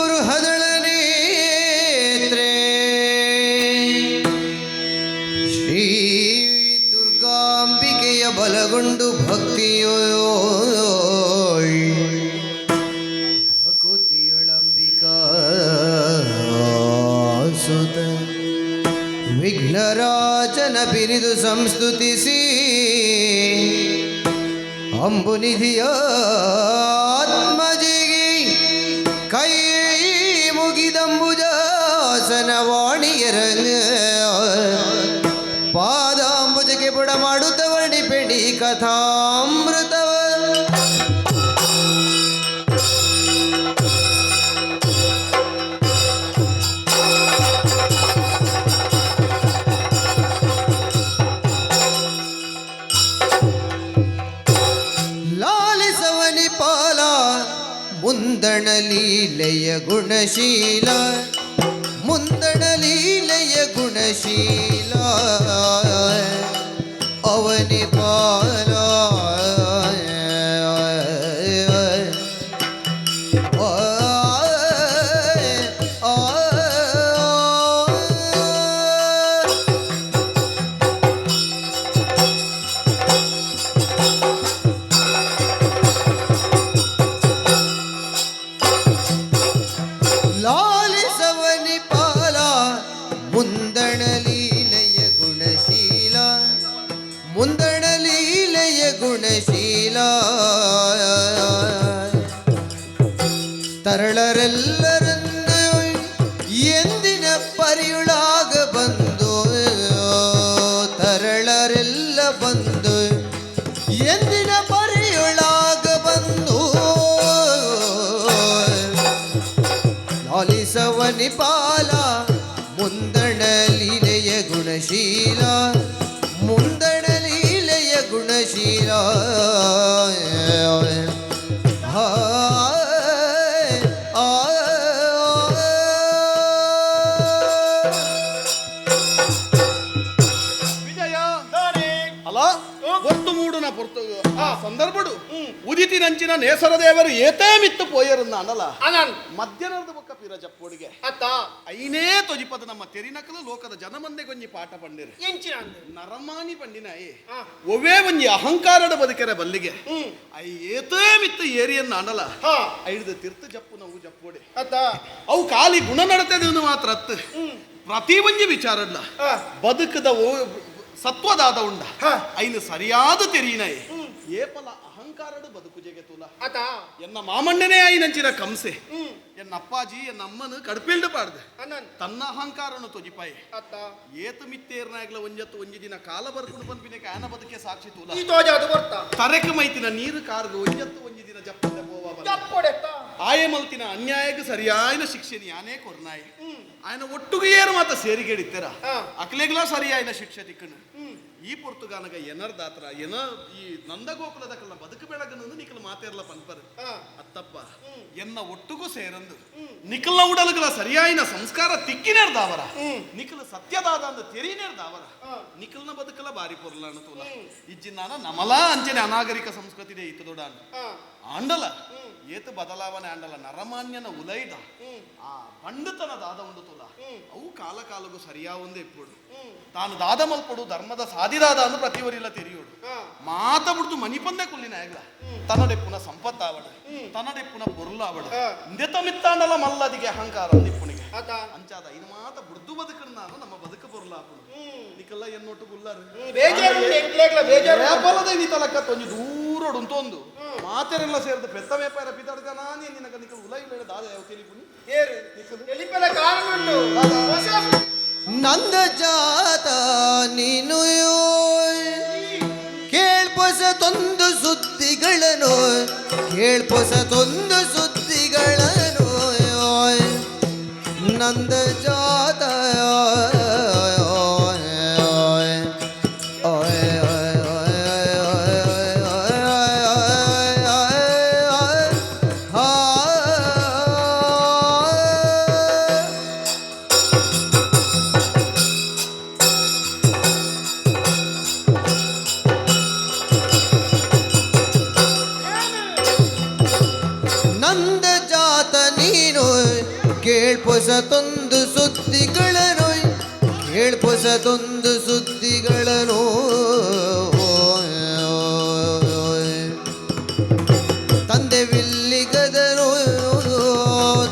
ಬೃಹದಳ ನೇತ್ರೆ ಶ್ರೀ ದುರ್ಗಾಂಬಿಕೆಯ ಬಲಗೊಂಡು ಭಕ್ತಿಯೋ ಭಕುತಿಯೊಳಂಬಿಕಾ ಸುತ ವಿಘ್ನರಾಜನ ಬಿರಿದು ಸಂಸ್ತುತಿಸಿ ಅಂಬುನಿಧಿಯ ಆತ್ಮಜಿಗೆ ಕೈ ಮುಗಿದಂಬುಜಾಸನ ವಾಣಿಯರಂಗ ಪಾದಾಂಬುಜಕ್ಕೆ ಬುಡ ಮಾಡುತ್ತ ವರ್ಣಿಪೆಣಿ ಕಥಾಮೃತವ. ಲಾಲಿಸವನಿ ಪಾಲ ಮುಂದಣ ಲೀಲೆಯ ಗುಣಶೀಲ, ಮುಂದಣ ಲೀಲೆಯ ಗುಣಶೀಲ ಅವನಿ ಪಾಲ. ಆ, ಆ, ಲಾಲಿಸವನಿ ಪಾಲ ಮುಂದಣ ಲೀಲೆಯ ಗುಣಶೀಲ, ಮುಂದಣ ಲೀಲೆಯ ಗುಣಶೀಲ. ತರಳರೆಲ್ಲರಂದು ಎಂದಿನ ಪರಿಯುಳಾಗ ಬಂದು, ತರಳರೆಲ್ಲ ಬಂದು ಎಂದಿನ ಪರಿಯುಳಾಗ ಬಂದು. ಲಾಲಿಸವನಿ ಪಾಲ ಮುಂದಣ ಲೀಲೆಯ ಗುಣಶೀಲ, ಮುಂದಣ ಲೀಲೆಯ ಗುಣಶೀಲ. ಆ, ಆ, ವಿಜಯ ಅಲ್ಲ ಒತ್ತು ಮೂಡುನ ಪೊರ್ತು ಆ ಸಂದರ್ಭಡು ಉದಿತಿ ನಂಚಿನ ನೇಸರ ದೇವರು ಏತೇ ಮಿತ್ತು ಪೋಯರನ್ನ ಅನಲ ಅನನ್ ಮಧ್ಯಾಹ್ನದ ಬೊಕ್ಕ ಪಿರ ಜಪ್ಪೋಡಿಗೆ ಅತ್ತ ಐನೇ ತೊಜಿಪದ ನಮ್ಮ ತೆರಿನಕಲು ಲೋಕದ ಜನಮಂದೆ ಗೊಂಜಿ ಪಾಠ ಪಂಡಿರು. ಎಂಚಿನ ಅಂದೆ? ನರಮಾನಿ ಪಂಡಿನಾಯಿ ಆ. ಒವ್ವೇ ಒಂಜಿ ಅಹಂಕಾರದ ಬದುಕೆರೆ ಬಲ್ಲಿಗೆ ಹ್ಮ್. I ಏತೇ ಮಿತ್ತು ಏರಿಯನ್ನ ಅನಲ ಹಾ. ಐಡ್ದು ತಿರ್ತು ಜಪ್ಪು ನಾವು ಜಪ್ಪೋಡೆ ಅತ್ತ ಅವು ಖಾಲಿ ಗುಣ ನಡತೆದು ಮಾತ್ರ ಅತ್ತು ಪ್ರತಿ ಒಂಜಿ ವಿಚಾರಡ್ಲ ಆ. ಬದುಕದ ಸತ್ವದಾದ ಉಂಡ ಹಾ. ಐನು ಸರಿಯಾದ ತೆರೀನಾಯಿ ಏಪಲ ಅಹಂಕಾರಡು ಬದುಕು ಜಗೆ ತುಲ. ಅತ್ತ ಎನ್ನ ಮಾಮಣ್ಣನೇ ಆಯಿನಂಚಿನ ಕಂಸೆ ಹ್ಮ್. ಎನ್ನ ಅಪ್ಪಾಜಿ ಎನ್ನ ಅಮ್ಮನು ಕಡ್ಪಿಲ್ಡು ಪಾಡ್ದು ಅನನ್ ತನ್ನ ಅಹಂಕಾರನು ತೊಜಿಪಾಯಿ ಅತ್ತ ಏತು ಮಿತ್ತೇರ್ನಾಗ್ಲ ಒಂಜತ್ತು ಒಂಜಿ ದಿನ ಕಾಲ ಬರ್ಕೊಂಡು ಬಂದ್ಪಿನಕ್ಕೆ ಆನ ಬದುಕೆ ಸಾಕ್ಷಿ ತೂಲ. ಈ ತೋಜ ಅದು ಬರ್ತಾ ತರೆಕ ಮೈತಿನ ನೀರು ಕಾರ್ದು ಒಂಜತ್ತು ಒಂಜಿ ದಿನ ಜಪ್ಪಂದೆ ಪೋವ ಬಲ್ಲ. ಜಪ್ಪೊಡೆತ್ತ ಆಯೆ ಮಲ್ತಿನ ಅನ್ಯಾಯಕ್ಕೆ ಸರಿಯಾಯಿನ ಶಿಕ್ಷೆ ಯಾನೇ ಕೊರ್ನಾಯಿ ఆయన ಒಟ್ಟುಗೆ ಏರು ಮಾತ ಸೇರಿಗೆಡಿತ್ತೆರ ಹಾ. ಅಕ್ಲೆಗ್ಲ ಸರಿಯಾಯಿನ ಶಿಕ್ಷೆ ತಿಕ್ಕನು ಈ ಪೊರ್ತುಗಾನಗ ಎನರ್ದಾತ್ರ ಎನ ಈ ನಂದಗೋಕುಲದಕಲ್ನ ಬದುಕು ಬೆಳಗನ್ನು ನಿಕಲ್ ಮಾತೇರ್ಲ ಪನ್ಪರ್ ಹಾ. ಅತ್ತಪ್ಪ ಎನ್ನ ಒಟ್ಟುಗೂ ಸೇರಂದು ನಿಕಲ್ನ ಉಡಲುಗಳ ಸರಿಯಾಯಿನ ಸಂಸ್ಕಾರ ತಿಕ್ಕಿನೇರ್ದಾವರ ನಿಕಲ್ ಸತ್ಯದಾದ ಅಂದ ತೆರಿನೇರ್ದಾವರ ನಿಕಲ್ನ ಬದುಕಲ ಬಾರಿ ಪೊರ್ಲಾಣ ತೂಲ ಇಜ್ಜಿನ್ನಾನ ನಮಲಾ ಅಂಚನೆ ಅನಾಗರಿಕ ಸಂಸ್ಕೃತಿ ಇತ್ತು ದೊಡ ಹಾ. ಆಂಡಲ ಏತು ಬದಲಾವಣೆ ಆಂಡಲ ನರಮಾನ್ಯನ ಉಲೈದ ಆ ಬಂಡತನ ದಾದ ಉಂಡು ತುಲ ಅವು ಕಾಲ ಕಾಲಗೂ ಸರಿಯಾ ಒಂದೇ ಇಪ್ಪುಡು ತಾನು ದಾದ ಮಲ್ಪಡು ಧರ್ಮದ ಸಾದಿದಾದ ಅಂದು ಪ್ರತಿವರಿಲ್ಲ ತೆರಿಯೋಡು ಹಾ. ಮಾತ ಬಿಡ್ದು ಮನಿಪಂದೆ ಕುಲ್ಲಿನ ಆಗಲ ತನ್ನಡೆಪ್ಪುನ ಸಂಪತ್ತಾವಡ ತನ್ನಡೆಪ್ಪುನ ಪೊರುಲಾವಡ ಹಾ. ಇಂದೆತ ಮಿತ್ತಾಂಡಲ ಮಲ್ಲದಿಗೆ ಅಹಂಕಾರ ಅಂದಿಪ್ಪುಣಿಗೆ ಅತ್ತ ಅಂಚಾದ ಇನ್ನು ಮಾತ ಬುಡ್ದು ಬದುಕನ್ನು ನಾನು ನಮ್ಮ ಬದುಕು ಪೊರುಲಾಪುಡು ನಿಕಲ್ಲ ಎನ್ನೊಟ್ಟು ಗುಲ್ಲಾರು ಬೇಜಾರು ಉಂಟು, ಎಂಕ್ಲೆಗ್ಲ ಬೇಜಾರು ಉಂಟು. ವ್ಯಾಪಾರದ ಈ ತಲಕ ತೊಂಜಿ ದೂರೋಡು ಉಂಟೊಂದು ಮಾತೆರೆಲ್ಲ ಸೇರಿದ ಪೆತ್ತ ವ್ಯಾಪಾರ ಪಿತಾಡ್ಗ ನಾನೇ ನಿನಗ ನಿಕಲ್ ಉಲೈ ಬೇಡ ದಾದ ಯಾವ ತಿಳಿಪುನಿ ಏರು ಎಲಿಪೆಲ ಕಾರಣ ಉಂಟು ಹೊಸ ನಂದ ಜಾತ ನೀನು ಕೇಳ್ಪೊಸತೊಂದು ಸುದ್ದಿಗಳನ್ನು, ಕೇಳ್ಪೊಸತೊಂದು ಸುದ್ದಿಗಳನ್ನು ನಂದ ಜಾತ. ನಂದ ಜಾತ ನೀನು ಕೇಳ್ಪೊಸತೊಂದು ಸುದ್ದಿಗಳನ್ನು, ಕೇಳ್ಪೊಸತೊಂದು ಸುದ್ದಿಗಳನ್ನು. ತಂದೆ ವಿಲ್ಲಿಗದನು,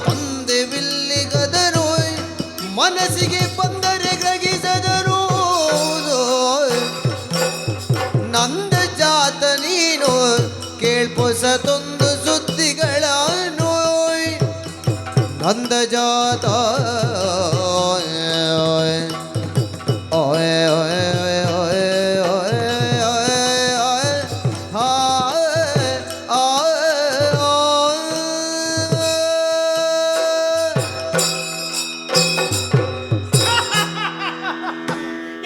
ತಂದೆ ವಿಲ್ಲಿಗದನು, ಮನಸ್ಸಿಗೆ ಬಂದರೆ ಗ್ರಹಿಸದರು. ನಂದ ಜಾತ ನೀನು ಕೇಳ್ಪೊಸತೊಂದು ಸುದ್ದಿಗಳನ್ನು, ನಂದ ಜಾತ. ಓಯ್ ಓಯ್ ಓಯ್ ಓಯ್ ಓಯ್ ಹಾಯ್ ಆಯ್.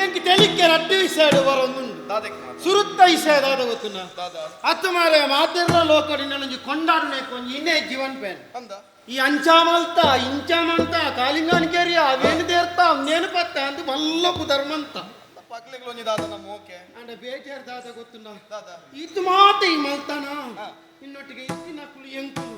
ಎಂಕ್ ತೆಲಿಕ್ಕೆ ರಡ್ಡು ವಿಷಯ ಬರೊಂದುಂಡು. ದಾದಕ್ಕೆ ಮಾತ್ರ. ಸುರುತ್ತ ವಿಷಯ ದಾದ ಗೊತ್ತುನ? ದಾದ? ಅತ್ತು ಮಾರೆ ಮಾತೆರ್ಲ ಲೋಕಡಿ ನನೊಂಜಿ ಕೊಂಡಾಡುನೆ ಒಂಜಿ ಇನ್ನೇ ಜೀವನ್ ಪೇನ್. ಅಂದ. ಈ ಅಂಚಾಮಲ್ತ ಇಂಚಾಮಂತ ಕಾಲಿಂಗಾನ್ ಕೇರಿಯ ಅವೇನು ದೇರ್ತ ಅವನೇನು ಪತ್ತ ಅಂದು ಮಲ್ಲಪ್ಪು ಧರ್ಮಂತ. ಪಕ್ಲೆಗ್ಲು ಒಂಜಿ ದಾದ ನಮ್ಮ ಓಕೆ. ಅಂಡ ಬೇಜಾರ್ ದಾದ ಗೊತ್ತುನ? ದಾದ? ಇದು ಮಾತ ಈ ಮಲ್ತಾನ ಇನ್ನೊಟ್ಟಿಗೆ ಇತ್ತಿನ ಕುಳಿ ಎಂಕುಲು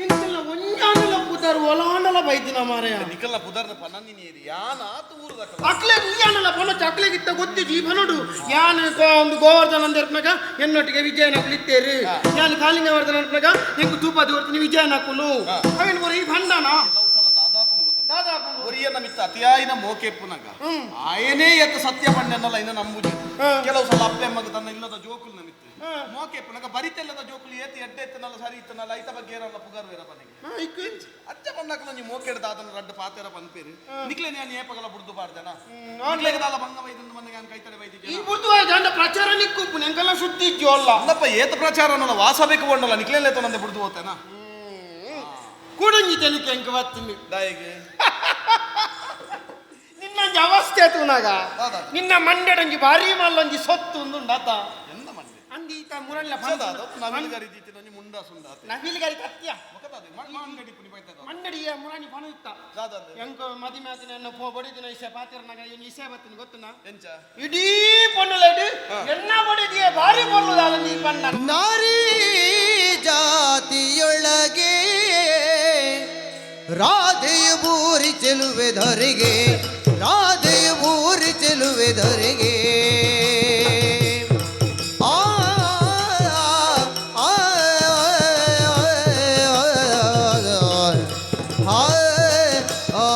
ಎಂಕಲ್ನ ಒಂಜಾನಲ ಪುದರ್ ಒಲಾಂಡಲ ಬೈದಿನ ಮಾರೆಯ. ನಿಕಲ್ನ ಪುದರ್ನ ಪನನ್ನಿನಿ ಏರಿ ಯಾನ ಆತು ಊರುದಕಲ. ಅಕ್ಲೆ ಯಾನಲ ಬೊನ ಚಕ್ಲೆಗಿತ್ತ ಗೊತ್ತಿಜಿ ಈ ಬನೋಡು ಯಾನ್ ಒಂದು ಗೋವರ್ಧನ ಅಂದಿರ್ಪನಾಗ ಎನ್ನೊಟ್ಟಿಗೆ ವಿಜಯನಕುಲು ಇತ್ತೇರು, ಯಾನ್ ಕಾಲಿಂಗವರ್ಧನ ಅನ್ಪನಾಗ ಎಂಕು ತೂಪ ದೋರ್ತೀನಿ ವಿಜಯನಕುಲು ಅವೇನು ಬೋರ ಈ ಭಂಡನ. ಕೆಲವು ಸಲ ದಾದಾಪುನು ಗೊತ್ತುಂಡು. ದಾದಾಪುನು. ಒರಿಯನ ಮಿತ್ತ ಅತಿಯಾಯಿನ ಮೋಕೆಪ್ಪುನಗ ಆಯನೇ ಎತ್ತ ಸತ್ಯ ಪಣ್ಣೆನ್ನಲ್ಲ ಇನ್ನು ನಂಬುಜಿ. ಕೆಲವು ಸಲ ಅಪ್ಪೆ ಅಮ್ಮಗ ತನ್ನ ಇಲ್ಲದ ಜೋಕುಲ್ ನಮಿತ್ತು ಮೋಕೆಪ್ಪುನಗ ಬರಿತೆಲ್ಲದ ಜೋಕುಲು ಏತಿ ಎಡ್ಡೆ ಎತ್ತನಲ್ಲ ಸರಿ ಇತ್ತನಲ್ಲ ಐತ ಬಗ್ಗೆ ಏರಲ್ಲ ಪುಗಾರು ಬೇರ ಪನಿಗೆ. ಅಜ್ಜ ಪಣ್ಣಕಲ ನೀ ಮೋಕೆಡ್ ದಾದನ ರಡ್ಡು ಪಾತೆರ ಪನ್ಪೇರು ನಿಕ್ಲೆ ನಾನು ಏಪಗಲ ಬುಡ್ದು ಬಾರ್ದನ ನಿಕ್ಲೆಗೆ ದಾಲ ಬಂಗ ವೈದಂದು ಬಂದಾಗ ನಾನು ಕೈತಡೆ ಈ ವೈದಿಗೆ ಬುಡ್ದು ಅಂಡ ಪ್ರಚಾರ ನಿಕ್ಕುಪ್ಪು ಎಂಕೆಲ್ಲ ಸುದ್ದಿ ಇಜ್ಜಿ ಅಲ್ಲ. ಅಂದಪ್ಪ ಏತ ಪ್ರಚಾರ ಅನ್ನಲ್ಲ ವಾಸ ಬೇಕು ಬಂಡಲ್ಲ ನಿಕ್ಲೆಲ್ಲ ತನ್ನಂದೆ ಬುಡ್ದು ಹೋತೇನಾ. ಕೂಡಂಜಿ ತೆಲಿಕೆ ಎಂಕ ಬತ್ತೀನಿ. ದಾಯಿಗೆ. ನಿನ್ನಂಜಿ ಅವಸ್ಥೆ ತೂನಾಗ ದಾದಾ. ನಿನ್ನ ಮಂಡೆಡಂಜಿ ಭಾರಿ ಮಲ್ಲೊಂಜಿ ಸೊತ್ತು ಉಂದುಂಡಾತ. ಎಂದ ಮಂಡೆ? ಅಂದಿ ಈತ ಮುರಳ್ಳ. ಸದಾ ನವಿಲುಗರಿ ದೀತಿನ ಒಂಜಿ ಮುಂಡ ಸುಂದ ಆತೆ. ನವಿಲುಗರಿ ಕತ್ಯ. ಮೊಕತಾದೆ ಮಾಂಗಡಿ ಪುನಿ ಬೈತದ. ಮಂಡಡಿಯ ಮುರಾಣಿ ಪಣ ಇತ್ತ. ದಾದಂದೆ. ಎಂಕ ಮದಿ ಮಾತಿನ ಎನ್ನ ಪೋ ಬಡಿದಿನ ಇಸೆ ಪಾತಿರನಾಗ ಏನು ಇಸೆ ಬತ್ತಿನ ಗೊತ್ತುನಾ? ಎಂಚ? ಇಡೀ ಪೊನ್ನುಲೆಡು ಎನ್ನ ಬಡಿದಿಯ ಭಾರಿ ಪೊನ್ನುದಾಲ ನೀ ಪಣ್ಣ. ನಾರಿ ಜಾತಿಯೊಳಗೆ ರಾಧೆಯು ಬೂರಿ ಚೆಲುವೆ ಧರಿಗೆ, ರಾಧೆಯು ಬೂರಿ ಚೆಲುವೆ ಧರಿಗೆ. ಆ ಆ ಆ ಆ.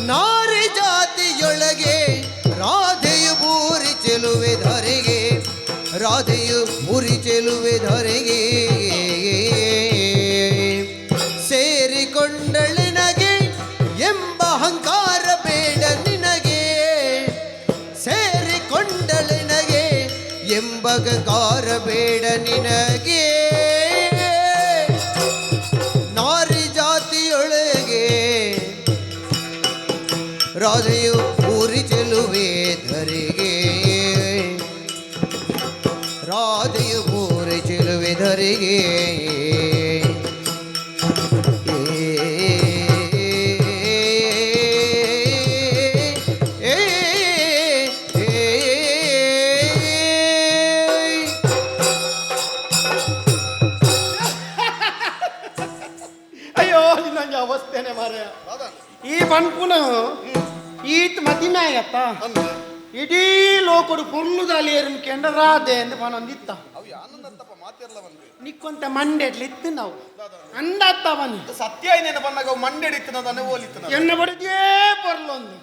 ನಾರಿ ಜಾತಿಯೊಳಗೆ ರಾಧೆಯು ಬೂರಿ ಚೆಲುವೆ ಧರೆಗೆ, ರಾಧೆಯು ಬೂರಿ ಚೆಲುವೆ ಧರೆಗೆ. ಸೇರಿಕೊಂಡಳಿನಗೆ ಎಂಬ ಅಹಂಕಾರ ಬೇಡ ನಿನಗೆ, ಸೇರಿಕೊಂಡಳಿನಗೆ ಎಂಬ ಅಹಂಕಾರ ಬೇಡ ನಿನಗೆ. ನಾರಿ ಜಾತಿಯೊಳಗೆ ರಾಧೆಯು ಪೂರಿ ಚೆಲುವೆ ಧರೆಗೆ, ರಾಧೆಯು ಪೂರಿ ಚೆಲುವೆ ಧರೆಗೆ. ಏ, ಏ, ಏ. ಅಯ್ಯೋ ನಿನ್ನಂಗೆ ಅವಸ್ಥೆನೆ ಮಾರಾಯ. ಈ ಪನ್ಪುನ ಈತ್ ಮದಿಮೆ ಆಗತ್ತ ಅಂದೆ. ಇಡೀ ಲೋಕಡು ಪೊರ್ಲುದಾಲಿ ಏರಿನ ಕೆಂಡ ರಾಧೆ ಎಂದು ಪನೊಂದಿತ್ತ. ಅವು ಯಾನಂದತ್ತಪ್ಪ ಮಾತೆರ್ಲ ಬಂದ್ವಿ. ನಿಕ್ಕೊಂತ ಮಂಡೆಟ್ಲಿ ಇತ್ತು ನಾವು ಅಂದತ್ತ ಬನ್ನಿ. ಸತ್ಯ ಏನೇನು ಬಂದಾಗ ಅವು ಮಂಡೆಡಿತ್ತನ ಓಲಿತ್ತನ. ಎನ್ನ ಬಡಿದೇ ಪೊರ್ಲೊಂದು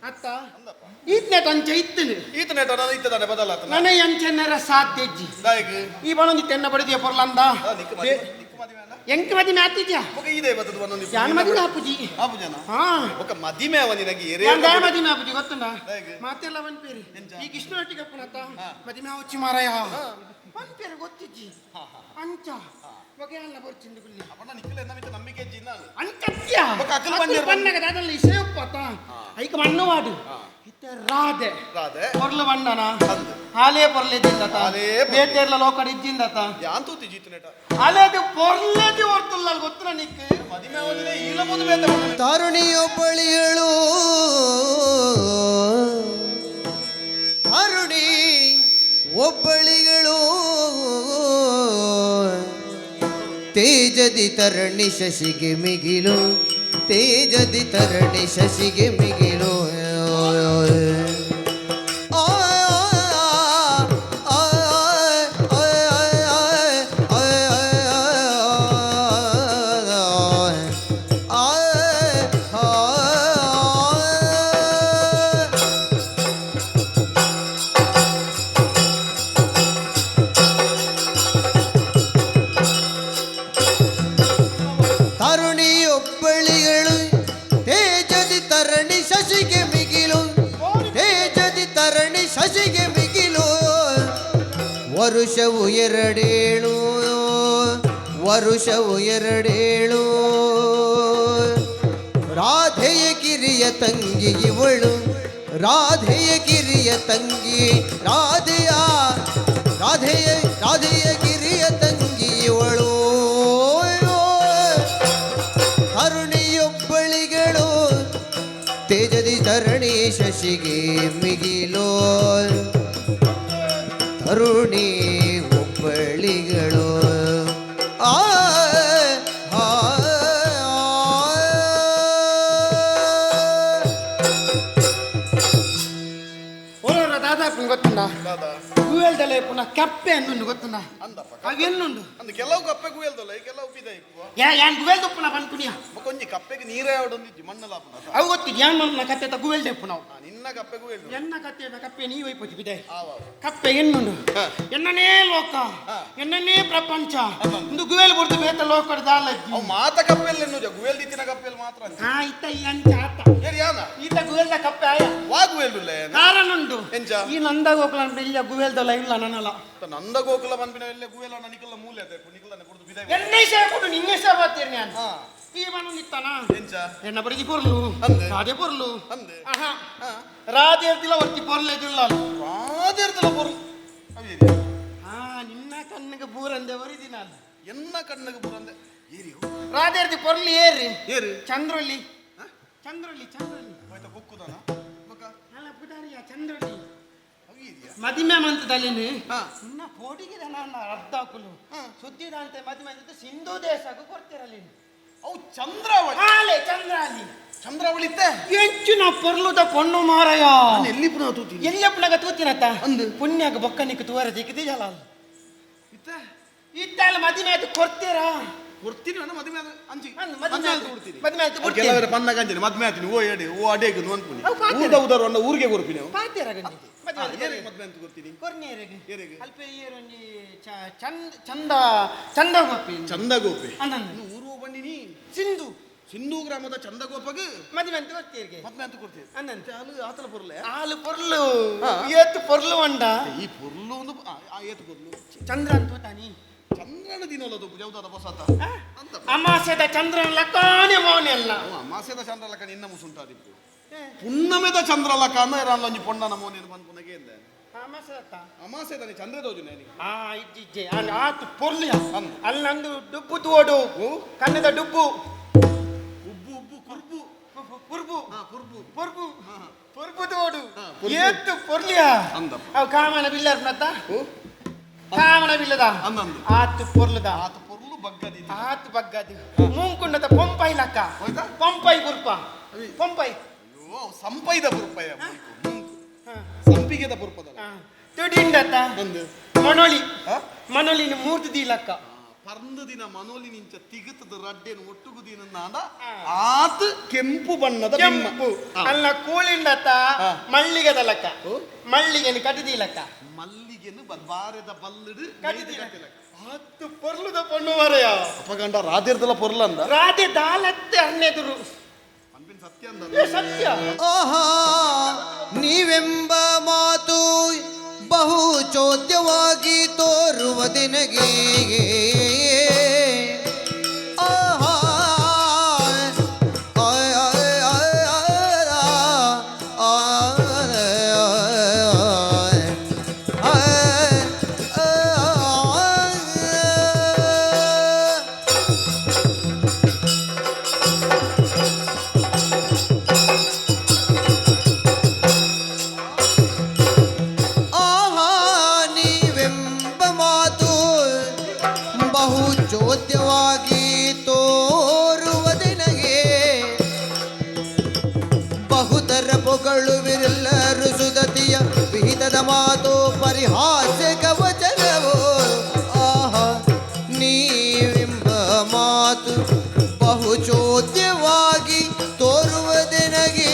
ಅತ್ತ. ಅಂದಪ್ಪ. ಈತ್ನೆ ತಂಚೆ ಇತ್ತಿನಿ. ಈತನೇ ಇತ್ತದಾನೆ ಬದಲಾತನ. ನನ ಎಂಚೆನ್ನರ ಸಾಧ್ಯ ಇಜ್ಜಿ. ದಾಯಿಗ್. ಈ ಬನೊಂದಿತ್ತ ಎನ್ನ ಬಡಿದಿಯ ಪೊರ್ಲಂದ. ನಿಕ್ಕ ಮದಿಮೆ ನಿಕ್ಕ ಮದಿಮೆ ಅಲ್ಲ? ಎಂಕ್ ಮದಿಮೆ ಆತಿದ್ಯಾ? ಬೊಕ ಈದೇ ಬತ್ತದ ಬನ್ನೊಂದು. ಯಾನ್ ಮದಿಮೆ ಆಪುಜಿ. ಆಪುಜನ? ಹಾ. ಬೊಕ ಮದಿಮೆ ಅವ ನಿನಗೆ ಏರೇ. ಯಾನ್ ದಾಯ ಮದಿಮೆ ಆಪುಜಿ ಗೊತ್ತುಂಡ? ಹೇಗೆ? ಮಾತೆಲ್ಲ ಪನ್ಪೇರು. ಎಂಚ? ಈ ಕೃಷ್ಣ ಒಟ್ಟಿಗೆ ಅಪ್ಪನತ್ತ ಮದಿಮೆ ಆವಚ್ಚಿ ಮಾರಾಯ ಪನ್ಪೇರು ಗೊತ್ತಿಜ್ಜಿ ಅಂಚ ಬೊಕ ಯಾನ್ಲ ಬೊರ್ಚಿಂದು ಕುಲ್ಲಿ. ಅಪ್ಪಣ್ಣ ನಿಕ್ಕಲೆ ನಮಿತ ನಂಬಿಕೆ ಜಿನ್ನ. ಅಂಚತ್ಯ. ಬೊಕ ಅಕುಲು ಪಂಡೆರ್. ಪನ್ನಗ ದಾದಲ್ಲ ಇಸೆಯೊಪ್ಪತ ಐಕ ಮಣ್ಣುವಾಡು ಇತ್ತೆ ರಾಧೆ. ರಾಧೆ. ಪೊರ್ಲು ಬಣ್ಣನ. ಅಂದ್. ಆಲೇ ಪೊರ್ಲೆದಿಂದತ. ಆಲೇ ಪೊರ್ಲೆ. ಬೇತೆರ್ಲ ಲೋಕಡ್ ಇಜ್ಜಿಂದತ. ಯಾನ್ ತೂತಿ ಜೀತನೇಟ. ಅಲೇದು ಪೊರ್ಲೆದಿ ಒರ್ತುಲ್ಲ ಗೊತ್ತುನ ನಿಕ್. ಮದಿಮೆ ಅವನಿಗೆ ಈಲ ಮುಂದೆ ಬೇತೆ ಬಂದನೆ. ತರುಣಿಯೊಬ್ಬಳಿಯಳು ತರಣಿ ಶಶಿಗೆ ಮಿಗಿಲು, ತೇಜದಿ ತರಣಿ ಶಶಿಗೆ ಮಿಗಿಲು. ತರುಣಿಯೊಬ್ಬಳಿಗಳು ತೇಜದಿ ತರಣಿ ಶಶಿಗೆ ಮಿಗಿಲು, ತೇಜದಿ ತರಣಿ ಶಶಿಗೆ ಮಿಗಿಲು. ವರುಷವು ಎರಡೇಳು, ವರುಷವು ಎರಡೇಳು. ರಾಧೆಯ ಕಿರಿಯ ತಂಗಿ ಇವಳು, ರಾಧೆಯ ಕಿರಿಯ ತಂಗಿ, ರಾಧೆಯ ರಾಧೆಯ ರಾಧೆಯ ಕಿರಿಯ ತಂಗಿ ಇವಳು. ತರುಣಿಯೊಬ್ಬಳಿಗಳು ತೇಜದಿ ತರಣಿ ಶಶಿಗೆ ಮಿಗಿಲು, ತರುಣಿ ಒಬ್ಬಳಿಗಳು. ಆ ಗೊತ್ತುಂಡ ಗುವೆಲ್ದಲ್ಲ ಪುನಃ ಕಪ್ಪೆ ಅನ್ನುಂಡು ಗೊತ್ತುಂಡ? ಅಂದಪ್ಪ ಅವೆನ್ನುಂಡು ಅಂದ್ ಕೆಲವು ಕಪ್ಪೆ ಗುವೆಲ್ದಲ್ಲ, ಕೆಲವು ಪಿದ ಇಪ್ಪು. ಯಾನ್ ಗುವೆಲ್ ದೊಪ್ಪುನ ಪನ್ಪುನಿಯ ಬೊಕೊಂಜಿ ಕಪ್ಪೆಗೆ ನೀರೇ ಆವಡೊಂದಿಜ್ಜಿ ಮಣ್ಣು ಲಾಪುನ. ಅವು ಗೊತ್ತು ಯಾನ್ ಮಣ್ಣ ಕತ್ತೆ ಗುವೆಲ್ದ ಇಪ್ಪು ನಾವು. ನಿನ್ನ ಕಪ್ಪೆ ಗುವೆಲ್ ಎನ್ನ ಕತ್ತೆ ಕಪ್ಪೆ ನೀ ಒಯ್ಪೊಜಿ ಬಿದೆ. ಕಪ್ಪೆ ಎನ್ನುಂಡು ಎನ್ನನೇ ಲೋಕ, ಎನ್ನನೇ ಪ್ರಪಂಚ. ಇಂದು ಗುವೆಲ್ ಬುಡ್ದು ಬೇತ ಲೋಕದ ದಾಲಜ್ಜಿ. ಅವು ಮಾತ ಕಪ್ಪೆಲ್ ಎನ್ನುಜ, ಗುವೆಲ್ ದಿತ್ತಿನ ಕಪ್ಪೆಲ್ ಮಾತ್ರ ಅಂಚ. ಹಾ ಇತ್ತ ಈ ಅಂಚ ಆತ ಏರಿ ಯಾನ ಈತ ಗುವೆಲ್ದ ಕಪ್ಪೆ ಆಯ ವಾ ಗುವೆಲ್ಡುಲ್ಲ ಕಾರಣ ಉಂಡು ಎಂಚ? ಈ ನಂದ ಗೋಕುಲ ಇಲ್ಲ ಗುವೆಲ್ದಲ್ಲ ಇಲ್ಲ ನನ್ನಲ್ಲ. ನಂದ ಗೋಕುಲ ಪನ್ಪಿನ ಎಲ್ಲ ಗುವೆಲ ನಿಕಲ್ಲ ಮೂಲೆ ಅದೇ ನಿಕಲ್ಲ ಬುಡ್ದು ಬಿದೆ. ಎನ್ನೇ ಸೇಕೊಡು ನಿನ್ನೆ ಸೇವಾತೀರಿ ನಾನು. ಈ ಮನು ನಿತ್ತನ ಎಂಚ? ಎನ್ನ ಬರಿಗೆ ಪೊರ್ಲು ಅಂದೆ. ರಾಧೆ ಪೊರ್ಲು ಅಂದೆ. ಆಹಾ ರಾಧೆ ಇರ್ತಿಲ್ಲ ಒರ್ತಿ ಪೊರ್ಲೆ ಇದ್ದಿಲ್ಲ. ರಾಧೆ ಇರ್ತಿಲ್ಲ ಪೊರ್ಲು ಅವು ಹಾ ನಿನ್ನ ಕಣ್ಣಿಗೆ ಬೂರಂದೆ ಒರಿದಿ ನಾನು. ಎನ್ನ ಕಣ್ಣಿಗೆ ಬೂರಂದೆ ಏರಿಯೋ? ರಾಧೆ ಇರ್ತಿ ಪೊರ್ಲು ಏರಿ ಏರು ಚಂದ್ರೊಳ್ಳಿ ಚಂದ್ರೊಳ್ಳಿ ಚಂದ್ರೊಳ್ಳಿ ಹೋಯ್ತ ಕೊಕ್ಕುದಾನ ಬೊಕ ಅಲ್ಲ ಪುದಾರಿಯ ಚಂದ್ರೊಳ್ಳಿ ಅವು ಏರಿಯಾ ಮದಿಮೆ ಮಂತದಲ್ಲಿನಿ ಹಾ. ನಿನ್ನ ಪೋಡಿಗೆ ನಾನು ಅರ್ಧ ಹಾಕುಲು ಸುದ್ದಿದಂತೆ ಮದಿಮೆ ಅಂತ ಸಿಂಧು ದೇಶಕ್ಕೂ ಕೊಡ್ತಿರಲಿ. ಅವು ಚಂದ್ರಾವಳಿ ಆಲೆ ಚಂದ್ರಾಲಿ ಚಂದ್ರಾವಳಿ ಇತ್ತೆ ಎಂಚಿನ ಪೊರ್ಲುದ ಪೊಣ್ಣು ಮಾರಯ. ನಾನು ಎಲ್ಲಿ ಪುನಃ ತೂತೀನಿ? ಎಲ್ಲಿ ಪುನಗ ತೂತಿನತ್ತ ಅಂದು. ಪುಣ್ಯಾಗ ಬೊಕ್ಕನಿಕ್ ತೂವರ ದಿಕ್ಕಿದೆ ಜಲ ಇತ್ತೆ ಇತ್ತಲ್ಲ ಮದಿಮೆ ಆಯ್ತು ಕೊಡ್ತೀರಾ? ಕೊಡ್ತೀನಿ ಅಣ್ಣ ಮದುವೆ ಆದ್ರೆ ಅಂಚಿ ಅಂದ್ ಮದಿಮೆ ಅಂಚೆ ಆಯ್ತು. ಕೊಡ್ತೀನಿ. ಮದಿಮೆ ಆಯ್ತು ಕೊಡ್ತೀನಿ. ಕೆಲವರ ಪನ್ನಗ ಅಂಚಿನ ಮದುವೆ ಆಯ್ತೀನಿ ಓ ಎಡೆ ಓ ಅಡೇಗು ಅನ್ಪುನಿ ಅವು ಪಾತೆರ. ಊರ್ದ ಉದಾರು ಅಣ್ಣ ಊರಿಗೆ ಕೊರ್ಪಿನಿ ಅವು. ಪಾತೆರ ಗಂಡಿ. ಮದಿಮೆ ಆಯ್ತು ಏರಿಗೆ ಮದುವೆ ಅಂತ ಕೊಡ್ತೀನಿ? ಕೊರ್ನೇರಿಗೆ. ಏರಿಗೆ? ಅಲ್ಪ ಏರೊಂಜಿ ಚಂದ ಚಂದ ಚಂದ ಗೋಪಿ ಚಂದ ಗೋಪಿ ಅಂದಂದು. ಇನ್ನು ಊರು ಬಂದಿನಿ ಸಿಂಧು ಸಿಂಧು ಗ್ರಾಮದ ಚಂದ ಗೋಪಗೆ ಮದುವೆ ಅಂತ ಕೊಡ್ತೀರಿಗೆ ಮದುವೆ ಅಂತ ಕೊಡ್ತೀವಿ. ಅಂದಂತೆ. ಹಾಲು ಆತಲ ಪೊರ್ಲೆ ಹಾಲು ಪೊರ್ಲು ಏತು ಪೊರ್ಲು ಉಂಡ ಈ ಪೊರ್ಲು ಒಂದು ಏತು ಪೊರ್ಲು ಚಂದ್ರ ಅಂತ ತಾನಿ ಚಂದ್ರನ ದಿನೋಲದು ಯಾವ್ದಾದ ಹೊಸತ ಅಂತ ಅಮಾಸೆದ ಚಂದ್ರನ ಲಕ್ಕಾನೆ ಮೌನೆ ಅಲ್ಲ. ಅಮಾಸೆದ ಚಂದ್ರ ಲಕ್ಕ ನಿನ್ನ ಮುಸುಂಟಾದಿಪ್ಪು ಪುಣ್ಣಮೆದ ಚಂದ್ರ ಲಕ್ಕ ಅಂದ ಇರಾನ್ಲೊಂಜಿ ಪೊಣ್ಣನ ಮೋನೇನು ಪನ್ಪುನಗೆ ಎಂದೆ ಅಮಾಸೆದಾನೆ ಚಂದ್ರ ದೋಜುನ ಆ ಇಜ್ಜೆ ಆತು ಪೊರ್ಲು ಅಲ್ಲಂದು ಡುಬ್ಬು ತೋಡು ಕನ್ನದ ಡುಬ್ಬು ಉಬ್ಬು ಉಬ್ಬು ಕುರ್ಬು ಕುರ್ಬು ಕುರ್ಬು ಪೊರ್ಬು ಪೊರ್ಬು ತೋಡು ಏತು ಪೊರ್ಲಿಯ ಅಂದಪ್ಪ. ಅವು ಕಾಮನ ಬಿಲ್ಲರ್ ಮತ್ತ ಕಾಮನ ಬಿಲ್ಲದ ಅಂದಂದು. ಆತು ಪೊರ್ಲುದ ಆತ ಪೊರ್ಲು ಬಗ್ಗದಿ ಆತು ಬಗ್ಗದು ಮೂಂಕುಂಡದ ಪೊಂಪೈ ಲಕ್ಕ ಹೋಯ್ತಾ? ಪೊಂಪೈ ಕುರ್ಪ ಪೊಂಪೈ ಅಯ್ಯೋ ಸಂಪೈದ ಪುರ್ಪಯ ಸಂಪಿಗೆದ ಪುರ್ಪದ ತುಡಿಂಡತ ಅಂದು ಮನೋಳಿ ಹಾ? ಮನೋಳಿನ ಮೂರ್ತಿ ದಿಲಕ್ಕ ಪರ್ಂದು ದಿನ ಮನೋಲಿ ನಿಂಚ ತಿಗುತ್ತದ ರಡ್ಡೆನು ಒಟ್ಟುಗು ದಿನ ನಾಡ ಆತ ಕೆಂಪು ಬಣ್ಣದ ಬಿಮ್ಮ. ಕೆಂಪು ಅಲ್ಲ ಕೂಳಿಂಡತ ಮಳ್ಳಿಗೆದ ಲಕ್ಕ ಮಳ್ಳಿಗೆನು ಕಟಿದಿಲಕ್ಕ ಮಲ್ಲಿಗೆನು ಬಾರೆದ ಬಲ್ಲಡು ಕಟಿದಿಲಕ್ಕ ಆತು ಪೊರ್ಲುದ ಪೊಣ್ಣು ಮರೆಯ ಅಪಗಂಡ ರಾಧೆರ್ದಲ ಪೊರ್ಲ ಅಂದ ರಾಧೆ ದಾಲತ್ತೆ ಅರ್ನೆದುರು ಪನ್ಪಿನ ಸತ್ಯ ಅಂದ ಏ ಸತ್ಯ ಆಹಾ ನೀವೆಂಬ ಮಾತು ಬಹು ಚೋದ್ಯವಾಗಿ ತೋರುವ ದಿನಗೆ. ಆಹಾ ಆಯ್ ಆಯ್ ಆಯ್ ಆಯ್ ಆಯ್ ಆಯ್. ಆಹಾ ನೀವೆಂಬ ಮಾತು ಹೊಗಳುವಿರೆಲ್ಲರು ಸುದತಿಯ ವಿಹಿತದ ಮಾತು ಪರಿಹಾಸ್ಯ ಕವಚನವೋ. ಆಹಾ, ನೀವೆಂಬ ಮಾತು ಬಹುಚೋದ್ಯವಾಗಿ ತೋರುವುದೆನಗೆ.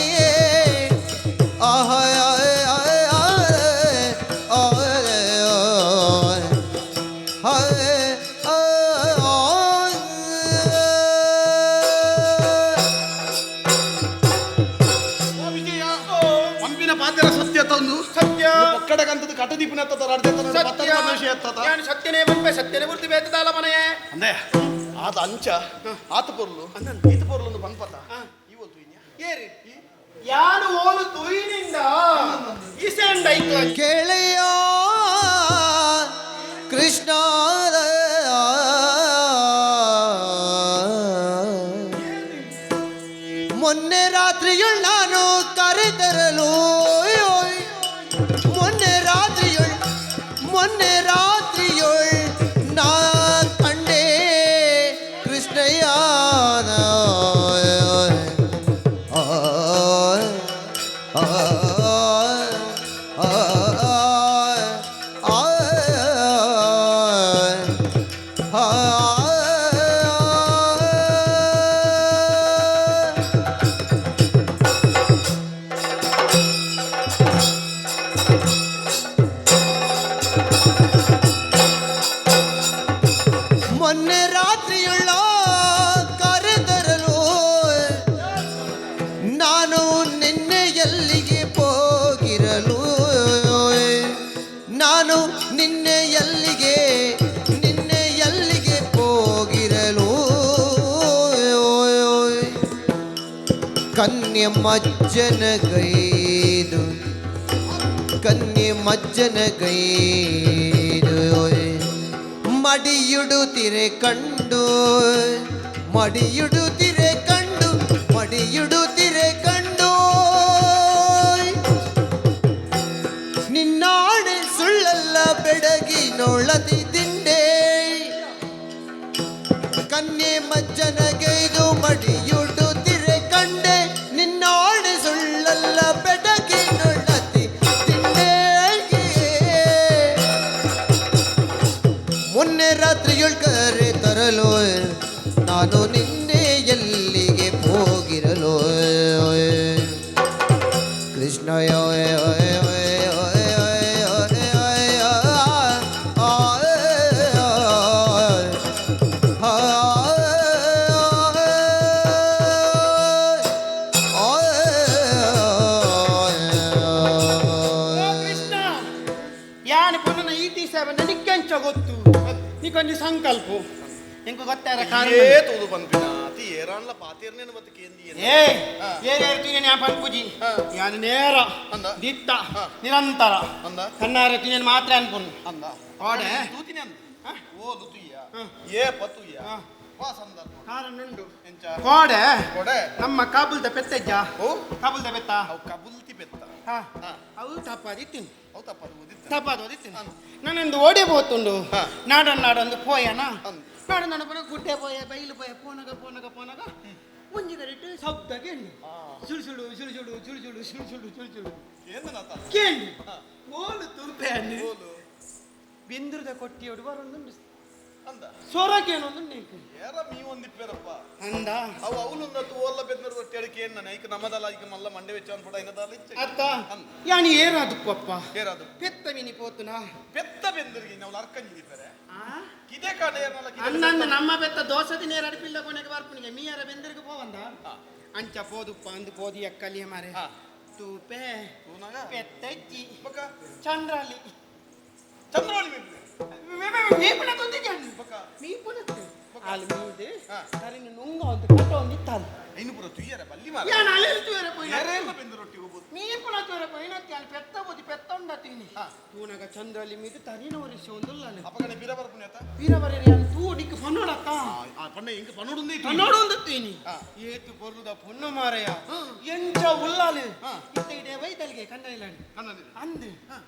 ಆಹಾ ಸತ್ಯ. ಪಕ್ಕಡಗಂತದ ಕಟದೀಪನ ಸತ್ಯ. ಯಾನು ಸತ್ಯನೇ ಬನ್ಪೆ, ಸತ್ಯನೇ ಬುರ್ತಿ ಬೇತದಾಲ ಮನೆಯೇ. ಅಂದೆ ಆತ ಅಂಚ ಆತ ಪೊರ್ಲು ಈತ ಪೊರ್ಲು ಒಂದು ಪನ್ಪತ ಇವತ್ತು ಏರಿ ಯಾನು ಓಲು ತುಯಿನಿಂದ ಇಸೆಂಡೈತು. ಕೇಳೆಯ ಕೃಷ್ಣ, ಮೊನ್ನೆ ರಾತ್ರಿಯುಳ್ ನಾನು ಕರೆತರಲು, ಮೊನ್ನೆ ರಾತ್ರಿಯುಳ್ ಮೊನ್ನೆ ರಾತ್ರಿಯುಳ್ ನಾ ಕಂಡೆ ಕೃಷ್ಣಯ್ಯ. ಮೊನ್ನೆ ರಾತ್ರಿಯುಳ್ಳ ಕರೆತರಲು ನಾನು ನಿನ್ನೆ ಎಲ್ಲಿಗೆ ಹೋಗಿರಲು, ನಾನು ನಿನ್ನೆ ಎಲ್ಲಿಗೆ ನಿನ್ನೆ ಎಲ್ಲಿಗೆ ಹೋಗಿರಲು. ಕನ್ಯೆ ಮಜ್ಜನ ಗೈದು, ಕನ್ಯೆ ಮಜ್ಜನ ಗೈದು ಮಡಿಯುಡುತ್ತಿರೆ ಕಂಡು, ಮಡಿಯುಡುತ್ತಿರೆ ಕಂಡು, ಮಡಿಯುಡುತ್ತಿರೆ ಕಂಡು. ನಿನ್ನಾಣೆ ಸುಳ್ಳಲ್ಲ ಬೆಡಗಿ ನೋಳತಿ ತಿಂಡೆ. ಕನ್ಯೆ ಮಜ್ಜನಗೈದು ಮಡಿಯುಡುತ್ತಿರೆ ಕಂಡೆ, ನಿನ್ನಾಣೆ ಸುಳ್ಳಲ್ಲ ಬೆಡಗಿ ನೋಳತಿ ತಿಂಡೆ. ಮೊನ್ನೆ ರಾತ್ರಿಯುಳ್ ಕರೆ ತರಲು ನಾನು ನಿನ್ನೆ ಎಲ್ಲಿಗೆ ಹೋಗಿರಲು. ಕೃಷ್ಣ ಓ ಕೃಷ್ಣ, ಯಾನು ಪೊನ್ನನ ಈ ತೀಸವ ನಿಕ್ಕೆಂಚ ಗೊತ್ತು, ನಿಕ್ಕೊಂಜಿ ಸಂಕಲ್ಪ ಎಂಕು ಗೊತ್ತಾರ ಕಾರಣ. ಏ ತೂದು ಪನ್ಪಿನ ಅತಿ ಏರಾನ್ಲ ಪಾತೇರ್ನೇನು ಮತ್ತೆ ಕೇಂದಿ. ಏ ಏರೇರು ತುಯ್ಯನೆ ಆ ಪನ್ಪುಜಿ ಯಾನು ನೇರ ಅಂದ. ದಿಟ್ಟ ನಿರಂತರ ಅಂದ. ಕಣ್ಣಾರೆ ತುಯ್ಯನೆ ಮಾತ್ರ ಅನ್ಪುನು ಅಂದ. ಓಡೆ. ತೂತಿನಿ ಅಂದ ಓದು ತುಯ್ಯ ಏ ಪತುಯ್ಯ ವಾ ಸಂದರ್ಭ ಕಾರಣ ಉಂಡು. ಎಂಚ? ಕೋಡೆ. ಕೋಡೆ. ನಮ್ಮ ಕಾಬುಲ್ದ ಪೆತ್ತೆಜ್ಜ. ಓ. ಕಾಬುಲ್ದ ಬೆತ್ತ. ಅವು ಕಬುಲ್ತಿ ಪೆತ್ತ. ಹಾ, ಅವು ತಪ್ಪಾದಿತ್ತಿನ. ಅವು ತಪ್ಪದು ಓದಿತ್ತ. ತಪ್ಪಾದ ಓದಿತ್ತಿನ ನಾನೊಂದು ಓಡಿ ಪೋತುಂಡು. ನಾಡನ್ ನಾಡೊಂದು ಪೋಯನ. ಅಂದ್. ನಾಡ ನಾಡ ಪೋನ, ಗುಡ್ಡೆ ಪೋಯ, ಬೈಲು ಪೋಯ, ಪೋನಗ ಪೋನಗ ಪೋನಗ ಮುಂಜಿದ ರಿಟ್ಟು ಶಬ್ದ ಕೇಳಿ, ಸುಳು ಸುಳು ಸುಳು ಸುಳು ಸುಳು ಸುಳು ಸುಳು ಸುಳು ಸುಳು ಸುಳು. ಏನನಾತ? ಕೇಳಿ ಓಲು ತುರ್ಪೆ. ಓಲು. ಬಿಂದ್ರದ ಕೊಟ್ಟಿಯೋಡು ಬರೊಂದುಂಡು. ಅಂದ. ಸೊರಕೇನೊಂದುಂಡು ನೀಕು. ಏರ ಮೀ ಒಂದಿಪ್ಪೇರಪ್ಪ. ಅಂದ. ಅವು ಅವಲುಂದತ್ತು ಓಲ್ಲ ಬೆದ್ನರು ರೊಟ್ಟಿ ಅಡಿಕೆ ಏನ್ ನಾನು ಐಕ ನಮ್ಮದಲ್ಲ ಈಗ ಮಲ್ಲ ಮಂಡೆ ವೆಚ್ಚ ಅನ್ಬಿಡ ಇನ್ನದಲ್ಲ ಇಚ್ಚೆ. ಅತ್ತ. ಅಂದ. ಯಾನಿ ಏನಾದಕ್ಕಪ್ಪ? ಏರಾದು? ಪೆತ್ತ ಮಿನಿ ಪೋತುನಾ. ಪೆತ್ತ ಬೆಂದರಿಗೆ ನಾವು ಅರ್ಕಂಜಿದಿಪ್ಪರೆ ಕಿದೆ ಕಾಣ ಏರ್ನಲ್ಲ ಕಿದೆ. ಅನ್ನಂದು ನಮ್ಮ ಬೆತ್ತ ದೋಸೆ ನೇರ ಅಡಿಪಿಲ್ಲ ಕೊನೆಗೆ ಬರ್ಪುನಿಗೆ ಮೀಯರ ಬೆಂದರಿಗೆ ಪೋವಂದ. ಅಂಚ ಪೋದುಪ್ಪ ಅಂದು ಪೋದಿ ಅಕ್ಕಲಿಯ ಮಾರೆ. ತೂಪೆ. ತೂನಾಗ? ಪೆತ್ತಜ್ಜಿ. ಬೊಕ? ಚಂದ್ರಾಲಿ. ಚಂದ್ರೋಳಿ ಮೇಪಿದೆ. ಮೀಪುನ ತೊಂದಿದ್ದಾನೆ. ಬೊಕ? ಮೀಪುನ ಅಲ್ಲಿ ಮೀದು ತರಿನ ನುಂಗ ಒಂದು ಕಟ್ಟ ಒಂದು ಇತ್ತಲ್ಲ. ಐನು ಪೂರ ತುಯ್ಯರ ಬಲ್ಲಿ ಮಾರ. ಯಾನ್ ಅಲ್ಲೆಲ್ಲ ತೂಯರ ಪೋಯಿನ. ಏರೇರ್ನ ಬೆಂದು ರೊಟ್ಟಿ ಹೋಗ್ಬೋದು. ಮೀಪುನ ತೂಯರ ಪೋಯಿನ ಅಲ್ಲಿ ಪೆತ್ತ ಬೋದಿ ಪೆತ್ತ ಉಂಡತೀನಿ. ತೂನಗ ಚಂದ್ರಲ್ಲಿ ಮೀದು ತರಿನ ಒರಿಸಿ ಒಂದುಲ್ಲ. ಅಪಗನೆ ಬೀರ ಬರ್ಪುನಿ ಆತ. ವೀರವರೇ ಅಲ್ಲಿ ತೂ ನಿಕ್ಕು ಫನ್ನೋಡತ್ತ. ಆ ಪಣ್ಣ ಇಂಕ ಪನ್ನೋಡುಂದು. ಕನ್ನಡ ಒಂದು ತೀನಿ ಏತು ಪೊರ್ಲುದ ಪೊಣ್ಣು ಮಾರಯ್ಯ, ಎಂಚ ಉಲ್ಲಾಲು ಇತ್ತ ಇಡೆ ಬೈತಲ್ಗೆ ಕನ್ನಡ ಅಂದು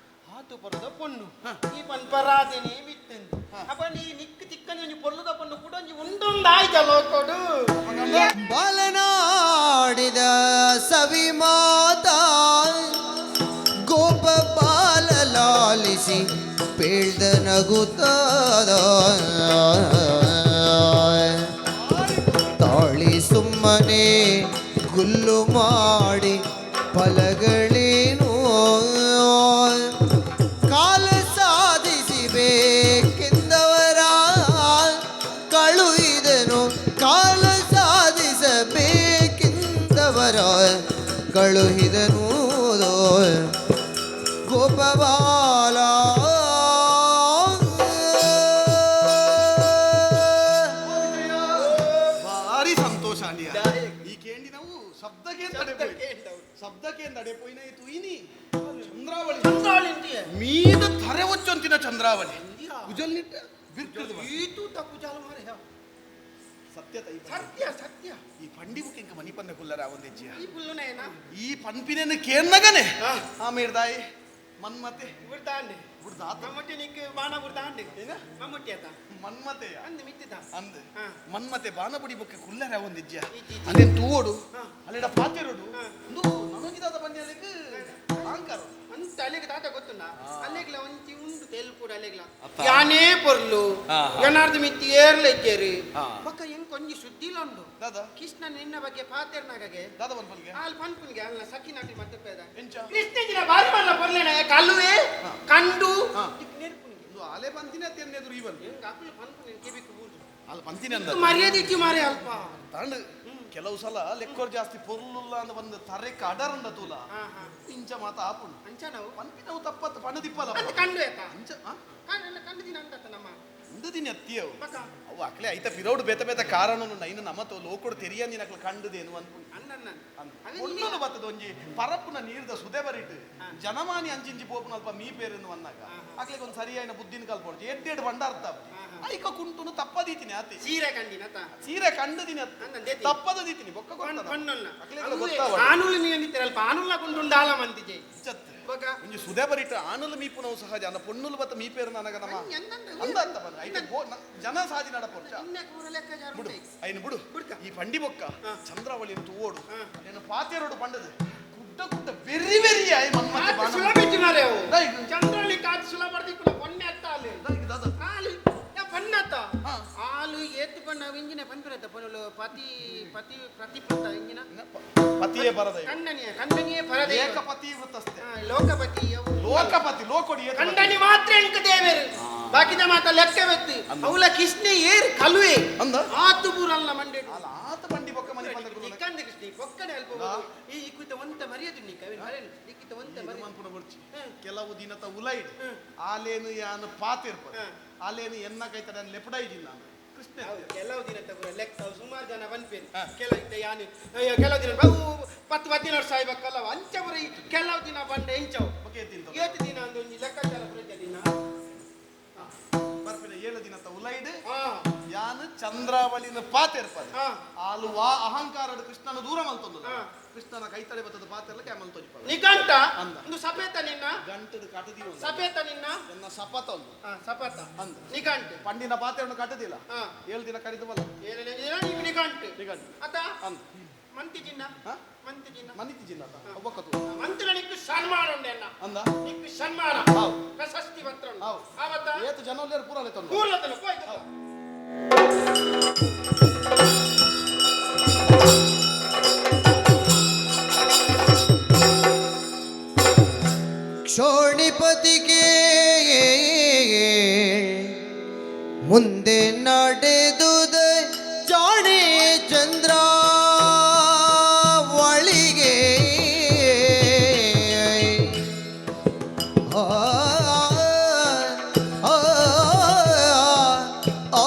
ಆತು ಪೊರ್ಲುದ ಪೊಣ್ಣು ಈ ಪನ್ಪರಾದಿನಿ ಮಿತ್ತಂದು ಅಪ್ಪ ನೀ ನಿಕ್ಕು ತಿಕ್ಕನೆ ಒಂಜಿ ಪೊರ್ಲುದ ಪೊಣ್ಣು ಕೂಡ ಒಂಜಿ ಉಂಡೊಂದು ಆಯ್ತ ಲೋಕೊಡು. ಬಾಲನಾಡಿದ ಸವಿ ಮಾತಾ. ನಗುತ್ತಾದ ತಾಳಿ ಸುಮ್ಮನೆ ಗುಲ್ಲು ಮಾಡಿ ಫಲಗಳೇನು ಕಾಲ ಸಾಧಿಸಬೇಕೆಂದವರ ಕಳುಹಿದನು ಕಾಲ ಸಾಧಿಸಬೇಕೆಂದವರ ಕಳುಹಿದನು ಗೋಪಬಾಲ. ಭಾರಿ ಸಂತೋಷ ಅಂಡಿಯ. ಈ ಕೇಂಡಿ ನಾವು ಶಬ್ದಕ್ಕೆ ಶಬ್ದಕ್ಕೆ ತಡೆಪೋಯಿನ ತುಯಿನಿ ಚಂದ್ರಾವಳಿ ಚಂದ್ರಾವಳಿ ಅಂತೀಯ. ಮೀದ ತರೆ ಒಚ್ಚೊಂತಿನ ಚಂದ್ರಾವಳಿ ಕುಜಲ್ ನಿಟ್ಟ ಬಿರ್ಕದ ಈ ತೂತ ಕುಜಾಲ ಮಾರೆ. ಸತ್ಯ ತೈ. ಸತ್ಯ ಸತ್ಯ. ಈ ಪಂಡಿ ಬುಕ್ಕಿಂಕ ಮನಿ ಪಂದೆ ಕುಲ್ಲರ ಒಂದೆಜ್ಜಿಯ. ಈ ಪುಲ್ಲುನೇನ? ಈ ಪನ್ಪಿನ ಕೇನ್ನಗನೆ. ಆ. ಆಮೇರ್ದಾಯಿ ಮನ್ಮತೆ ಬುಡ್ದಾಂಡೆ. ಬುಡ್ದಾತ. ಮಮ್ಮಟ್ಟಿ ನಿಕ್ ಬಾಣ ಬುಡ್ದಾಂಡೆ. ಏನ? ಮಮ್ಮಟ್ಟಿ ಆತ. ಮನ್ಮತೆಯ ಅಂದ್ ಮಿತ್ತಿದ. ಅಂದ್. ಹಾ. ಮನ್ಮತೆ ಬಾನಪುಡಿ ಬೊಕ್ಕೆ ಕುಲ್ಲರ ಒಂದಿಜ್ಜ. ಇಜ್ಜಿ, ಇಜ್ಜಿ. ಅಲ್ಲೇನ್ ತೂವೋಡು. ಹಾ. ಅಲ್ಲೇಡ ಪಾತೆರೋಡು. ಹಾ. ಒಂದು ನನಗಿದಾದ ಬನ್ನಿ ಅಲ್ಲಿಗೆ ಆಂಕಾರ. ಅಂತ ಅಲ್ಲಿಗೆ ತಾತ ಗೊತ್ತುಂಡ ಅಲ್ಲಿಗ್ಲ ಒಂಚಿ ಉಂಡು ತೆಲ್ ಕೂಡ ಅಲ್ಲಿಗ್ಲ ಅತ್ತ. ಯಾನೇ ಪೊರ್ಲು. ಹಾ, ಹಾ. ಏನಾರ್ದು ಮಿತ್ತಿ ಏರ್ಲ ಇಜ್ಜೇರಿ. ಹಾ. ಬೊಕ್ಕ ಎಂಕ್ ಒಂಜಿ ಸುದ್ದಿಲ ಉಂಡು. ದಾದಾ? ಕೃಷ್ಣ ನಿನ್ನ ಬಗ್ಗೆ ಪಾತೆರ್ನಾಗಗೆ. ದಾದ ಪನ್ಪಲ್ಗೆ? ಆಲ್ ಪನ್ಪುನ್ಗೆ ಅಲ್ಲ ಸಖಿ ನಾಟಿ ಮತ್ತೆ ಪೇದ. ಎಂಚ? ಕೃಷ್ಣ ಬಾರಿ ಮಲ್ಲ ಪೊರ್ಲೆನ ಕಲ್ಲುವೆ ಕಂಡು. ಹಾ. ನೆರ್ಪುನ್ಗೆ. ಒಂದು ಆಲೆ ಪಂತಿನ ಅತ್ತೆನ್ನೆ ಎದುರು ಇವನ್. ಎಂಕ್ ಅಕುಲು ಪನ್ಪುನ್ ಕೆಬಿಕ್ ಬೂರ್ದು. ಅಲ್ಲಿ ಪಂತಿನ ಅಂದ. ಮರ್ಯಾದೆ ಇಜ್ಜಿ ಮಾರೆ ಅಲ್ಪ. ತಾಂಡು ಕೆಲವು ಸಲ ಲೆಕ್ಕೋರ್ ಜಾಸ್ತಿ ಪೊರ್ಲುಲ್ಲ ಅಂದ ಒಂದು ತರೆಕ್ ಅಡರಂಡ ತೂಲ. ಹಾ ಹಾ. ಇಂಚ ಮಾತ ಆಪುಂಡು. ಅಂಚ ನಾವು ಪನ್ಪಿನವು ತಪ್ಪತ್ತು ಪಣದಿಪ್ಪಲ. ಅಂತ ಕಂಡು ಆಯ್ತಾ? ಅಂಚ ಆ? ಕಂಡು ಕಂಡು ದಿನ ಅಂತತ್ತ ನಮ್ಮ. ಒಂದು ದಿನ ಅತ್ತಿಯವು. ಬಕ. ಅವು ಅಕ್ಲೆ ಐತ ಪಿರೌಡ್ ಬೇತ ಬೇತ ಕಾರಣ ನೈನು ನಮತೋ ಲೋಕೊಡು ತೆರಿಯಂದಿನ ಅಕ್ಲೆ ಕಂಡುದೇನು ಅನ್ಪುಂಡು. ಅನ್ನ ಅಂದ್. ಒಣ್ಣುನು ಬತ್ತದ ಒಂಜಿ ಪರಪ್ಪುನ ನೀರ್ದ ಸುದೆ ಬರಿಟ್ ಜನಮಾನಿ ಅಂಚಿಂಚಿ ಪೋಪುನ ಅಲ್ಪ ಮೀ ಪೇರನ್ನು ಅನ್ನಾಗ ಅಕ್ಲೆಗ್ ಒಂದು ಸರಿಯಾಯಿನ ಬುದ್ಧಿನ ಕಲ್ಪೊಡ್ಚಿ ಎಡ್ಡೆಡ್ ಎಡ್ ಬಂಡ ಅರ್ಥ ಐಕ ಕುಂಟುನು ತಪ್ಪದೀತಿನಿ ಆತಿ. ಸೀರೆ ಕಂಡಿನ ತ. ಸೀರೆ ಕಂಡುದಿನಿ ಅತ್ತ. ಅಂದ ದೇತಿ. ತಪ್ಪದ ದೀತಿನಿ ಬೊಕ್ಕ ಗೊತ್ತದ. ಪಣ್ಣೊಲ್ಲ. ಅಕ್ಲೆಗ್ಲ ಗೊತ್ತಾವಡ್. ಆನುಲು ನೀ ಅಲ್ಲ ಆನುಲ್ಲ ಕೊಂಡು ಆಲ ಮಂತಿಜೆ. ಇಚ್ಚತ್. ಬೊಕ. ಒಂಜಿ ಸುದೆ ಬರಿಟ್ ಆನುಲು ಮೀಪುನವು ಸಹಜ ಅಂದ ಪೊಣ್ಣುಲು ಬತ್ತ ಮೀಪೇರು ನನಗ ನಮ್ಮ ಎಂದಂದ? ಅಂದ ಅಂತ ಬಂದ ಐತ ಜನ ಸಾಜಿ ನಡಪೊಡ್ಚ. ಇನ್ನ ಕೂರ ಲೆಕ್ಕಾಚಾರ ಬಿಡು. ಉಂಟು. ಐನು ಬಿಡು. ಬಿಡ್ಕ. ಈ ಪಂಡಿ ಬೊಕ್ಕ ಹಾ. ಚಂದ್ರಾವಳಿಯನ್ನು ತೂವೋಡು. ಹಾ. ಅಲ್ಲೇನು ಪಾತೆರೋಡು ಪಂಡದು ಕುಡ್ಡ ಕುಡ್ಡ ಬೆರ್ರಿ ಬೆರ್ರಿ ಆಯ್ ಮನ್ಮತೆ ಆತ ಬಾಣ. ಸುಲಭ ಇಜ್ಜಿ ಮಾರೆ ಅವು. ದೈ. ಚಂದ್ರಳ್ಳಿ ಕಾತು ಸುಲಭ ಬರ್ದಿಕ್ಕುಲ ಪೊನ್ನೆ ಅತ್ತ ಅಲ್ಲಿ. ದಾಯಿಗ್ ದಾದ? ಆಲು ಯಾ ಪನ್ನತ್ತ. ಹಾ. ಆಲು ಏತು ಪಣ್ಣ ಇಂಜಿನ ಪನ್ಪಿರತ್ತ ಪೊನಲು ಪತಿ ಪತಿ ಪ್ರತಿಪತ್ತ ಇಂಜಿನ. ಪತಿಯೇ ಬರದ ಕಣ್ಣನಿಯ ಕಣ್ಣನಿಯೇ ಪರದೆ. ಏಕಪತಿ ವೃತ್ತಸ್ತೆ. ಹಾ, ಲೋಕಪತಿ ಅವು. ಲೋಕಪತಿ ಲೋಕೊಡಿ ಏತ ಪತಿ. ಕಂಡನಿ ಮಾತ್ರ ಎಂಕ ದೇವೇರು ಬಾಕಿದ ಮಾತ ಲೆಕ್ಕ ಬೆತ್ತಿ ಅವಲ ಕೃಷ್ಣ ಏರ್ ಕಲುವೆ. ಅಂದ? ಆತು ಬೂರಲ್ಲ ಮಂಡೆ. ಅಲ್ಲ ಆತ ಬಂಡಿ ಬೊಕ್ಕ ಮನೆ ಬಂದ ಗುರು. ನಿಕ್ಕಂದ ಕೃಷ್ಣ ಬೊಕ್ಕನೆ ಅಲ್ಪ ಈ ಇಕ್ಕಿತ ಒಂತ ಮರ್ಯಾದೆ ನಿಕ್ಕ ಅವೇನು ಮರೇನು ಇಕ್ಕಿತ ಒಂತ ಮರ್ಯಾದೆ. ಮನ್ಪುನ ಬೊಡ್ಚಿ. ಹ್ಮ್. ಕೆಲವು ದಿನತ ಉಲೈಡ್ ಹ್ಮ್. ಆಲೇನು ಯಾನು ಪಾತಿರ್ಪ ಹ್ಮ್. ಆಲೇನು ಎನ್ನ ಕೈತಡ ಲೆಪಡ ಇದ್ದೀನಿ ನಾನು ಕೃಷ್ಣ. ಹೌದು, ಕೆಲವು ದಿನ ತಗುರ ಲೆಕ್ಕ ಸುಮಾರು ಜನ ಬಂದ್ಪೇರು. ಹಾ. ಕೆಲವು ಇತ್ತ ಯಾನು ಅಯ್ಯೋ ಕೆಲವು ದಿನ ಅವು ಪತ್ತು ಹದಿನ ವರ್ಷ ಆಯ್ಬೇಕಲ್ಲ ಅಂಚ ಬರೀ ಕೆಲವು ದಿನ ಬಂಡೆ ಎಂಚವು. ಓಕೆ ತಿಂತ. ಏತು ದಿನ ಅಂದ್ರೆ ಒಂಜಿ ಲೆಕ್ಕಾಚಾರ ಪೂರ ದಿನ. ಬರ್ಪಿನ ಏಳು ದಿನತ ಉಲೈಡ್ ಹಾ. ಯಾನು ಚಂದ್ರಾವಳಿನ ಪಾತಿರ್ಪ ಹಾ. ಆಲು ವಾ ಅಹಂಕಾರಡು ಕೃಷ್ಣನ ದೂರ ಮಲ್ತೊಂದು. ಹಾ. ಕೃಷ್ಣನ ಕೈತಡೆ ಬತ್ತದ ಪಾತೆಲ್ಲ ಕ್ಯಾಮಲ್ ತೋಜಿಪ. ನಿಘಂಟ. ಅಂದ. ಒಂದು ಸಪೇತ ನಿನ್ನ. ಗಂಟದ ಕಟದಿ ಒಂದು. ಸಪೇತ ನಿನ್ನ. ಎನ್ನ ಸಪತ ಒಂದು. ಹಾ, ಸಪತ. ಅಂದ. ನಿಘಂಟು. ಪಂಡಿನ ಪಾತೆಯನ್ನು ಕಟ್ಟದಿಲ್ಲ. ಹಾ. ಏಳು ದಿನ ಕರಿದವಲ್ಲ. ಏಳನೇ ದಿನ ನೀವು ನಿಘಂಟು. ನಿಘಂಟು. ಅತ. ಅಂದ. ಮಂತಿ ಚಿನ್ನ. ಹಾ? ಮಂತಿ ಚಿನ್ನ. ಮನಿತಿ ಜಿನ್ನ ಒಬ್ಬಕ್ಕತು. ಮಂತ್ರಿನ ನಿಕ್ಕು ಸನ್ಮಾನ ಉಂಡೆ ಅಣ್ಣ. ಅಂದ. ನಿಕ್ಕು ಸನ್ಮಾನ. ಹೌದು. ಪ್ರಶಸ್ತಿ ಪತ್ರ ಉಂಡು. ಹೌದು. ಆವತ್ತ. ಏತು ಜನ ಉಲ್ಲೇರು ಪೂರ ಅಲ್ಲೇ ಕೂರ್ಲತನ ಹೋಯ್ತು. ಕ್ಷೋಣಿಪತಿಗೆ ಮುಂದೆ ನಡೆದುದ ಜಾಣೆ ಚಂದ್ರಾವಳಿಗೆ ಆ ಆ ಆ ಆ.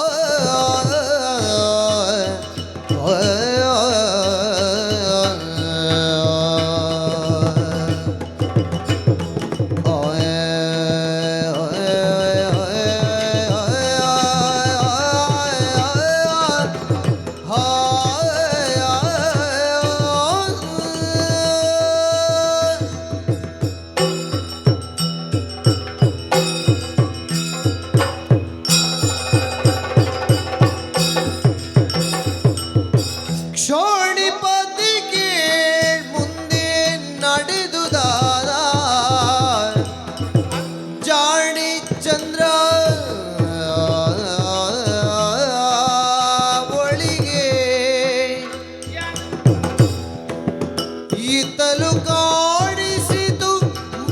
ಕಾಣಿಸಿತು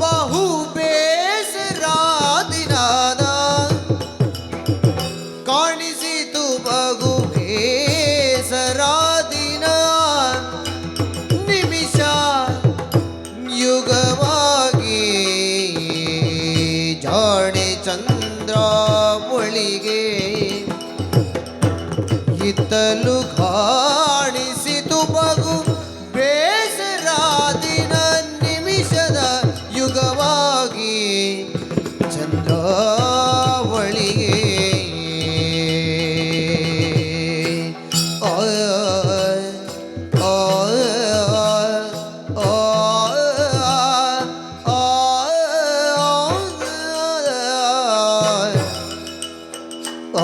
ಬಹು ಬೇಸರಾದಿನಾದ, ಕಾಣಿಸಿತು ಬಹು ಬೇಸರಾದಿನ ನಿಮಿಷ ಯುಗವಾಗಿ ಜಾಣೆ ಚಂದ್ರಾವಳಿಗೆ ಇತ್ತಲು ಕಾಣಿಸಿತು ಬಗು ಬೇಸರಾದಿನ ನಿಮಿಷದ ಯುಗವಾಗಿ ಚಂದ್ರಾವಳಿಗೆ. ಆ ಆ ಆ ಆ ಆ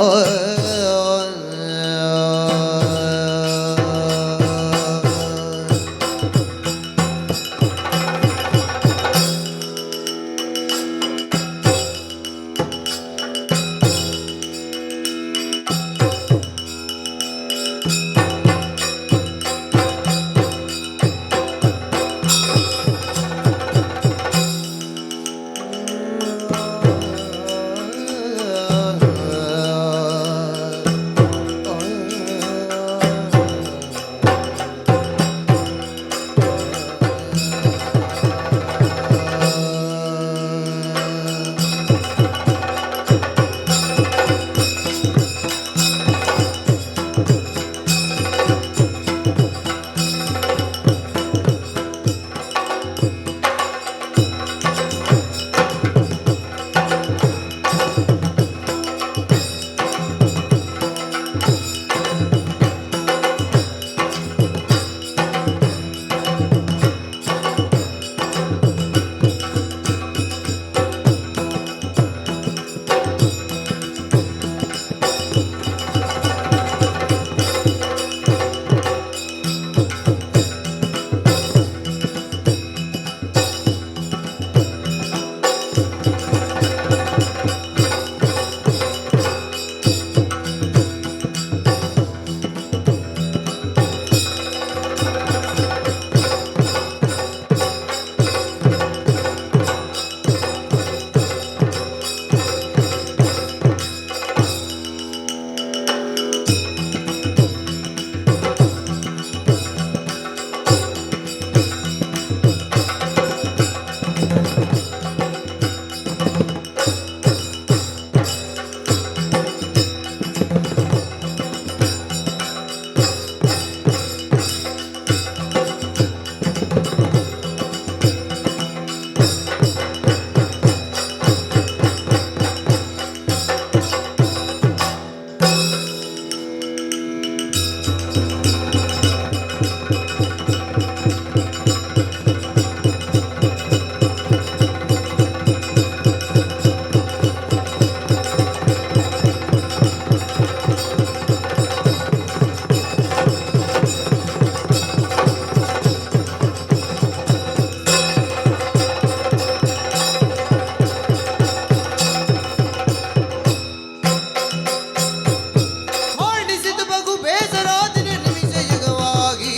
ಕಾಣಿಸಿತು ಬಗು ಬೇಸರಾದಿನ ನಿಮಿಷ ಯುಗವಾಗಿ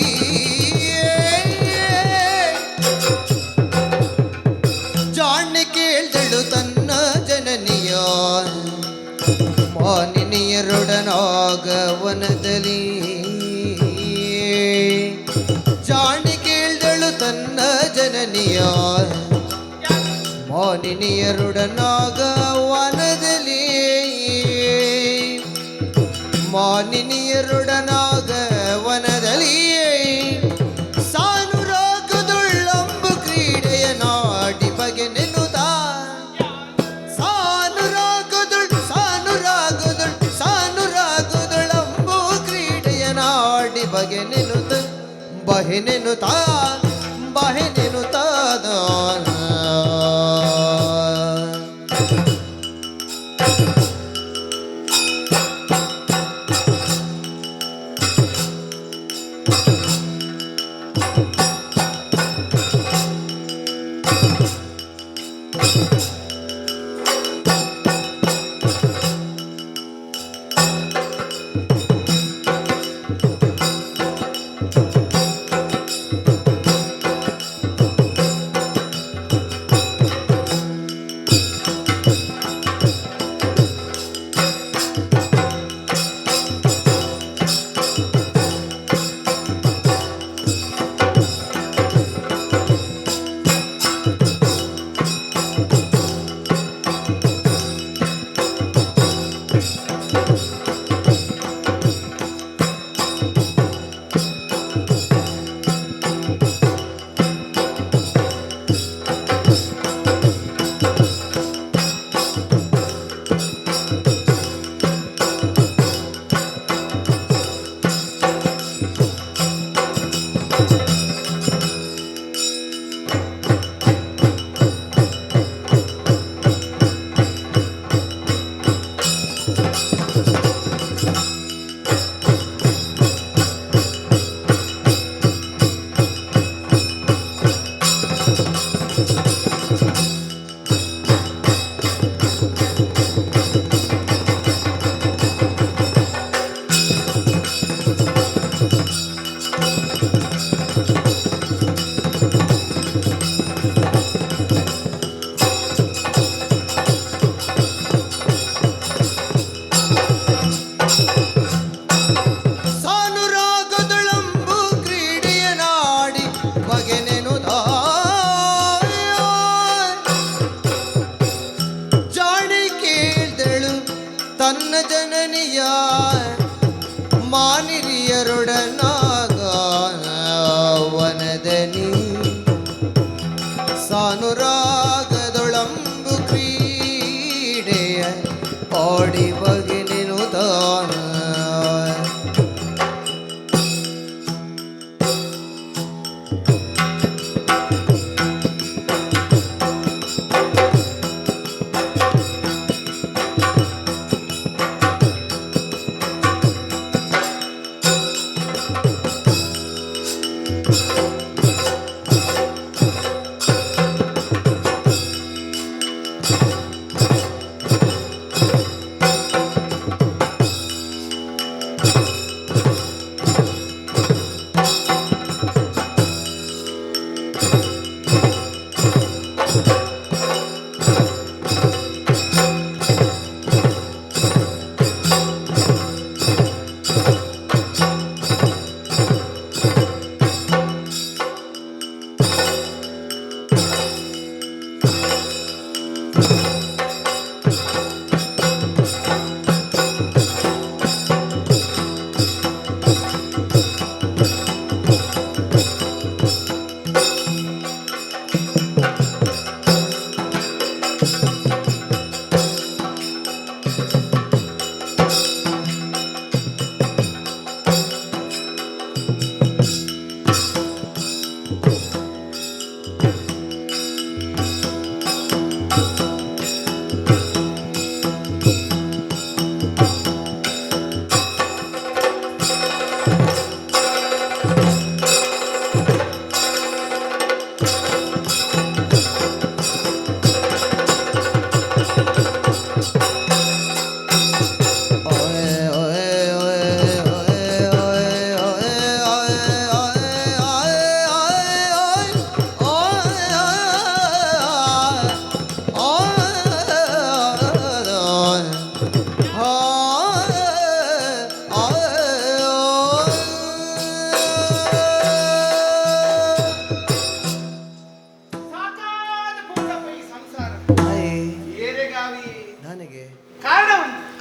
ಜಾಣೆ ಕೇಳ್ದಳು ತನ್ನ ಜನನಿಯ ಮಾನಿನಿಯರೊಡನಾಗವನದಲ್ಲಿ. ಜಾಣೆ ಕೇಳ್ದಳು ತನ್ನ ಜನನಿಯ ಮಾನಿನಿಯರೊಡನಾಗವನದಲ್ಲಿ, ಮಾನಿನಿಯರೊಡನಾಗ ವನದಲ್ಲಿ ಸಾನುರಾಗದುಳ್ಳಂಬು ಕ್ರೀಡೆಯ ನಾಡಿ ಬಗೆ ನೆನ್ನುತ್ತ, ಸಾನುರಾಗದುಳ್ ಸಾನುರಾಗದುಳ್ ಸಾನುರಾಗದುಳ್ಳಂಬು ಕ್ರೀಡೆಯ ನಾಡಿ ಬಗೆ ನೆನ್ನುತ್ತ ಬಹೆ ನೆನ್ನುತ್ತ ಬಹೆ ನೆನ್ನುತ್ತಾದ.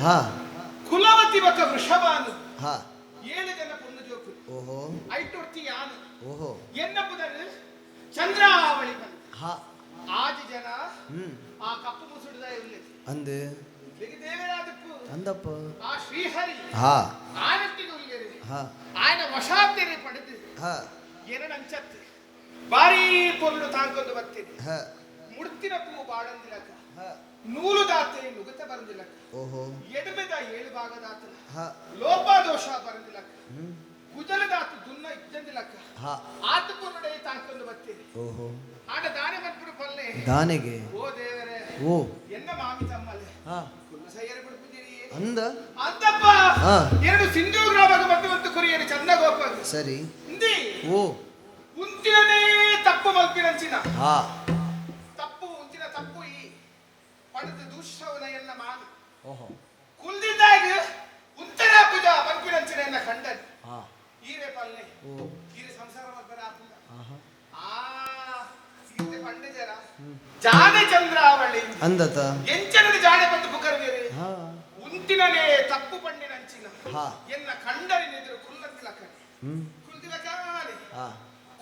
ಹಾ ಕುಲವತಿ ಬಕ ವೃಷಭಾನು ಹಾ 7 ಜನ ಪೊಣ್ಣು ಜೋಕು ಓಹೋ ಐಟೊರ್ತಿ ಯಾನು ಓಹೋ ಎನ್ನಪ್ಪುದರು ಚಂದ್ರಾವಳಿ ಬಂದು ಹಾ ಆಜಿ ಜನ ಹ್ಮ್ ಆ ಕಪ್ಪು ಮುಸುಡಿದ ಇರಲಿ ಅಂದು ದೇವರಾದಪ್ಪು ಅಂದಪ್ಪ ಆ ಶ್ರೀಹರಿ ಹಾ ಆನಟ್ಟಿಗೆ ಉಲ್ಲೇರಿ ಹಾ ಆಯನ ವಶಾತೆರೆ ಪಡೆದು ಹಾ ಏನನ ಅಂಚತ್ತು ಬಾರಿ ಪೊರ್ಲು ತಾಂಕೊಂಡು ಬರ್ತೀನಿ ಹಾ ಮುಡ್ತಿನ ಪೂ ಬಾಡಂದಿಲಕ ಹಾ ನೂಲು ದಾತೆ ನುಗುತ ಬರಂದಿಲಕ ಓಹೋ ಎಡಮೆದ ಏಳು ಭಾಗದಾತನ ಹಾ ಲೋಪದೋಷ ಬರಂದಿಲಕ ಹ್ಮ್ ಕುಜಲದಾತು ದುನ್ನ ಇಜ್ಜಂದಿಲಕ ಹಾ ಆತ ಪೊರ್ಲುಡೆ ತಾಂಕೊಂಡು ಬರ್ತೀನಿ ಓಹೋ ಆಡ ದಾನೆ ಮನ್ಪುಡು ಪಲ್ಲೆ ದಾನೆಗೆ ಓ ದೇವರೇ ಓ ಎನ್ನ ಮಾಮಿ ತಮ್ಮಲೆ ಹಾ ಕುಲ್ಲ ಸೈಯರ ಬಿಡ್ಪುಜಿರಿ ಅಂದ ಅಂತಪ್ಪ ಹಾ. ಎರಡು ಸಿಂಧು ಗ್ರಾಮಕ್ಕೆ ಬಂದು ಒಂದು ಕುರಿಯರು ಚಂದಗೋಪ ಸರಿ ಇಂದಿ ಓ ಉಂತಿನನೇ ತಪ್ಪು ಮಲ್ಪಿನಂಚಿನ ಹಾ ತಪ್ಪು ಉಂಚಿನ ತಪ್ಪು ಈ ಪಡೆದ ದೂಷವನ ಎನ್ನ ಮಾಮಿ ಓಹೋ ಕುಲ್ದಿದ್ದಾಗ ಉಂತರ ಪೂಜಾ ಮಲ್ಪಿನಂಚಿನ ಎನ್ನ ಖಂಡನೆ ಹಾ ಈರೆ ಪಲ್ಲೆ ಓ ಈರೆ ಸಂಸಾರ ಮಲ್ಪರ ಆಪುಲ್ಲ ಆಹಾ ಆ ಸೀತೆ ಪಂಡಿಜರ ಜಾನೆ ಚಂದ್ರಾವಳಿ ಅಂದತ ಎಂಚನದ ಜಾನೆ ಬಂದು ಪುಕರ್ವೇರೆ ಹಾ ಉಂತಿನನೇ ತಪ್ಪು ಪಂಡಿನಂಚಿನ ಹಾ. ಎನ್ನ ಕಂಡರಿನೆದುರು ಕುಲ್ಲಂತಿಲಕ ಹ್ಮ್ ಕುಲ್ದಿಲಕಾನೆ ಹಾ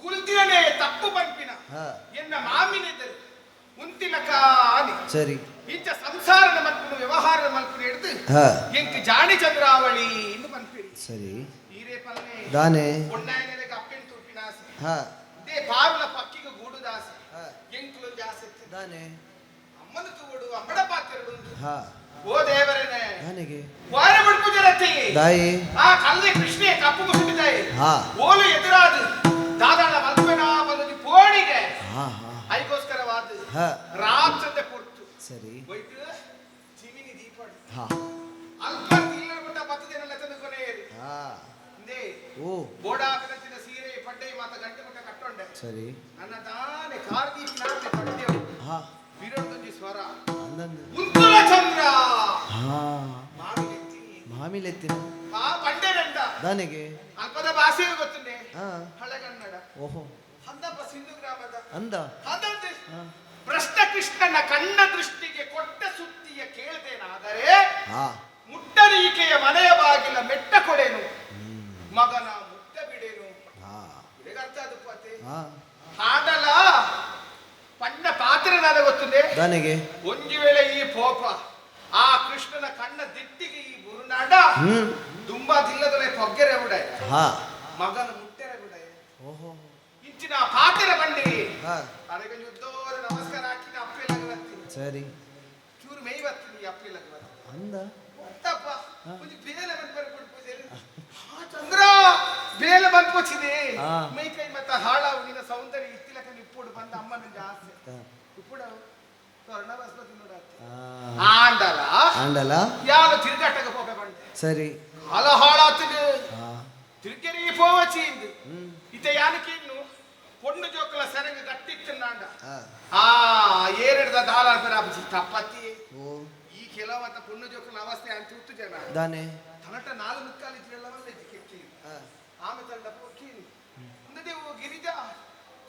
ಕುಲ್ದಿನನೇ ತಪ್ಪು ಪಂಪಿನ ಹಾ. ಎನ್ನ ಮಾಮಿನೆದುರು ಉಂತಿಲಕಾನೆ ಸರಿ ಇಂಚ ಸಂಸಾರದ ಮಲ್ಪುನು ವ್ಯವಹಾರದ ಮಲ್ಪುನು ಹಿಡಿದು ಹಾ ಎಂಕ್ ಜಾಣಿ ಚಂದ್ರಾವಳಿ ಎಂದು ಪನ್ಪಿರಿ ಸರಿ ಈರೇ ಪಲ್ಲೆ ದಾನೆ ಪೊಣ್ಣಾಯನೆಲೆಗೆ ಅಪ್ಪೆನ್ ತುಪ್ಪಿನ ಆಸೆ ಹಾ ಇದೇ ಪಾರುಲ ಪಕ್ಕಿಗೆ ಗೂಡುದಾಸೆ ಹಾ. ಎಂಕುಲೊಂದು ಆಸೆ ಇತ್ತು. ದಾನೆ ಅಮ್ಮನ ತೂಡು ಅಮ್ಮಡ ಪಾತ್ರೆಡುಂಟು ಹಾ ಓ ದೇವರನೇ ದಾನೆಗೆ ವಾರ ಬಿಡ್ಪು ಜನತೆ ದಾಯಿ ಆ ಕಲ್ಲೆ ಕೃಷ್ಣೆ ಕಪ್ಪು ಮುಸುಡಿದಾಯಿ ಹಾ. ಓಲು ಎದುರಾದು ದಾದಾಳ ಮಲ್ಪೆನ ಬಂದು ಪೋಡಿಗೆ ಹಾ ಹಾ ಐಗೋಸ್ಕರವಾದ ಹಾ. ರಾತ್ರಂದೆ ಪೊರ್ತು ಸರಿ ಹೋಯ್ತು ಚಿಮಿನಿ ದೀಪಡು ಹಾ ಅಲ್ಪ ತಿಲ್ಲರ ಬತ್ತದೇನಲ್ಲ ತಂದು ಕೊನೆಯೇರಿ ಹಾ ಇಂದೇ ಓ ಬೋಡಾಪಿನಂಚಿನ ಸೀರೆ ಪಡ್ಡೆ ಮಾತ ಗಂಟೆ ಮುಟ್ಟ ಕಟ್ಟೊಂಡೆ ಸರಿ ನನ್ನ ತಾನೆ ಕಾರ್ದೀಪ್ ನಾತೆ ಪಡ್ಡೆವು ಹಾ ವಿರೋಧಿ ಸ್ವರ ಅಂದಂದು ಉಂತುಲ ಚಂದ್ರ ಹಾ ಮಾಮಿಲೆತ್ತಿ ಮಾಮಿಲೆತ್ತಿನ ಆ ಪಂಡೆರಂಡ ದಾನೆಗೆ ಅಲ್ಪದ ಭಾಷೆಯು ಗೊತ್ತುಂಡೆ ಹಾ ಹಳೆಗನ್ನಡ ಓಹೋ ಅಂದಪ್ಪ ಸಿಂಧು ಗ್ರಾಮದ ಅಂದ ಅದಂತೆ ಹಾ ಭ್ರಷ್ಟ ಕೃಷ್ಣನ ಕಣ್ಣ ದೃಷ್ಟಿಗೆ ಕೊಟ್ಟ ಸುದ್ದಿಯ ಕೇಳ್ದೇನಾದರೆ ಹಾ ಮುಟ್ಟರೀಕೆಯ ಮನೆಯ ಬಾಗಿಲ ಮೆಟ್ಟ ಕೊಡೆನು ಮಗನ ಮುಟ್ಟ ಬಿಡೇನು ಹಾ ಅರ್ಥ ಅದು ಪತೆ ಹಾ ಹಾಡಲ ಪಣ್ಣ ಪಾತ್ರನಾದ ಗೊತ್ತುಂಡೆ ದಾನೆಗೆ ಒಂಜಿ ವೇಳೆ ಈ ಪೋಪ ಆ ಕೃಷ್ಣನ ಕಣ್ಣ ದಿಟ್ಟಿಗೆ ಈ ಗುರುನಾಡ ಹ್ಮ್ ದುಂಬಾ ದಿಲ್ಲದೊಲೆ ಪೊಗ್ಗೆರೆ ಬಿಡ ಹಾ ಮಗನ ಮುಟ್ಟೆರೆ ಬಿಡ ಓಹೋ ಇಂಚಿನ ಪಾತೆರ ಬಂಡಿ ಹಾ ಅದಕ್ಕೆ ಯುದ್ಧೋದ ನಮಸ್ಕಾರ ಹಾಕಿನ ಅಪ್ಪೆ ಲಗವತ್ತೀನಿ ಸರಿ ಚೂರು ಮೇಯ್ ಬರ್ತೀನಿ ಅಪ್ಪೆ ಲಗವತ್ತೀನಿ ಅಂದ ತಪ್ಪ ಒಂಜಿ ಬೇಲೆ ಬಂದ್ ಬರ್ ಆ ಚಂದ್ರ ಬೇಲೆ ಬಂದ್ ಪೋಚಿದೆ ಹಾ. ಮೈ ಕೈ ಮತ್ತ ಹಾಳಾವು ನಿನ್ನ ಸೌಂದರ್ಯ ಇತ್ತಿಲಕ ನಿಪ್ಪುಡು ಬಂದ ಅಮ್ಮನ ಆಸೆ ಹಾ. ಇಪ್ಪುಡು ಸ್ವರ್ಣ ಬಸ್ಪತಿ ನೋಡ ಆ, ಆಂಡಲ ಆಂಡಲ ಯಾರು ತಿರುಗಾಟಕ್ಕೆ ಹೋಗ ಬಂದೆ ಸರಿ ಹಾಲ ಹಾಳಾತದು ಹಾ ತಿರುಗೆರಿ ಪೋವಚಿ ಇಂದು ಹ್ಮ್ ಇತ ಯಾನಕ್ಕೆ ಇನ್ನು ಪೊಣ್ಣು ಜೋಕಲ ಸೆರಂಗ ಗಟ್ಟಿತ್ತು ನಾಂಡ ಹಾ ಆ ಏರೆಡ್ದ ದಾಲ ಬರಾಬಿ ತಪ್ಪತ್ತಿ ಓ ಈ ಕೆಲವು ಮತ್ತ ಪೊಣ್ಣು ಜೋಕಲ ಅವಸ್ಥೆ ಅಂತ ಉತ್ತು ಜನ ದಾನೆ ತನಟ ನಾಲ್ ಮುಕ್ಕಾಲು ಇದ್ರೆಲ್ಲ ಕೆಟ್ಟಿ ಹಾ ಆಮೆ ತಂಡ ಪೊಕ್ಕೀನಿ ಅಂದದೇವು ಗಿರಿಜಾ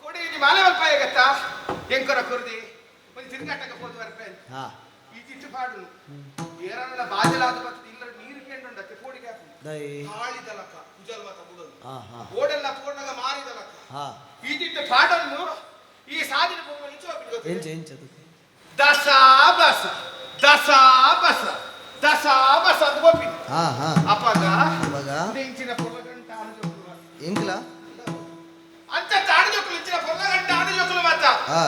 ಕೊಡಿ ನೀ ಮಾಲೆ ಬರ್ಪಾಯ ಗತ್ತಾ ಎಂಕೊರ ಕುರ್ದಿ ಒಂದು ತಿರುಗಾಟಕ್ಕೆ ಹೋದು ಬರ್ಪೆ ಹಾ ಈ ಚಿಟ್ಟು ಪಾಡುನು ಏರಲ್ಲ ಬಾಜಲಾದ ಬರ್ತದೆ ಇಲ್ಲ ನೀರು ಕೇಂಡುಂಡಕ್ಕೆ ಪೋಡಿಗೆ ಹಾಕು ದೈ ಹಾಳಿದಲಕ ಉಜಲ್ ಮತ ಬುಡಲು ಹಾ ಹಾ ಓಡೆಲ್ಲ ಪೋಡಾಗ ಮಾರಿದಲಕ ಹಾ ಈ ಚಿಟ್ಟು ಪಾಡನ್ನು ಈ ಸಾಧಿನ ಪೋಗ ಇಂಚು ಹೋಗ್ಬಿಟ್ಟು ಎಂಚ ಎಂಚ ಅದು ದಸ ಬಸ ದಸ ಬಸ ದಸ ಬಸ ಅಂತ ಗೋಪಿ ಹಾ ಹಾ ಅಪ್ಪಗ ಅವಾಗ ಇಂಚಿನ ಪೊರ್ಲಗಂಟ ಆಣಜೋಕುಲು ಎಂಕ್ಲ ಅಂಚ ಆಣಜೋಕುಲು ಇಂಚಿನ ಪೊರ್ಲಗಂಟ ಆಣಜೋಕುಲು ಮಾತ ಹಾ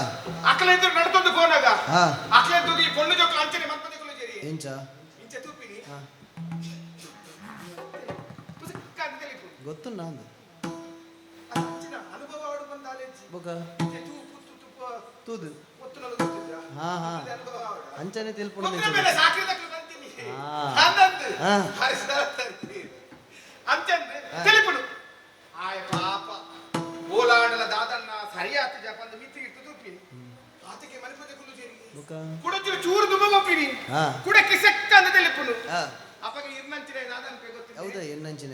ಅಕಲೆದ್ದು ನಡ್ತೊಂದು ಪೋನಾಗ ಹಾ ಅಕಲೆದ್ದು ಈ ಪೊಣ್ಣು ಜೋಕುಲು ಅಂಚನೆ ಮನ್ಪದೆಕುಲು ಜರಿ ಎಂಚ ಇಂಚ ತೂಪಿನಿ ಹಾ ಪುಸ್ತಕ ಅಂತ ತಿಳಿಪು ಗೊತ್ತುನ್ನ ಅಂದ ಅದು ಅಂಚಿನ ಅನುಭವ ಅವಡು ಬಂದಾಲೆಜ್ಜಿ ಬೊಕ ಇಂಚ ತೂಪು ತುಪ್ಪ ತೂದು ಒತ್ತುನಲು ಗೊತ್ತಿದ್ದ ಹಾ ಹಾ ಅನುಭವ ಅವಡ ಅಂಚನೆ ತಿಳ್ಪುಣ ಕೊಬ್ಬರಿ ಮೇಲೆ ಸಾಕಿದಕ್ಲು ಬಂತೀನಿ ಹಾ. ಅಂದಂದು ಹಾ. ಅಂಚಂದ್ರೆ ಹಾ. ತಿಳಿಪುಡು ಆಯ ಪಾಪ ಓಲಾಡಲ ದಾದಣ್ಣ ಸರಿಯಾತ ಜಪಂದು ಮಿತ್ತಿ ಇಟ್ಟು ತೂಪಿನಿ ಆತಕ್ಕೆ ಮನೆಪದ ಕುಲು ಸೇರಿ ಬೊಕ ಕುಡಚುರು ಚೂರು ದುಂಬ ಗೊಪ್ಪಿನಿ ಹಾ. ಕುಡಕ್ಕೆ ಸೆಕ್ಕ ಅಂತ ತಿಳಿಪುನು ಹಾ ಅಪ್ಪಗೆ ಇರ್ನಂಚಿನ ದಾದನ್ ಪೇ ಗೊತ್ತಿಲ್ಲ ಹೌದಾ ಎನ್ನಂಚಿನ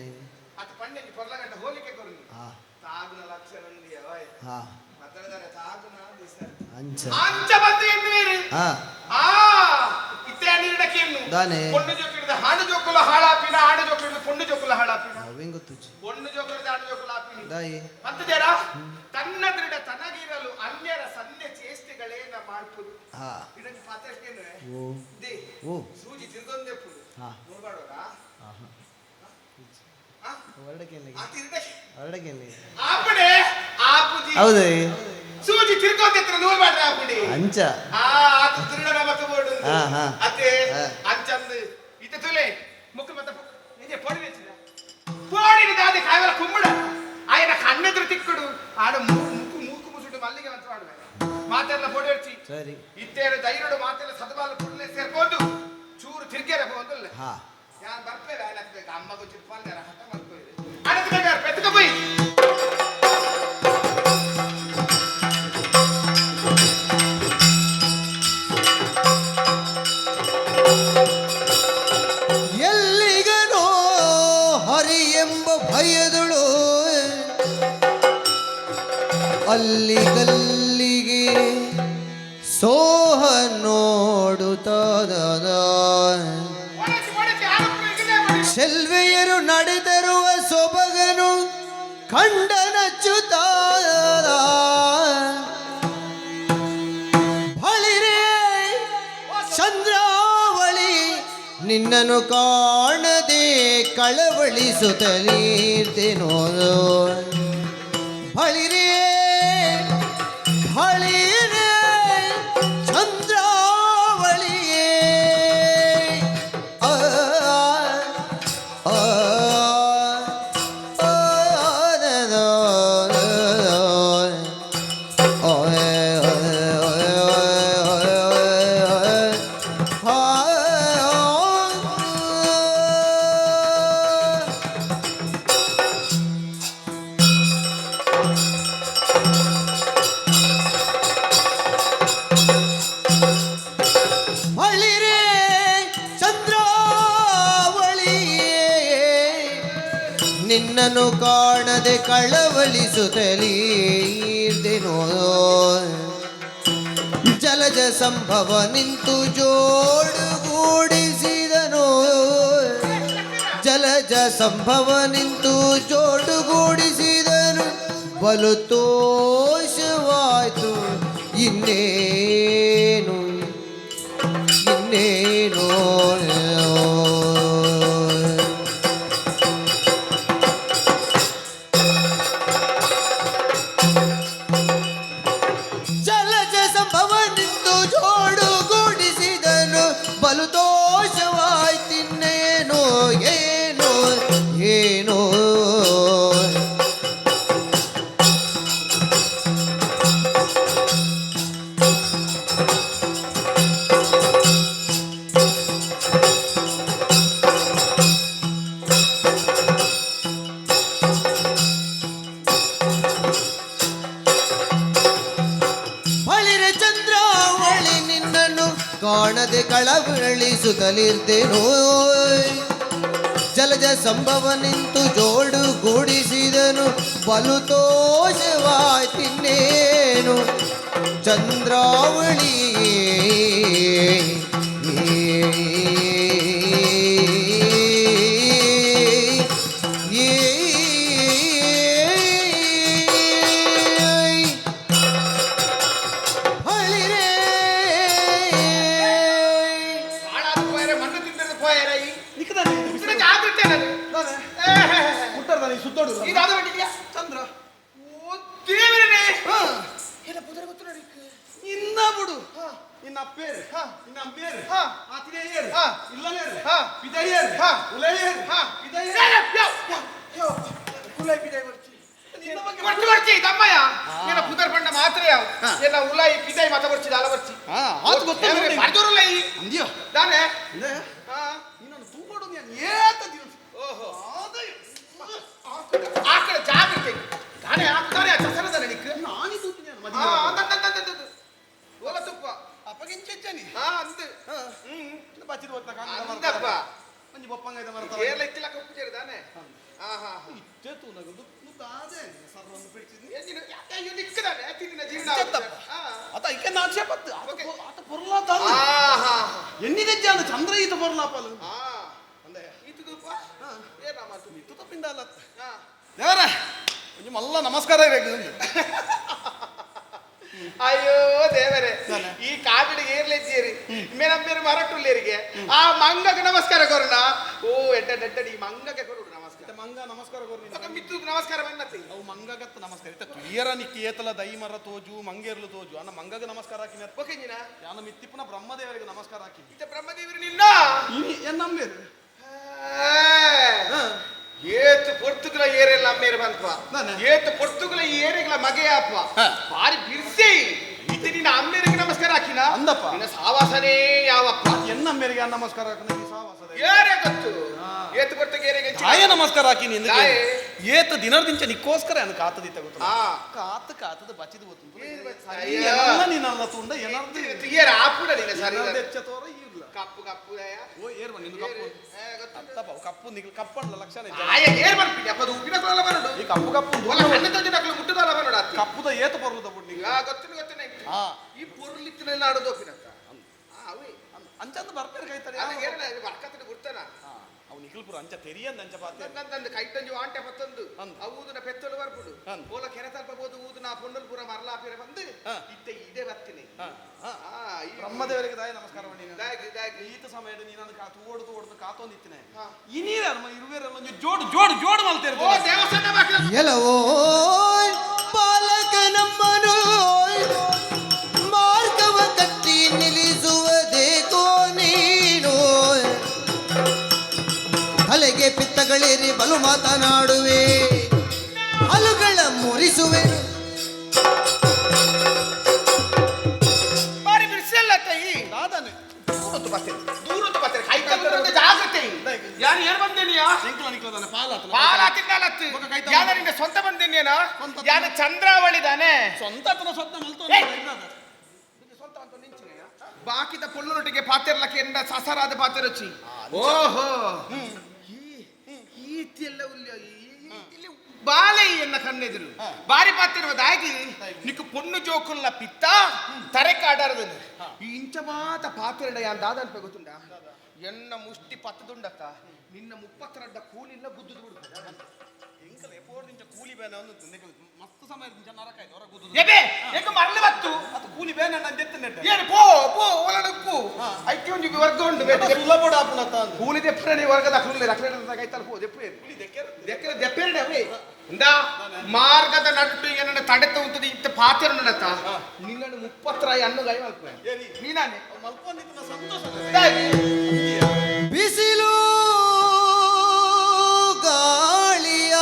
ಆತ ಪಣ್ಣೆಂಜಿ ಪೊರ್ಲಗಂಟ ಹೋಲಿಕೆ ಕೊರುನಿ ಹಾ ತಾಗುನ ಲಕ್ಷಣ ಅವಯ್ ಹಾ ಮತ್ತದಾರೆ ತಾಗುನ ದಿಸ ಅಂಚ ಅಂಚ ಬಂದು ಎನ್ನುವೇರು ಹಾ ಆ ಇತ್ತೆ ನೀಡಕ್ಕೆ ದಾನೆ. ಪೊಣ್ಣು ಜೋಕಿಡಿದ ಹಾನಿ ಜೋಕುಲ ಹಾಳಾಪಿನ ಆಣ ಜೋಕುಲು ಪೊಣ್ಣು ಜೋಕುಲ ಹಾಳಾಪಿನ ಅವೇನ್ ಗೊತ್ತುಜಿ ಪೊಣ್ಣು ಜೋಕುಲ ಆಣ ಜೋಕುಲ ಆಪಿನಿ ದಾಯಿ ಅಂತದೇರ ತನ್ನ ದೃಢ ತನಗಿರಲು ಅನ್ಯರ ಸಂದೆ ಚೇಷ್ಟೆಗಳೇನ ಮಾಡ್ಪುದು ಹಾ ಇದಕ್ಕೆ ಪಾತ್ರೇನು ಓ they ಓ ಸೂಜಿ ತಿರ್ಗೊಂದೆ ಪುಡು ಹಾ. ನೋಡ್ಬಾಡೋರಾ ಆಹಾ ಆ? ಹೊರಡಕ್ಕೆ ಆ ತಿರ್ಗ ಹೊರಡಕ್ಕೆ ಆಪುಡೆ ಆಪುಜಿ ಹೌದು ಸೂಜಿ ತಿರ್ಗೊಂದೆ ಹತ್ರ ನೋಡ್ಬಾಡ್ರ ಆಪುಡಿ ಅಂಚ ಆ ಆತ ತಿರುಡ ನಮಕ ಬೋಡು ಹಾ, ಹಾ. ಅತ್ತೆ ಹಾ. ಅಂಚಂದು ಇತ್ತ ತುಲೆ ಮುಕ್ಕ ಮತ್ತ ನಿಜ ಪೋಡಿ വെച്ചില്ല ಪೋಡಿ ದಾದೆ ಕಾಯವಲ ಕುಮ್ಮಡ ಆಯನ ಕಣ್ಣೆದುರು ತಿಕ್ಕುಡು ಆಡ ಮೂಕು ಮೂಕು ಮುಸುಡು ಮಲ್ಲಿಗೆ ಅಂತ ಮಾಡುವೆ ಮಾತೆಲ್ಲ ಪೋಡಿ ಹಚ್ಚಿ ಸರಿ ಇತ್ತೇರು ಧೈರ್ಯಡು ಮಾತೆಲ್ಲ ಸದಬಾಲ ಕುಡ್ಲೆ ಸೇರ್ಕೊಂಡು ಚೂರು ತಿರ್ಗೇರ ಒಂದಲ್ಲ ಹಾ ಯಾನ್ ಬರ್ಪೇ ಬೇಡ ಅಮ್ಮ ಗೊತ್ತಿರ್ಪಾಲ್ ಹಠ ಮಾಡ್ಕೋಯಿರಿ ಅಡದ ಬೇಕಾರೆ ಪೆತ್ತಕ ಪೋಯಿ ಎಲ್ಲಿಗನೋ ಹರಿ ಎಂಬ ಭಯದಳು ಅಲ್ಲಿಗಲ್ಲಿಗೆ ಸೋಹ ನೋಡುತ್ತಾದ ಒಡಚಿ ಒಡಚಿ ಆರೋಗ್ಯ ಚೆಲ್ವೆಯರು ನಡೆದರುವ ಸೊಬಗನು ಖಂಡನಚ್ಚುತ್ತ ಬಳಿರೇ ಚಂದ್ರಾವಳಿ ನಿನ್ನನ್ನು ಕಾಣದೆ ಕಳವಳಿಸುತ್ತಲೀರ್ತೆನೋ ಬಳಿರೇ ಬಳಿರೇ ಚಂದ್ರಾವಳಿಯೇ ಆ ಆ ಆ ಬಳಿರೇ ಚಂದ್ರಾವಳಿಯೇ ನಿನ್ನನ್ನು ಕಾಣದೆ ಕಳವಳಿಸುತ್ತಲೀರ್ದೆನೋ ಜಲಜ ಸಂಭವ ನಿಂತು ಜೋಡುಗೂಡಿಸಿದನು ಜಲಜ ಸಂಭವ ನಿಂತು ಜೋಡುಗೂಡಿಸಿದನು ಬಲು ತೋಷವಾಯ್ತು ಇನ್ನೇನು ಇನ್ನೇನು ಜಲಜ ಸಂಭವ ನಿಂತು ಜೋಡುಗೂಡಿಸಿದನು ಬಲು ದೋಷವಾಯ್ತಿನ್ನೇನು ಏನು ಏನು ಬಳಿರೆ ಚಂದ್ರಾವಳಿ ನಿನ್ನನ್ನು ಕಾಣದೆ ಕಳವಳಿಸುತ್ತಲಿರ್ದೇನೋ ಜಲಜ ಸಂಭವ ನಿಂತು ಜೋಡುಗೂಡಿಸಿದನು ಬಲು ತೋಷವಾಯ್ತಿನ್ನೇನು ಚಂದ್ರಾವಳಿ ಬಳಿರೇ ಹಾಳಾದ ಪೋಯರೆ ಮಣ್ಣು ತಿಂದಿರದ ಪೋಯರೆ ಈ ನಿಕ್ಕದಾನೆ ಇದನ್ನ ಜಾಗೃತಿ ಅನ್ನೋದು. ಏ, ಮುಟ್ಟರ್ದಾನೆ ಸುತ್ತೋಡು ಇದಾದ ಬಿಟ್ಟಿದ್ಯಾ? ಚಂದ್ರ ಓ ದೇವರೇ ಎಲ್ಲ ಪುದರ ಗೊತ್ತು ನೋಡಿ ಇನ್ನ ಬಿಡು ಇನ್ನ ಅಪ್ಪೇರು ಇನ್ನ ಅಮ್ಮೇರು ಹಾ. ಆತಿನೇಯರು ಹಾ. ಇಲ್ಲಲೇರು ಹಾ. ಪಿದಯ್ಯರು ಹಾ. ಉಲಯರು ಹಾ. ಪಿದಯ್ಯರು ಕುಲೈ ಬಿದೈ ಬರ್ಚಿ ಬರ್ಚಿ ಬರ್ಚಿ ತಮ್ಮಯ್ಯ ನಿನ್ನ ಪುದರ್ ಬಣ್ಣ ಮಾತ್ರ ಯಾವ ಎಲ್ಲ ಉಲೈ ಪಿದೈ ಮತ ಬರ್ಚಿ ದಾಲ ಬರ್ಚಿ ಹಾ ಆತು ಗೊತ್ತ ಬರ್ದೋರಲ್ಲ ಈ ಅಂದ್ಯೋ ದಾನೆ ಅಂದೆ ಹಾ ನೀನನ್ನು ತೂಗೋಡು ನಾನು ಏತ ದಿನ ಓಹೋ ಆದಯ ಆ ಕಡೆ ಜಾಗೃತಿ ದಾನೆ ಹಾಕ್ತಾನೆ ಆ ಚಸರದ ನಡಿಕ್ ನಾನಿ ತೂತಿನ ಹಾ ಮದುವೆ ಅಂದ ಅಂದ ಅಂದ ಅಂದ ಓಲ ತುಪ್ಪ ಅಪ್ಪಗಿಂಚೆಚ್ಚನಿ ಹಾ ಅಂದ ಹ್ಮ್ ಬಚ್ಚಿದ ಹೊತ್ತ ಅಂದಪ್ಪ ಒಂಜಿ ಬೊಪ್ಪಂಗ ಐದ ಮರತ ಏರ್ಲ ಇತ್ತಿಲ್ಲ ಕಪ್ಪು ಸೇರಿದಾನೆ ಹಾ ಹಾ ಹಾ ಇತ್ತೆ ತೂನಗದು ದಾದೆ ಸರ್ವನ್ನು ಪಿಡಿಚಿದ್ನಿ ಏನಿನ ಯಾಕೆ ಅಯ್ಯೋ ನಿಕ್ಕದಾನೆ ತಿನ್ನಿನ ಜೀರ್ಣ ಇಚ್ಚತ್ತಪ್ಪ. ಹಾ ಆತ ಐಕೆ ನಾಕ್ಷೇಪತ್ತು ಆತ ಓಕೆ. ಆತ ಪೊರ್ಲಾತ ಹಾ ಹಾ ಎನ್ನಿದೆಜ್ಜ ಅಂದ ಚಂದ್ರ ಈತ ಪೊರ್ಲಾಪಲ್ ಹಾ ಅಂದೆ ಈ ದಾಲ ದೇವರ ಒಂಜಿ ಮಲ್ಲ ನಮಸ್ಕಾರ ಇರಬೇಕು. ಅಯ್ಯೋ ದೇವರೇ, ಈ ಕಾಡಿಗೆ ಏರ್ಲೆಜ್ಜೇರಿ ಮೇನಮ್ಮೇರು ಮರಟುಲ್ಲೇರಿಗೆ ಆ ಮಂಗಗೆ ನಮಸ್ಕಾರ ಕೊರೋಣ. ಓ ಎಡ್ಡ ಎಡ್ಡ, ಈ ಮಂಗಗೆ ಕೊರುಡು ನಮಸ್ಕಾರ. ಮಂಗ ನಮಸ್ಕಾರ ಕೊರ್ನಿ. ಬೊಕ ಮಿತ್ತು ನಮಸ್ಕಾರ ಬಂದತಿ. ಅವು ಮಂಗಗತ್ತ ನಮಸ್ಕಾರ ಇತ್ತ ತುಯ್ಯರ ನಿಕ್ಕಿ ಏತಲ ದೈ ಮರ ತೋಜು, ಮಂಗೇರ್ಲು ತೋಜು ಅನ್ನ ಮಂಗಗ ನಮಸ್ಕಾರ ಹಾಕಿನ. ಓಕೆಂಜಿನ ಯಾನ ಮಿತ್ತಿಪ್ಪನ ಬ್ರಹ್ಮದೇವರಿಗೆ ನಮಸ್ಕಾರ ಹಾಕಿ. ಇತ್ತ ಬ್ರಹ್ಮದೇವರು ನಿನ್ನ ಇನಿ ಎನ್ನಂಬೇರು. ಏತು ಪೊರ್ತುಗುಲ ಏರೆಲ್ಲ ಅಮ್ಮೇರು ಬಂತ್ವ. ನಾನೆ. ಏತು ಪೊರ್ತುಗುಲ ಈ ಏರೆಗಳ ಮಗೆಯಪ್ಪ. ಬಾರಿ ಬಿರ್ಸಿ ಇತ್ತ ನಿನ್ನ ಅಮ್ಮೇರಿಗೆ ನಮಸ್ಕಾರ ಹಾಕಿನ. ಅಂದಪ್ಪ. ನಿನ್ನ ಸಾವಾಸನೇ ಯಾವಪ್ಪ. ಎನ್ನಮ್ಮೇರಿಗೆ ನಮಸ್ಕಾರ ಹಾಕಿನ ಈ ಸಾವಾಸದ. ಏರೆ ಗೊತ್ತು ಏತು ಪೊರ್ತುಗೆ ಏರೆಗೆ ಕಾಯ ನಮಸ್ಕಾರ ಹಾಕಿ ನಿನ್ನ. ಕಾಯೆ. ಏತ ದಿನದಿಂಚ ನಿಕ್ಕೋಸ್ಕರ ಅನ್ನ ಕಾತದಿತ್ತ ಗೊತ್ತು. ಕಾತು ಕಾತದ ಬಚಿದ ಗೊತ್ತು. ಅಯ್ಯೋ. ನೀನಲ್ಲ ತುಂಡ ಏನಾರ್ದು. ಏರ ಆಪುಡ ನಿನ್ನ ಸರಿ. ಎಚ್ಚ ತೋರ ಈರ್ಲ. ಕಪ್ಪು ಕಪ್ಪು ದಯ. ಓ ಏರ್ವ ನಿನ್ನ ಕಪ್ಪು. ಏ, ಗೊತ್ತುಂಟು. ತಪ್ಪ ಕಪ್ಪು ನಿಗ್ಲು ಕಪ್ಪಣ್ಣ ಲಕ್ಷಣ ಇದ್ದ. ಆಯ ಏರ್ ಬರ್ಪಿಡಿ ಅಪ್ಪ, ಅದು ಉಪ್ಪಿನ ಕೊಡಲ ಬರೋಡು. ಈ ಕಪ್ಪು ಕಪ್ಪು. ಒಲ ಕಣ್ಣು ತಂದಿನ ಮುಟ್ಟದಲ್ಲ ಬರೋಡು ಅತ್ತಿ. ಕಪ್ಪುದ ಏತ ಬರುದ ಬುಡ್ ನಿಗ್ಲು. ಆ, ಗೊತ್ತುಂಟು ಗೊತ್ತುಂಟು ಎಂಕ್. ಈ ಪೊರ್ಲಿತ್ತಿನೆಲ್ಲ ಆಡೋದು ಒಪ್ಪಿನಕ್ಕ ಅವೇ. ಅಂಚಂದು ಬರ್ಪೇರು ಕೈತಡೆ. ಅದು ಏರಲ್ಲ ವರ್ಕತ್ತಿನ ಗುರ್ತನ. ಅವು ನಿಖಿಲ್ಪುರ ಅಂಚ ತೆರಿಯಂದ ಅಂಚ ಪಾತೆ. ನಂದು ಕೈತಂಜು ಆಂಟೆ ಪತ್ತೊಂದು. ಅಂದ್. ಅವು ಊದುನ ಪೆತ್ತಲು ಬರ್ಪುಡು. ಅಂದ್. ಓಲ ಕೆರೆ ತಲ್ಪ ಬೋದು ಊದುನ ಪೊಣ್ಣಲು ಪೂರ ಮರಲಾಪಿರ ಬಂದು. ಇತ್ತೆ ಇದೇ ಬರ್ತೀನಿ. ಈ ಬ್ರಹ್ಮದೇವರಿಗೆ ದಾಯ ನಮಸ್ಕಾರ ಮಾಡಿ. ದಾಗಿ ದಾಗಿ. ಈತ ಸಮಯದ ನೀನು ತೋಡು ತೋಡು ಕಾತೊಂದಿತ್ತಿನ ಈ ನೀರ ಇರುವೇರಲ್ಲ ಒಂಜಿ ಜೋಡು ಜೋಡು ಜೋಡು ಮಲ್ತೇರು. ಓ ದೇವಸ್ಥಾನ ಬಾಕಿಲ. ಎಲವೋ ಬಾಲಕನಮ್ಮನು ಮಾರ್ಗವ ಕಟ್ಟಿ ನಿಲ್ಲಿಸುವುದೇಕೋ ನೀನು? ತಲೆಗೆ ಪಿತ್ತಗಳೇರಿ ಬಲು ಮಾತನಾಡುವೆ, ಹಲುಗಳ ಮುರಿಸುವೆನು. ಬಾರಿ ಬಿರ್ಸಲ್ಲ ತಾಯಿ. ದಾದಾನೆ. ದೂರದ್ದು ಬರ್ತೇನೆ, ದೂರದ್ದು ಬರ್ತೇನೆ. ಕೈ ತಗೊಂಡು ಜಾಗ್ರತೆ. ಯಾರು ಏನ್ ಬಂದೇನಿಯಾ? ನಿಂಕ್ಲ ನಿಂಕ್ಲದಾನೆ ಪಾಲಾತನ. ಪಾಲ ತಿನ್ನಲತ್ತು. ಬೊಕ ಕೈ ತಗೊಂಡು. ಯಾನ ನಿನ್ನ ಸ್ವಂತ ಬಂದೇನೇನ? ಸ್ವಂತ. ಯಾನ ಚಂದ್ರಾವಳಿ ದಾನೆ. ಸ್ವಂತ ಆತನ ಸ್ವಂತ ಮಲ್ತೋ. ಏಯ್! ಸ್ವಂತ ಅಂತ ನಿಂಚಿನ ಬಾಕಿದ ಪೊಳ್ಳುನೊಟ್ಟಿಗೆ ಪಾತೆರ್ಲಕ್ಕೆ ಎಂದ ಸಸರಾದ ಪಾತೆರೊಚ್ಚಿ. ಓಹೋ, ಈತಿಯೆಲ್ಲ ಉಲ್ಯ ಇಲ್ಲಿ ಬಾಲೆ ಎನ್ನ ಕಣ್ಣೆದುರು ಬಾರಿ ಪಾತಿರುವ ದಾಗಿ ನಿಕ್ಕು ಪೊಣ್ಣು ಜೋಕುಲ್ಲ ಪಿತ್ತ ತರೆ ಕಾಡಾರದನು. ಈ ಇಂಚ ಮಾತ ಪಾತಿರಡ ಯಾನ್ ದಾದ ಅನ್ಪೆ ಗೊತ್ತುಂಡ? ಎನ್ನ ಮುಷ್ಟಿ ಪತ್ತದುಂಡತ್ತ ನಿನ್ನ 32 ಕೂಲಿಲ್ಲ ಗುದ್ದುದು ಬಿಡು. ಎಂಕಲ್ ಎಪೋರ್ ದಿಂಚ ಕೂಲಿ ಬೇನೆ ಒಂದು ನಿಕಲ್ ಮಸ್ತ್ ಸಮಯ ದಿಂಚ ನರಕ ಆಯ್ತು ಹೊರ ಗುದ್ದುದು. ಎಬೆ ಎಂಕ ಮರಳು ಬತ್ತು. ಅದು ಕೂಲಿ ಬೇನೆ ನಾನು ದೆತ್ತ ನೆಟ್ಟ. ಏನು ಪೋ ಪೋ ಒಲಡ ಉಪ್ಪು ಐತಿ ಒಂಜಿ ವರ್ಗ ಉಂಡು ಬೇತೆ. ಸುಲಭ ಆಪುನತ್ತ ಅಂದು. ಕೂಲಿ ದೆಪ್ಪರೆ ವರ್ಗದ ಕೂಲಿ ರಕ್ಲೆ ಕೈತಲ್ ಪೋ ದೆಪ್ಪು. ಕೂಲಿ ದೆಕ್ಕೆರ. ದೆಕ್ಕರೆ ದೆಪ್ಪೆರಡೆ ಅವೇ ಇಂದ ಮಾರ್ಗದ ನಡುಟು ಏನನ್ನ ತಡೆತ ಉಂಟು ಇತ್ತ ಪಾತೆರ ನಡತ ನಿನ್ನನ್ನು 30 ಹಣ್ಣು ಗೈ ಮಲ್ಪೆ. ಏರಿ. ನೀನಾನೆ. ಮಲ್ಕೊಂಡಿದ್ದ ಸಂತೋಷ. ಬಿಸಿಲು ಗಾಳಿಯ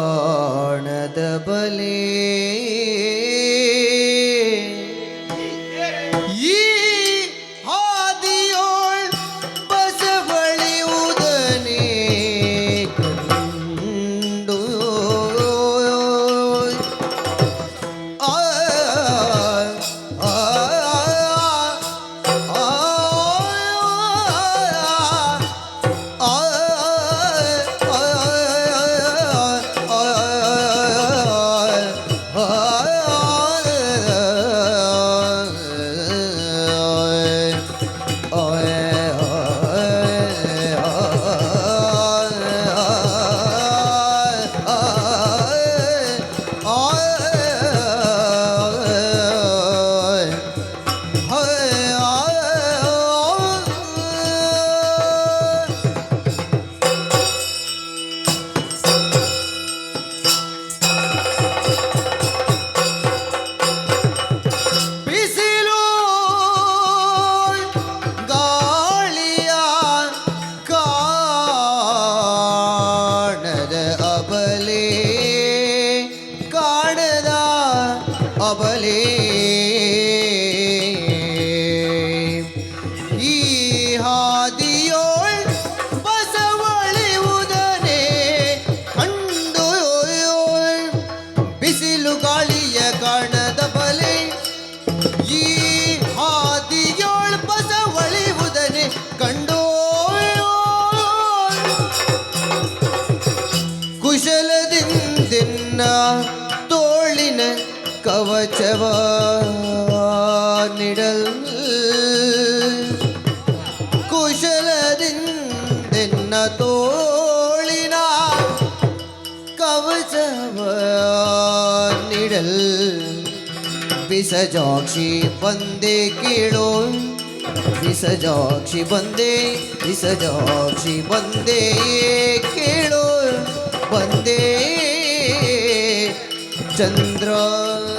ಕಾಣದ ಬಲೆ ಈ ಹಾದಿಯೋಳ್ ಬಸವಳಿಯುವುದನೇ ಕಂಡು ಆ ಆ ಆ ಆ ಬಿಸಿಲು ಗಾಳಿಯ ಕಾಣದ ಅಬಲೆ, ಕಾಣದ ಅಬಲೆ ಈ ಹಾದಿಯೋಳ್ ಬಸವಳಿಯುವುದನೇ ಕಂಡು ಬಿಸಿಲು ಗಾಳಿಯ ಕಾಣದ ಬಲೆ ಈ ಹಾದಿಯೋಳ್ ಬಸವಳಿಯುವುದನೆ ಕಂಡು ಕುಶಲದಿಂದಿನ್ನ ತೋಳಿನ ಕವಚವ ನಿಡಲ್. ನಿಡಲ್ ಬಿಸಜಾಕ್ಷಿ ಬಂದೆ ಕೇಳೋ, ಬಿಸಜಾಕ್ಷಿ ಬಂದೆ, ಬಿಸಜಾಕ್ಷಿ ಬಂದೆ ಕೇಳೋ, ಬಂದೆ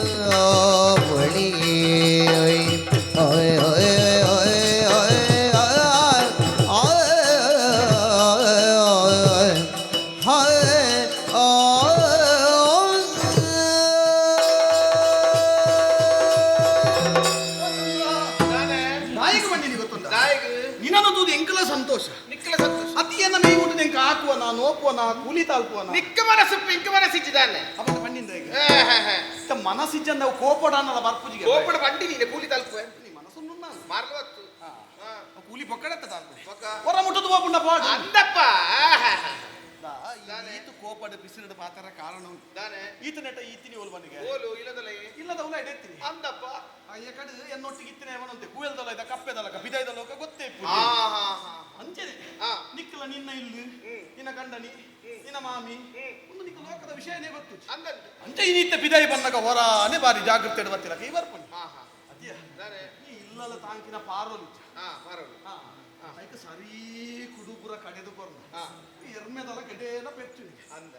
ಚಂದ್ರಾವಳಿ. ಓಯ್ ಓಯ್ ಓಯ್ ಓಯ್ ನಾಯಿಗೆ ಬಂದಿನಿ ಗೊತ್ತುಂಟ ನಿನ್ನನ್ನು ತೂದು ಎಂಕಲ ಸಂತೋಷ ನಿಕ್ಕಲ ಸಂತೋಷ. ಅತಿಯನ್ನ ಮೈ ಮುಟ್ಟು ಎಂಕ ಹಾಕುವನ ನೋಪುವನ ಕೂಲಿ ತಾಲ್ಪುವನ ನಿಕ್ಕ ಮನಸ್ಸು ಇಂಕ ಮನಸ್ಸಿಚ್ಚಿದಾನೆ. ಅಪ್ಪ ಬಂಡಿಂದ ಈಗ ಮನಸ್ಸಿಜ್ಜ ನಾವು ಕೋಪಡ ಅನ್ನಲ್ಲ ಬರ್ಪುಜಿಗೆ ಕೋಪಡ ಬಂಡಿ ನೀನೆ ಕೂಲಿ ತಲುಪುವೆ ನೀ ಮನಸ್ಸನ್ನು ನಾನು ಮಾರ್ಲು ಹೊತ್ತು. ಕೂಲಿ ಪೊಕ್ಕಡತ್ತ ತಾಲ್ಪು ಪೊಕ್ಕ. ಹೊರ ಮುಟ್ಟದು ಹೋಗುಂಡ ಪಾಡು ಅಂದಪ್ಪ ಈತು ಕೋಪಡ ಬಿಸಿಲಿಡ ಪಾತರ ಕಾರಣ ಉಂಟು. ದಾನೆ ಈತ ನೆಟ ಈತಿನಿ ಓಲ್ ಬನಿಗೆ ಓಲು ಇಲ್ಲದಲ್ಲ ಇಲ್ಲದ ಉಲ ಎಡೆತ್ತೀನಿ ಅಂದಪ್ಪ ಆ ಕಡೆ ಎನ್ನೊಟ್ಟಿಗೆ ಇತ್ತಿನ ಅವನಂತೆ ಕೂಯಲ್ದಲ್ಲ ಇದ್ದ ಕಪ್ಪೆದಲ್ಲ ಬಿದಾಯ್ದಲ್ಲ ಗೊತ್ತೇ ಇಪ್ಪು. ಹಾ ಹಾ ಹಾ ಅಂಚೆನೆ ಹಾ. ನಿಕ್ಕಲ ನಿನ್ನ ಇಲ್ಲಿ ನಿನ್ನ ಗಂಡನಿ ನಿನ್ನ ಮಾಮಿ ಒಂದು ನಿಕ್ಕ ಲೋಕದ ವಿಷಯನೇ ಗೊತ್ತು. ಅಂದಂದು ಅಂಚೆ ಇನ್ನಿತ್ತ ಬಿದಾಯಿ ಬಂದಾಗ ಹೊರಾನೆ ಬಾರಿ ಜಾಗೃತಿ ಇಡುವತ್ತಿಲ್ಲ ಕೈ ಬರ್ಪುಂಡು ಹಾ ಹಾ ಅದಿಯ ದಾನೆ ನೀ ಇಲ್ಲಲ್ಲ ತಾಂಕಿನ ಪಾರೋಲಿ ಹಾ ಮಾರೋಲು ಹಾ ಐಕ ಸರಿ ಕುಡುಪುರ ಕಡೆದು ಕೊರ್ನ ಹಾ ಎರ್ಮೆದಲ್ಲ ಕಡೆನ ಪೆಚ್ಚು ಅಂದ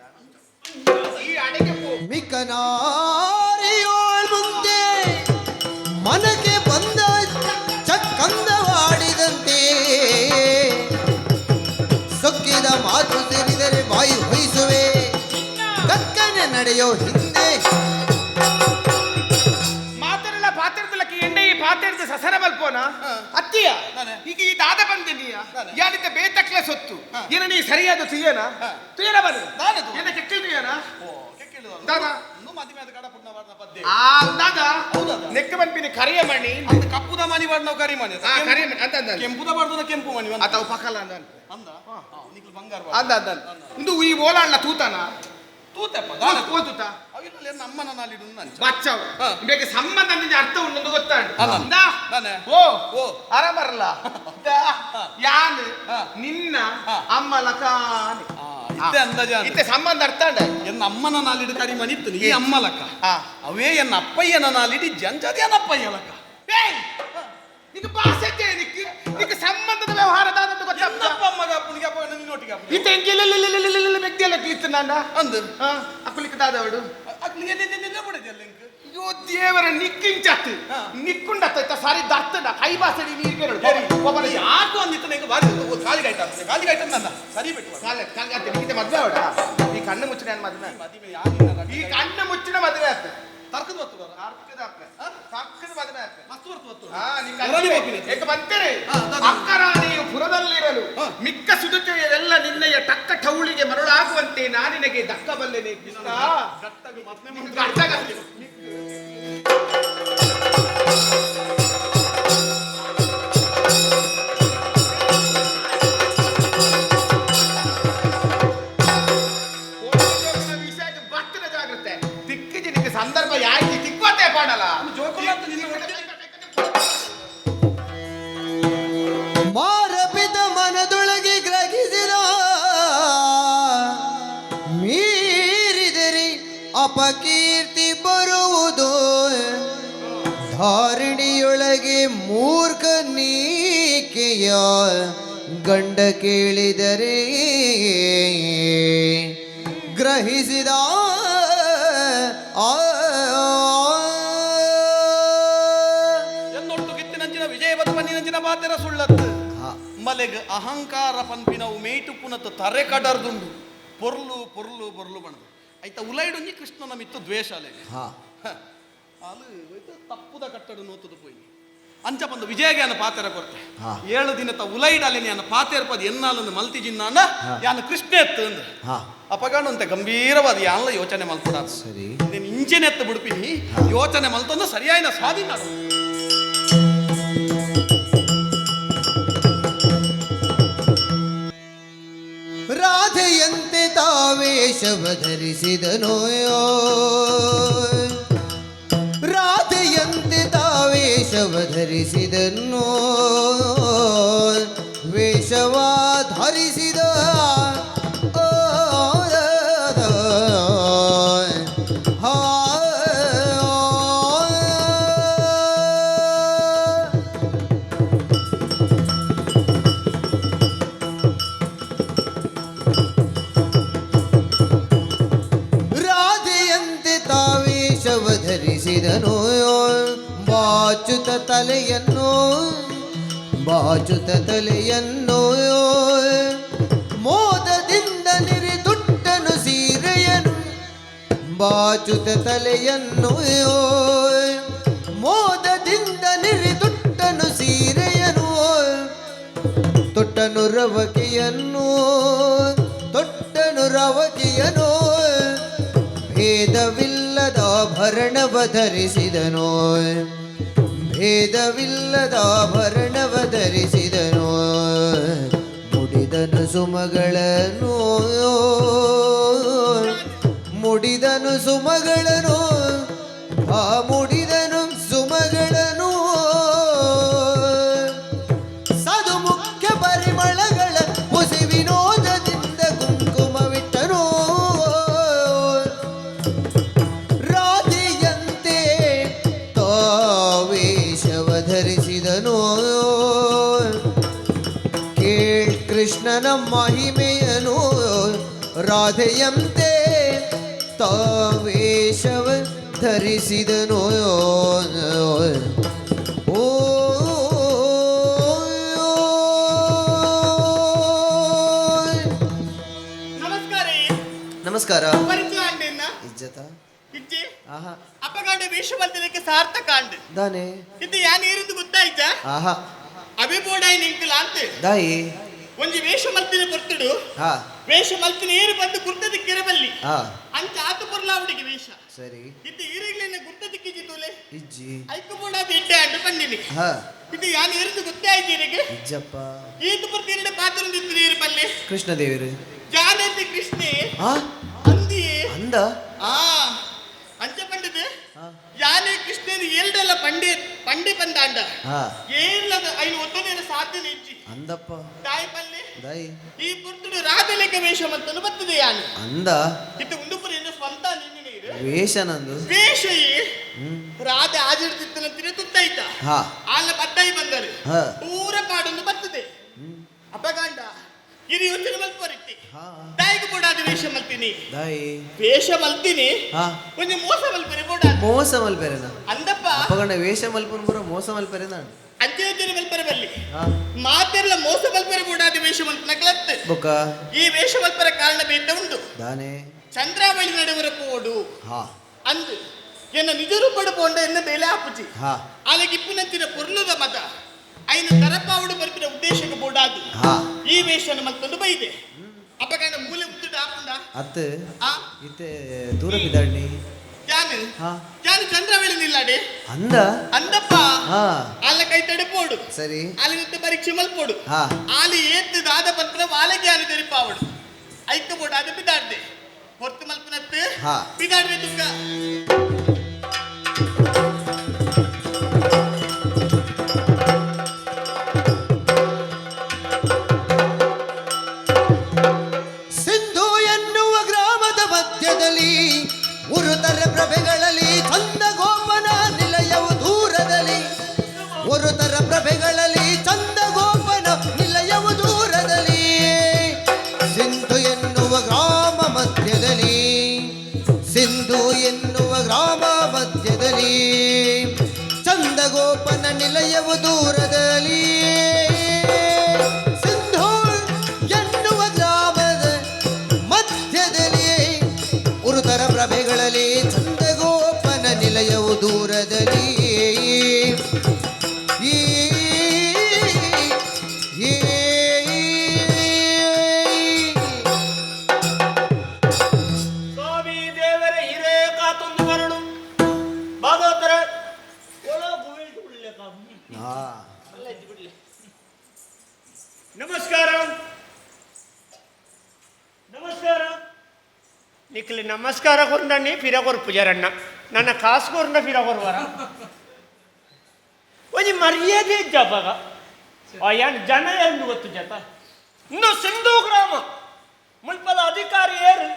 ಈ ಅಡಿಗೆ ಪೋ ಮಿಕನಾರಿಯೋಳ್ ಮುಂದೆ ಮನಕ್ಕೆ ಬಂದ ಚಕ್ಕಂದವಾಡಿದಂತೆ ಸೊಕ್ಕಿದ ಮಾತು ಸೇರಿದರೆ ಬಾಯಿ ಹೊಯ್ಸುವೆ, ಕಕ್ಕನೆ ನಡೆಯೋ ಹಿಂದೆ. ಮಾತಾಡಲ್ಲ ಪಾತಿರ್ದಲಕ್ಕೆ ಎಂಡೆ ಈ ಪಾತಿರ್ದ ಸಸರ ಬಲ್ಪೋನ ಅತ್ತಿಯ ಈಗ ಈ ದಾದ ಬಂದಿದ್ದೀಯ ಯಾನಿದ್ದ ಬೇತಕ್ಲೆ ಸೊತ್ತು ಏನ ನೀ ಸರಿಯಾದ ತುಯ್ಯನ ತುಯ್ಯನ ಬನ್ನಿ ದಾನೆ ತು. ಏನ ಕೆಕ್ಕಲ್ ತುಯ್ಯನ ಓ ಕೆಕ್ಕಿಳು ದಾದ. ಇನ್ನು ಮದುವೆ ಆದ ಕಡ ಪುಣ್ಣ ವಾರ್ನ ಪದ್ಯ ಆ ದಾದ ಹೌದಾ? ನೆಕ್ಕ ಬನ್ಪಿನಿ ಕರಿಯ ಮಣಿ ಅಂದ ಕಪ್ಪುದ ಮಣಿ ಬಾರ್ದ ನಾವು ಕರಿ ಮಣಿ ಆ ಕರಿಯ ಮಣಿ ಅಂತ ಅಂದ ಕೆಂಪುದ ಬಾರ್ದ ಕೆಂಪು ಮಣಿ ಆತ ಪಕಲ ಅಂದ ಅಂದ ನಿಕ್ಲು ಬಂಗಾರ ಅಂದ ಅಂದ ಇಂದು ಈ ಓಲಾಣ್ಣ ತೂತಾನ ತೂತಪ್ಪ ದಾನೆ ಓ ತೂತ ಅವಿನಲ್ಲಿ ನಮ್ಮನ ನಾಲಿಡು ನಂಚ ಬಚ್ಚವ್ ಹಾ. ಬೇಗ ಸಂಬಂಧ ಅಂದಿದ್ದ ಅರ್ಥ ಉಂಟು ಗೊತ್ತಾಂಡು ಅಲ್ಲ. ಇಂದಾ. ದಾನೆ. ಓ ಓ. ಆರಾಮರಲ್ಲ ದಾ, ಯಾನ್ ಹಾ. ನಿನ್ನ ಹಾ. ಅಮ್ಮ ಲಕಾನೆ ಇತ್ತೆ ಅಂದಾಜ ಇತ್ತೆ ಸಂಬಂಧ ಅರ್ಥ ಉಂಡ ಎನ್ನ ಅಮ್ಮನ ನಾಲಿಡು ಕರಿ ಮಣಿ ಇತ್ತು ಈ ಅಮ್ಮ ಲಕ್ಕ ಹಾ. ಅವೇ ಎನ್ನ ಅಪ್ಪಯ್ಯನ ನಾಲಿಡಿ ಜಂಜದ ಅಪ್ಪಯ್ಯ ಲಕ್ಕ ಏಯ್! ನಿಕ್ಕ ಭಾಷೆ ನಿಕ್ಕ ನಿಕ್ಕ ಸಂಬಂಧದ ವ್ಯವಹಾರ ದಾದಂತ ಗೊತ್ತಾಗ್ತದ ಎನ್ನಪ್ಪ ಅಮ್ಮಗ ಅಪ್ಪನಿಗೆ ಅಪ್ಪ ನಿನ್ನೊಟ್ಟಿಗೆ ಅಪ್ಪ ಇತ್ತೆ ಎಂಗೆಲ್ಲ ವ್ಯಕ್ತಿ ಎಲ್ಲ ಇತ್ತು ನಾನ ಅಂದು ಅಕ್ಕಲಿಕ್ಕೆ ದಾದವಡು ಬಿಡಿದೆಲ್ಲ ಇಂಕ್ ಅಯ್ಯೋ ದೇವರ ನಿಕ್ಕಿಂಚತ್ ಹಾ. ನಿಕ್ಕುಂಡತ್ತ ಸಾರಿ ದರ್ತಡ ಕೈ ಬಾಸಡಿ ನೀರು ಕೇಳು ಒಬ್ಬನ ಯಾಕು ಅಂದಿತ್ತು ನಂಗೆ ಬಾರಿ ಕಾಲಿಗೆ ಆಯ್ತಾ ಕಾಲಿಗೆ ಆಯ್ತು ನನ್ನ ಸರಿ ಬಿಟ್ಟು ಕಾಲ ಕಾಲ ನಿಕ್ಕಿತ ಮದ್ವೆ ಅವಡ ಈ ಕಣ್ಣು ಮುಚ್ಚಿನ ಮದ್ವೆ ಮದುವೆ ಯಾರಿಲ್ಲ ಈ ಕಣ್ಣು ಮುಚ್ಚಿನ ಮದುವೆ ಆತ ತರ್ಕದ ಹೊತ್ತು ಬರ ತರ್ಕದ ಅಪ್ಪೆ ತರ್ಕದ ಮದುವೆ ಆತ ಮಸ್ತ್ ಹೊರ್ತು ಹೊತ್ತು ಹಾ, ನಿಂಗೆ ಹೊರಗೆ ಅಲ್ಲಿಗೆ ಹೋಗ್ತೀನಿ. ಏಕೆ ಬಂತೇನೆ? ಹಾ, ದಾದ. ಅಕ್ಕರಾಣಿಯು ಪುರದಲ್ಲಿರಲು ಹಾ. ಮಿಕ್ಕ ಸುದುತೆಯರೆಲ್ಲ ನಿನ್ನಯ ಟಕ್ಕ ಟೌಳಿಗೆ ಮರುಳಾಗುವಂತೆ ನಾನಿನಗೆ ದಕ್ಕಬಲ್ಲೆನೆ ಕೃಷ್ಣ. ಗಟ್ಟಾಗಿ ಮದ್ವೆ ನಿಂಗೆ ಗಟ್ಟಾಗ- ಕೋಟಿಜೋಗನ ವಿಷಯಕ್ಕೆ ಬತ್ತಿನ ಜಾಗ್ರತೆ ತಿಕ್ಕಿಜಿ ನಿಂಗೆ ಸಂದರ್ಭ ಯಾಯ್ತಿ ತಿಕ್ವತೆ ಪಾಡಲ್ಲ ಜೋಕುಲ ಅಂತ ನಿನ್ನ ಒಟ್ಟಿಗೆ ಮಾರಪಿತ ಮನದೊಳಗೆ ಗ್ರಹಿಸಿದ ಮೀರಿದರೆ ಅಪಕೀರ್ತಿ ಬರುವುದು, ಧಾರಣಿಯೊಳಗೆ ಮೂರ್ಖ ನೀಕೆಯ ಗಂಡ ಕೇಳಿದರೆ ಗ್ರಹಿಸಿದ ಆ ಎನ್ನೊಟ್ಟು ಗಿತ್ತಿನಂಚಿನ ವಿಜಯ ಬನ್ನಿನಂಚಿನ ಬಾತೆರ ಸುಳ್ಳತ್ತು ಮಲೆಗ್ ಅಹಂಕಾರ ಪನ್ಪಿನವು ಮೇಟು ಪುನತ್ ತರೆ ಕಡರ್ದುಂಡು ಪೊರ್ಲು ಪೊರ್ಲು ಪೊರ್ಲು ಬಣದು ಐತ ಉಲೈಡುಂಜಿ ಕೃಷ್ಣನ ಮಿತ್ತು ದ್ವೇಷ ಅಲೆಗೆ ಹಾ ಅಲು ಒಯ್ತು ತಪ್ಪುದ ಕಟ್ಟಡ ನೋತುದು ಪೋಯಿ ಅಂಚ ಬಂದು ವಿಜಯಗೆ ಅನ್ನ ಪಾತೆರ ಕೊರ್ತೆ ಹಾ. 7 ದಿನದ ಉಲೈಡಾಲೆ ಅನ್ನ ಪಾತೆರ ಪದ ಎನ್ನಾಲನ್ನು ಮಲ್ತಿ ಜಿನ್ನಾನ ಯಾನ ಕೃಷ್ಣ ಎತ್ತು ಅಂದ ಹಾ ಅಪಗಾಣಂತೆ ಗಂಭೀರವಾದ ಯಾನ್ಲ ಯೋಚನೆ ಮಲ್ಪುಡ ಸರಿ ನೀನು ಇಂಜಿನ್ ಎತ್ತು ಬಿಡ್ಪಿನಿ ಯೋಚನೆ ಮಲ್ತೊಂದು ಸರಿಯಾಯಿನ ಸ್ವಾಧೀನ ರಾಧೆಯಂತೆ ತಾವೇಶವ ಧರಿಸಿದನು, ರಾಧೆಯಂತೆ ತಾವೇಶವ ಧರಿಸಿದನು, ವೇಷವ ಧರಿಸಿದ ಆ, ಬಾಚುತ ತಲೆಯನ್ನು ಬಾಚುತ ತಲೆಯನ್ನು ಮೋದದಿಂದ ನಿರಿದುಟ್ಟನು ಸೀರೆಯನು ಬಾಚುತ ತಲೆಯನ್ನು ಮೋದದಿಂದ ನಿರಿದುಟ್ಟನು ಸೀರೆಯನು ತೊಟ್ಟನು ರವಕೆಯನ್ನು ತೊಟ್ಟನು ರವಕೆಯನು ಭೇದವಿಲ್ಲದ ಭರಣವ ಧರಿಸಿದನು ಭೇದವಿಲ್ಲದ ಭರಣವ ಧರಿಸಿದನು ಮುಡಿದನು ಸುಮಗಳನ್ನು ಮುಡಿದನು ಸುಮಗಳನ್ನು ಆ ಮುಡಿದನು ಸುಮಗಳನ್ನು ಸದು ಮುಖ್ಯ ಪರಿಮಳಗಳ ಹುಸಿ ವಿನೋದದಿಂದ ಕುಂಕುಮವಿಟ್ಟನು ರಾಧೆಯಂತೆ ತಾವೇಶವ ಧರಿಸಿದನು ಕೇಳ್ ಕೃಷ್ಣನ ಮಹಿಮೆಯನು ರಾಧೆಯಂತೆ ತಾವೇಶವ ಧರಿಸಿದನು. ಓ ನಮಸ್ಕಾರ. ನಮಸ್ಕಾರ. ಪರಿಚಯ ಅಂಡಿನ ಇಜ್ಜತ ಇಜ್ಜಿ. ಆಹಾ. ಅಪ್ಪಗಾಂಡ ವೇಷ ಬಲ್ತದಕ್ಕೆ ಸಾರ್ಥಕ ಅಂಡ್ ದಾನೆ ಇದು ಯಾನ್ ಏರಿಂದು ಗೊತ್ತಾಯ್ತಾ? ಆಹಾ. ಅಭಿಬೋಡಾಯಿ ನಿಂಕಲ ಅಂತ ದಾಯಿ ಒಂಜಿ ವೇಷ ಮಲ್ತಿನ ಪೊರ್ತುಡು ಹಾ ವೇಷ ಮಲ್ತಿನ ಏರು ಬಂದು ಗುರ್ತದ ಕಿರಬಲ್ಲಿ ಹಾ ಅಂಚ ಆತು ಪೊರ್ಲಾವಡಿಗೆ ವೇಷ. ಸರಿ. ಇದು ಈರಿಗ್ಲಿನ ಗುರ್ತದ ಕಿಜಿ ತೂಲೆ ಇಜ್ಜಿ. ಐಕು ಬೋಡಾದ ಇಡ್ಡೆ ಅಂಡು ಬಂದಿನಿ. ಹಾ ಇದು ಯಾನ್ ಏರಿಂದು ಗೊತ್ತೇ ಆಯ್ತು ಈರಿಗೆ? ಇಜ್ಜಪ್ಪ. ಈತು ಪೊರ್ತು ಎರಡು ಪಾತ್ರ ನೀರು ಪಲ್ಲೆ. ಕೃಷ್ಣದೇವರು. ಜಾನಂತಿ ಕೃಷ್ಣೆ. ಹಾ ಅಂದಿಯೇ. ಅಂದ. ಆ ಅಂಚ ಪಂಡದು. ಹಾ. ಯಾನೇ ಕೃಷ್ಣನ ಎರಡೆಲ್ಲ ಪಂಡೆ ಪಂಡೆ ಬಂದಾಂಡ. ಹಾ ಏರ್ಲದ ಐನು ಒತ್ತನೇರ ಸಾಧ್ಯನೆ ಇಜ್ಜಿ. ಅಂದಪ್ಪ. ತಾಯಿ ಪಲ್ಲೆ. ದಾಯಿ. ಈ ಪುರ್ತುಡು ರಾಧಲೇಖ ವೇಷ ಮಂತನು ಬರ್ತದೆ ಯಾನು. ಅಂದ. ಇದು ಉಂಡುಪುರ ಏನು ಸ್ವಂತ ನಿನ್ನೆ ನೀರು ವೇಷನಂದು. ವೇಷ ಈ ರಾಧೆ ಆಜಿಡ್ತಿತ್ತನಂತಿನ ತುತ್ತಾಯ್ತ. ಹಾ ಆಲ ಬದ್ದಾಯಿ ಬಂದರು. ಹಾ. ಪೂರ ಪಾಡೊಂದು ಬರ್ತದೆ ಅಪಗಾಂಡ ಇರಿ ಯೋಚನೆ ಮಲ್ಪರಿಟ್ಟಿ. ಹಾ ತಾಯಿಗೆ ಬೋಡಾದ ವೇಷ ಮಲ್ತೀನಿ. ದಾಯಿ. ವೇಷ ಮಲ್ತೀನಿ. ಹಾ ಒಂಜಿ ಮೋಸ ಮಲ್ಪರೆ ಬೋಡಾದ. ಮೋಸ ಮಲ್ಪೆರೆನ? ಅಂದಪ್ಪ. ಅಪ್ಪಗಂಡ ವೇಷ ಮಲ್ಪನ್ ಪೂರ ಮೋಸ ಮಲ್ಪೆರೆನ? ಅಂಚೆ ಯೋಚನೆ ಮಲ್ಪರೆ ಬಲ್ಲಿ. ಹಾ ಮಾತೆಲ್ಲ ಮೋಸ ಮಲ್ಪರೆ ಬೋಡಾದ ವೇಷ ಮಲ್ಪನ ಕ್ಲತ್. ಬೊಕ್ಕ. ಈ ವೇಷ ಮಲ್ಪರ ಕಾರಣ ಬೇತ ಉಂಟು. ದಾನೆ. ಚಂದ್ರಾವಳಿ ನಡುವರ ಪೋಡು. ಹಾ ಅಂದು ಎನ್ನ ನಿಜ ರೂಪಡು ಪೋಂಡ ಎನ್ನ ಬೇಲೆ ಆಪುಜಿ. ಹಾ ಆಲೆಗೆ ಇಪ್ಪುನಂಚಿನ ಪೊರ್ಲುದ ಮತ ಐನ ತರಪಾವುಡು ಬರ್ಪಿನ ಉದ್ದೇಶಕ್ಕೆ ಬೋಡಾದು. ಹಾ ಈ ವೇಷನ ಮಲ್ತೊಂದು ಬೈದೆ ಅಪಕಾರಣ ಮೂಲೆ ಉತ್ತುಡು ಆಪುಂಡ. ಅತ್ತು. ಆ ಇತ್ತೆ ದೂರ ಬಿದ್ದಾಡ್ನಿ. ಜಾನು. ಹಾ ಜಾನು ಚಂದ್ರವಳಿ ನಿಲ್ಲಾಡೆ. ಅಂದ. ಅಂದಪ್ಪ. ಹಾ ಆಲ ಕೈ ತಡೆಪೋಡು. ಸರಿ. ಆಲಿ ಮತ್ತೆ ಪರೀಕ್ಷೆ ಮಲ್ಪೋಡು. ಹಾ ಆಲಿ ಏತ್ತು ದಾದ ಪತ್ರ ವಾಲಗೆ ಆಲಿ ತೆರಿಪಾವಡು ಐಕ ಬೋಡು ಅದು ಬಿದಾಡ್ದೆ ಹೊರ್ತು ಮಲ್ಪನತ್ತು. ಹಾ. ಬಿದಾಡ್ವೆ ತುಕ್ಕ. ಸಿಂಧು ಎನ್ನುವ ಗ್ರಾಮದ ಮಧ್ಯದಲ್ಲಿ ಉರುತರ ಪ್ರಭೆಗಳಲ್ಲಿ ಚಂದಗೋಪನ ನಿಲಯವು ದೂರದಲ್ಲಿ. ಉರುತರ ಪ್ರಭೆಗಳಲ್ಲಿ ಚಂದಗೋಪನ ನಿಲಯವು ದೂರದಲ್ಲಿ. ಸಿಂಧು ಎನ್ನುವ ಗ್ರಾಮ ಮಧ್ಯದಲ್ಲಿ. ಸಿಂಧು ಎನ್ನುವ ಗ್ರಾಮ ಮಧ್ಯದಲ್ಲಿ ಚಂದಗೋಪನ ನಿಲಯವು ದೂರದಲ್ಲಿ. ಸಿಂಧು ಎನ್ನುವ ಗ್ರಾಮದ ಮಧ್ಯದಲ್ಲಿ ಉರುತರ ಪ್ರಭೆಗಳಲ್ಲಿ ಚಂದಗೋಪನ ನಿಲಯವು ದೂರದಲ್ಲಿ. ಈ ಈ ಸ್ವಾಮಿ ದೇವರ ಹಿರೇ ಕಾತೊಂದು ಬರಡು ಭಾಗವತರ ಆ, ನಮಸ್ಕಾರ ನಮಸ್ಕಾರ ನಿಖಲಿ ನಮಸ್ಕಾರ ಕೊರಂಡಣ್ಣಿ ಫಿರಕೊರು ಪೂಜಾರಣ್ಣ ನನ್ನ ಕಾಸು ಕೊರಂಡ ಫಿರಕೊರುವರ ಒಂಜಿ ಮರ್ಯಾದೆ ಇಜ್ಜಾಪಾಗ ಯಾನ್ ಜನ ಎಂದು ಗೊತ್ತು ಜತ ಇನ್ನು ಸಿಂಧು ಗ್ರಾಮ ಮುಲ್ಪದ ಅಧಿಕಾರಿ ಏರು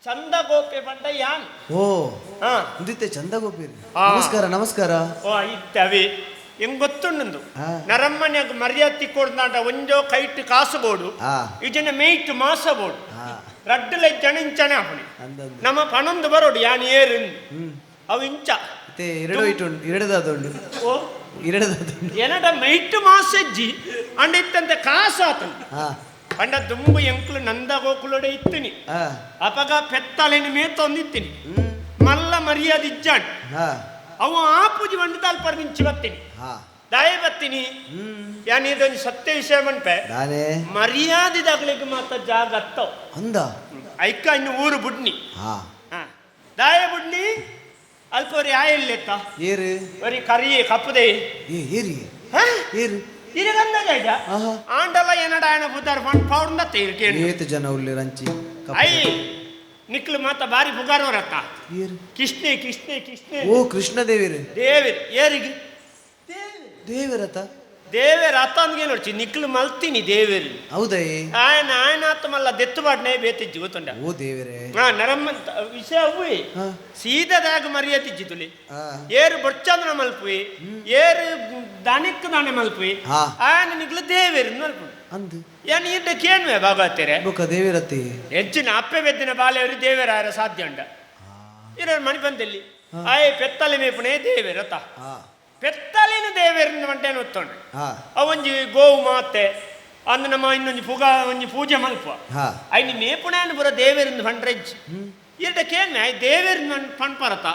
ಚಂದ ಗೋಪೆ ಪಂಡ ಯಾನ್. ಓ. ಹಾ. ಉಂದಿತ್ತೆ ಚಂದಗೋಪಿ. ಆ. ನಮಸ್ಕಾರ ನಮಸ್ಕಾರ. ಓ ಇತ್ತವೆ ಹೆಂಗ್ ಗೊತ್ತುಂಡು. ಆ. ನರಮ್ಮನ್ಯಾಗ ಮರ್ಯಾದೆ ಕೊಡ್ದಾಂಡ ಒಂಜೋ ಕೈಟ್ ಕಾಸು ಬೋಡು. ಆ. ಇಜನ ಮೇಯ್ಟ್ ಮಾಸ ಬೋಡು. ಆ. ರಡ್ಡಲೆ ಜನಿಂಚನೆ ಆಪುಣಿ. ಅಂದಂದು. ನಮ್ಮ ಪಣೊಂದು ಬರೋಡು ಯಾನ್ ಏರು. ಹ್ಮ್. ಅವು ಇಂಚ ಇತ್ತೆ ಎರಡು ಇಟ್ಟು ಎರಡದಾದುಂಡು. ಓ. ಎರಡದಾದುಂಡು. ಏನಡ ಮೈಟ್ ಮಾಸೆಜ್ಜಿ ಅಂಡ ಇತ್ತಂತೆ ಕಾಸು ಆತನು. ಅಂಡ ದುಂಬು ಎಂಕ್ಲು ನಂದ ಗೋಕುಲೊಡೆ ಇತ್ತಿನಿ. ಅಪಗ ಪೆತ್ತಲೆನ ಮೇತೊಂದಿತ್ತೀನಿ ಮಲ್ಲ ಮರ್ಯಾದೆ ಇಜ್ಜಾಂಡ್. ಅವು ಆ ಪೂಜೆ ಬಂದು ಅಲ್ಪ ನಿಂಚಿ ಬತ್ತೀನಿ. ದಾಯ ಬತ್ತೀನಿ ಯಾನ್ ಇದೊಂದು ಸತ್ಯ ವಿಷಯ ಮನ್ಪೆ. ದಾನೆ? ಮರ್ಯಾದೆದಾಗ್ಲಿಗೆ ಮಾತ ಜಾಗ ಅತ್ತವ್. ಅಂದ. ಐಕ ಇನ್ನು ಊರು ಬುಡ್ನಿ. ದಾಯ ಬುಡ್ನಿ ಅಲ್ಪ ಒರಿ ಆಯಲ್ಲೆತ್ತ. ಏರು? ಒರಿ ಕರಿಯೇ ಕಪ್ಪುದೆ. ಏ ಏರಿ. ಏರು. ಇರಗಂದ ಇದ. ಆಂಡಲ ಏನಡ ಆಯನ ಬುದಾರ್ ಫಂಡ್ ಪೌರ್ನ ತೇರ್ಕೇನು. ಏತು ಜನ ಉಲ್ಲೆ ರಂಚಿ. I ನಿಕ್ಲು ಮಾತ ಬಾರಿ ಬುಗಾರೋರತ್ತ. ಏರು? ಕೃಷ್ಣೆ ಕೃಷ್ಣೆ ಕೃಷ್ಣೆ. ಓ ಕೃಷ್ಣ ದೇವಿರು. ದೇವಿರ್ ಏರಿಗೆ? ದೇವಿರತ. ದೇವೇರ ಅತ್ತ ಅಂದ್ಗೆ ನೋಡ್ಚಿ ನಿಕ್ಲು ಮಲ್ತೀನಿ ದೇವೇರು. ಹೌದಾ? ಆಯನ ಆಯನ ಆತ್ಮಲ್ಲ ದೆತ್ತು ಬಾಡ್ನೆ ಬೇತಿಜ್ಜಿ ಗೊತ್ತುಂಡ. ಓ ದೇವರೇ. ಹಾ ನರಮ್ಮ ವಿಷಯ ಅವ್ವೆ. ಸೀದದಾಗ ಮರ್ಯಾದಿಜ್ಜಿ ತುಲಿ. ಏರು ಬೊಚ್ಚಂದ್ರ ಮಲ್ಪುವಿ ಏರು ದಾನಿಕ್ ದಾನೆ ಮಲ್ಪುವಿ. ಆಯನ ನಿಕ್ಲು ದೇವೇರು ಮಲ್ಪು. ಅಂದು. ಏನ್ ಇಡ್ಡ ಕೇನ್ವೆ ಭಾಗವತರೆ. ಬೊಕ ದೇವಿರತಿ. ಹೆಚ್ಚಿನ ಅಪ್ಪೆ ಬೆದ್ದಿನ ಬಾಲೆಯವರು ದೇವರಾರ ಸಾಧ್ಯ ಉಂಡ. ಇರೋ ಮಣಿಪಂದಲ್ಲಿ ಆಯ್ ಪೆತ್ತಲೆ ಮೇಪುಣೆ ದೇವೇರತ. ಪೆತ್ತಲಿನ ದೇವೇರನ್ನ ಮಂಟೇನು ಒತ್ತೊಂಡು. ಅವಂಜಿ ಗೋವು ಮಾತೆ ಅಂದ್ ನಮ್ಮ ಇನ್ನೊಂಜಿ ಪುಗ ಒಂಜಿ ಪೂಜೆ ಮಲ್ಪ. ಐನಿ ಮೇಪುಣಾನ್ ಪುರ ದೇವೇರಿಂದ ಫಂಡ್ರೆಜ್ ಇರ್ಡ ಕೇನ್ವೆ ಆಯ್ ದೇವೇರಿಂದ ಪಣ್ಪರತ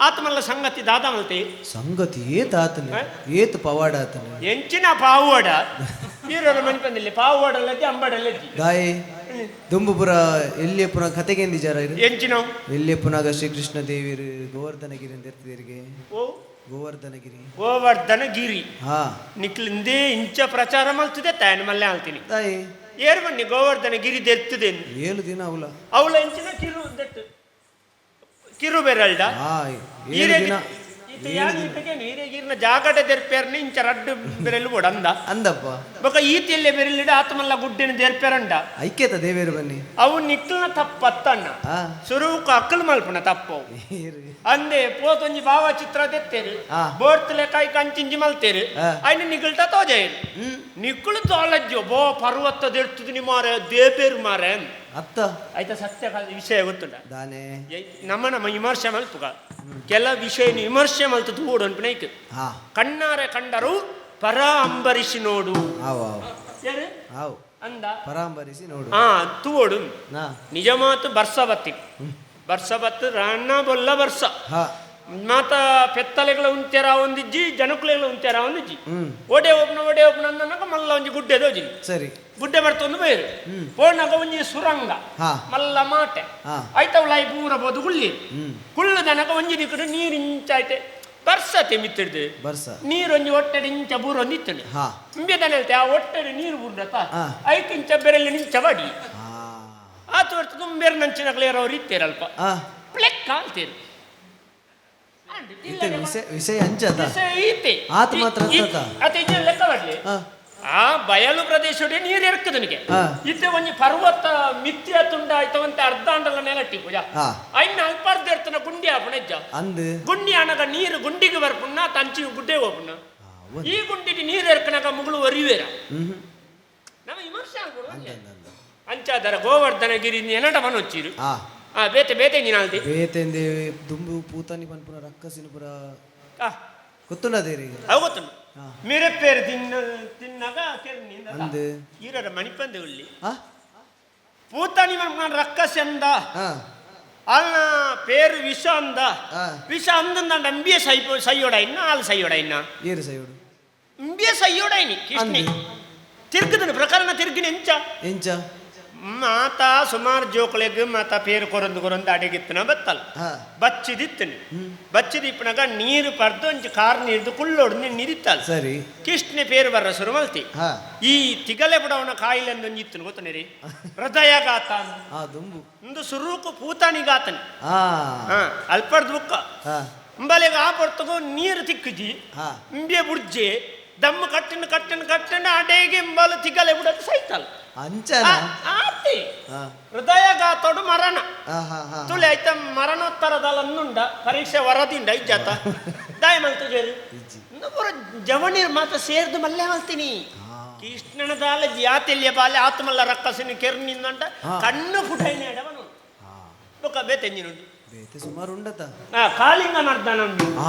ಆತ್ಮಲ್ಲ ಸಂಗತಿ ದಾದ ಮಲ್ತಿ. ಸಂಗತಿ ಏತ ಆತನ ಏತ ಪವಾಡ ಆತನ. ಎಂಚಿನ ಪಾವಡ ಈರೋರ ಮಣಿಪಂದಲ್ಲಿ ಪಾವಡಲ್ಲಜ್ಜಿ ಅಂಬಡಲ್ಲಜ್ಜಿ. ದಾಯೆ ದುಂಬುಪುರ ಎಲ್ಲಿಯ ಪುನಃ ಕತೆಗೆಂದಿ ಜರ ಇರು. ಎಂಚಿನ ಎಲ್ಲಿಯ ಪುನಃ ಶ್ರೀಕೃಷ್ಣ ದೇವಿರು ಗೋವರ್ಧನಗಿರಿ ಅಂತ ಇರ್ತಿದ್ದೀರಿಗೆ. ಓ ಗೋವರ್ಧನಗಿರಿ. ಗೋವರ್ಧನಗಿರಿ. ನಿಕ್ಲಿಂದೇ ಇಂಚ ಪ್ರಚಾರ ಮಲ್ತದೆ ತಾಯನ ಮಲ್ಲೆ ಆಲ್ತೀನಿ. ತಾಯಿ. ಏರು ಬನ್ನಿ ಗೋವರ್ಧನಗಿರಿ ದೆರ್ತದೆ. 7 ದಿನ ಅವಲ. ಅವಳ ಇಂಚಿನ ಕಿರು ದೆಟ್ಟು ಕಿರು ಬೆರಲ್ಡ. 7 ದಿನ. ನೀರೇಗಿರ್ನ ಜಾಗಟೆ ದೆರ್ಪೇರ್ನ ಇಂಚ ರಡ್ಡು ಬೆರಲು ಬೋಡ ಅಂದ. ಅಂದಪ್ಪ. ಬೊಕ ಈತಿಯಲ್ಲೇ ಬೆರಲಿಡ ಆತ್ಮಲ್ಲ ಗುಡ್ಡಿನ ದೇರ್ಪೇರಂಡ. ಐಕ್ಯತ ದೇವೇರು ಬನ್ನಿ. ಅವು ನಿಕ್ಲನ ತಪ್ಪತ್ತಣ್ಣ. ಸುರುಕು ಅಕ್ಕಲು ಮಲ್ಪುನ ತಪ್ಪು. ಅಂದೆ ಪೋತೊಂಜಿ ಭಾವಚಿತ್ರ ದೆತ್ತೇರು. ಬೋರ್ತ್ಲೆ ಕೈ ಕಂಚಿಂಜಿ ಮಲ್ತೇರು. ಐನ ನಿಗಲ್ಟ ತೋಜೇರು. ನಿಕ್ಕಳು ತೋಲಜ್ಜೋ ಬೋ ಪರ್ವತ ದೆರ್ತುದು ಮಾರೆ ದೇಬೇರು ಮಾರೆ. ಅತ್ತ. ಆಯ್ತಾ ಸತ್ಯ ವಿಷಯ ಗೊತ್ತುಂಡ. ದಾನೆ. ನಮ್ಮ ನಮ್ಮ ವಿಮರ್ಶೆ ಮಲ್ಪುಗ ಕೆಲ ವಿಷಯ ವಿಮರ್ಶೆ ಮಲ್ತು ತೂಡು ಅನ್ಪಿನೈಕ್. ಕಣ್ಣಾರೆ ಕಂಡರು ಪರ ಅಂಬರಿಸಿ ನೋಡು. ಅಂದ ಪರಾಂಬರಿಸಿ ನೋಡು. ತೂಡು ನಿಜ ಮಾತು ಬರ್ಸ ಬತ್ತಿ ಬರ್ಸ ಬತ್ತು ರಾಣ ಬೊಲ್ಲ ಬರ್ಸ ಮಾತ ಪೆತ್ತಲೆಗಳ ಉಂತೆರ ಒಂದಿಜ್ಜಿ ಜನಕುಲೆಗಳ ಉಂತೆರ ಒಂದಿಜ್ಜಿ. ಒಡೆ ಒಬ್ಬನ ಒಡೆ ಒಬ್ಬನ ಅಂದನಕ ಮಲ್ಲ ಒಂಜಿ ಗುಡ್ಡೆ ದೋಜಿ. ಸರಿ. ಗುಡ್ಡೆ ಬರ್ತೊಂದು ಬೇರು ಪೋಣಗ ಒಂಜಿ ಸುರಂಗ ಮಲ್ಲ ಮಾಟೆ ಆಯ್ತವಳಾಯಿ ಪೂರ ಬೋದು ಗುಳ್ಳಿ ಕುಳ್ಳದನಕ ಒಂಜಿ ದಿಕ್ಕಡು ನೀರು ಇಂಚಾಯ್ತೆ ಬರ್ಸತೆ ಮಿತ್ತಿಡ್ದು ಬರ್ಸ ನೀರೊಂಜಿ ಒಟ್ಟೆಡೆ ಇಂಚ ಬೂರೊಂದು ಇತ್ತುಂಡು. ಇಂಬೆದನ ಹೇಳ್ತೆ ಆ ಒಟ್ಟೆಡೆ ನೀರು ಬೂರ್ಡತ ಐಕ್ ಇಂಚ ಬೆರೆಲ್ಲಿ ನಿಂಚ ಬಡಿ ಆತು ಹೊರ್ತು ತುಂಬೇರು ನಂಚಿನ ಅವ್ರು ಇತ್ತೇರಲ್ಪ ಪ್ಲೆಕ್ ಅಂತೀರಿ. ವಿಷಯ ಅಂಚತ ಆತ ಮಾತ್ರ ಲೆಕ್ಕ ಮಾಡ್ಲಿ. ಆ ಬಯಲು ಪ್ರದೇಶಕ್ಕೆ ನೀರು ಇರ್ತದೆ ನಿನಗೆ. ಇತ್ತೆ ಒಂಜಿ ಪರ್ವತ ಮಿಥ್ಯ ತುಂಡ ಆಯ್ತವಂತೆ ಅರ್ಧ ಅಂಡಲ ನೆಲಟ್ಟಿ ಪೂಜಾ ಐನ ಅಲ್ಪಾರ್ಧ ಇರ್ತನ ಗುಂಡಿ ಆಪಣ ಹೆಜ್ಜ ಅಂದು ಗುಂಡಿ ಆನಗ ನೀರು ಗುಂಡಿಗೆ ಬರ್ಪುಣ್ಣ ತಂಚಿ ಗುಡ್ಡೆ ಹೋಪುಣ್ಣ ಈ ಗುಂಡಿಗೆ ನೀರು ಎರ್ಕನಾಗ ಮುಗುಳು ಒರಿವೇರ ನಮ್ಮ ವಿಮರ್ಶೆ ಆಗ್ಬೋದು. ಅಂಚಾದರ ಗೋವರ್ಧನಗಿರಿ ಎನ್ನಟ ಮನೊಚ್ಚಿರು. ಬೇತೆ ಬೇತೆ ನೀನಾಲ್ತಿ ಬೇತೆಂದೆ ದುಂಬು ಪೂತಾನಿ ಪನ್ಪುನ ರಕ್ಕಸಿನ ಪುರ ಗೊತ್ತುಂಡದೇರಿ. ಅವು ಗೊತ್ತುಂಡು. ಮಿರಪೇರು ತಿನ್ನ ತಿನ್ನಾಗ ಅಂದು ಈರರ ಮಣಿಪಂದೆ ಉಳ್ಳಿ ಪೂತಾನಿ ಪನ್ಪುನ ರಕ್ಕಸಿ ಅಂದ ಅಲ್ಲ ಪೇರು ವಿಷ ಅಂದ ವಿಷ ಅಂದಂದ ಅಂಬಿಯ ಸೈ ಸೈಯೋಡ ಇನ್ನ ಆಲ್ ಸೈಯೋಡ ಇನ್ನ ಏರು ಸೈಯೋಡು ಅಂಬಿಯ ಸೈಯೋಡ ಇನಿ ಕೃಷ್ಣಿ ತಿರ್ಗದನ ಪ್ರಕರಣ ತಿರ್ಗಿನ ಎಂಚ ಎಂಚ ಮಾತಾ ಸುಮಾರು ಜೋಕುಲೆಗ್ ಮಾತಾ ಪೇರು ಕೊರಂದು ಕೊರಂದು ಅಡಿಗಿತ್ತನ ಬತ್ತಲ್ಲ ಬಚ್ಚಿದಿತ್ತನು ಬಚ್ಚಿದಿಪ್ಪನಾಗ ನೀರು ಪರ್ದು ಒಂಜಿ ಕಾರ್ ನೀರ್ದು ಕುಳ್ಳೋಡು ನೀರಿತ್ತಲ್ಲ. ಸರಿ. ಕೃಷ್ಣೆ ಪೇರು ಬರ್ರ ಶುರು ಮಲ್ತಿ. ಈ ತಿಗಲೆ ಬುಡವನ ಕಾಯಿಲೆ ಒಂಜಿ ಇತ್ತನು ಗೊತ್ತನೇರಿ ಹೃದಯಘಾತ ಒಂದು ಸುರುಕು ಪೂತಾನಿಗಾತನ ಅಲ್ಪರ್ದು ಬುಕ್ಕ ಅಂಬಲೆಗ ಆ ಪೊರ್ತಗು ನೀರು ತಿಕ್ಕುಜಿ ಇಂಬೆ ಬುಡ್ಜೆ ದಮ್ಮ ಕಟ್ಟಣ ಕಟ್ಟಣ ಕಟ್ಟಣ ಅಡೇಗೆ ಇಂಬಾಲ ತಿಗಲೆ ಬುಡದು ಸೈತಲ್ಲ. ಅಂಚನ ಆತಿ ಹೃದಯಘಾತೋಡು ಮರಣ ತುಳಿ ಆಯ್ತ ಮರಣೋತ್ತರದಲ್ಲನ್ನುಂಡ ಪರೀಕ್ಷೆ ವರದಿಂಡ ಇಜ್ಜಾತ ದಾಯ ಮಲ್ತು ಜೇರು ಪೂರ ಜವನೀರ್ ಮಾತ್ರ ಸೇರ್ದು ಮಲ್ಲೆ ಮಲ್ತೀನಿ. ಕೃಷ್ಣನ ದಾಲ ಜಾತಿಲ್ಯ ಬಾಲೆ ಆತ್ಮಲ್ಲ ರಕ್ಕಸಿನ ಕೆರ್ನಿಂದಂಟ ಕಣ್ಣು ಪುಟೈನ ಎಡವನು ಬೊಕ ಬೇತೆಂಜಿನುಂಡು. ಬೇತೆ ಸುಮಾರು ಉಂಡತ. ಕಾಳಿಂಗ ಮರ್ದನ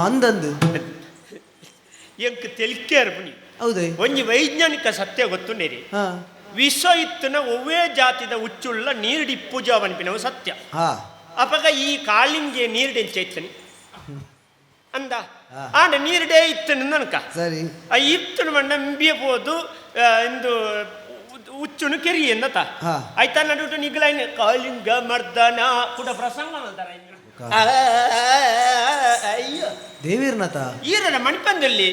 ಅಂದಂದು ಎಂಕ್ ತೆಲಿಕೆ ಅರ್ಪಣಿ. ಹೌದೇ? ಒಂಜಿ ವೈಜ್ಞಾನಿಕ ಸತ್ಯ ಗೊತ್ತುಂಡೇರಿ. ವಿಶ್ವ ಇತ್ತನ ಒವ್ವೇ ಜಾತಿದ ಉಚ್ಚುಳ್ಳ ನೀರ್ಡಿ ಪೂಜಾ ಪನ್ಪಿನವು ಸತ್ಯ. ಅಪಗ ಈ ಕಾಳಿಂಗೆ ನೀರ್ಡೆಂಚ ಇತ್ತನಿ ಅಂದ ಆಂಡ ನೀರ್ಡೇ ಇತ್ತನ ನನ್ಕ. ಸರಿ. ಆ ಇತ್ತನ ಮಣ್ಣ ನಂಬಿಯ ಪೋದು ಇಂದು ಉಚ್ಚುನು ಕೆರಿ ಎಂದತ ಆಯ್ತಾ ನಡುಟು ನಿಗ್ಲೈನ್ ಕಾಳಿಂಗ ಮರ್ದನ ಕೂಡ ಪ್ರಸಂಗ ಮಾಡ್ತಾರ. ಅಯ್ಯೋ ದೇವಿರ್ನತ ಈರನ ಮಣಿಪಂದಲ್ಲಿ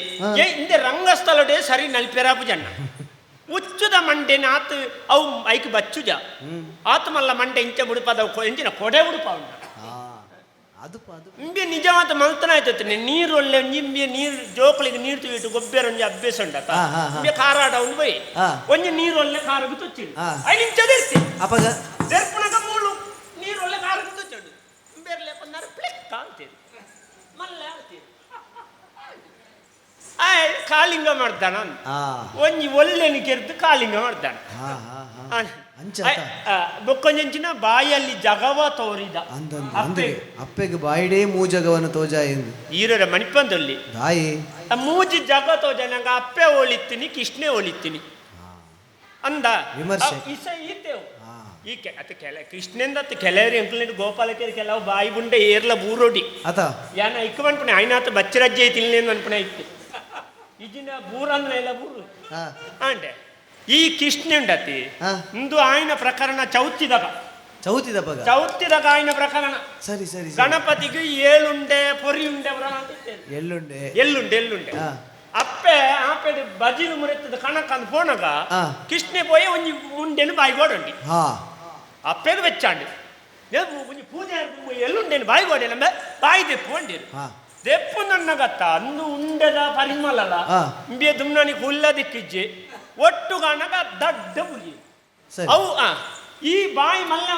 ಇಂದೆ ರಂಗಸ್ಥಳಡೆ ಸರಿ ನಲ್ಪೆರಾಪು ಜನ ಉಚ್ಚುದ ಮಂಡೆನ ಆತ ಅವು ಐಕ್ ಬಚ್ಚುಜ ಆತ ಮಲ್ಲ ಮಂಡೆ ಇಂಚ ಬುಡುಪಾದ ಇಂಚಿನ ಕೊಡೆ ಉಡುಪ ಇಂಬೆ ನಿಜವಾದ ಮಲ್ತನ ಆಯ್ತು ನೀರು ಒಳ್ಳೆ ನಿಂಬೆ ನೀರು ಜೋಕುಳಿಗೆ ನೀರು ತುಯಿಟ್ಟು ಗೊಬ್ಬರ ಒಂಜಿ ಅಭ್ಯಾಸ ಉಂಡತ ಇಂಬೆ ಖಾರಾಡ ಒಂದು ಬೈ ಒಂಜಿ ನೀರು ಒಳ್ಳೆ ಖಾರಗು ತುಚ್ಚಿಡು ಐದು ಚದಿರ್ತಿ ಅಪಗ ದೆರ್ಪುನಗ ಮೂಳು ನೀರು ಒಳ್ಳೆ ಖಾರಗು ತುಚ್ಚಿಡು ಬೇರ್ಲೆ ಪನ್ನಾರ ಪ್ಲಿಕ್ ಅಂತೀರಿ ಮಲ್ಲೆ ಅಂತೀರಿ ಆಯ್ ಕಾಲಿಂಗ ಮಾಡ್ತಾನ ಒಂಜಿ ಒಳ್ಳೆನ ಕೆರೆದು ಕಾಲಿಂಗ ಮಾಡ್ತಾನ. ಬೊಕ್ಕೊಂಜಂಚಿನ ಬಾಯಲ್ಲಿ ಜಗವ ತೋರಿದ ಅಪ್ಪೆಗೆ ಬಾಯಿಡೇ ಮೂಜಗವನ್ನು ತೋಜ ಎಂದು ಈರರ ಮಣಿಪಂದಲ್ಲಿ ದಾಯಿ ಮೂಜಿ ಜಗ ತೋಜ ನಂಗೆ ಅಪ್ಪೆ ಓಳಿತ್ತೀನಿ ಕೃಷ್ಣೆ ಓಳಿತ್ತೀನಿ ಅಂದ ವಿಮರ್ಶೆ ಇಸ ಈತೇವು ಈ ಅತ್ತ ಕೆಲ ಕೃಷ್ಣಂದ ಅತ್ತ ಕೆಲವರು ಎಂಕುಲಿಂದ ಗೋಪಾಲಕರು ಕೆಲವು ಬಾಯಿ ಬುಂಡೆ ಏರ್ಲ ಬೂರೋಡಿ ಅತ ಯಾನ ಇಕ್ಕ ಅನ್ಪುಣೆ ಆಯ್ನಾತ ಬಚ್ಚರಜ್ಜೆ ತಿನ್ಲೇನು ಅನ್ಪುಣೆ ಇತ್ತು ಇಜಿನ ಬೂರಂದ್ರೆ ಇಲ್ಲ ಬೂರು ಅಂಡೆ ಈ ಕೃಷ್ಣ ಉಂಡತಿ ಇಂದು ಆಯ್ನ ಪ್ರಕರಣ ಚೌತಿದಾಗ ಚೌತಿದಾಗ ಆಯ್ನ ಪ್ರಕರಣ. ಸರಿ ಸರಿ. ಗಣಪತಿಗೆ ಏಳುಂಡೆ ಪೊರಿ ಉಂಡೆ ಎಳ್ಳುಂಡೆ ಎಳ್ಳುಂಡೆ ಎಳ್ಳುಂಡೆ ಅಪ್ಪೆ ಆಪೆ ಬಜಿಲು ಮುರೆತ್ತದ ಕಣಕ ಅಂದ್ ಪೋನಗ ಕೃಷ್ಣೆ ಪೋಯೆ ಒಂಜಿ ಉಂಡೆನು ಬಾಯಿಗೋಡುಂಡಿ ಅಪ್ಪೆದು ಬೆಚ್ಚಾಂಡು ಒಂಜಿ ಪೂಜೆ ಎಳ್ಳುಂಡೆನು ಬಾಯಿಗೋಡೆ ನಮ್ಮ ಬಾಯಿ ದೆಪ್ಪು ಅಂಡಿರು ದೆಪ್ಪು ನನ್ನಗತ್ತ ಅಂದು ಉಂಡೆದ ಪರಿಮಳಲ ಇಂಬೆ ದುಮ್ನಾನಿ ಕುಲ್ಲ ದಿಕ್ಕಿಜ್ಜೆ ಒಟ್ಟು ಕಾಣಗ ದಡ್ಡ ಬುಲಿ ಅವು ಈ ಬಾಯಿ ಮಲ್ಲ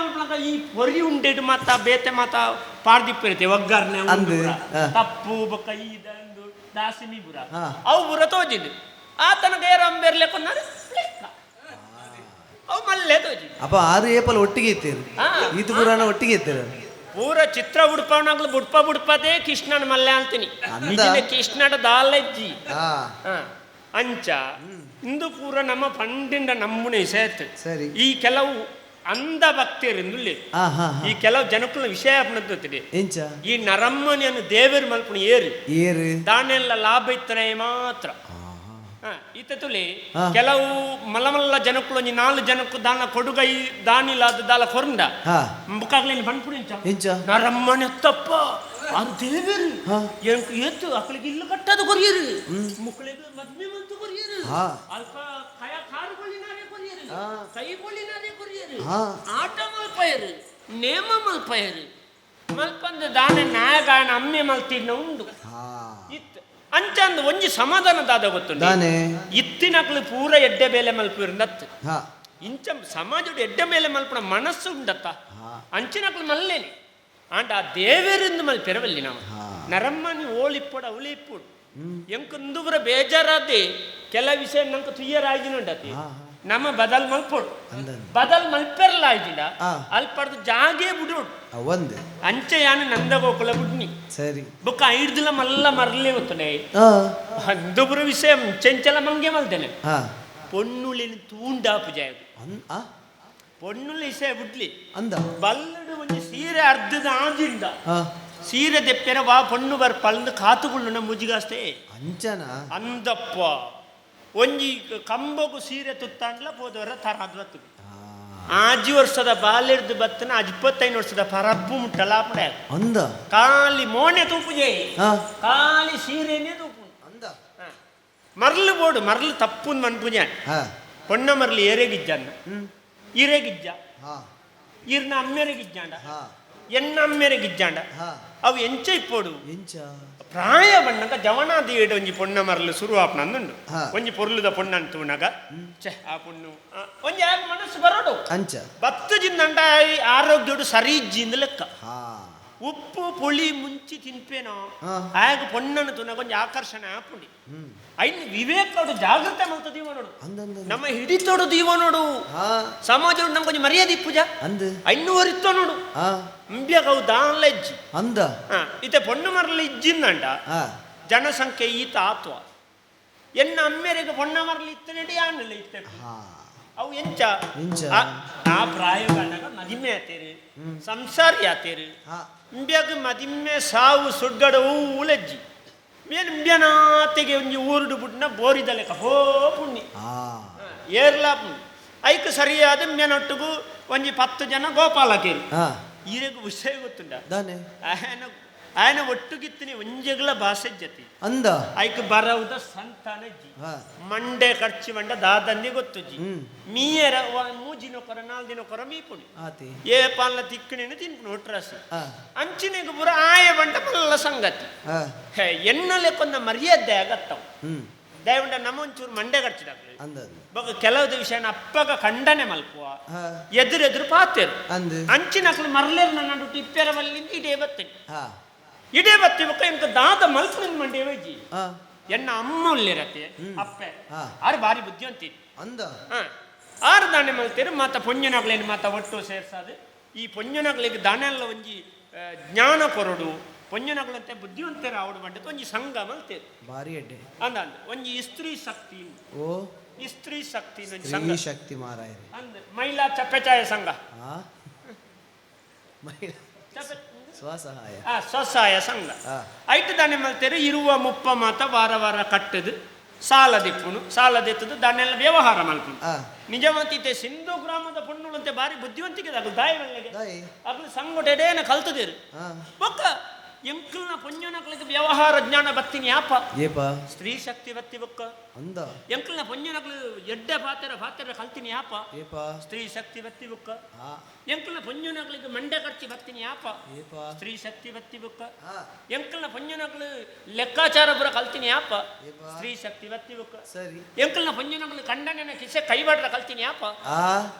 ಈ ಪೊರಿ ಉಂಡೆಡು ಮಾತ ಬೇತೆ ಮಾತ ಪಾಡ್ದಿಪ್ಪಿರುತ್ತೆ ಒಗ್ಗರಣೆ ತಪ್ಪು ಬೊಕ್ಕ ಈ ದಾಸಿಮಿ ಬುರ ಅವು ಬುರ ತೋಜಿದ್ದು ಆತನ ಗೇರ ಅಂಬೇರ್ಲೆ ಕೊನ್ನಾರೆ ಅವು ಮಲ್ಲೆ ತೋಜಿ. ಅಪ್ಪ ಆರು ಏಪಲ್ ಒಟ್ಟಿಗೆ ಇತ್ತೇರು ಈತು ಪುರಾಣ ಒಟ್ಟಿಗೆ ಇತ್ತೇರು ಪೂರ ಚಿತ್ರ ಬುಡ್ಪವನಾಗ್ಲು ಬುಡ್ಪ ಬುಡ್ಪದೇ ಕೃಷ್ಣನ ಮಲ್ಲೆ ಅಂತೀನಿ ಕೃಷ್ಣನ ದಾಲಜ್ಜಿ ಅಂಚ ಇಂದು ಪೂರ ನಮ್ಮ ಪಂಡಿಂಡ ನಮ್ಮನೆ ಸೇತು. ಸರಿ. ಈ ಕೆಲವು ಅಂಧ ಭಕ್ತಿಯರಿಂದುಳ್ಳಿ ಈ ಕೆಲವು ಜನಕ್ಕುಲ ವಿಷಯ ಗೊತ್ತಿದೆ. ಈ ನರಮ್ಮನೆಯನ್ನು ದೇವರು ಮಲ್ಪುಣ ಏರು ಏರು ದಾನೆಲ್ಲ ಲಾಭ ಇತ್ತನೆ ಮಾತ್ರ. ಈತ ತುಲಿ ಕೆಲವು ಮಲ್ಲಮಲ್ಲ ಜನಕ್ಕಳು ಒಂಜಿ ನಾಲ್ ಜನಕ್ಕೂ ದಾನ ಕೊಡುಗೈ ದಾನಿಲ್ಲ ಅದು ದಾಲ ಕೊರಂಡ ಮುಖಾಗ್ಲೇನು ಪನ್ಪುಣಿಂಚ ನರಮ್ಮನೆ ತಪ್ಪ ಅದು ದೇವರು ಏತು ಅಕ್ಕಳಿಗೆ ಇಲ್ಲು ಕಟ್ಟದು ಕೊರಿಯರು ಮುಕ್ಕಳಿಗೆ ಮದ್ಮೆ ಮಂತು ಕೊರಿಯರು ಅಲ್ಪ ಕಯ ಕಾರು ಕೊಲ್ಲಿನಾರೇ ಕೊರಿಯರು ಕೈ ಕೊಲ್ಲಿನಾರೇ ಕೊರಿಯರು ಆಟ ಮಲ್ಪಯರು ನೇಮ ಮಲ್ಪಯರು ಮಲ್ಪಂದ ದಾನ ನಾಯಗಾನ ಅಮ್ಮೆ ಮಲ್ತಿನ ಉಂಡು ಇತ್ತು ಅಂಚಂದು ಒಂಜಿ ಸಮಾಧಾನ ದಾದ ಗೊತ್ತು ಇತ್ತಿನಕ್ಲು ಪೂರ ಎಡ್ಡೆ ಬೇಲೆ ಮಲ್ಪಿರು ನತ್ತು ಇಂಚ ಸಮಾಜದ ಎಡ್ಡೆ ಮೇಲೆ ಮಲ್ಪನ ಮನಸ್ಸು ಉಂಡತ್ತ ಅಂಚಿನಕ್ಲು ಮಲ್ಲೇನಿ ಆಂಡ ಆ ದೇವರಿಂದ ಮಲ್ಪೆರವಲ್ಲಿ ನಾವು ನರಮ್ಮನಿ ಓಳಿಪ್ಪೋಡು ಅವಳಿಪ್ಪೋಡು ಎಂಕಂದುಬರ ಬೇಜಾರಾದೆ ಕೆಲ ವಿಷಯ ನಂಗೆ ತುಯ್ಯರಾಗಿನುಂಡತಿ ನಮ್ಮ ಬದಲ್ ಮಲ್ಪೋಡು ಬದಲ್ ಮಲ್ಪೆರಲ ಆಯ್ತಿಂಡ ಅಲ್ಪಡ್ದು ಜಾಗೆ ಬಿಡೋಡು ಒಂದು ಅಂಚೆಯಾನ ನಂದಗೋಕುಲ ಬುಡ್ನಿ ಸರಿ ಬೊಕ್ಕ ಐಡ್ದಿಲ ಮಲ್ಲ ಮರಲೇ ಗೊತ್ತನೆ ಅಂದುಬರ ವಿಷಯ ಚೆಂಚಲ ಮಂಗೆ ಮಲ್ದೇನೆ ಪೊನ್ನುಳಿನ ತೂಂಡಾಪು ಜಾಗ ಪೊನ್ನುಳಿ ವಿಷಯ ಬಿಡ್ಲಿ ಅಂದ ಬಲ್ಲಡು ಒಂಜಿ ಸೀರೆ ಅರ್ಧದ ಆಜಿಂದ ಸೀರೆ ದೆಪ್ಪೆರ ವಾ ಪೊಣ್ಣು ಬರ್ ಪಲ್ದು ಕಾತುಗುಳ್ಳುನ ಮುಜಿಗಾಸ್ತೆ ಅಂಚನ ಅಂದಪ್ಪ ಒಂಜಿ ಕಂಬಗು ಸೀರೆ ತುತ್ತಾಂಡ್ಲ ಪೋದವರ ತರಾದ್ ಬತ್ತು ಆಜಿ ವರ್ಷದ ಬಾಲ್ಯದ ಬತ್ತನ ಆಜ್ 25 ವರ್ಷದ ಪರಬ್ಬು ಮುಟ್ಟಲ ಪಡೆ ಅಂದ ಖಾಲಿ ಮೋನೆ ತೂಪುಜೆ ಖಾಲಿ ಸೀರೆನೇ ತೂಪು ಅಂದ ಮರ್ಲು ಬೋಡು ಮರ್ಲು ತಪ್ಪುನ್ ಮನ್ಪುಜ ಪೊಣ್ಣ ಮರ್ಲು ಏರೆಗಿಜ್ಜನ್ನ ಇರೆಗಿಜ್ಜ ಇರ್ನ ಅಮ್ಮೆರೆಗಿಜ್ಜಾಂಡ ಎನ್ನ ಅಮ್ಮೆರೆಗಿಜ್ಜಾಂಡ ಅವು ಎಂಚ ಇಪ್ಪೋಡು ಎಂಚ ಪ್ರಾಯ ಬಣ್ಣಗ ಜವನಾದಿ ಏಡು ಒಂಜಿ ಪೊಣ್ಣ ಮರಲು ಸುರು ಆಪ್ನಂದುಂಡು ಒಂಜಿ ಪೊರ್ಲುದ ಪೊಣ್ಣ ಅಂತೂನಗ ಛೆ ಆ ಪೊಣ್ಣು ಒಂಜಿ ಆಗ ಮನಸ್ಸು ಬರೋಡು ಅಂಚ ಬತ್ತು ಜಿಂದಂಡ ಆರೋಗ್ಯಡು ಸರಿ ಇಜ್ಜಿಂದ ಲೆಕ್ಕ. ಉಪ್ಪು ಪುಳಿ ಮುಂಚಿ ತಿನ್ಪೇನೋ ಆಗ ಪೊಣ್ಣನು ತುನ ಕೊಂಚ ಆಕರ್ಷಣೆ ಆಪುಂಡಿ ಐನ್ ವಿವೇಕಡು ಜಾಗೃತೆ ಮಲ್ತ ದೀವ ನೋಡು ನಮ್ಮ ಹಿಡಿತೋಡು ದೀವ ನೋಡು ಸಮಾಜ ನಮ್ಗೆ ಕೊಂಚ ಮರ್ಯಾದೆ ಪೂಜಾ ಅಂದ್ ಐನು ಒರಿತ್ತೋ ನೋಡು ಅಂಬ್ಯಾಗ ಅವು ದಾನ್ಲ ಇಜ್ಜಿ ಅಂದ ಇತ್ತೆ ಪೊಣ್ಣು ಮರಲ ಇಜ್ಜಿಂದಂಡ ಜನಸಂಖ್ಯೆ ಈತ ಆತ್ವ ಎನ್ನ ಅಮ್ಮೆರೆಗೆ ಪೊಣ್ಣ ಮರಲಿ ಇತ್ತನೆಡಿ ಆನಲ್ಲ ಇತ್ತೆ ಅವು ಎಂಚ ಆ ಪ್ರಾಯಗಾನಾಗ ಮದಿಮೆ ಆತೇರು ಸಂಸಾರಿ ಆತೇರು ಇಂಬ್ಯಾಗ ಮದಿಮೆ ಸಾವು ಸುಡ್ಗಡ ಊಲಜ್ಜಿ ಮೇನ್ ಇಂಬ್ಯಾನಾತೆಗೆ ಒಂಜಿ ಊರುಡು ಬುಡ್ನ ಬೋರಿದ ಲೆಕ್ಕ ಹೋ ಪುಣ್ಯ ಏರ್ಲಾ ಪುಣ್ಯ ಐಕ್ ಸರಿಯಾದ ಇಂಬ್ಯಾನೊಟ್ಟಿಗೂ ಒಂಜಿ 10 ಜನ ಗೋಪಾಲಕೇರು ಈರೆಗ್ ವಿಷಯ ಗೊತ್ತುಂಡ ఆయన ఆయన ಒಟ್ಟುಗಿತ್ತಿನಿ ಒಂಜೆಗಳ ಭಾಷೆ ಜತಿ ಅಂದ ಐಕ್ ಬರವುದ ಸಂತಾನ ಜಿ ಮಂಡೆ ಖರ್ಚು ಮಂಡ ದಾದಂದಿ ಗೊತ್ತು ಜಿ ಮೀಯರ ಮೂಜಿನೊಕರ 4 ದಿನೊಕರ ಮೀಪುಣಿ ಏ ಪಾಲ್ನ ತಿಕ್ಕಣಿನ ತಿನ್ಪುಣಿ ಒಟ್ರಾಸಿ ಅಂಚಿನೆಗ್ ಪೂರ ಆಯ ಬಂಡ ಮಲ್ಲ ಸಂಗತಿ ಎನ್ನಲೆ ಕೊಂದ ಮರ್ಯಾದೆ ಆಗತ್ತವು ದಯವುಂಡ ನಮ್ಮೊಂಚೂರು ಮಂಡೆ ಖರ್ಚಿದಾಗ್ಲಿ ಬೊಕ ಕೆಲವು ವಿಷಯನ ಅಪ್ಪಗ ಖಂಡನೆ ಮಲ್ಪುವ ಎದುರೆದುರು ಪಾತೇರು ಅಂಚಿನಕ್ಲು ಮರ್ಲೇರು ನನ್ನ ಇಪ್ಪೆರ ಮಲ್ಲಿಂದ ಇಡೇ ಬತ್ತೇನೆ ಇಡೇ ಬತ್ತಿ ಬೊಕ್ಕ ಎಂಕ ದಾದ ಮಲ್ಪುನಿಂದ ಮಂಡೆ ವೈಜಿ ಎನ್ನ ಅಮ್ಮ ಉಲ್ಲಿರತ್ತೆ ಅಪ್ಪೆ ಆರು ಬಾರಿ ಬುದ್ಧಿವಂತಿ ಅಂದ ಆರು ದಾನೆ ಮಲ್ತೇರು ಮಾತ ಪೊಂಜನಗ್ಲೇನು ಮಾತ ಒಟ್ಟು ಸೇರ್ಸಾದು ಈ ಪೊಂಜನಗ್ಲಿಗೆ ದಾನೆಲ್ಲ ಒಂಜಿ ಜ್ಞಾನ ಕೊರಡು ಪೊಂಜನಗ್ಲಂತೆ ಬುದ್ಧಿವಂತರ ಆವಡು ಬಂಡಕ್ಕೆ ಒಂಜಿ ಸಂಘ ಮಲ್ತೇರು ಬಾರಿ ಎಡ್ಡೆ ಅಂದ ಅಂದ ಒಂಜಿ ಸ್ತ್ರೀ ಶಕ್ತಿ ಓ ಸ್ತ್ರೀ ಶಕ್ತಿ ಸ್ತ್ರೀ ಶಕ್ತಿ ಮಾರಾಯ ಅಂದ ಮಹಿಳಾ ಚಪ್ಪೆಚಾಯ ಸಂಘ ಮಹಿಳಾ ಸ್ವಸಹಾಯ ಸ್ವಸಹಾಯ ಸಂಘ ಐಟು ದಾನೆ ಮಲ್ತೇರು ಇರುವ ಮುಪ್ಪ ಮಾತ ವಾರ ವಾರ ಕಟ್ಟದು ಸಾಲ ದಿಪ್ಪುನು ಸಾಲ ದಿತ್ತದು ದಾನೆಲ್ಲ ವ್ಯವಹಾರ ಮಲ್ಪುನು ನಿಜವಂತಿತೆ ಸಿಂಧು ಗ್ರಾಮದ ಪೊಣ್ಣುಳಂತೆ ಬಾರಿ ಬುದ್ಧಿವಂತಿಕೆ ಅಗಲು ದಾಯಿ ಮಲ್ಲೆಗೆ ಅಗಲು ಸಂಗೊಟೆಡೇನ ಕಲ್ತದೇರು ಬೊಕ್ಕ ಎಂಕಲ್ನ ಪೊಂಜನಕ್ಲಿಗೆ ವ್ಯವಹಾರ ಜ್ಞಾನ ಬತ್ತಿನಿ ಯಾಪ ಏಪ ಸ್ತ್ರೀ ಶಕ್ತಿ ಬತ್ತಿ ಬೊಕ್ಕ ಅಂದ ಎಂಕಲ್ನ ಪೊಂಜನಕ್ಲು ಎಡ್ಡೆ ಪಾತೆರ ಪಾತೆರ ಕಲ್ತಿನಿ ಯಾಪ ಏಪ ಸ್ತ್ರೀ ಶಕ್ತಿ ಬತ್ತಿ ಬೊಕ್ಕ ಎಂಕಲ್ನ ಪೊಂಜನಕ್ಲಿಗೆ ಮಂಡೆ ಖರ್ಚಿ ಬತ್ತಿನಿ ಯಾಪ ಏಪ ಸ್ತ್ರೀ ಶಕ್ತಿ ಬತ್ತಿ ಬೊಕ್ಕ ಎಂಕಲ್ನ ಪೊಂಜನಕ್ಲು ಲೆಕ್ಕಾಚಾರ ಪುರ ಕಲ್ತಿನಿ ಯಾಪ ಸ್ತ್ರೀ ಶಕ್ತಿ ಬತ್ತಿ ಬೊಕ್ಕ ಸರಿ ಎಂಕಲ್ನ ಪೊಂಜನಕ್ಲು ಕಂಡನ ಕಿಸೆ ಕೈಬಾಡ್ರ ಕಲ್ತಿನಿ ಯಾಪ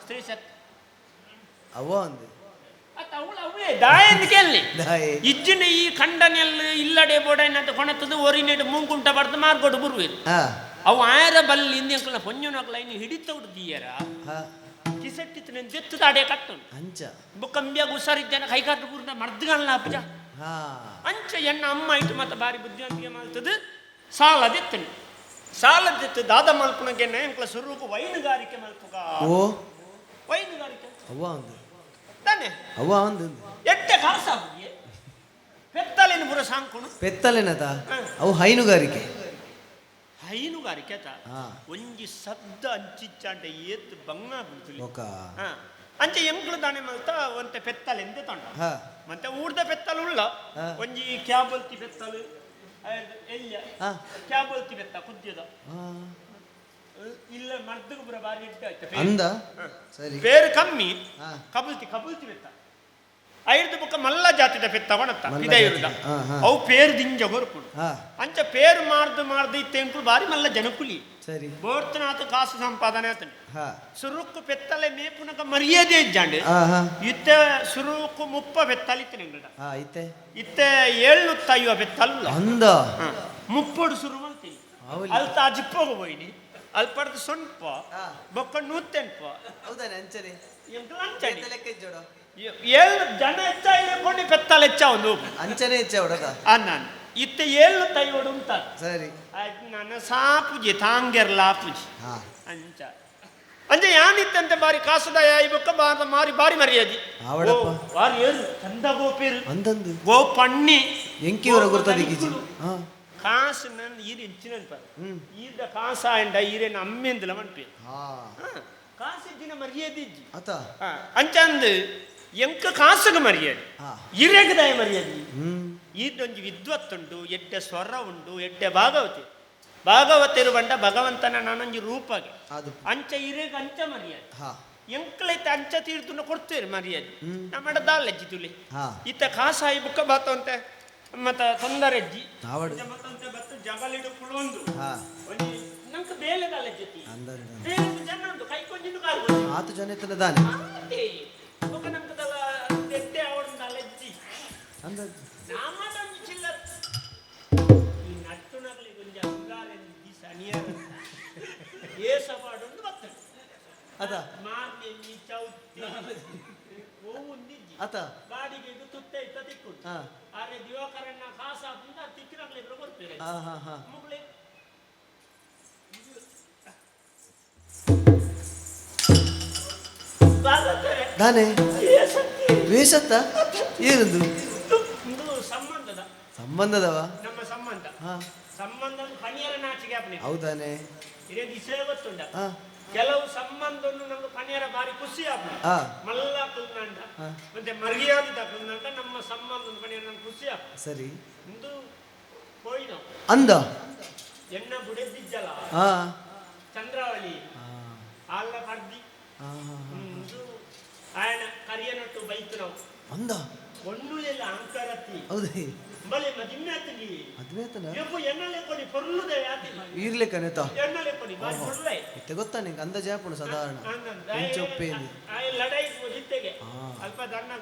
ಸ್ತ್ರೀ ಶಕ್ತಿ ಅವ ಅಂದೆ ಇಜ್ಜಿನ ಈ ಖಂಡನೆಲ್ಲ ಇಲ್ಲಡೆ ಬೋಡೈನಂತ ಕೊಣತದ ಒರಿನೆಡು ಮೂಂಕುಂಟ ಬರ್ದು ಮಾರ್ಗೋಡು ಬುರುವಿರು ಅವು ಆಯರ ಬಲ್ಲಿ ಇಂದ ಪೊಂಜನಕ್ಲ ಇನ್ನು ಹಿಡಿತೌಡು ದೀಯರ ಕಿಸೆಟ್ಟಿತ್ತು ದೆತ್ತದ ಅಡೆ ಕಟ್ಟು ಅಂಚ ಬೊಕ್ಕಂಬ್ಯಾಗ ಹುಷಾರಿದ್ದಾನೆ ಕೈಕಾಟು ಪೂರ್ಣ ಮರ್ದಗಲ್ಲ ಅಪ್ಪಜ ಅಂಚ ಎಣ್ಣ ಅಮ್ಮ ಇಟ್ಟು ಮತ್ತೆ ಬಾರಿ ಬುದ್ಧಿವಂತಿಕೆ ಮಾಡ್ತದ ಸಾಲ ದೆತ್ತನು ಸಾಲ ದೆತ್ತು ದಾದ ಮಲ್ಪುನಗೆನ್ನ ಎಂಕ್ಲ ಸುರುಕು ವೈನುಗಾರಿಕೆ ಮಲ್ಪುಗ ಓ ವೈನುಗಾರಿಕೆ ಅವ್ವ ಒಂದು ತಾನೆ ಅವ್ವ ಒಂದು ಎಟ್ಟೆ ಕಾಸ ಪೆತ್ತಲೇನು ಪುರ ಸಾಂಕುಣು ಪೆತ್ತಲೇನತ ಅವು ಹೈನುಗಾರಿಕೆ ಹೈನುಗಾರಿಕೆ ಆತ ಒಂಜಿ ಶಬ್ದ ಅಂಚಿಚ್ಚಾಂಡ ಏತ್ ಬಂಗ ಬಿಡ್ತಿಲ್ಲ ಅಂಚೆ ಎಂಕ್ಲು ದಾನೆ ಮಲ್ತ ಒಂತೆ ಪೆತ್ತಲ್ ಎಂದೆ ತೊಂಡ ಮತ್ತೆ ಊರ್ದ ಪೆತ್ತಲು ಉಳ್ಳ ಒಂಜಿ ಕ್ಯಾಬಲ್ತಿ ಪೆತ್ತಲು ಎಲ್ಲಿ ಕ್ಯಾಬಲ್ತಿ ಪೆತ್ತ ಕುದ್ಯದ ಇಲ್ಲ ಮರ್ದಗ ಪುರ ಬಾರಿ ಎಡ್ಡೆ ಆಯ್ತು ಅಂದ ಸರಿ ಪೇರು ಕಮ್ಮಿ ಕಬಲ್ತಿ ಕಬಲ್ತಿ ಪೆತ್ತ ಐರ್ದು ಬೊಕ್ಕ ಮಲ್ಲ ಜಾತಿದ ಪೆತ್ತ ಕೊಣತ್ತ ಪಿದೈರುದ ಅವು ಪೇರು ದಿಂಜ ಗೊರ್ಪುಡು ಅಂಚ ಪೇರು ಮಾರ್ದು ಮಾರ್ದು ಇತ್ತೆಂಕುಲು ಬಾರಿ ಮಲ್ಲ ಜನಕುಲಿ ಸರಿ ಬೋರ್ತನಾಥ ಕಾಸು ಸಂಪಾದನೆ ಆತನು ಸುರುಕ್ಕು ಪೆತ್ತಲೆ ಮೇಪುನಕ ಮರ್ಯಾದೆ ಇಜ್ಜಾಂಡು ಇತ್ತೆ ಸುರುಕ್ಕು 30 ಪೆತ್ತಲ ಇತ್ತು ನಿಂಗಡ ಇತ್ತೆ ಇತ್ತೆ 750 ಪೆತ್ತಲ್ಲ ಅಂದ 30 ಸುರು ಮಲ್ತೀನಿ ಅಲ್ತ ಜಿಪ್ಪೋಗ ಹೋಯ್ನಿ ಅಲ್ಪಡ್ದು ಸೊನ್ಪ ಬೊಕ್ಕ 108 ಹೌದಾನೆ ಅಂಚನೆ ಅಂಚನೆ 7 ಜನ ಹೆಚ್ಚಾಯಿಲೆ ಪೆತ್ತಲ ಹೆಚ್ಚ ಒಂದು ಅಂಚನೆ ಹೆಚ್ಚ ಹೊಡದ ನಾನು ಇತ್ತೆ 750 ಉಂಟ ಸರಿ ಆಯ್ತು ನಾನು ಸಾಪುಜಿ ತಾಂಗೆರ್ಲ ಆಪುಜಿ ಅಂಚ ಅಂಚೆ ಯಾನಿತ್ತಂತೆ ಬಾರಿ ಕಾಸುದಾಯ ಬೊಕ್ಕ ಬಾರ ಮಾರಿ ಬಾರಿ ಮರ್ಯಾದಿ ಬಾರಿ ಏರು ಚಂದ ಗೋಪೇರು ಅಂದಂದು ಗೋಪಣ್ಣಿ ಎಂಕಿಯವರ ಗುರ್ತದಿಕ್ಕಿಜಿ ಕಾಸು ನನ್ನ ಈರು ಹೆಚ್ಚಿನ ಈರ್ದ ಕಾಸ ಅಂಡ ಈರೇನ ಅಮ್ಮೆಂದಲ ಮನ್ಪಿ ಕಾಸು ಇಜ್ಜಿನ ಮರ್ಯಾದೆ ಇಜ್ಜಿ ಅತ ಅಂಚಂದು ಎಂಕ ಕಾಸುಗ ಮರ್ಯಾದೆ ಇರೆಗದಾಯ ಮರ್ಯಾದೆ ಈರ್ದೊಂಜಿ ವಿದ್ವತ್ತುಂಡು ಎಡ್ಡೆ ಸ್ವರ ಉಂಡು ಎಡ್ಡೆ ಭಾಗವತಿ ಭಾಗವತಿರು ಬಂಡ ಭಗವಂತನ ನಾನೊಂಜಿ ರೂಪಗೆ ಅಂಚ ಇರೆಗ ಅಂಚ ಮರ್ಯಾದೆ ಎಂಕ್ಲೈತೆ ಅಂಚ ತೀರ್ತುನ ಕೊಡ್ತೇವೆ ಮರ್ಯಾದೆ ನಮ್ಮ ದಾಲಜ್ಜಿ ತುಲಿ ಇತ್ತ ಕಾಸಾಯಿ ಬುಕ್ಕ ಬಾತವಂತೆ ಮತ್ತ ತೊಂದರೆ ಅಜ್ಜಿ ಮತ್ತಂತೆ ಬತ್ತು ಜಗಲಿಡು ಕುಳೊಂದು ನಂಗೆ ಬೇಲೆ ದಾಲಜ್ಜತಿ ಬೇಲೆ ಜನ ಉಂಟು ಕೈ ಕೊಂಜಿನ ಕಾಲು ಆತು ಜನ ಇತ್ತನ ದಾನೆ ಬೊಕ್ಕ ನಂಕದಲ್ಲ ಎಡ್ಡೆ ಅವಡ ದಾಲಜ್ಜಿ ನಾಮದೊಂಜಿ ಚಿಲ್ಲರ್ ಈ ನಟ್ಟುನಗಲಿ ಒಂಜಿ ಅಂಗಾರೆಂದು ದಿಸ ಅನಿಯಾರ ಏಸ ಪಾಡೊಂದು ಬರ್ತದೆ ಅತ ಮಾರ್ನೆಲ್ಲಿ ಚೌತಿ ಓವುಂದಿಜ್ಜಿ ಅತ ಬಾಡಿಗೆಗೆ ತುತ್ತೆ ಇತ್ತ ತಿಕ್ಕುಂಡು ಹಾ. ಆರೆ ದಿವಾಕರಣ್ಣ ಕಾಸ ಹಾಕುಂದ ತಿಕ್ಕಿನಗಲಿ ಇಬ್ರು ಕೊಡ್ತೀರಿ ಹಾ ಹಾ ಹಾ ಮುಗ್ಲೆ ಬಾರತ್ತಾರೆ ದಾನೆ ಏಸತ್ತಿ ವೇಷತ್ತ ಏನದು ಇದು ಸಂಬಂಧದ ಸಂಬಂಧದವ ನಮ್ಮ ಸಂಬಂಧ ಹಾ ಸಂಬಂಧ ಪನಿಯರ ನಾಚಿಗೆ ಅಪ್ನೆ ಹೌದಾನೆ ಇದೇ ದಿಸೆ ಗೊತ್ತುಂಡ ಹಾ ಕೆಲವು ಸಂಬಂಧವನ್ನು ನಮ್ಗೆ ಪನಿಯರ ಬಾರಿ ಖುಷಿ ಆಪ್ನೆ ಹಾ. ಮಲ್ಲ ಕುಲ್ನಂಡ ಹಾ. ಮತ್ತೆ ಮರ್ಯಾದೆ ಕುಲ್ನಂಡ ನಮ್ಮ ಸಂಬಂಧ ಪನಿಯರ ನಮ್ಗೆ ಖುಷಿ ಆಪ್ನೆ ಸರಿ ಇಂದು ಹೋಯ್ನೋ ಅಂದ ಎಣ್ಣ ಬುಡೆದಿಜ್ಜಲ ಹಾ ಚಂದ್ರಾವಳಿ ಹಾ ಆಲ್ಲ ಪರ್ದಿ ಹಾ ಹಾ ಹಾ. ಇಂದು ಆಯನ ಕರಿಯನಟ್ಟು ಬೈತು ನಾವು ಅಂದ ಒಣ್ಣುಲೆಲ್ಲ ಅಹಂಕಾರತ್ತಿ ಹೌದೇ ಬಲೆ ಮದಿಮ್ಮೆ ಆತಿಗೆ ಮದ್ವೆ ಆತನ ಎಪ್ಪು ಎಣ್ಣಲೆ ಕೊಡಿ ಪೊರ್ಲುದೆ ಆತಿಲ್ಲ ಈರ್ಲೆಕ್ಕನೆ ತಾ ಎಣ್ಣಲೆ ಕೊಡಿ ಬಾರಿ ಪೊರ್ಲೈ ಇತ್ತೆ ಗೊತ್ತಾ ನಿಂಗೆ ಅಂದಾಜು ಆಪುಂಡು ಸಾಧಾರಣ ಇಂಚ ಒಪ್ಪೇಂದು ಆಯ್ ಲಡಾಯಿ ಬೋದಿತ್ತೆಗೆ ಆ. ಅಲ್ಪ ದಣ್ಣ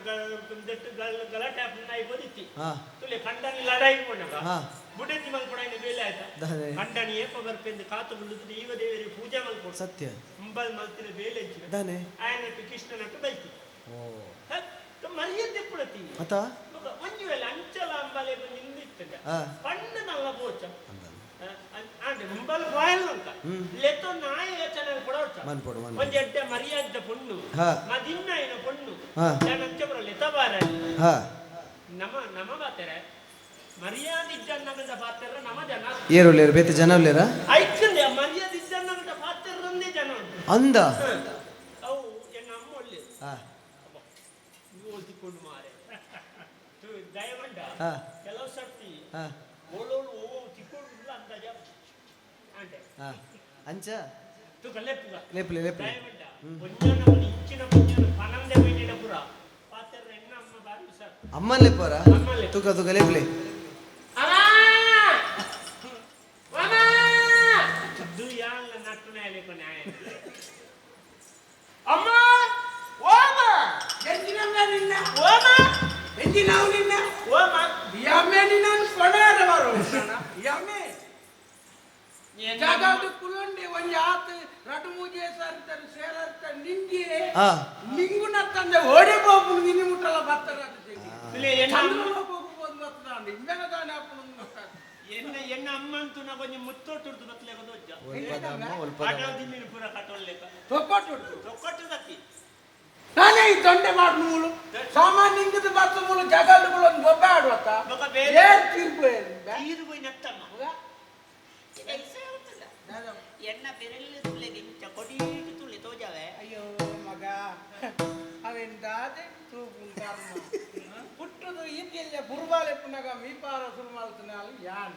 ದೆಟ್ಟು ಗಲಾಟೆ ಆಪುಂಡು ಬೋದಿತ್ತಿ ಹಾ ತುಲೆ ಕಂಡನಿ ಲಡಾಯಿ ಪೋನಗ ಹಾ. ಬುಡೆತಿ ಮಲ್ಪಡ ಬೇಲೆ ಆಯ್ತಾ ದಾನೆ ಕಂಡನಿ ಏಪ ಬರ್ಪೆಂದು ಕಾತು ಬುಳ್ಳುದು ಈವ ದೇವರಿಗೆ ಪೂಜೆ ಮಲ್ಪೊಡು ಸತ್ಯ ಮುಂಬಲ್ ಮಲ್ತಿನ ಬೇಲೆ ಹಂಚಿನ ದಾನೆ ಆಯನಟ್ಟು ಕೃಷ್ಣನಟ್ಟು ಬೈತಿ ಓ ಮರ್ಯಾದೆ ಪುಡತಿ ಅತ ಒಂಜಿ ವೇಳೆ ಅಂಚಲ ಅಂಬಲೆ ನಿಂದಿತ್ತದ ಹಾ. ಪಣ್ಣ ನಲ್ಲ ಬೋಚ ಅಂದ ಅಂಡೆ ಮುಂಬಲ್ ಬಾಯಲ್ ಅಂತ ಲೆತ್ತೊ ನಾಯ ಯೋಚನೆ ಕೊಡೋಚ ಮನ್ಪೊಡು ಮನ್ಪೊಡು ಒಂಜಿ ಎಡ್ಡೆ ಮರ್ಯಾದ ಪೊಣ್ಣು ಹಾ. ಮದಿನ್ನ ಏನ ಪೊಣ್ಣು ಹಾ. ಅಂಚೆ ಬರ ಲೆತ ಬಾರ ಹಾ ನಮ ನಮ ಬಾತೆರೆ ಮರ್ಯಾದೆ ಇಜ್ಜನ್ನಗದ ಪಾತೆರ ನಮ ಜನ ಏರುಳ್ಳೇರು ಬೇತೆ ಜನ ಉಳ್ಳೇರಾ ಐಕ್ಕಂದೆ ಮರ್ಯಾದೆ ಇಜ್ಜನ್ನಗದ ಪಾತೆರಂದೇ ಜನ ಉಂಟು ಅಂದ ಅವು ಎನ್ನ ಅಮ್ಮ ಒಳ್ಳೆ ಹಾ ಓದಿಕೊಂಡು ಮಾರೆ ದಯವಂಡ ಹಾ. ಕೆಲವು ಸರ್ತಿ ಹಾ ಓಳೋಳು ಓ ತಿಕ್ಕೊಂಡು ಅಂದಾಜ ಅಂಡೆ ಹಾ ಅಂಚ ತುಕ ಲೆಪ್ಪುಗ ಲೇಪುಲೆ ಲೇಪುಲೆ ದಯವಂಡ ಒಂಜನ ಇಂಚಿನ ಪುಂಜನ ಪನಂದೆ ಮೈನಿಡ ಪುರ ಪಾತೆರ ಎನ್ನ ಅಮ್ಮ ಬಾರಿ ಸರ್ ಅಮ್ಮನ್ ಲೇಪೋರ ಅಮ್ಮನ್ ಲೆಪ್ಪು. ತುಕ ತುಕ ಲೇಪುಲೆ ದು ಯಾನ್ಲ ನಟ್ಟು ನ್ಯಾಯ ನ್ಯಾಯ ಅಮ್ಮ ಓಮ ಎಂಜಿನಮ್ಮ ನಿನ್ನ ಓಮ ಎಂಜಿನವು ನಿನ್ನ ಓಮ ಯಮ್ಮೆ ನಿನ್ನನ್ನು ಕೊಡಾರ ಬರು ಯಮ್ಮೆ ಜಾಗದ ಕುಲೊಂಡೆ ಒಂಜಿ ಆತ ರಡು ಮೂಜೆ ಸರ್ತಾರೆ ಸೇರರ್ತ ನಿಂಗೆ ಹಾ ನಿಂಗುನ ತಂದೆ ಓಡಿ ಬೋಪುನು ನಿನ್ನೆ ಮುಟ್ಟಲ ಬರ್ತಾರ ಇಲ್ಲಿ ಎನ್ನ ಅಮ್ಮ- ಹೋಗ್ಬೋದು ಬರ್ತದ ಇಮ್ಮೆನ ದಾನೆ ಹಾಕೊಂಡು ಬರ್ತಾರೆ ಎನ್ನ ಎನ್ನ ಅಮ್ಮ ಅಂತೂ ನಾ ಕೊಂಚ ಮುತ್ತೋಟುಡ್ದು ಬತ್ತಲೆ ಒಜ್ಜ ಒಲ್ಪದ ಅಮ್ಮ ಒಲ್ಪದ ಆಟೋ ದಿನ ಪೂರ ಕಟ್ಟೊಲ್ಲೇಕ ತೊಕ್ಕೊಟ್ಟು ತೊಕ್ಕೊಟ್ಟು ತತ್ತಿ ನಾನೇ ಈ ತೊಂಡೆ ಮಾಡು ಮೂಲು ಸಾಮಾನ್ಯ ಇಂಗದ ಬತ್ತ ಮೂಲು ಜಗಲ್ಲುಗಳು ಒಂದು ಬೊಬ್ಬೆ ಆಡುವತ್ತ ಬೊಕ ಬೇರೆ ಏನ್ ತೀರ್ಪು ಏನು ನೀರು ಪೋಯಿ ನತ್ತಮ್ಮ ಎಣ್ಣ ಬೆರೆಲ್ಲ ತುಲೆಗೆ ಇಂಚ ಕೊಡೀಟು ತುಲೆ ತೋಜಾವೆ ಅಯ್ಯೋ ಮಗ ಅವೆಂದಾದೆ ತೂಪುಂಟರ್ಮ ಪುಟ್ಟದು ಈತಿಯಲ್ಲ ಬುರುಬಾಲೆ ಪುನಗ ಮೀಪಾರ ಸುರುಮಾಲ್ತನಾಲು ಯಾನ್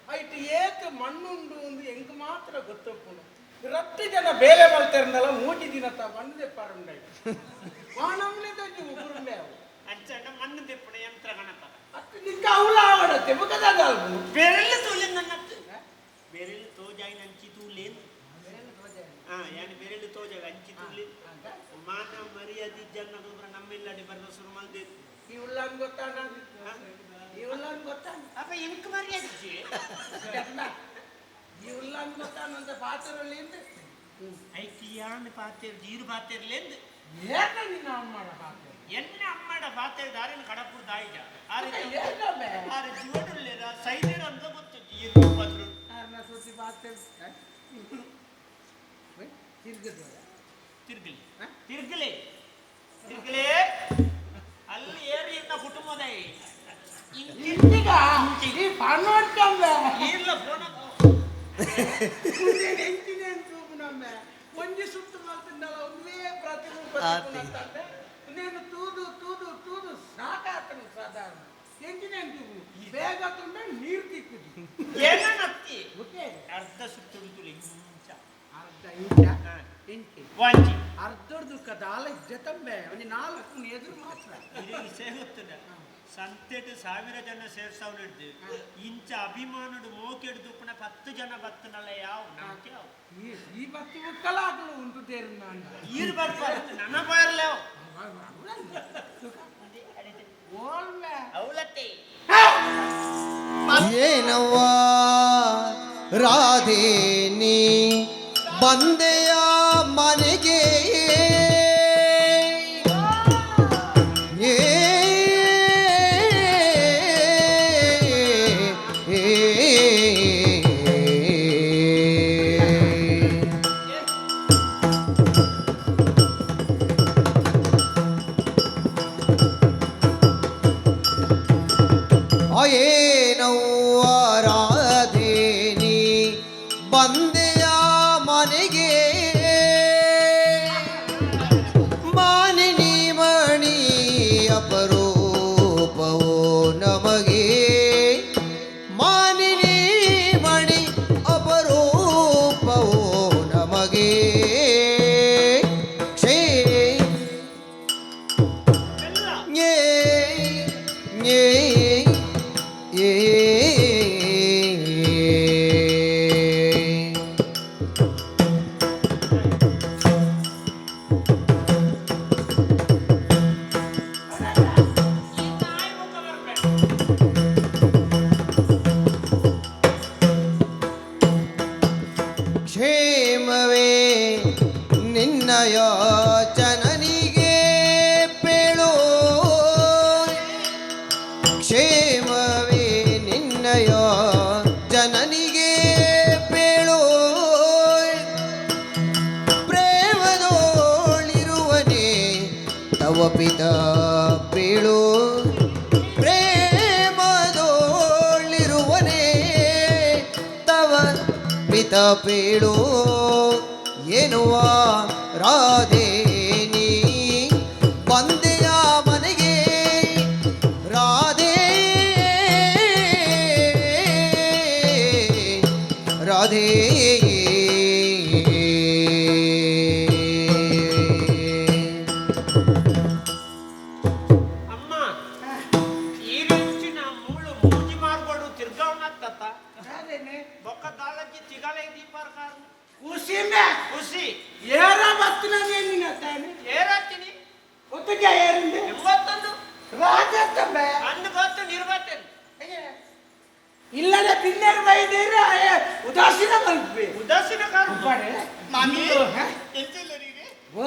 ಐಟ್ ಏತ್ ಮಣ್ಣುಂಡು ಒಂದು ಎಂಕ್ ಮಾತ್ರ ಗೊತ್ತಪ್ಪುಂಡು ರಟ್ಟು ಜನ ಬೇಲೆ ಮಲ್ತೆರ್ನಲ ಮೂಟಿ ದಿನತ ಮಣ್ಣು ದೆಪ್ಪಾರುಂಡೈ ವಾನಮ್ನೆ ತೊಂಜಿ ಉಗುರುಂಡೆ ಅವು ಅಂಚಂಡ ಮಣ್ಣು ದೆಪ್ಪುನ ಯಂತ್ರ ಗಣಪ ಅತ್ತು ನಿಕ್ಕ ಅವಲ ಆವಡತ್ತೆ ಬುಕದಾದಲ್ಪು ಬೆರೆಲ್ಲ ತುಲೆ ನನ್ನತ್ತು ಬೆರೆಲ್ಲ ತೋಜಾಯಿ ನಂಚಿ ತೂಲೇನು ಹಾ ಯಾನ್ ಬೆರೆಲ್ಲ ತೋಜಾಗ ಅಂಚಿ ತೂಲೆ ಮಾನ ಮರ್ಯಾದೆ ಜನ ನಮ್ಮೆಲ್ಲಡೆ ಬರದ ಶುರು ಮಲ್ದೆ ಈ ಉಳ್ಳಾನ್ ಗೊತ್ತಾನ ಈ ಉಳ್ಳಾನ್ ಗೊತ್ತಾನ ಅಪ್ಪ ಎಂಕ್ ಮರ್ಯಾದೆ ಈ ಉಳ್ಳಾನ್ ಗೊತ್ತಾನಂತ ಪಾತ್ರರಲ್ಲಿ ಐಕಿಯಾನ್ ಪಾತೆರ್ ಜೀರು ಪಾತೆರ್ಲೇಂದು ಏನ ನಿನ್ನ ಅಮ್ಮನ ಪಾತ್ರ ಎನ್ನ ಅಮ್ಮಡ ಪಾತೆರ್ ದಾರಿನ ಕಡಪುರ್ ದಾಯಿಜ ಆರೆ ಏನಮ್ಮೆ? ಆರೆ ಜೀವಡುಲ್ಲೇರ ಸೈನೇರ ಅಂತ ಗೊತ್ತು ಜೀರು ಪಾತ್ರು ಆರ್ನ ಸುದ್ದಿ ಪಾತ್ರ ತಿರ್ಗದು ತಿರ್ಗಲಿ ತಿರ್ಗಲಿ ತಿರ್ಗಲಿ ಅಲ್ಲಿ ಏರಿ ಇನ್ನ ಕುಟುಂಬದ ಇಂದಿಗ ಈ ಪನ್ನೋಡ್ಕಂಬೆ ಈರ್ಲ ಫೋನ ಎಂಚಿನೇನು ತೂಪುನಮ್ಮೆ ಒಂಜಿ ಸುತ್ತು ಮಲ್ತಿಂದಲ ಒಂದೇ ಪ್ರತಿರೂಪ ಆತಿ. నేను తూదు తూదు తూదు సాకాతను సాధారణ ಎಂಜಿನೇನು ತೂಪು ಬೇಗ ತುಂಡ ನೀರು ತಿಕ್ಕುದು ಏನತ್ತಿ ಓಕೆ ಅರ್ಧ ಸುತ್ತು ತುಲೆ ಇಂಚ ಅರ್ಧ ಇಂಚ ಇಂಚಿ ವಾಂಚಿ ಅರ್ಧರ್ದು ಕದಾಲ ಇಜ್ಜತಂಬೆ ಒಂಜಿ ನಾಲ್ಕು ಎದುರು ಮಾತ್ರ ಇಡೀ ಸೇರುತ್ತದ ಸಂತೆಟ್ ಸಾವಿರ ಜನ ಸೇರ್ಸವ್ನು ಹಿಡ್ದು ಇಂಚ ಅಭಿಮಾನುಡು ಮೋಕೆಡು ದುಪ್ಪಣ 10 ಜನ ಬತ್ತನಲ್ಲ ಯಾವ ನಮ್ಗೆ ಯಾವ ಈ ಈ ಬತ್ತಿ ಮುಕ್ಕಲ ಆಗಲು ಉಂಟು ತೇರು ನಾನು ಈರು ಬರ್ಬಾರ್ದು ನನ್ನ ಬಾಯಲ್ಲ ಯಾವ ಅವಲತ್ತೆ ಏನವ್ವ ರಾಧೆ ನೀ ಬಂದೆಯ ಮನೆಗೆ ಏ ಏನವ್ವ ರಾಧೆ ನೀ ಬಂದೆಯ ಮನೆಗೆ ಮಾನಿನಿ ಮಣಿ ಅಪರೂಪವೋ ನಮಗೆ ಮಾನಿನಿ ಮಣಿ ಅಪರೂಪವೋ ನಮಗೆ ಕ್ಷೇ ಏ ಏ ಏ ಕ್ಷೇಮವೇ ನಿನ್ನಯ ಜನನಿಗೆ ಪೇಳೋ ಕ್ಷೇಮವೇ ನಿನ್ನಯ ಜನನಿಗೆ ಪೇಳೋ ಪ್ರೇಮದೋಳಿರುವನೇ ತವ ಪಿತ ಪೇಳೋ ಪ್ರೇಮದೋಳಿರುವನೇ ತವ ಪಿತ ಪೇಳೋ ಎನ್ನುವ ರಾಧೆ ನೀ ಬಂದೆಯ ಮನೆಗೆ ರಾಧೆ ರಾಧೆ ಅಮ್ಮ ಈ ರೆಂಚಿನ ಮೂಳು ಮೂಜಿ ಮಾರ್ಗೋಡು ತಿರ್ಗಾವಣತ್ತತ್ತ ಬೊಕ್ಕ ದಾಳಜ್ಜಿ ತಿಗಲೆ ದೀಪಾರ್ಕಾರ ಖುಷಿ ಮೇ ಖುಷಿ ಏರ ಬತ್ತಿನ ನಿನ್ನ ತಾನೆ ಏರತ್ತೀನಿ ಒತ್ತಿಗೆ ಏರಿಂದ ಎಂಬತ್ತೊಂದು ರಾಜತ್ತಂಬೆ ಅಂದು ಗೊತ್ತು ನಿರ್ವತ್ತೇನೆ ಇಲ್ಲದೆ ಬಿನ್ನೆರ್ ಬೈದೇರ ಉದಾಸೀನ ಮಲ್ಪಿ ಉದಾಸೀನ ಕಾರಣ ಉಪ್ಪಾಡೆ ಮಾಮಿ ಹಾ? ಎಂಚೆಲ್ಲರಿಗೆ ಓ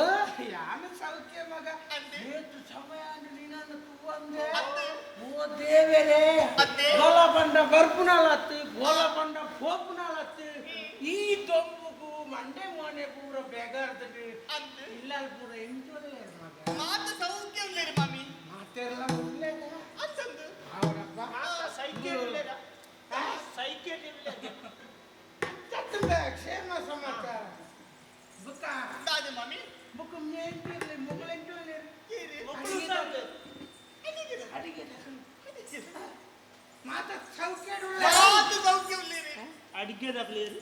ಯಾನ ಸೌಖ್ಯ ಮಗ ಅಂದೆ. ಏತು ಸಮಯ ಅಂದು ನೀನನ್ನು ತೂವಂದೆ ಅಂದೆ. ಓ ದೇವರೇ ಅಂದೆ. ಗೋಲ ಬಂಡ ಬರ್ಪುನಾಲತ್ತು ಗೋಲ ಬಂಡ ಪೋಪುನಾಲತ್ತು ಈ ದೊಂಬುಗು ಮಂಡೆ ಮೋನೆ ಪೂರ ಬೇಗಾರ್ದಂಡು ಅಂದೆ. ಇಲ್ಲ ಪೂರ ಎಂಜೋಲೆ ಮಗ ಮಾತ ಸೌಖ್ಯ ಉಳ್ಳೇರಿ ಮಾಮಿ ಮಾತೆಲ್ಲ ಉಳ್ಳೇದ ಅಂತಂದು ಅವರಪ್ಪ ಸೈಕ್ಯ ಇರ್ಲೇದ ಸೈಕ್ಯ ಇರ್ಲೇದ ಚತ್ತಂಬೆ ಕ್ಷೇಮ ಸಮಾಚಾರ ಬುಕ್ಕ ದಾದೆ ಮಾಮಿ ಬುಕ್ಕ ಮೇಂಟಿರ್ಲಿ ಮುಗಳೆಂಟೋಲೆ ಏರಿ ಮಕ್ಕಳು ಸಾಕು. ಅಡಿಗೆ ಮಾತ ಸೌಖ್ಯ ಮಾತ ಸೌಖ್ಯ ಉಳ್ಳೇರಿ ಅಡಿಗೆ ತಕ್ಲಿಯರು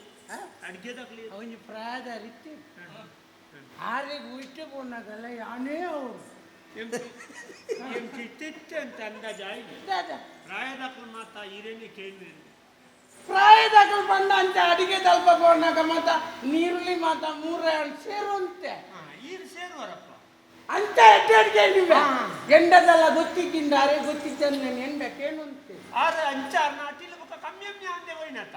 ಅಡಿಗೆ ತಕ್ಲಿಯರು ಅವನ ಪ್ರಾಯದ ರೀತಿ ಆರಿಗೆ ಇಷ್ಟ ಪೋನಾಗಲ್ಲ ಯಾನೇ ಅವರು ಚಿತ್ತಿತ್ತೆ ಅಂತ ಅಂದಾಜು ದಾದಾ ಪ್ರಾಯದಕ್ಲು ಮಾತ ಹಿರೇನಿ ಕೇಳಿ ಪ್ರಾಯದಾಗ ಬಂದ ಅಂತ ಅಡಿಗೆ ತಲ್ಪ ಪೋನಾಗ ಮಾತ ನೀರುಳ್ಳಿ ಮಾತ ಮೂರ ಸೇರುವಂತೆ ಈರು ಸೇರುವರಪ್ಪ ಅಂತ ಎಡ್ಡೆ ನೀವೇ ಎಂಡದಲ್ಲ ಗೊತ್ತಿದ್ದಿಂದಾರೆ ಗೊತ್ತಿದ್ದ ಎಂಡ ಕೇಳುವಂತೆ ಆರು ಅಂಚಾರ್ ನಾಟಿಲ್ ಬೊಕ ಕಮ್ಮಿ ಅಮ್ಮಿ ಅಂದೆ ಹೋಯ್ನತ್ತ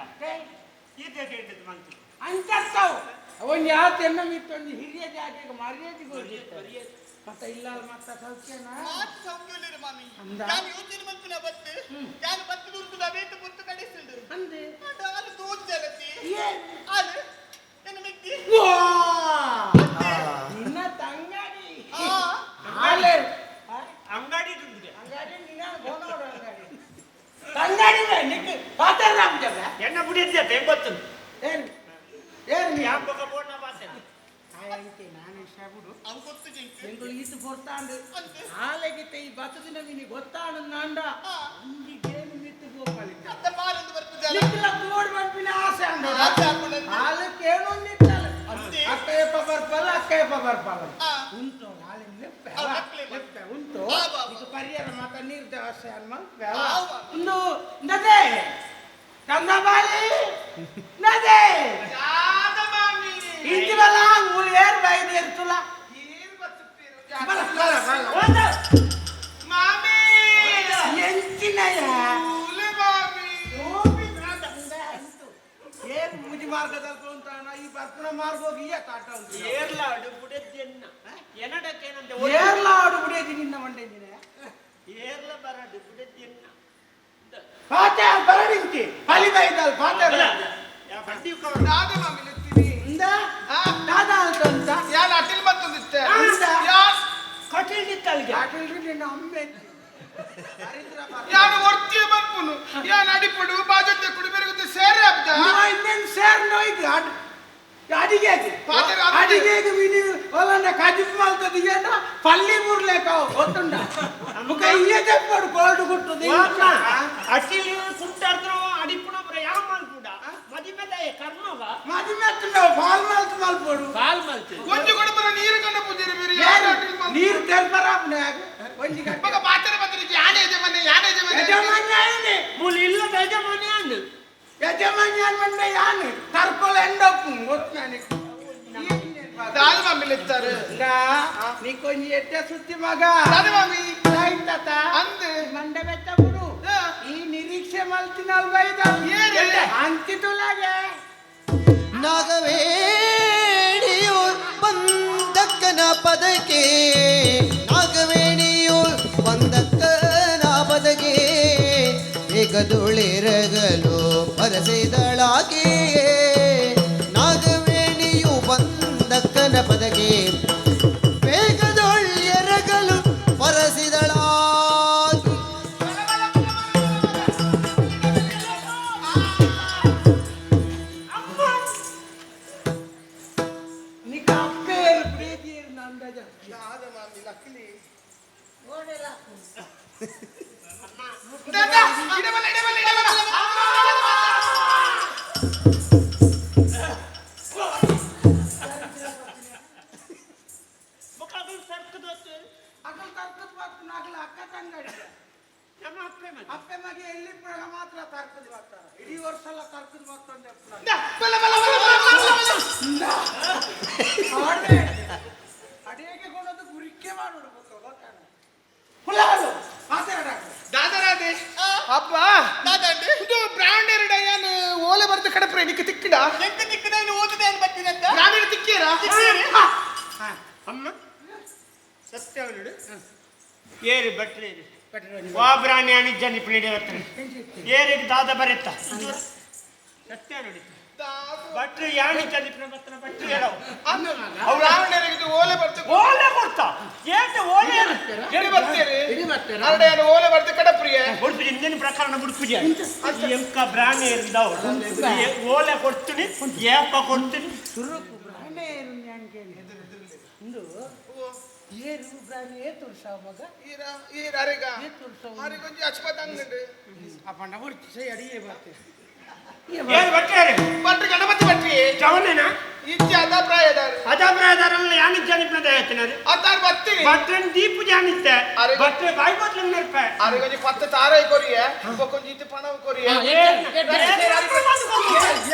ಈತೆ ಕೇಳಿದ್ದು ಮಂತಿ ಅಂಚತ್ತಾವು ಅವನ್ ಯಾವ ತೆನ್ನ ಮಿತ್ತೊಂದು ಹಿರಿಯ ಜಾಗೆಗೆ ಮರ್ಯಾದೆ ಗೊತ್ತಿತ್ತು ಮತ್ತೆ ಇಲ್ಲ ಮತ್ತ ಸೌಖ್ಯನಾ ಮಾತ ಸೌಖ್ಯ ಉಳ್ಳೇರಿ ಮಾಮಿ ಅಂದ. ನಾನು ಯೋಚನೆ ಮಲ್ಪುನ ಬತ್ತು ನಾನು ಬತ್ತು ದುರ್ಗುದ ವೇತ ಪುತ್ತು ಕಡಿಸಿಲ್ದು ಅಂದೆ ಅಂಡ ಅಲು ತೋಜ್ ಜಲತಿ ಏನ್? ಅಲು ಎನ್ನ ಮೆತ್ತಿ ವಾ! ನಿನ್ನ ತಂಗಡಿ ಆ ಆಲೆ ಅಂಗಡಿ ದುಡ್ಡಿದೆ ಅಂಗಡಿ ನಿನ್ನ ಗೋನೋಡು ಅಂಗಡಿ ತಂಗಡಿ ಬೇ ನಿಕ್ ಪಾತ್ರ ರಾಮ್ಜಬ ಎಣ್ಣ ಬುಡಿದ್ದೆ ಗೊತ್ತು ಏನ್ ಏನ್ ನೀ ಯಾವ ಬೊಕ ಬೋರ್ನ ಬಾತೇನೆ ಆಯ್ತು ನಾನು ಇಷ್ಟ ಬಿಡು ಅವು ಗೊತ್ತು ಜಿಂಕ್ ಎಂಗಳು ಈತು ಗೊತ್ತಾಂಡು ಅಂದೆ. ಆಲೆಗಿತ್ತ ಈ ಬತ್ತದಿನ ನಿನಗೆ ಗೊತ್ತಾಡು ನಾಂಡ ಆ. ಒಂಜಿ ಗೇನು ಮಿತ್ತು ಗೋಪಾಲಿದ್ದ ಅತ್ತ ಬಾರೊಂದು ಬರ್ಪು ಜಲ ನಿಕ್ಲ ತೋಡ್ ಬಂಪಿನ ಆಸೆ ಅಂಡು ಆಸೆ ಆಪುಂಡಂತೆ. ಹಾಲು ಕೇಳೊಂದಿತ್ತಲ್ಲ ಅಂದೆ. ಅಕ್ಕಯ್ಯಪ್ಪ ಬರ್ಪಲ್ಲ ಅಕ್ಕಯ್ಯಪ್ಪ ಬರ್ಪಲ್ಲ ಆ. ಉಂಟು ಹಾಲಿನ ಲೆಪ್ಪೆ ಆ, ಅಲ್ಲ? ಲೆಪ್ಪೆ. ಲೆಪ್ಪೆ ಉಂಟು ಆ, ಬಾ, ಬಾ. ಇದು ಪರಿಹಾರ ಮಾತ ನೀರ್ ದೇವಸ್ಥೆ ಮಲ್ಪೆ ಆ, ಅಲ್ಲ? ಬಾ. ಒಂದು ನದೇ ಕಂದಬಾಲಿ ನದೇ ಯಾದ ಮಾಮಿ ಇಂಜಿಬಲ ಮೂಲು ಏರ್ ಬೈದೇರ್ತುಲ ಏರ್ ಬತ್ತುತ್ತೀರು ಬಲ ಬಲ ಬಲ ಮಾಮಿ ಎಂಚಿನಯ ಏನ್ ಮುಜಿ ಮಾರ್ಗದಲ್ಲಿ ತೋಂತಾನ ಈ ಬರ್ಪುಣ ಮಾರ್ಗ ಹೋಗಿ ಈ ತಾಟ ಉಂಟು. ಏರ್ಲಾಡು ಬುಡೆದ್ದೆನ್ನ ಎನಡಕ್ಕೇನಂತೆ ಏರ್ಲಾಡು ಬುಡೇದಿ ನಿನ್ನ ಮಂಡೆ ಏರ್ಲ ಬರಡು ಬುಡೆದ್ದೆನ್ನ ಪಾತೆ ಬರಡಿಂತಿ ಪಲಿದ ಇದ್ದಲ್ ಪಾತೆ ಬಂಡಿ ದಾದ ಮಾಮಿ ಲೆತ್ತಿನಿ ಇಂದ ದಾದಾ ಅಂತ ಅಂತ ಯಾನ್ ಅಟಿಲ್ ಬತ್ತೊಂದಿತ್ತೆ ಅಂದ. ಯಾನ್ ಕಟಿಲ್ ಅಟಿಲ್ರಿ ನಿನ್ನ ಅಮ್ಮೆ ಯಾನ್ ಒರ್ತಿ ಬರ್ಪುನು ಯಾನ್ ಅಡಿಪುಡು ಬಾಜೊತ್ತೆ ಕುಡಿ ಬೆರಗುತ್ತೆ ಸೇರೆ ಅಬ್ದ ಇನ್ನೇನು ಸೇರ್ ನೋಯ್ದು ಅಡಿಗೆಗೆ ಪಾತೆರ ಅತ್ತೆ. ಅಡಿಗೆಗೆ ಮಿನಿ ಒಲಂಡ ಕಜಿಪ್ ಮಲ್ತದ ಏನ ಪಲ್ಲಿ ಮುರ್ಲೇಕ ಗೊತ್ತುಂಡ ಮುಖ ಇಯ್ಯ ತೆಪ್ಪಡು ಕೋಲ್ಡ್ ಗುಟ್ಟುದು ಅಟಿಲ್ ಕುಂಟಾರ್ದ್ರ ಅಡಿಪುಣ ಬರ ಯಾವ ಮಲ್ಪುಡ ಮದಿಮೆದಾಯ ಕರ್ಮಗ ಮದಿಮೆತ್ತುಂಡ ಪಾಲ್ ಮಲ್ತು ಮಲ್ಪೊಡು ಕಾಲ್ ಮಲ್ತು ಒಂಜಿ ಕೊಡಪುರ ನೀರು ಕಂಡ ಪೂಜೆರಿ ಬೇರೆ ಯಾನ್ ಅಟಿಲ್ ಮಲ್ತು ನೀರು ತೆಲ್ಪರಾಪ್ನೆ ಒಂಜಿ ಗಂಟೆ ಮಗ ಪಾತೆರ ಬಂದಿರಿ ಯಾನ್ ಯಜಮಾನೆ ಯಾನ್ ಯಜಮಾನೆ ಯಜಮಾನ್ಯ ಆಯ್ನೆ ಮೂಲ ಇಲ್ಲದ ಯಜಮಾನಿ ಅಂದು ಯಜಮಾನ್ಯ ಮಂಡೆ ಯಾನು ತರ್ಕೊಳ ಎಂಡಪ್ಪು ಗೊತ್ತು ನನಗೆ ದಾದ ಮಾಮಿ ಲೆತ್ತಾರೆ ನೀಕೊಂಜಿ ಎಟ್ಟೆ ಸುತ್ತಿ ಮಗ ದಾದ ಮಾಮಿ ಆಯ್ತಾತ ಅಂದ್ ಮಂಡೆ ಬೆಟ್ಟ ಬಿಡು ಈ ನಿರೀಕ್ಷೆ ಮಲ್ತಿನಲ್ವ ಇದು ಏರೆ? ಅಂತಿತುಲಾಗೆ ನಾಗವೇಣಿಯು ಬಂದಕ್ಕನ ಪದಕ್ಕೆ ನಾಗವೇಣಿಯು ಬಂದಕ್ಕನ ಪದಕ್ಕೆ ಏಕದುಳಿರಗಲು ಪರಸಿದಳಾಗೆ ನಾಗವೇಣಿಯು ಬಂದಕ್ಕನ ಪದಕ್ಕೆ ಬೇಗದೊಳ್ಳೆರಗಲು ಪರಸಿದಳಾಗಿ ನಿಕ್ಕ ಅಪ್ಪೇರು ಪ್ರೀತಿಯರು ನಂದಜ ದಾದ ಮಾಮಿ ಲಕ್ಲಿ ದಾದ ಇಡಬಲ್ಲ ಇಡಬಲ್ಲ ಇಡಬಲ್ಲ ಮುಖ ಸರ್ಕದೊತ್ತು ಅಕಲ್ ತರ್ಕದ ಬಾತ್ ನಾಗಲ ಅಕ್ಕ ತಂಗಡಿ ನಮ್ಮ ಅಪ್ಪೆ ಮಗ ಅಪ್ಪೆ ಮಗೆ ಎಲ್ಲಿ ಮಾತ್ರ ತರ್ಕದ ಬಾತಾರ ಇಡೀ ವರ್ಷ ಎಲ್ಲ ತರ್ಕದ ಬಾತಂದೆ ಬಲ ಬಲ ಬಲ ಬಲ ಬಲ ಬಲ ಅಡಿಗೆ ಕೊಡೋದು ಗುರಿಕೆ ಮಾಡೋಡು ಗೊತ್ತಾನ ಹುಲಾಲು ಮಾತಾಡ ದಾದರಾದೆ ಅಪ್ಪ ಇದು ಬ್ರಾಂಡ್ ಎರಡ ಯಾನ್ ಓಲೆ ಬರ್ದು ಕಡಪ್ರೆ ನಿಕ್ಕ ತಿಕ್ಕಡ ಎಂತ ತಿಕ್ಕದ ಓದದೆ ಅಂತ ಬರ್ತೀನಂತ ಬ್ರಾಂಡ್ ತಿಕ್ಕೇರಾ ಅಮ್ಮ ಸತ್ಯ ನೋಡು ಏರಿ ಬಟ್ಲೇರಿ ವಾ ಬ್ರಾಣಿ ಅಣಿಜ್ಜ ನಿಪುಣಿ ಹತ್ರ ಏರಿಗೆ ದಾದ ಬರೆತ್ತ ಸತ್ಯ ನೋಡಿ ಭಟ್ರು ಯಾಣಿಜ್ಜ ನಿಪುಣ ಬರ್ತನ ಭಟ್ರು ಹೇಳವು ಬ್ರಾಂಡ್ ಎರಗಿದು ಓಲೆ ಬರ್ದು ಓಲೆ ಕೊಡ್ತಾ ಏಟ ಓಲೆ ಎಡಿ ಬರ್ತೀರಿ ಅರಡ ಯಾನ್ ಓಲೆ ಬರ್ದು ಕಡಪ್ರಿಯೆ ಬುಡ್ಪುಜಿ ಹಿಂದಿನ ಪ್ರಕರಣ ಬುಡ್ಪುಜಿ ಎಂಕ ಬ್ರಾಣಿ ಇರ್ದವು ಓಲೆ ಕೊಡ್ತೀನಿ ಏಪ ಕೊಡ್ತೀನಿ ಸುರುಕು ಬ್ರಾಣೆ ಏರು ಇಂದು ಏರು ಬ್ರಾಣಿ ಏ ತುರ್ಸಾವ ಮಗ ಈರ ಈರ ಅರೆಗ ಏ ತುರ್ಸಾವ ಅರೆಗೊಂಜಿ ಅಚ್ಪದಂಗಂಡು ಅಪ್ಪಣ್ಣ ಹೊಡ್ತಿ ಸೈ ಅಡಿಗೆ ಬರ್ತೇವೆ ಏರು ಭಟ್ರೇರಿ ಭಟ್ರು ಗಣಪತಿ ಭಟ್ರಿ ಜವನೇನಾ ಇಜ್ಜಿ ಅದಾಪ್ರಾಯದಾರು ಅದಾಪ್ರಾಯದಾರಲ್ಲ ಯಾನಿಜ್ಜ ನಿಪುಣ ದಯತಿನರು ಅತ್ತಾರು ಬತ್ತೀರಿ ಭಟ್ರನ್ ದೀಪು ಜಾನಿತ್ತೆ ಅರೆ. ಭಟ್ರೆ ಬಾಯಿ ಬಟ್ಲ ನೆರ್ಪೆ ಅರೆಗೊಂಜಿ ಪತ್ತ ತಾರೈ ಕೊರಿಯೆ ಬೊಕ್ಕೊಂಜಿ ಇತ್ತು ಪಣವು ಕೊರಿಯೆ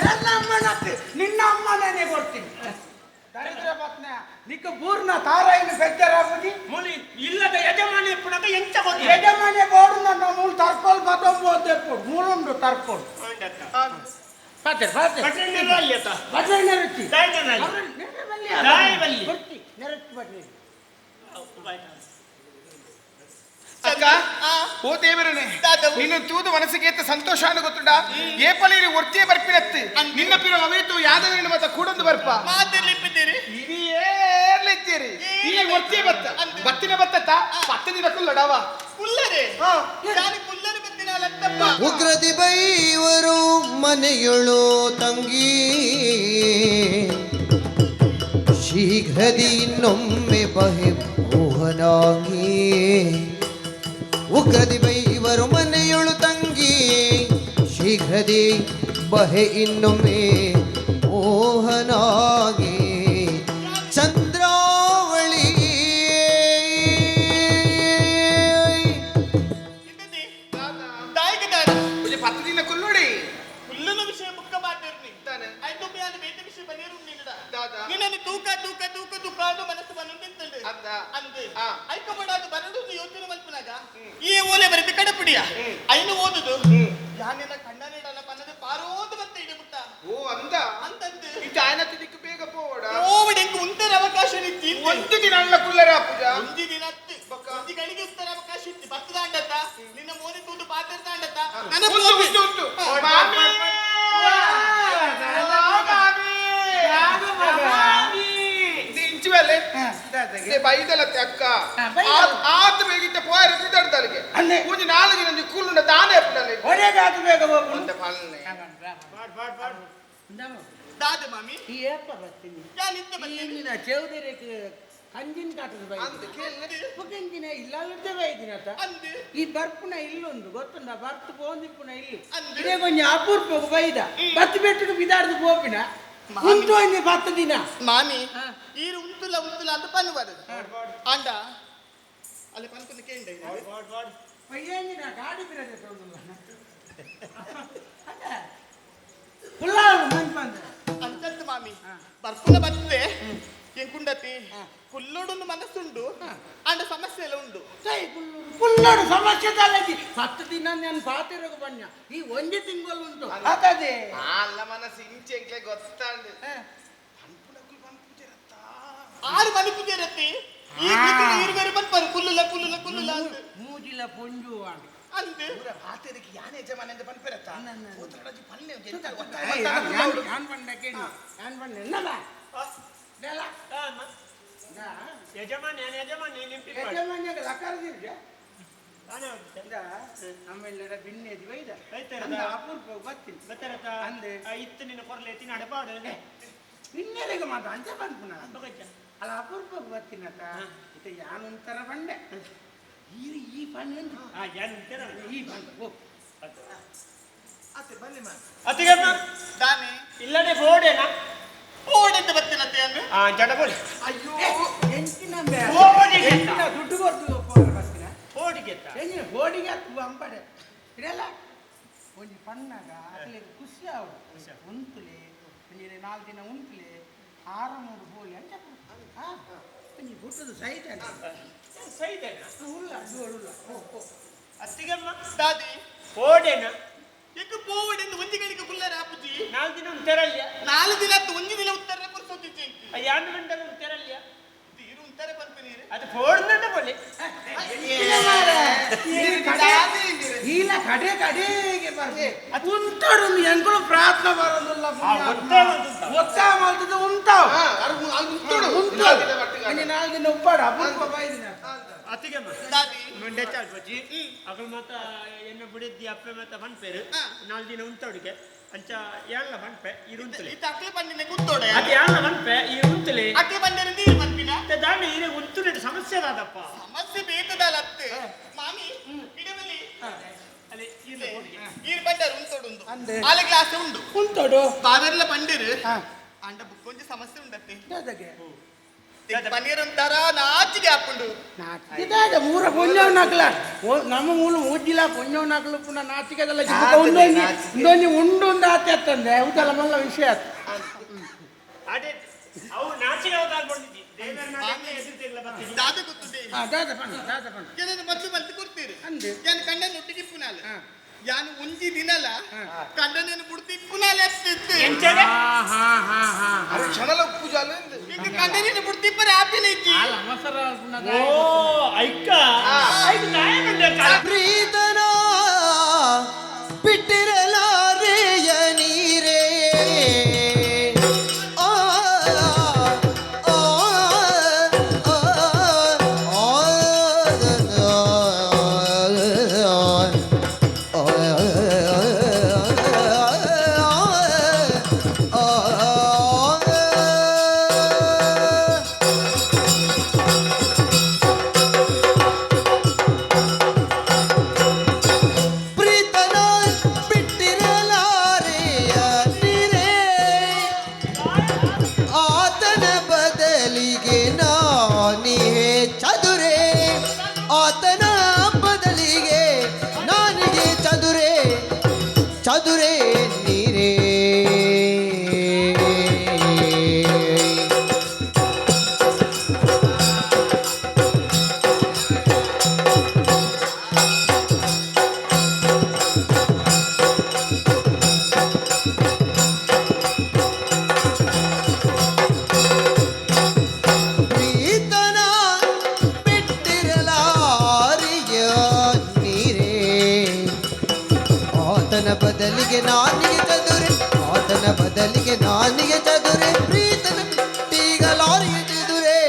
ಎಲ್ಲ ಅಮ್ಮನತ್ತೆ ನಿನ್ನ ಅಮ್ಮನೇ ಕೊಡ್ತೀನಿ ದರಿದ್ರ ಪತ್ನ ನಿಕ್ಕ ಪೂರ್ಣ ತಾರಾಯಿನ ಬೆಚ್ಚರಾಗುದಿ ಮೂಲಿ ಇಲ್ಲದ ಯಜಮಾನಿ ಪುನಗ ಎಂತ ಗೊತ್ತಿಲ್ಲ ಯಜಮಾನಿ ಬೋಡು ನನ್ನ ಮೂಲ ತರ್ಕೊಲ್ ಬತ್ತೊಂಬೋದೆ ಮೂಲುಂಡು ತರ್ಕೊಲ್ ಪಾತೆ ಪಾತೆ ಭಟ್ರನ್ನೆಲ್ಲ ಬಟ್ರೆ ನೆರಚಿ ದಾಯಿ ಬಲ್ಲಿ. ಕೊಡ್ತಿ ನೆರಚಿ ಬಟ್ರೆ ಅಕ್ಕ ಓ ದೇವರನೆ ನಿನ್ನ ತೂದು ಮನಸ್ಸಿಗೆ ಏತ ಸಂತೋಷ ಅನ್ನು ಗೊತ್ತುಂಡ ಏಪಲಿರಿ ಒರ್ತಿಯೇ ಬರ್ಪಿನತ್ತು ನಿನ್ನ ಪಿರ ಅವೇತು ಯಾದವರಿನ ಮತ್ತ ಕೂಡೊಂದು ಬರ್ಪ ಮಾತಿರ್ಲಿಪ್ಪಿದ್ದೀರಿ ಇಡೀ ಏರ್ಲಿದ್ದೀರಿ ಈ ಒರ್ತಿಯೇ ಬತ್ತ ಬತ್ತಿನ ಬತ್ತತ್ತ ಪತ್ತ ದಿನ ಕುಲ್ಲಡವ ಕುಲ್ಲರೆ ಯಾರು ಕುಲ್ಲರೆ ಬಂದಿನ ಉಗ್ರದಿ ಬೈವರು ಮನೆಯೊಳು ತಂಗಿ ಶೀಘ್ರದಿ ಇನ್ನೊಮ್ಮೆ ಬಹೆ ಮೋಹನಾಗಿ ಉಗ್ರದಿ ಬೈವರು ಮನೆಯೊಳು ತಂಗಿ ಶೀಘ್ರದಿ ಬಹೆ ಇನ್ನೊಮ್ಮೆ ಮೋಹನಾಗಿ ಚಂದ್ರಾವಳಿ ದಾಯಿಗೆ ದಾರ ಒಂಜಿ ಪತ್ತು ದಿನ ಕುಲ್ಲುಡಿ ಕುಲ್ಲನ ವಿಷಯ ಮುಕ್ಕ ಮಾತಿರ್ನಿ ತಾನೆ. ಐದು ಬೇರೆ ಬೇಟೆ ವಿಷಯ ಬನ್ನಿರು ನಿನ್ನಡ ದಾದ. ನಿನ್ನನ್ನು ತೂಕ ತೂಕ ತೂಕ ತೂಕ ಮನಸ್ಸು ಬಂದು ಅಂದು ಐಕಬಡಾದ ಬರಡು ಯೋಚನೆ ಮಲ್ಪನಾಗ ಈ ಓಲೆ ಬರೆದು ಕಡಪಿಡಿಯ ಐನು ಓದುದು ಯಾನೆಲ್ಲ ಕಣ್ಣನೇಡಲ್ಲ ಪನ್ನದ ಪಾರೋದು ಮತ್ತೆ ಇಡಮುಟ್ಟ ಓ ಅಂದ ಅಂತಂದು ಇಟ್ಟು ಆಯನತ್ತು ದಿಕ್ಕು ಬೇಗ ಪೋವಡ ಕೋವಿಡ್ ಎಂಕ್ ಉಂತರ ಅವಕಾಶ ನಿತ್ತಿ ಒಂದು ದಿನ ಅಲ್ಲ ಕುಲ್ಲರ ಪೂಜಾ ಒಂಜಿ ದಿನ ಒಂಜಿ ಗಳಿಗೆ ಉತ್ತರ ಅವಕಾಶ ಇತ್ತು ಬತ್ತದಾಂಡತ್ತ ನಿನ್ನ ಮೋನೆ ತೂದು ಪಾತ್ರದಾಂಡತ್ತ ನನ್ನ ಉಂಟು ಉಂಟು ಮಾಮಿ ಇಂಚುವಲೆ ಬೈದಲತ್ತೆ ಅಕ್ಕ ಆತ ಬೇಗಿತ್ತ ಪೋಯರ ಸಿದ್ದಾಡ್ತಲ್ಲಿಗೆ ಒಂಜಿ ನಾಲ್ಕು ದಿನ ಕುಲ್ಲುಂಡ ತಾನೇ ಅಪ್ಪನಲ್ಲಿ ಒಳ್ಳೆದಾತು ಬೇಗ ಹೋಗು ಅಂತ ಪಾಲನೆ ದಾದ ಮಾಮಿ ಈ ಏಪ್ಪ ಬರ್ತೀನಿ ಯಾನ್ ಇತ್ತ ಬರ್ತೀನಿ ನಿನ್ನ ಚೌದರಿಗೆ ಕಂಜಿನ ಕಾಟದ ಬೈದಿನ ಪುಕೆಂಜಿನ ಇಲ್ಲಾಲ್ದೆ ಬೈದಿನತ ಈ ಬರ್ಪುನ ಇಲ್ಲೊಂದು ಗೊತ್ತುಂಡ ಬರ್ತು ಪೋಂದಿಪ್ಪುನ ಇಲ್ಲಿ ಇದೇ ಕೊಂಚ ಅಪೂರ್ಪಕ್ಕೆ ಬೈದ ಬತ್ತು ಬೆಟ್ಟಕ್ಕೆ ಬಿದಾರ್ದು ಪೋಪಿನ ಉಂಟು ಒಂಜಿ ಪತ್ತು ದಿನ ಮಾಮಿ ಈರು ಉಂತುಲ ಉಂತುಲ ಅಂತ ಪನ್ನುವರು ಅಂಡ ಅಲ್ಲಿ ಪನ್ಪುನ ಕೇಂಡ ಪಯ್ಯಂಜಿನ ಗಾಡಿ ಬಿರದೆ ತೋಂದುಲ್ಲ ಪುಲ್ಲಾಳು ಮಂಜ್ ಅಂತಂತು ಮಾಮಿ ಬರ್ಪುನ ಬರ್ತದೆ ಎಂಕುಂಡತಿ ಕುಲ್ಲೋಡೊಂದು ಮನಸ್ಸುಂಡು ಅಂಡ ಸಮಸ್ಯೆ ಎಲ್ಲ ಉಂಡು ಕುಲ್ಲೋಡು ಸಮಸ್ಯೆ ತಲಜಿ ಪತ್ತು ದಿನ ನಾನು ಪಾತಿರೋಗ ಬಣ್ಣ ಈ ಒಂಜಿ ತಿಂಗಳು ಉಂಟು ಅದೇ ಅಲ್ಲ ಮನಸ್ಸು ಇಂಚೆ ಎಂಕ್ಲೆ ಗೊತ್ತಾಂಡು ಆರು ಮನಪುಜರತಿ ಈ ನೀರು ಬೇರೆ ಪನ್ಪರು ಕುಲ್ಲುಲ ಕುಲ್ಲುಲ ಕುಲ್ಲುಲ ಅಂದು ಮೂಜಿಲ ಪೊಂಜು ಅಂಡು ಅಂದು ಪಾತೆರಿಗೆ ಯಾನೆ ಯಜಮಾನ ಅಂತ ಪನ್ಪೆರತ್ತ ಪೋತ್ರಡಜಿ ಪಲ್ಲೆ ಯಾನ್ ಬಂಡ ಕೇಳಿ ಯಾನ್ ಬಂಡ ಎನ್ನಲ ಯಜಮಾನ ಯಜಮಾನ ಯಜಮಾನ್ಯಗ ಲಕಾರದಿರ್ಜ ಆಮೇಲೆ ಬಿನ್ನೆದಿ ಬೈದ ಅಂದ ಅಪೂರ್ಪ ಬರ್ತೀನಿ ಅಂದೆ ಇತ್ತು ನಿನ್ನ ಕೊರಲೆ ತಿನ್ನಾಡ ಪಾಡು ಬಿನ್ನೆರೆಗೆ ಮಾತ್ರ ಅಂಚ ಪನ್ಪುನ ಅಲ್ಲ ಅಪೂರ್ಪ ಬರ್ತೀನತ್ತ ಇತ್ತ ಯಾನೊಂಥರ ಬಂಡೆ ಈ ಈ ಪಣ್ಣು ಈ ಪಣ್ಣು ಓ ಅತ್ತಿಗಮ್ಮ ದಾನೆ ಇಲ್ಲದೆ ಬೋಡೇನಾ ಬೋಡೆಂತ ಬರ್ತೀನತ್ತೆ ಅಂದ್ರೆ ಆ ಜಡ ಬೋಡಿ ಅಯ್ಯೋ ಎಂಚಿನ ಬೋಡಿಗೆ ಎಂಚಿನ ದುಡ್ಡು ಕೊಡ್ತು ಪೋರ ಬರ್ತೀನ ಬೋಡಿಗೆ ಎಂಜಿನ ಬೋಡಿಗೆ ಅಂಬಡೆ ಇದೆಲ್ಲ ಒಂಜಿ ಪಣ್ಣಾಗ ಅಕ್ಲೆಗ್ ಖುಷಿ ಆವಡು ಉಂತುಲೆ ಒಂಜಿ ನಾಲ್ಕು ದಿನ ಉಂತುಲೆ ಆರು ಮೂರು ಬೋಲಿ ಅಂಚ ಒಂಜಿ ಗುಟ್ಟದ ಸೈತ ಸೈದೇನಾ ಉಲ್ಲ ಜೋಡುಲ್ಲ ಓ ಓ ಅತ್ತಿಗಮ್ಮ ದಾದಿ ಬೋಡೇನಾ ಎಂಕ್ ಪೋವಡೆಂದು ಒಂಜಿ ಗಳಿಗೆ ಕುಲ್ಲರ ಆಪುಜಿ ನಾಲ್ಕು ದಿನ ಉಂತೆರಲ್ಯ ನಾಲ್ಕು ದಿನ ಅತ್ತು ಒಂಜಿ ದಿನ ಉತ್ತರ ಪರ್ಸೊತ್ತಿಜ್ಜಿ ಯಾನ್ ಗಂಟೆ ಉಂತೆರಲ್ಯ ತೀರು ಉಂತರ ಪನ್ಪಿನೀರು ಅದು ಫೋಡ್ನಂಡ ಬೋಲಿ ಇಲ್ಲ ಕಡೆ ಕಡೆಗೆ ಬರ್ತೆ ಉಂತಾಡು ಎಂಕುಲು ಪ್ರಾರ್ಥನೆ ಬರೋದಿಲ್ಲ ಒತ್ತಾಯ ಮಾಡ್ತಿದ್ದು ಉಂಟಾವ್ ಉಂಟು ನಾಲ್ಕು ದಿನ ಉಪ್ಪಾಡು ಅಪೂರ್ವ ಬೈದಿನ ಅತ್ತಿಗಮ್ಮ ದಾದಿ ಮಂಡೆ ಚಾಲ್ಪಜ್ಜಿ ಅಗಲ್ ಮಾತ ಎನ್ನ ಬುಡಿದ್ದಿ ಅಪ್ಪೆ ಮಾತ ಪನ್ಪೇರು ನಾಲ್ಕು ದಿನ ಉಂತವಡಿಗೆ ಅಂಚ ಯಾನ್ಲ ಪನ್ಪೆ ಈ ಉಂತಲೆ ಇತ್ತ ಅಕ್ಲೆ ಪಂಡಿನ ಗುತ್ತೋಡ ಅದು ಯಾನ್ಲ ಪನ್ಪೆ ಈ ಉಂತಲೆ ಅಕ್ಲೆ ಪಂಡಿನ ನೀರು ಪನ್ಪಿನ ದಾಂಡ ಈರೆ ಉಂತುಲೆ ಸಮಸ್ಯೆ ದಾದಪ್ಪ ಸಮಸ್ಯೆ ಬೇತದಲ್ಲ ಅತ್ತೆ ಮಾಮಿ ಇಡಬಲಿ ಅಲ್ಲಿ ಈರು ಪಂಡರು ಉಂತೋಡುಂದು ಆಲೆ ಗ್ಲಾಸ್ ಉಂಡು ಉಂತೋಡು ಬಾವೆರ್ಲ ಪಂಡಿರು ಅಂಡ ಬುಕ್ ಒಂಜಿ ಸಮಸ್ಯೆ ಉಂಡತ್ತೆ ಪನ್ನೀರ್ ಒಂಥರ ನಾಚಿಗೆ ಹಾಕೊಂಡು ನಾಚಿಕೆದಾದ ಮೂರ ಪೊಂಜವ್ ನಕಲ ನಮ್ಮ ಮೂಲ ಮೂಜಿಲ ಪೊಂಜವ್ ನಕಲು ಪುನಃ ನಾಚಿಕೆದಲ್ಲ ಉಂಡೊಂಜಿ ಉಂಡೊಂಜಿ ಉಂಡು ಉಂಡು ಆತೆ ಅತ್ತಂದೆ ಹೌದಲ್ಲ ಮಲ್ಲ ವಿಷಯ ಆತು ಅದೇ ಅವು ನಾಚಿಕೆ ಅವತಾರ ದೇವರ ನಾಟಕ ಎದುರು ಬರ್ತಿದ್ದಿ ದಾದ ಗೊತ್ತದೆ ದಾದ ಪಣ್ಣ ದಾದ ಪಣ್ಣ ಕೆಲವರು ಮೊದಲು ಮಲ್ತು ಕೊಡ್ತೀರಿ ಅಂದೆ ಯಾನ್ ಕಂಡನ ಒಟ್ಟಿಗೆ ಇಪ್ಪುನಾಲ ಯಾನು ಒಂಜಿ ದಿನಲ ಕಂಡನನ್ನು ಬಿಡ್ತು ಇಪ್ಪುನಾಲೆ ಅತ್ತಿತ್ತು ಎಂಚನೆ ಅರೆ ಕ್ಷಣಲ ಪೂಜಾಲು ಈಗ ಕಂಡನನ್ನು ಬಿಡ್ತು ಇಪ್ಪರೆ ಆಪಿನ ಇಜ್ಜಿ ಅಲ್ಲ ಮಸರ ಪುನಃ ಓ ಐಕ್ಕ ಐಕ್ ನಾಯ ಬಂದೆ ಪ್ರೀತನ ಬಿಟ್ಟಿರಲಾರೆಯ ನೀರೇ ಆ ಆ ಆ ಪ್ರೀತನ ಬಿಟ್ಟಿರಲಾರೆಯ ಆತನ ಬದಲಿಗೆ ನಾನಿಗೆ ಚದುರೆ, ಆತನ ಬದಲಿಗೆ ನಾನಿಗೆ ಚದುರೆ, ಪ್ರೀತನ ಬಿಟ್ಟಿಗಲಾರಿಗೆ ಚದುರೆ,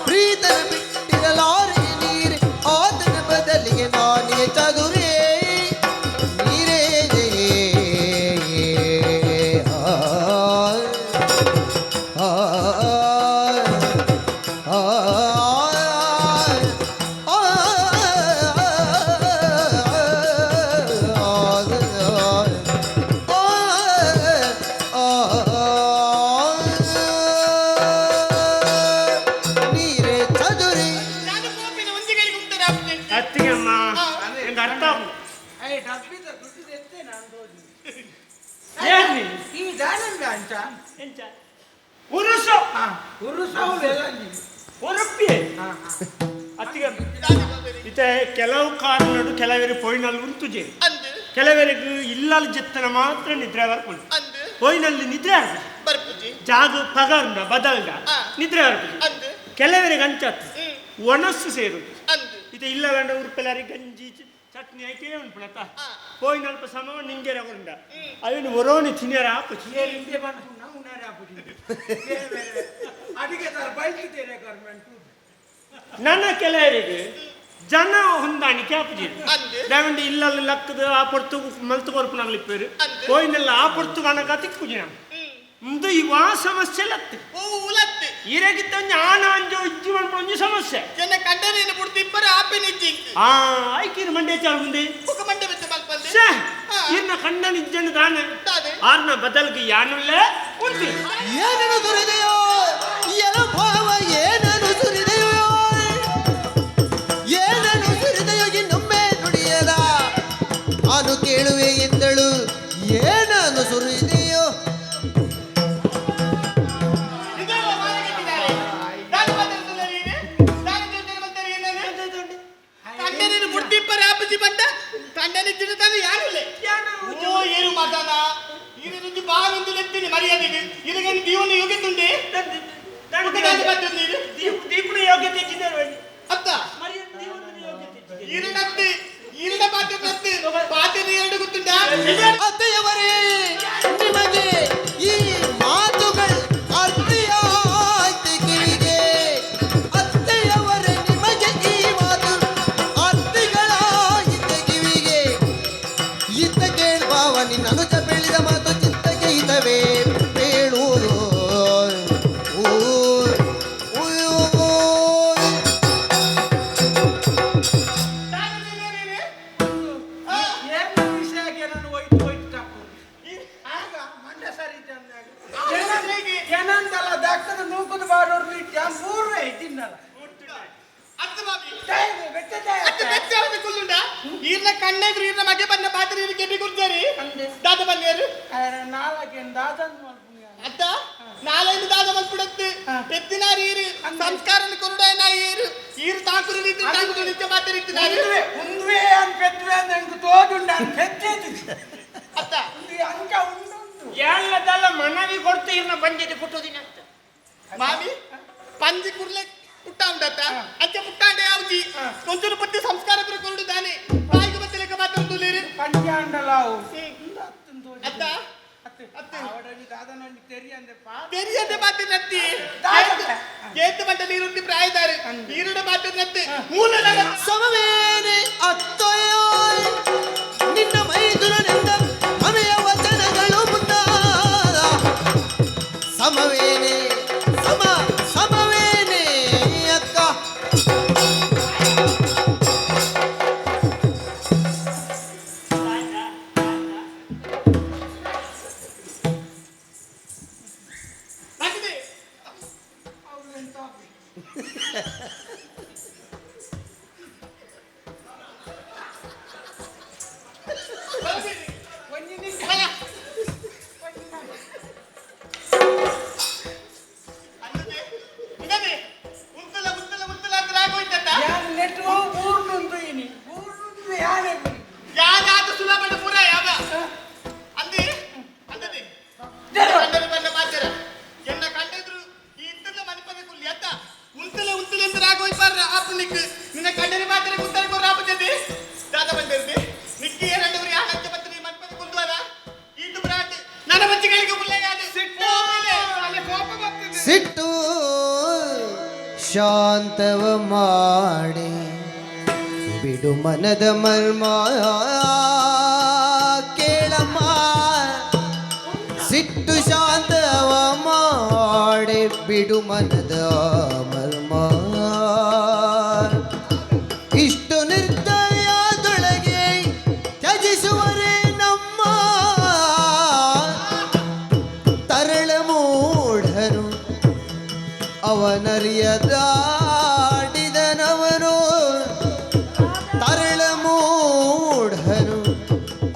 ಪ್ರೀತನ ಬಿಟ್ಟಿಗಲಾರಿಗೆ ನೀರೆ, ಆತನ ಬದಲಿಗೆ ನಾನಿಗೆ ಚದುರೆ ನೀರೇ. ಆ ಆ ನೀರೇ ಚದುರಿ. ನಾನು ಕೋಪಿನ ಒಂಜಿಗಳಿಗೆ ಉತ್ತರ ಅತ್ತಿಗೆಮ್ಮ ಎಂಗೆ ಅರ್ಥ ಏನ್ರಿ? ಎಂಚ? ಉರುಸು ಉರುಪಿ ಅತ್ತಿಗೆ ಇತ್ತೆ ಕೆಲವು ಕಾರಣಡು ಕೆಲವರು ಪೋಯಿನಲ್ಲಿ ಉಂತುಜೆ, ಅಂದು ಕೆಲವರಿಗೆ ಇಲ್ಲಲ್ಲಿ ಜೆತ್ತನ ಮಾತ್ರ ನಿದ್ರೆ ಬರ್ಪುಂಡು, ಅಂದು ಪೋಯಿನಲ್ಲಿ ನಿದ್ರೆ ಆರ್ಪುಜಿ, ಬರ್ಪುಜಿ ಜಾಗ ಪಗರ್ನ ಬದಲ್ದ ನಿದ್ರೆ ಆರ್ಪುಜಿ. ಅಂದು ಕೆಲವರಿಗೆ ಅಂಚಾತು ಒಣಸ್ಸು ಸೇರುದು ಅಂದು ಇದು ಇಲ್ಲಗಂಡ ಉರುಪೆಲಾರಿ ಗಂಜಿ ಚಟ್ನಿ ಐಕೆ ಉಂಟುನತ ಪೋಯಿನ ಅಲ್ಪ ಸಮ ನಿಂಗೆರ ಉಂಡ ಅವನು ಒರೋನಿ ತಿನ್ಯರ ಆಪುಜಿ. ನನ್ನ ಕೆಲವರಿಗೆ ಜನ ಹೊಂದಾಣಿಕೆ ಆಪುಜಿ, ದಾವಂಡಿ ಇಲ್ಲಲ್ಲಿ ಲಕ್ಕದ ಆ ಪೊರ್ತು ಮಲ್ತು ಕೊರ್ಪುನಾಗ್ಲಿಪ್ಪೇರು ಪೋಯಿನೆಲ್ಲ ಆ ಪೊರ್ತು ಕಣಕ ತಿಕ್ಕುಜಿ ನಮ್ಮ ಇಂದು ಇವಾ ಸಮಸ್ಯೆ ಲತ್ತು ಉಲತ್ತೆ ಇರಗಿತ್ತ ಒಂಜಿ ಆನ ಅಂಜೋ ಇಜ್ಜಿ ಮನ್ಪುನ ಒಂಜಿ ಸಮಸ್ಯೆ. ಜನ ಕಂಡನೇನು ಬುಡ್ದು ಇಬ್ಬರು ಆಪೆನ ಇಜ್ಜಿ ಆ ಐಕಿನ ಮಂಡೆ ಚಾಲು ಮುಂದೆ ಬೊಕ ಮಂಡೆ ಬೆಚ್ಚ ಮಲ್ಪಂದೆ ಶ್ಯೇ, ಇರ್ನ ಕಂಡನ ಇಜ್ಜನ ದಾನೆ ದಾನೆ. ಆರ್ನ ಬದಲ್ಗೆ ಯಾನುಲ್ಲ ಉಂಟು. ಏನನು ಸುರಿದೆಯೋ ಎಲ ಭಾವ, ಏನನು ಸುರಿದೆಯೋ, ಏನನು ಸುರಿದೆಯೋ ಇನ್ನೊಮ್ಮೆ ನುಡಿಯದ ನಾನು ಕೇಳುವೆ ಎಂದಳು, ಏನನು ಸುರಿದೆಯೋ. ಇದೆಲ್ಲ ಮಾರಗಟ್ಟಿದ್ದಾರೆ. ನಾನು ಮಾತಾಡ್ತಿಲ್ಲ ನೀನು? ನಾನು ಜೊತೆ ಮಾತಾಡಿ ಏನಾನು? ಕಂಡನೇನು ಬುಡ್ದು ಇಬ್ಬರು ಆಪುಜಿ ಬಂದ ಕಂಡನ ಇಜ್ಜಿನ ತಾನೆ ಯಾರುಲ್ಲ ಓ ಏನು ಮಾತಾನ ಇದು ಬಾರೊಂದು ಲೆತ್ತೀನಿ ಮರ್ಯಾದೆಗೆ ಇದಕ್ಕೆ ದೀವನ ಯೋಗ್ಯತೆ ಉಂಟೆ ದೀಪನ ಯೋಗ್ಯತೆ ಇಜ್ಜಿದ್ದಾರೆ ಅತ್ತ ಈರಡತ್ತೆ ಈರಡ ಪಾತ್ರೆ ನತ್ತೆ ಪಾತ್ರೆ ಎರಡು ಗೊತ್ತುಂಟಾ? ಅತ್ತೆಯವರೇ ನಿಮಗೆ ಈ ಮಾತುಗಳು ಅರ್ತಿಯಾಯ್ತು ಕಿವಿಗೆ, ಅತ್ತೆಯವರೇ ನಿಮಗೆ ಈ ಮಾತು ಅರ್ತಿಗಳಾಯಿತು ಕಿವಿಗೆ, ಇತ್ತ ಕೇಳುವವ ನಿನ್ನ ಅನುಜ ಬೆಳೆದ ಮಾತು ಚಿತ್ತಕ್ಕೆ ಹಿತವೇ ಬೇಳೂರು. ಈರ್ನ ಕಣ್ಣೆದ್ರು ಈರ್ನ ಮಗೆ ಬನ್ನ ಪಾತ್ರೆ ಈರ್ ಕೆಬಿ ಕುರ್ಜರಿ ದಾದ ಬನ್ನಿಯರು ಅತ್ತ ನಾಲೈದು ದಾದ ಮಲ್ಪುಡತ್ತು ಪೆತ್ತಿನಾರು ಈರು ಸಂಸ್ಕಾರನ ಕೊರುಡಾಯನ ಈರು ಈರು ತಾಕುರು ನಿಂತು ತಾಕುರು ನಿತ್ಯ ಮಾತ್ರ ಇತ್ತಿನಾರು ಅತ್ತ ಎಲ್ಲದಲ್ಲ ಮನವಿ ಕೊಡ್ತು ಇರ್ನ ಬಂದಿದ್ದು ಪುಟ್ಟುದಿನ ಅಂತ. ಮಾಮಿ ಪಂಜಿ ಕುರ್ಲೆ ಪುಟ್ಟ ಉಂಡತ್ತ ಅಂಚೆ ಪುಟ್ಟಾಂಡೆ ಯಾವ್ಜಿ ಒಂಚೂರು ಪಟ್ಟಿ ಸಂಸ್ಕಾರ ಪುರ ಕೊರುಡು ದಾನೆ ಬಾಯಿಗೆ ಬತ್ತಲೆಕ್ಕ ಮಾತ್ರ ತುಲಿರು ಅತ್ತ ತೆರಿಯಂದೆ ಮಾತ್ರ ನತ್ತಿ ಏತು ಮಂಟ ನೀರುಂಡಿ ಪ್ರಾಯದಾರು ನೀರುಡ ಮಾತ್ರ ನತ್ತಿ ಮೂಲ ಸಮವೇನೆ ಅತ್ತಯೋ ನಿನ್ನ ಮೈದುನನೆಂದ ಮಮೆಯ ವಚನಗಳು ಮುಂದಾದ ಸಮವೇನೆ ಸಮ ಸಮವೇನೆ ಅಕ್ಕ. ಶಾಂತವ ಮಾಡಿ ಬಿಡು ಮನದ ಮರ್ಮ ಕೇಳಮ್ಮ. ಸಿಟ್ಟು ಶಾಂತವ ಮಾಡಿ ಬಿಡು ಮನದ ಮರ್ಮ. ಇಷ್ಟು ನಿರ್ದಯದೊಳಗೆ ತ್ಯಜಿಸುವರೇ ನಮ್ಮ ತರಳ ಮೂಢರು ಅವನರಿಯದಾಡಿದನವನು. ತರಳ ಮೂಢನು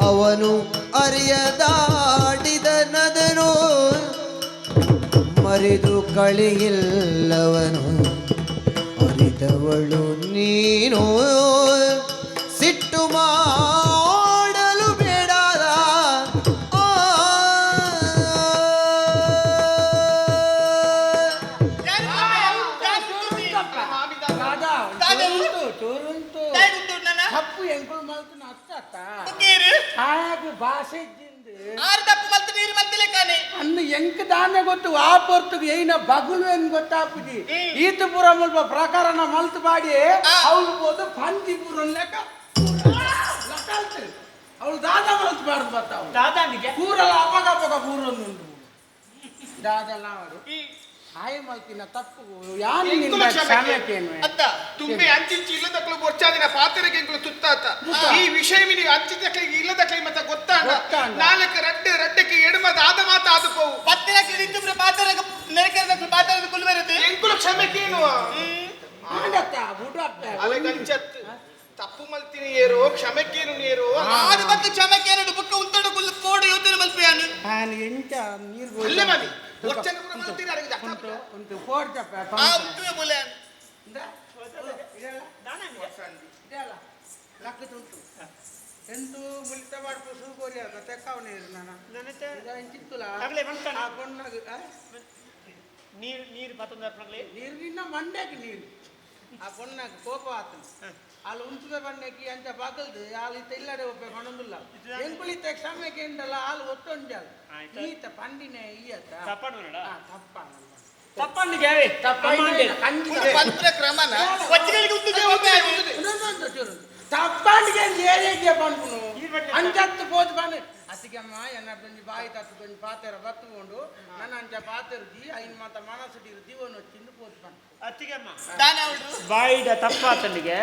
ಅವನು ಅರಿಯದಾಡಿದನದನು. ಮರೆದು ಕಳೆಯಿಲ್ಲವನು ಅರಿತವಳು ನೀನು. ಸಿಟ್ಟು ಮಾಡಲು ಬೇಡ. ತಪ್ಪು ಎಂಕುಲು ಮಲ್ತನ ಅತ್ತ ಭಾಷೆ ಅಂದು ಎಂಕ್ ದಾನೆ ಗೊತ್ತು ಆ ಪೊರ್ತುಗು ಏನ ಬಗುಲು ಏನ್ ಗೊತ್ತಾಪುಜಿ. ಈತ ಪೂರ ಮುಲ್ಪ ಪ್ರಕರಣ ಮಲ್ತು ಬಾಡಿ ಅವಳು ಬೋದು ಪಂಜಿ ಪೂರ ಲೆಕ್ಕ ಅವಳು ದಾದ ಮಲ್ತು ಬಾರ್ದು ಬರ್ತಾವ ದಾದಾನಿಗೆ ಕೂರಲ್ಲ ಅಪಗ ಅಪಗ ಕೂರೊಂದುಂಡು ದಾದಲ್ಲ ಅವರು ಹಾಯ್ ಮಲ್ತಿನ ತಪ್ಪು ಯಾನು ತುಂಬೆ ಅಂಚಿಂಚಿ ಇಲ್ಲದಕ್ಕಲು ಬೊರ್ಚಾದಿನ ಪಾತ್ರೆಗೆ ಎಂಕುಲು ತುತ್ತಾತ ಈ ವಿಷಯ ಮಿನಿ ಅಂಚಿದಕ್ಲಿಗೆ ಇಲ್ಲದಕ್ಲಿ ಮತ್ತೆ ಗೊತ್ತಾಂಡ ನಾಲ್ಕು ರಡ್ಡೆ ರಡ್ಡಕ್ಕೆ ಎಡಮದ ಆದ ಮಾತ ಆದು ಪೋವು ಪತ್ತಿನಕ್ಲಿ ಇತ್ತುಬ್ರ ಪಾತ್ರೆಗೆ ನೆರಕೆರದಕ್ಲು ಪಾತ್ರೆದ ಕುಲ್ ಬರುತ್ತೆ ಎಂಕುಲು ಕ್ಷಮೆಕೇನು ಆಂಡತ್ತ ಬುಡಪ್ಪ ಅಲೆಗಂಚತ್ ತಪ್ಪು ಮಲ್ತಿನಿ ಏರೋ ಕ್ಷಮೆಕೇನು ನೇರೋ ಆದು ಮತ್ತು ಕ್ಷಮೆಕೇನು ಬುಕ್ಕ ಉಂತಡು ಕುಲ್ ಕೋಡು ಯೋಚನೆ ಮಲ್ಪಿಯಾನು ನಾನು ಎಂಚ ನೀರು ಅಲ್ಲೇ ಮಾಮಿ ಒಚ್ಚನ ಪೂರ ಮಲ್ತಿನಿ ಅರಗೆ ದಕ್ಕ ಉಂಟು ಕೋಡ್ತಪ್ಪ ಆ ಉಂಟುವೆ ಬೋಲೆ ಎಂಟು ಮುಲಿತ ಮಾಡ್ಪು ಸೂಗೋರಿ ಅದ ತೆಕ್ಕಾವ ನೀರು ನಾನು ಚಿತ್ತುಲ ತಗಲೆ ಬಂತಾನ ಆ ಪೊಣ್ಣಗ್ ನೀರು ನೀರು ಪತ್ತೊಂದು ನೀರು ನಿನ್ನ ಮಂಡ್ಯಕ್ಕೆ ನೀರು ಆ ಪೊಣ್ಣಗ್ ಕೋಪ ಆತನ ಅಲ್ಲಿ ಉಂತುವೆ ಬಣ್ಣಕ್ಕೆ ಅಂಚ ಬಾಗಲ್ದು ಆಲ್ ಇತ್ತ ಇಲ್ಲಡೆ ಒಬ್ಬ ಪಣೊಂದುಲ್ಲ ಎಂಕುಲಿತ್ತ ಕ್ಷಮೆಗೆ ಎಂಡಲ್ಲ ಆಲ್ ಒತ್ತೊಂಜಾಲ್ ಈತ ಪಂಡಿನೇ ಈಯತ್ತ ತಪ್ಪಣ್ಣ ತಪ್ಪ ತಪ್ಪಣ್ಣಿಗೆ ಪಂತ್ರ ಕ್ರಮನ ವಜ್ರಗಳಿಗೆ ಉಂತುವೆ ತಪ್ಪಾಂಡಿಗೆ ಏರಿಗೆ ಪನ್ಪುನು ಅಂಚತ್ತು ಪೋದು ಬನ್ನಿ ಅತಿಗೆಮ್ಮ ಎನ್ನಡ್ದೊಂಜಿ ಬಾಯಿ ತತ್ತದೊಂಜಿ ಪಾತೆರ ಬತ್ತುಕೊಂಡು ನನ್ನ ಅಂಚ ಪಾತೆರು ಜಿ ಐನ್ ಮಾತ ಮನಸ್ಸುಡಿರು ಜೀವನ ಚಿಂದು ಪೋದು ಬನ್ನಿ ಅತ್ತಿಗೆಮ್ಮ ದಾನವಳು ಬಾಯಿಡ ತಪ್ಪಾತನಿಗೆ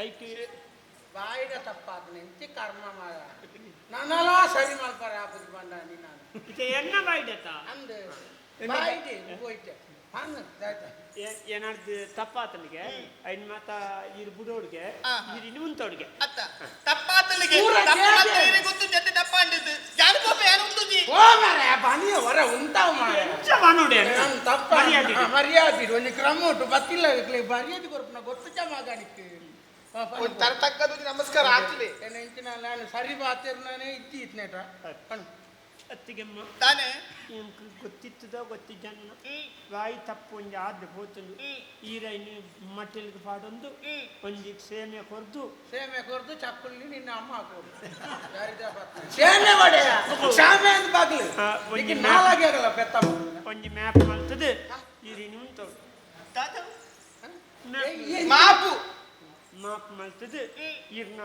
ಐಕಿ ಬಾಯಿಡ ತಪ್ಪಾತನ ಎಂಚಿ ಕರ್ಮ ಮಾಡ ನನ್ನಲ ಸರಿ ಮಲ್ಪರ ಆಪುಜಿ ಬಂಡ ನೀನು ಇತ್ತೆ ಎನ್ನ ಬಾಯಿಡತ್ತ ಅಂದು ಬಾಯಿಡಿ ಹೋಯ್ತೆ ಹಂಗ ಆಯ್ತಾ ಏನಾದ್ರು ತಪ್ಪಾತನಿಗೆ ಐನ್ ಮಾತ ಇರು ಬುಡೋಡ್ಗೆ ಇರು ಇನ್ನು ಮುಂತೋಡ್ಗೆ ಅತ್ತ ತಪ್ಪಾತನಿಗೆ ತಪ್ಪಾತನಿಗೆ ಗೊತ್ತು ಜೊತೆ ತಪ್ಪಾಂಡಿದ್ದು ಯಾರು ಪಾಪ ಯಾರು ಉಂಟುಜಿ ಓ ಮಾರ್ರೆ ಬನಿಯ ಹೊರ ಉಂತಾವ್ ಮಾರ್ರೆ ಎಂಚ ಬಾನೋಡೆ ನಾನು ತಪ್ಪ ಮರ್ಯಾದೆ ಮರ್ಯಾದೆ ಒಂಜಿ ಕ್ರಮ ಉಂಟು ಬತ್ತಿಲ್ಲ ಮರ್ಯಾದೆ ಕೊರ್ಪುನ ಗೊತ್ತು ಜಮಾಗಾಣಿಕ್ಕೆ ಒಂದು ತರ ತಕ್ಕದು ನಮಸ್ಕಾರ ಆಗ್ತದೆ ಎಂಚಿನ ನಾನು ಸರಿ ಬಾತೇರು ನಾನೇ ಇದ್ದಿ ಇತ್ನೇಟ ಅತ್ತಿಗೆಮ್ಮ ತಾನೇ ಎಂಕ್ ಗೊತ್ತಿತ್ತದೋ ಗೊತ್ತಿಜ್ಜನ್ನ ಬಾಯಿ ತಪ್ಪು ಒಂಜಿ ಆದ್ ಪೋತುಂಡು ಈರೈನ್ ಮಟ್ಟೆಲ್ಗ್ ಪಾಡೊಂದು ಒಂಜಿ ಸೇಮೆ ಕೊರ್ದು ಸೇಮೆ ಕೊರ್ದು ಚಕ್ಕುಲ್ಲಿ ನಿನ್ನ ಅಮ್ಮ ಹಾಕೋದು ಸೇಮೆ ಒಡೆಯ ಶಾಮೆ ಅಂತ ಬಾಗ್ಲು ಒಂಜಿ ನಾಲಾಗಿ ಆಗಲ್ಲ ಪೆತ್ತಮ್ಮ ಒಂಜಿ ಮ್ಯಾಪ್ ಮಲ್ತದು ಈರಿನ ಉಂಟು ಮಾಪು ಮಾಪ್ ಮಲ್ತದು ಈರ್ನ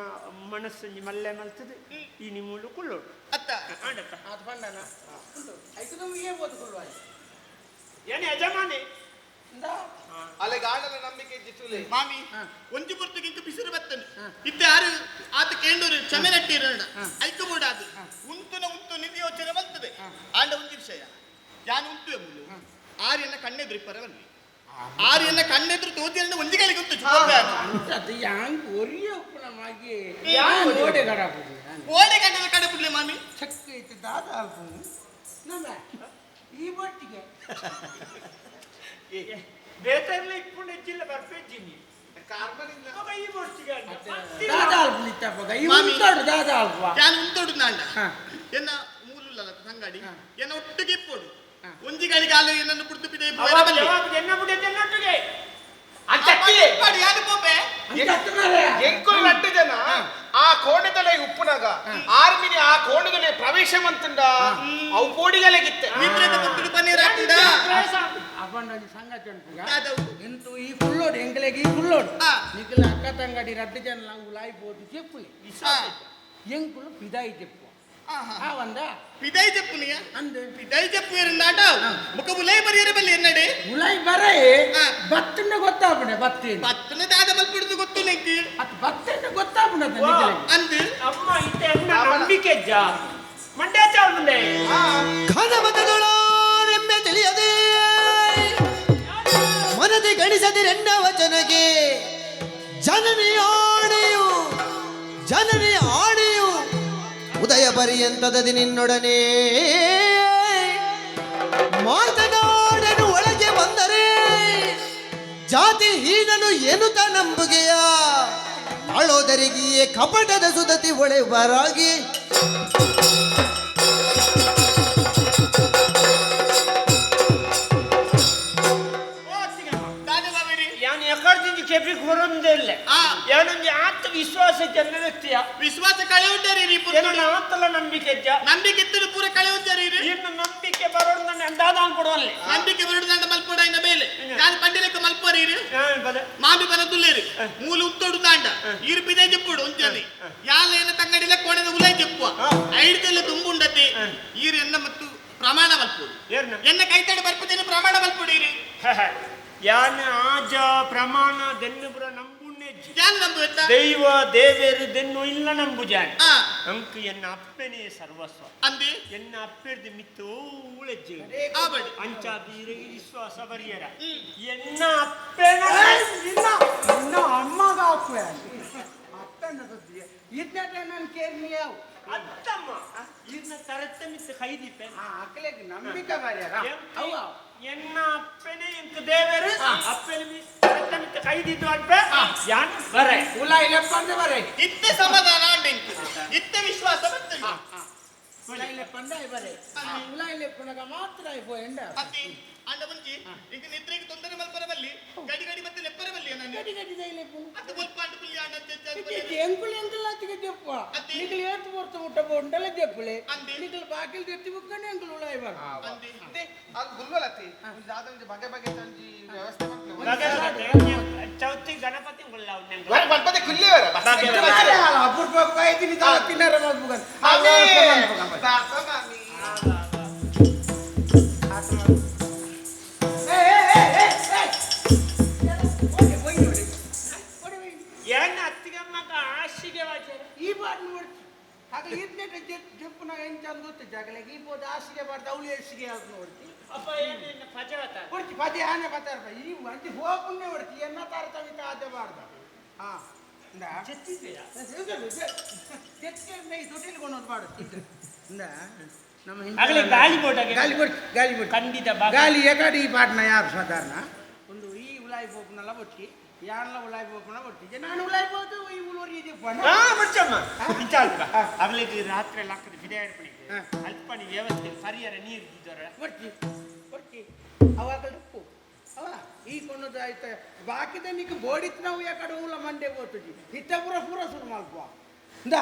ಮನಸ್ಸು ಒಂಜಿ ಮಲ್ಲೆ ಮಲ್ತದು ಈ ನಿಮ್ಮೂಲು ಕುಳ್ಳೋಡು ಅತ್ತ ಆಂಡತ್ತ ಅದು ಬಂಡನ ಉಂಟು ಐತು ನಮಗೆ ಓದ್ಕೊಳ್ಳುವ ಏನೇ ಯಜಮಾನಿ ಅಲ್ಲಿಗೆ ಆಡಲ ನಂಬಿಕೆ ಇದ್ದಿತ್ತು ಮಾಮಿ ಒಂಜಿ ಪೊರ್ತುಗಿಂತ ಬಿಸಿರು ಬತ್ತನು ಇತ್ತೆ ಯಾರು ಆತ ಕೇಂಡೂರು ಕ್ಷಮೆ ನಟ್ಟಿರೋಣ ಐಕು ಬೋಡಾದು ಉಂತುನ ಉಂತು ನಿಧಿ ಯೋಚನೆ ಬರ್ತದೆ ಆಂಡ ಒಂಜಿ ವಿಷಯ ಯಾನು ಉಂಟುವೆ ಮುಲು ಆರ್ಯನ ಕಣ್ಣೆದುರು ಪರವಲ್ಲಿ ಆರ್ಯನ ಕಣ್ಣೆದುರು ತೋತಿಯನ್ನ ಒಂಜಿಗಳಿಗೆ ಉಂಟು ಅದು ಯಾಂಗ್ ಒರಿಯ ಉಪ್ಪುನ ಮಾಗಿ ಯಾನ್ ಓಡೆ ಕಡಪುಜಿ ಓಡೆ ಕಣ್ಣದ ಕಡಪುಡ್ಲೆ ಮಾಮಿ ಚಕ್ಕ ಇತ್ತು ದಾದ ಅಲ್ಪು ನಮ್ಮ ಈ ಬಟ್ಟಿಗೆ ಬೇತರ್ಲ ಇಪ್ಪುಂಡು ಹೆಚ್ಚಿಲ್ಲ ಬರ್ಪೆಜ್ಜಿನಿ ಈ ಬೊಟ್ಟಿಗೆ ದಾದ ಅಲ್ಪು ಇತ್ತಪ್ಪಗ ಈ ಉಂಟೋಡು ದಾದ ಅಲ್ಪ ಯಾನು ಉಂಟೋಡು ನಾಂಡ ಎನ್ನ ಮೂಲುಲ್ಲ ಸಂಗಡಿ ಎನ್ನ ಒಟ್ಟಿಗೆ ಇಪ್ಪೋಡು ಒಂಜಿಗಳಿಗೆ ಆಲ ಏನನ್ನು ಪುಡ್ತು ಬಿಡೆ ಎನ್ನ ಬುಡೆ ಎನ್ನೊಟ್ಟಿಗೆ ಯಾರು ಪೋಪೆ ಎಂಕುಲು ನಟ್ಟು ಜನ ಆ ಕೋಣೆದಲ್ಲೇ ಉಪ್ಪುನಾಗ ಆರ್ಮಿನಿ ಆ ಕೋಣೆದಲ್ಲೇ ಪ್ರವೇಶ ಅಪೇಕ್ಷೆ ಮಂತುಂಡ ಅವು ಪೋಡಿಗಲೆಗಿತ್ತೆ ನಿದ್ರೆದ ಪೊರ್ತುಡು ಪನ್ನೀರ್ ಹಾಕಿದ ಅಪ್ಪಂಡೊಂಜಿ ಸಂಗತಿ ಉಂಟುಗ ಎಂತು ಈ ಕುಲ್ಲೋಡು ಎಂಕಲೆಗ್ ಈ ಕುಲ್ಲೋಡು ನಿಕಲ ಅಕ್ಕ ತಂಗಡಿ ರಡ್ಡು ಜನ ಉಲಾಯಿ ಪೋದು ಚೆಪ್ಪುಲಿ ಎಂಕುಲು ಪಿದಾಯಿ ಚೆಪ್ಪು ಆ ಒಂದ ಪಿದಾಯಿ ಚೆಪ್ಪುನಿಯ ಅಂದು ಪಿದಾಯಿ ಚೆಪ್ಪು ಎರಂದಾಟ ಮುಖ ಉಲಾಯಿ ಬರಿಯರೆ ಬಲ್ಲಿ ಎನ್ನಡೆ ಉಲಾಯಿ ಬರೇ ಬತ್ತನ್ನ ಗೊತ್ತಾಪುಂಡೆ ಬತ್ತಿ ಬತ್ತನ ದಾದ ಮಲ್ಪಿಡುದು ಗೊತ್ತು ನೆಂಕ್ ಅತ್ ಬತ್ತನ್ನ ಗೊತ್ತಾಪುಂಡೆ ನಿಕಲೆಗ್ ಅಂದು ಅಮ್ಮ ಇತ್ತೆ ಎನ್ನ ನಂಬಿಕೆ ಜಾ ಮಂಡ್ಯ ಚಾಲ್ ಮುಂದೆ ಘನಮತದೊಳಾರೆಂಬೆ ತಿಳಿಯದೆ ಮನದಿ ಗಣಿಸದಿರೆನ್ನ ವಚನಗೆ ಜನನಿ ಆಣೆಯು ಜನನಿ ಆಣೆಯು ಉದಯ ಪರ್ಯಂತದದಿ ನಿನ್ನೊಡನೆ ಮಾತನಾಡನು ಒಳಗೆ ಬಂದರೆ ಜಾತಿ ಹೀನನು ಎನ್ನುತ್ತ ನಂಬುಗೆಯ ತಾಳೋದರಿಗಿಯೇ ಕಪಟದ ಸುದತಿ ಒಳೆ ಬರಾಗಿ ಕೆಪಿಗೆ ಹೊರೊಂದಿಲ್ಲ ಏನೊಂದು ಆತ್ಮವಿಶ್ವಾಸ ಜನ ವ್ಯಕ್ತಿಯ ವಿಶ್ವಾಸ ಕಳೆ ಉಂಟಾರಿ ಏನೋ ಆತಲ್ಲ ನಂಬಿಕೆ ಇಜ್ಜ ನಂಬಿಕೆ ಇತ್ತು ಪೂರ ಕಳೆ ಉಂಟಾರಿ ಇನ್ನು ನಂಬಿಕೆ ಬರೋಣ ನನ್ನ ಅಂದಾದ ಅನ್ಕೊಡುವಲ್ಲಿ ನಂಬಿಕೆ ಬರೋಣ ಮಲ್ಪೋಡ ಇನ್ನ ಮೇಲೆ ನಾನು ಪಂಡಿಲಕ್ಕೆ ಮಲ್ಪೋರಿ ಮಾಮಿ ಬನ ತುಲ್ಲೇರಿ ಮೂಲು ಉತ್ತೋಡು ತಾಂಡ ಈರು ಪಿದೆ ಚೆಪ್ಪುಡು ಒಂಚನಿ ಯಾಲ ಏನ ತಂಗಡಿಲ ಕೋಣದ ಉಲೈ ಚೆಪ್ಪುವ ಐಡ್ದೆಲ್ಲ ತುಂಬುಂಡತಿ ಈರು ಎನ್ನ ಮತ್ತು ಪ್ರಮಾಣ ಮಲ್ಪೋಡು ಎನ್ನ ಕೈತಡೆ ಬರ್ಪುದೇನು ಪ್ರಮಾಣ ಮಲ್ಪೋಡು ಈರು ಯಾನ ಆಜ ಪ್ರಮಾಣ ದೆನ್ನುಪುರ ನಂಬುಣ್ಣೆ ಯಾನ್ ನಂಬು ದೈವ ದೇವೇರು ದೆನ್ನು ಇಲ್ಲ ನಂಬು ಜಾನ್ ಅಂಕು ಎನ್ನ ಅಪ್ಪನೇ ಸರ್ವಸ್ವ ಅಂದೆ ಎನ್ನ ಅಪ್ಪೆರ್ದು ಮಿತ್ತು ಉಳೆಜ್ಜೆ ಅಂಚ ಬೀರಿಗೆ ವಿಶ್ವಾಸ ಬರಿಯರ ಎನ್ನ ಅಪ್ಪೆನ ಇಲ್ಲ ಇನ್ನ ಅಮ್ಮಗ ಅಪ್ಪೆ ಅಪ್ಪನ ಸುದ್ದಿ ಇದನ್ನ ನಾನು ಕೇರ್ನಿ ಯಾವ ಅತ್ತಮ್ಮ ಇನ್ನ ತರತ್ತ ಮಿತ್ತು ಕೈದಿಪ್ಪೆ ಅಕ್ಕಲೆಗ್ ನಂಬಿಕೆ ಬರ್ಯಾರ ಅವ್ವ ಎನ್ನ ಅಪ್ಪನೆ ಎಂಕ ದೇವರು ಅಪ್ಪನ ತರತ್ತ ಮಿತ್ತು ಕೈದಿದ್ದು ಅನ್ಪೆ ಯಾನ್ ಬರೆ ಉಲ ಇಲ್ಲಪ್ಪ ಅಂದ್ರೆ ಬರೆ ಇತ್ತೆ ಸಮಾಧಾನ ಅಂಡೆಂಕ್ ಇತ್ತೆ ವಿಶ್ವಾಸ ಬರ್ತದೆ ಉಲ ಇಲ್ಲಪ್ಪ ಅಂದ್ರೆ ಬರೆ ಉಲ ಇಲ್ಲಪ್ಪನಾಗ ಮಾತ್ರ ಎಂಡ ಅತ್ತಿ ಅಂಡ ಮುಂಚಿ ಈಗ ನಿದ್ರೆಗೆ ತೊಂದರೆ ಮಲ್ಪರ ಬಲ್ಲಿ ಗಡಿ ಗಡಿ ಮತ್ತೆ ಲೆಪ್ಪರ ಬಲ್ಲಿ ನಾನು ಗಡಿ ಗಡಿ ದೈಲೆಪ್ಪು ಅತ್ತ ಬೊಲ್ಪ ಅಂಡ ಪುಲ್ಲಿ ಅಂಡ ಎಂಕುಲು ಎಂಕುಲು ಅತ್ತಿಗೆ ಜೆಪ್ಪ ನಿಕಲು ಏತ್ ಪೊರ್ತು ಮುಟ್ಟ ಪೋಂಡಲ ಜೆಪ್ಪುಲೆ ನಿಕಲು ಬಾಕಿಲ್ ತೆತ್ತಿ ಬುಕ್ಕನೆ ಎಂಕುಲು ಉಲಾಯಿ ಬರ ಅದು ಗುಲ್ವಲತ್ತಿ ದಾದ ಒಂಜಿ ಬಗೆ ಬಗೆ ಒಂಜಿ ವ್ಯವಸ್ಥೆ ಚೌತಿ ಗಣಪತಿ ಗಣಪತಿ ಕುಲ್ಲಿವರ ಅಪೂರ್ವ ಕಾಯ್ತೀನಿ ತಿನ್ನರ ಮಲ್ಪುಗನ್ ಈ ಬಾಟ್ ನೋಡ್ತಿ ಹಾಗೆ ಇದನ್ನೇ ಜಪ್ಪುನ ಎಂಚ ಅಂದ್ ಜಾಗಲೆಗೆ ಈ ಬೋದು ಹಾಸಿಗೆ ಬಾರ್ದು ಅವಳು ಎಸಿಗೆ ಅದು ನೋಡ್ತಿ ಅಪ್ಪ ಏನೇನು ಪಜವತ ಹೊಡ್ತಿ ಪದೇ ಆನೆ ಪತ್ತಾರ ಈ ಅಂಚಿ ಹೋಪುನ್ನೇ ಹೊಡ್ತಿ ಎನ್ನ ತಾರ ತವಿತ ಆದೆ ಬಾರ್ದ ಹಾ ಆಗಲೇ ಗಾಳಿ ಬೋಟಾಗೆ ಗಾಳಿ ಕೊಡ್ತಿ ಗಾಳಿ ಕೊಡ್ತಿ ಖಂಡಿತ ಗಾಳಿ ಎಕಡೆ ಈ ಪಾಟ್ನ ಯಾರು ಸಾಧಾರಣ ಒಂದು ಈ ಉಲಾಯಿ ಪೋಪುನಲ್ಲ ಬೊಟ್ಟಿ ಯಾರ್ಲ ಉಲಾಯಿ ಪೋಪುನ ಬೊಟ್ಟಿ ನಾನು ಉಲಾಯಿ ಪೋದು ಈ ಉಲೋರಿ ಹಾ ಬಚ್ಚಮ್ಮ ವಿಚಾಲ್ಪ ಆಗ್ಲಿಕ್ಕೆ ರಾತ್ರಿ ಲಕ್ಕದ ಬಿದೆ ಅಲ್ಪನಿ ವ್ಯವಸ್ಥೆ ಸರಿಯಾರ ನೀರು ಇದ್ದವರ ಬೊಟ್ಟಿ ಬೊಟ್ಟಿ ಅವಾಗ ಅವ ಈ ಕೊನ್ನದು ಆಯ್ತ ಬಾಕಿದ ನಿಕ್ ಬೋಡಿತ್ ನಾವು ಯಾಕಡೆ ಉಲ ಮಂಡೆ ಪೋತುಜಿ ಇತ್ತ ಪೂರ ಪೂರ ಶುರು ಮಲ್ಪ ಇಂದ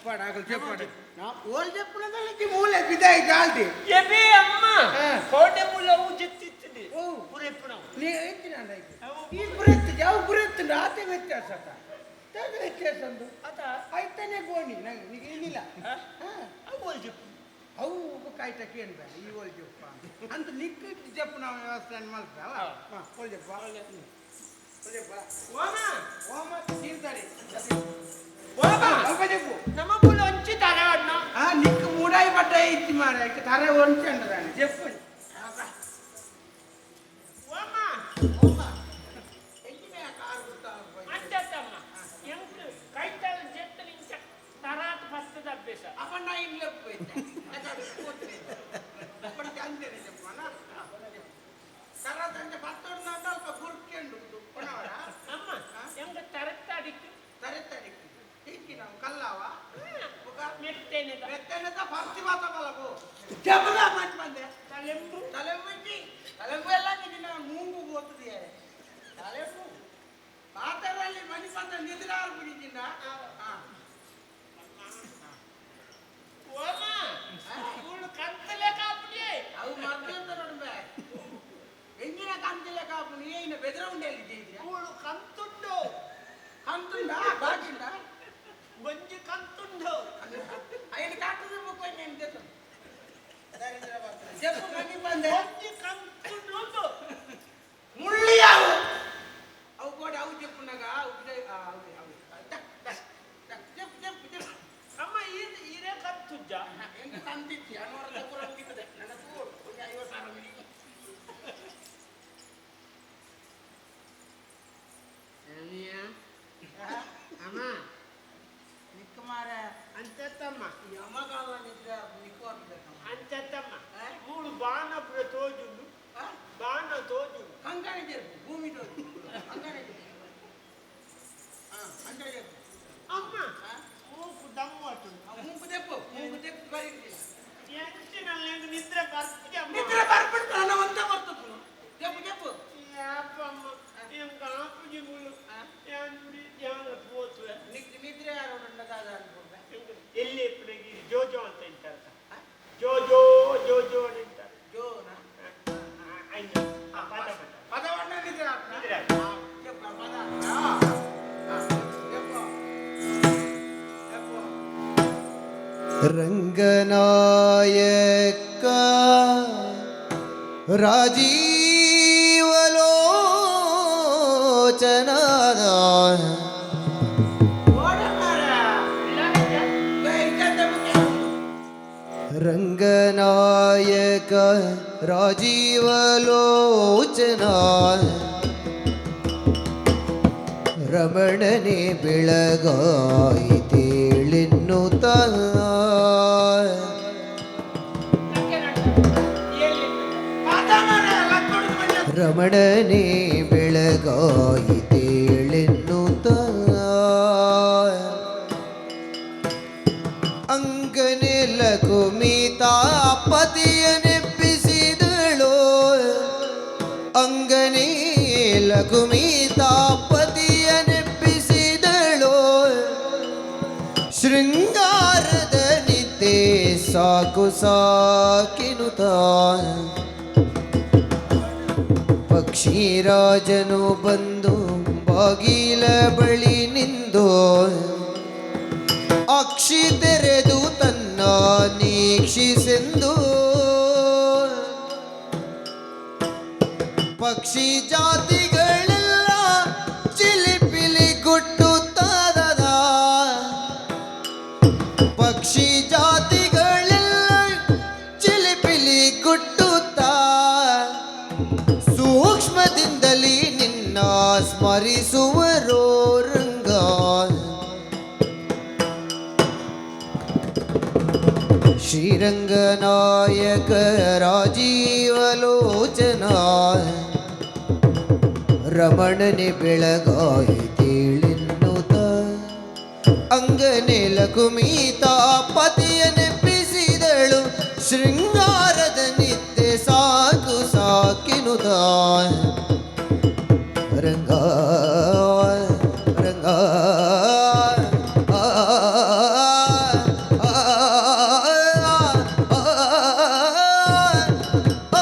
ಪಾಡ ಆಗಲ್ ಚೆಪ್ಪಾಡ ನಾ ಓಲ್ ಚೆಪ್ಪುನದಲ್ಲಿ ಮೂಲೆ ಬಿದಾಯಿ ಜಾಲ್ದಿ ಎಬೆ ಅಮ್ಮ ಕೋಟೆ ಮುಲ್ಲ ಉಜ್ಜಿತ್ತಿತ್ತಿದೆ ಓ ಪುರೆಪ್ಪುನ ನೀ ಎಂಚಿನ ಈ ಪುರೆತ್ತು ಯಾವ ಪುರೆತ್ತು ಆತೆ ವ್ಯತ್ಯಾಸ ಆತ ತಾದ ವ್ಯತ್ಯಾಸ ಅಂದು ಅತ ಆಯ್ತಾನೆ ಗೋಣಿ ನಂಗೆ ನಿಗೆ ಏನಿಲ್ಲ ಅವು ಓಲ್ ಚೆಪ್ಪು ಅವು ಕಾಯ್ತ ಕೇಳ್ಬ ಈ ಓಲ್ ಜಪ್ಪ ಅಂತ ನಿಕ್ಕ ಜಪ್ಪು ನಾವು ವ್ಯವಸ್ಥೆ ಮಲ್ಪ ಅವ ಓಲ್ ಜಪ್ಪ ಓಲ್ ಜಪ್ಪ ಓಮ ಓಮ ತೀರ್ತಾರೆ ಓಮ ಅಲ್ಪ ಜಪ್ಪು ನಮ್ಮ ಪುಲ್ಲ ಒಂಚಿ ತರವಣ್ಣ ಆ ನಿಕ್ಕ ಮೂಡಾಯಿ ಪಟ್ಟ ಇತ್ತಿ ಮಾರ ತರೆ ಒಂಚಿ ಅಂಡದಾನೆ ಜಪ್ಪು ಓಮ ಓಮ ಎಂಚಿನ ಕಾರ್ ಅಂಚತ್ತಮ್ಮ ಎಂಕ್ ಕೈತಾಳ ಜೆತ್ತನ ಇಂಚ ತರಾತ್ ಪಸ್ತದ ಅಭ್ಯಾಸ ಅಪ್ಪ ನಾ ಇಲ್ಲಪ್ಪ ಅಮ್ಮ ಎಂಕ ತರತ್ತಡಿಕ್ ತರೆತ್ತಡಿಕ್ ಇಂಕಿ ನಾವು ಕಲ್ಲಾವ ಮೆತ್ತೇನೆದ ಮೆತ್ತೇನೆದ ಫಸ್ಟ್ ಮಾತ ಬಲಗು ಜಬಲ ಮಾತ್ ಬಂದೆ ತಲೆಂಬು ತಲೆಂಬು ಇಜ್ಜಿ ತಲೆಂಬು ಎಲ್ಲ ನಿನ್ನ ಮೂಂಗು ಗೊತ್ತದೆ ತಲೆಂಬು ಪಾತರಲ್ಲಿ ಮನಿ ಬಂದ ನಿದ್ರಾರ್ ಬಿಡಿಜಿನ ಓಮ ಎಂಕ್ ತಂದಿತ್ತಿ ಅನವರ ಪೂರ ಮುಗಿತದೆ ನನ್ನ ತೂಡು ಒಂಜಿ 50,000 ಮಿನಿ ಅಮ್ಮ ನಿಕ್ಕುಮಾರ ಅಂಚತ್ತಮ್ಮ ಯಮಗಾಲ ನಿದ್ರೆ ನಿಕ್ಕು ಅಂಚತ್ತಮ್ಮ ಮೂಳು ಬಾಣ ಪೂರ ತೋಜುಂಡು ಬಾಣ ತೋಜುಂಡು ಕಂಕಣ ಜೇರ್ಪು ಭೂಮಿ ತೋಜು ಕಂಕಣ ಜೇರ್ಪು ಅಂಚ ಜೇರ್ಪು ಅಮ್ಮ ಮೂಕು ದಮ್ಮು ಅಟ್ಟು ಮೂಕು ತೆಪ್ಪು ಮೂಕು ತೆಪ್ಪು ಬರೀ ಎಂಚಿನಲ್ಲಿ ನಿದ್ರೆ ಬರ್ತಿದೆ ಅಮ್ಮ ನಿದ್ರೆ ಬರ್ಬಿಡ್ತು ನನ್ನ ಒಂತ ಬರ್ತದೆ ತೆಪ್ಪು ತೆಪ್ಪು ಯಾಪಮ್ಮ ಎಂಕ ಆಪುಜಿ ಮುಳು ಯಾನ್ ಯಾನ ಪೋತುವೆ ನಿದ್ರೆ ಯಾರು ದಾದ ಅನ್ಕೊಂಡೆ ಎಲ್ಲಿ ಎಪ್ಪುನಗಿ ಜೋಜೋ ಅಂತ ಇಂತಾರೆ ಜೋಜೋ ಜೋಜೋ ಅಂತ ಜೋನ ಅಯ್ಯ ಪದ ಪದ ಪದವಣ್ಣ ನಿದ್ರೆ ನಿದ್ರೆ ತೆಪ್ಪು ಪದ ತೆಪ್ಪು ತೆಪ್ಪು ರಂಗನಾಯಕ ರಾಜೀವಲೋಚನ ರಂಗನಾಯಕ ರಾಜೀವಲೋಚನ ರಮಣನೆ ಬೆಳಗಾಯಿತೇಳೆನ್ನುತ್ತ ರಮಣನೆ ಬೆಳಗಾಯಿತೇಳೆನ್ನುತ್ತ ಅಂಗನೆ ಲಕುಮಿತಾ ಪತಿಯ ನೆಪ್ಪಿಸಿದಳು ಅಂಗನೇ ಲಕುಮಿತಾ ಪತಿಯ ನೆಪ್ಪಿಸಿದಳು ಶೃಂಗಾರದ ನಿದ್ದೆ ಸಾಕು ಸಾಕಿನುತ ಪಕ್ಷಿರಾಜನು ಬಂದು ಬಾಗಿಲ ಬಳಿ ನಿಂದು ಅಕ್ಷಿ ತೆರೆದು ತನ್ನ ನೀಕ್ಷಿಸೆಂದು ಪಕ್ಷಿ ಜಾತಿಗಳೆಲ್ಲ ಚಿಲಿಪಿಲಿ ಗುಟ್ಟುತ್ತಾದ ಪಕ್ಷಿ ಜಾತಿಗಳೆಲ್ಲ ಚಿಲಿಪಿಲಿ ಗುಟ್ಟುತ್ತಾ ಸೂಕ್ಷ್ಮದಿಂದಲೇ ನಿನ್ನ ಸ್ಮರಿಸುವರೋ ರಂಗ ಶ್ರೀರಂಗನಾಯಕ ರಾಜೀವಲೋಚನ ರಮಣನೆ ಬೆಳಗಾಯಿತೇಳೆನ್ನುತ್ತ ಅಂಗನೆ ಲಕುಮೀತಾ ಪತಿಯ ನೆಪ್ಪಿಸಿದಳು ಶೃಂಗಾರದ ನಿದ್ದೆ ಸಾಕು ಸಾಕಿನುತ ರಂಗ ರಂಗ ಆ, ಆ, ಆ,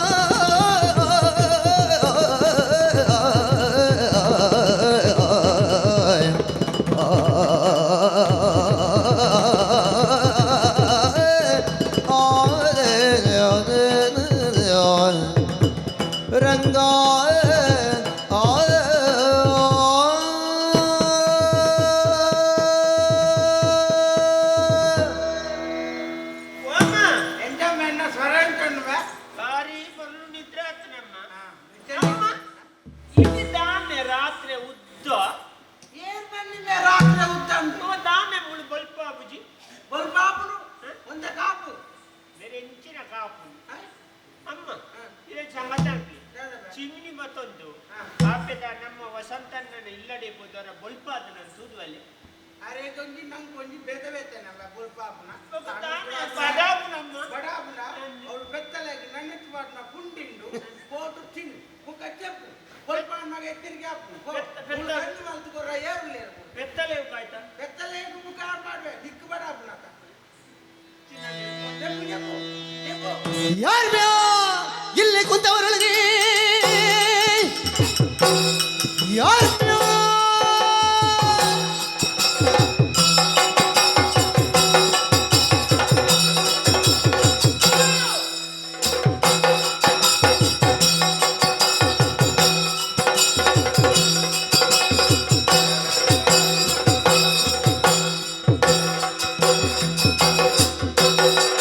ರಂಗ ಅಮ್ಮ ಎಂತ ಮೆನ್ನ ಸ್ವರ ಎಂಟುಂಡುವೆ ಬಾರಿ ಬರಲು ನಿದ್ರೆ ಆಗ್ತದಮ್ಮ ಅಮ್ಮ ಇಲ್ಲಿ ದಾಮೆ ರಾತ್ರಿ ಉದ್ದ ಏನ್ ಬಂದಿದೆ ರಾತ್ರಿ ಉದ್ದ ಉಂಟು ದಾಮೆ ಮುಳು ಬಲ್ಪ ಬುಜಿ ಬಲ್ಪಾಪುನು ಒಂದ ಕಾಪು ಬೇರೆ ಎಂಚಿನ ಕಾಪು ಅಮ್ಮ ಇದೇ ಸಂಗತಾಂತಿ ಚಿಮಿನಿ ಮತ್ತೊಂದು ಕಾಪೆದ ನಮ್ಮ ವಸಂತನ ಇಲ್ಲಡೆ ಹೋದವರ ಬೊಲ್ಪಾದ ನನ್ನ ತೂದುವಲ್ಲಿ ಅರೆ ಕೊಂಜಿ ನಂಗೆ ಕೊಂಜಿ ಬೇತೆ ಬೇತೆ ನಮ್ಮ ಬಲ್ಪಾಪುನ ಬಡಾಬು ನಮ್ಮ ಬಡಾಪುನ ಅವಳು ಬೆತ್ತಲಾಗಿ ನನ್ನೆತ್ತು ಪಾಟ್ನ ಪುಂಡಿಂಡು ಪೋಟು ತಿನ್ನು ಬುಕ್ಕ ಚೆಪ್ಪು ಬಲ್ಪಾನ ಮಗ ಎತ್ತಿರಿಗೆ ಹಾಪು ಮಲ್ತು ಕೊರ ಏರುಲೇರು ಬೆತ್ತಲೆ ಕಾಯ್ತಾ ಬೆತ್ತಲೆ ಮುಖ ಮಾಡುವೆ ದಿಕ್ಕು ಬಡಾಪುನ ಚೆಪ್ಪು ಚೆಪ್ಪು ಚೆಪ್ಪು ಯಾರ್ ಬ್ಯಾ ಇಲ್ಲಿ ಕುಂತವರೊಳಗೆ ಯಾರ್ ಬ್ಯಾ? ಅಮ್ಮ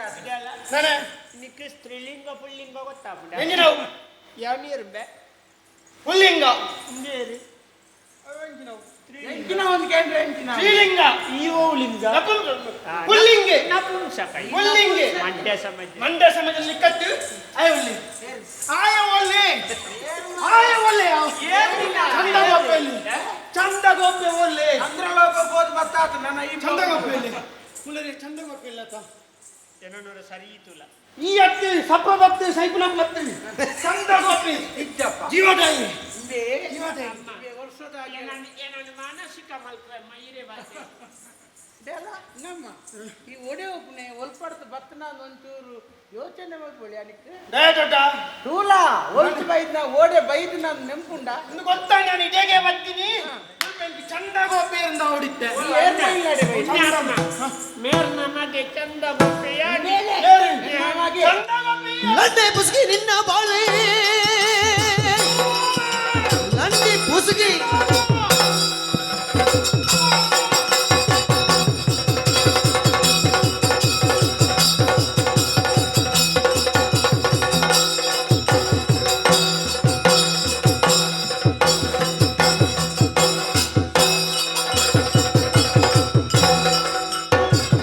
ನಾನೇ ನಿಕ್ ಸ್ತ್ರೀಲಿಂಗ ಪುಲ್ಲಿಂಗ ಗೊತ್ತಾಪುಂಡ ಎಂಜಿನವು ಯಾವನಿರುಂಬೆ ಪುಲ್ಲಿಂಗ ಇಂದೇರು ಎಂಚಿನ ಒಂದು ಕೇಂದ್ರ ಎಂಚಿನ ಸ್ತ್ರೀಲಿಂಗ ಈ ಓಲಿಂಗ ಪುಲ್ಲಿಂಗೆ ನಪುಂಸಕ ಪುಲ್ಲಿಂಗೆ ಮಂಡ್ಯ ಸಮಾಜ ಮಂಡ್ಯ ಸಮಾಜದಲ್ಲಿ ಕಟ್ಟು ಆಯ ಒಳ್ಳೆ ಆಯ ಒಳ್ಳೆ ಆಯ ಒಳ್ಳೆ ಚಂದ ಗೋಪೆಯಲ್ಲಿ ಚಂದ ಗೋಪೆ ಒಳ್ಳೆ ಚಂದ್ರಲೋಕ ಹೋದ್ ಬತ್ತಾತು ನನ್ನ ಈ ಚಂದ ಗೋಪೆಯಲ್ಲಿ ಮುಲ್ಲರೆ ಚಂದ ಗೋಪೆ ಇಲ್ಲ ತ ಜನನೋರ ಸರಿ ತುಲ ಈ ಅತ್ತಿ ಸಪ್ರದತ್ತಿ ಸೈಪುನ ಮತ್ತಿ ಚಂದ ಗೋಪಿ ಇಜ್ಜಪ್ಪ ಜೀವದಾಯಿ ಇಂದೇ ಜೀವದಾಯಿ ವರ್ಷದಾಗಿ ಏನನ್ನು ಮಾನಸಿಕ ಮಲ್ಪೆ ಮೈರೆ ಬಾತೆ ಇದೆಲ್ಲ ನಮ್ಮ ಈ ಒಡೆ ಒಪ್ಪನೆ ಒಲ್ಪಡ್ತು ಬತ್ತನ ಒಂಚೂರು ಯೋಚನೆ ಮಾಡ್ಕೊಳ್ಳಿ ಅದಕ್ಕೆ ದಯ ದೊಡ್ಡ ತೂಲ ಒಲ್ತು ಬೈದ್ ನಾ ಓಡೆ ಬೈದು ನಾನು ನೆಂಪುಂಡ ಇನ್ನು ಗೊತ್ತಾ ನಾನು ಇದೇಗೆ ಬರ್ತೀನಿ ಚಂದ ಗೋಪಿ ಅಂತ ಹೊಡಿತೆ ಏರ್ನ ಇಲ್ಲ ಅಡೆ ಬೈದು. ಮೇರ್ ನಮಗೆ ಚಂದ ಗೋಪೆಯ ನಮಗೆ ಚಂದ ಗೋಪಿ ಲಂಡೆ ಪುಸುಗಿ ನಿನ್ನ ಬಾಳೆ ಲಂಡಿ ಪುಸುಗಿ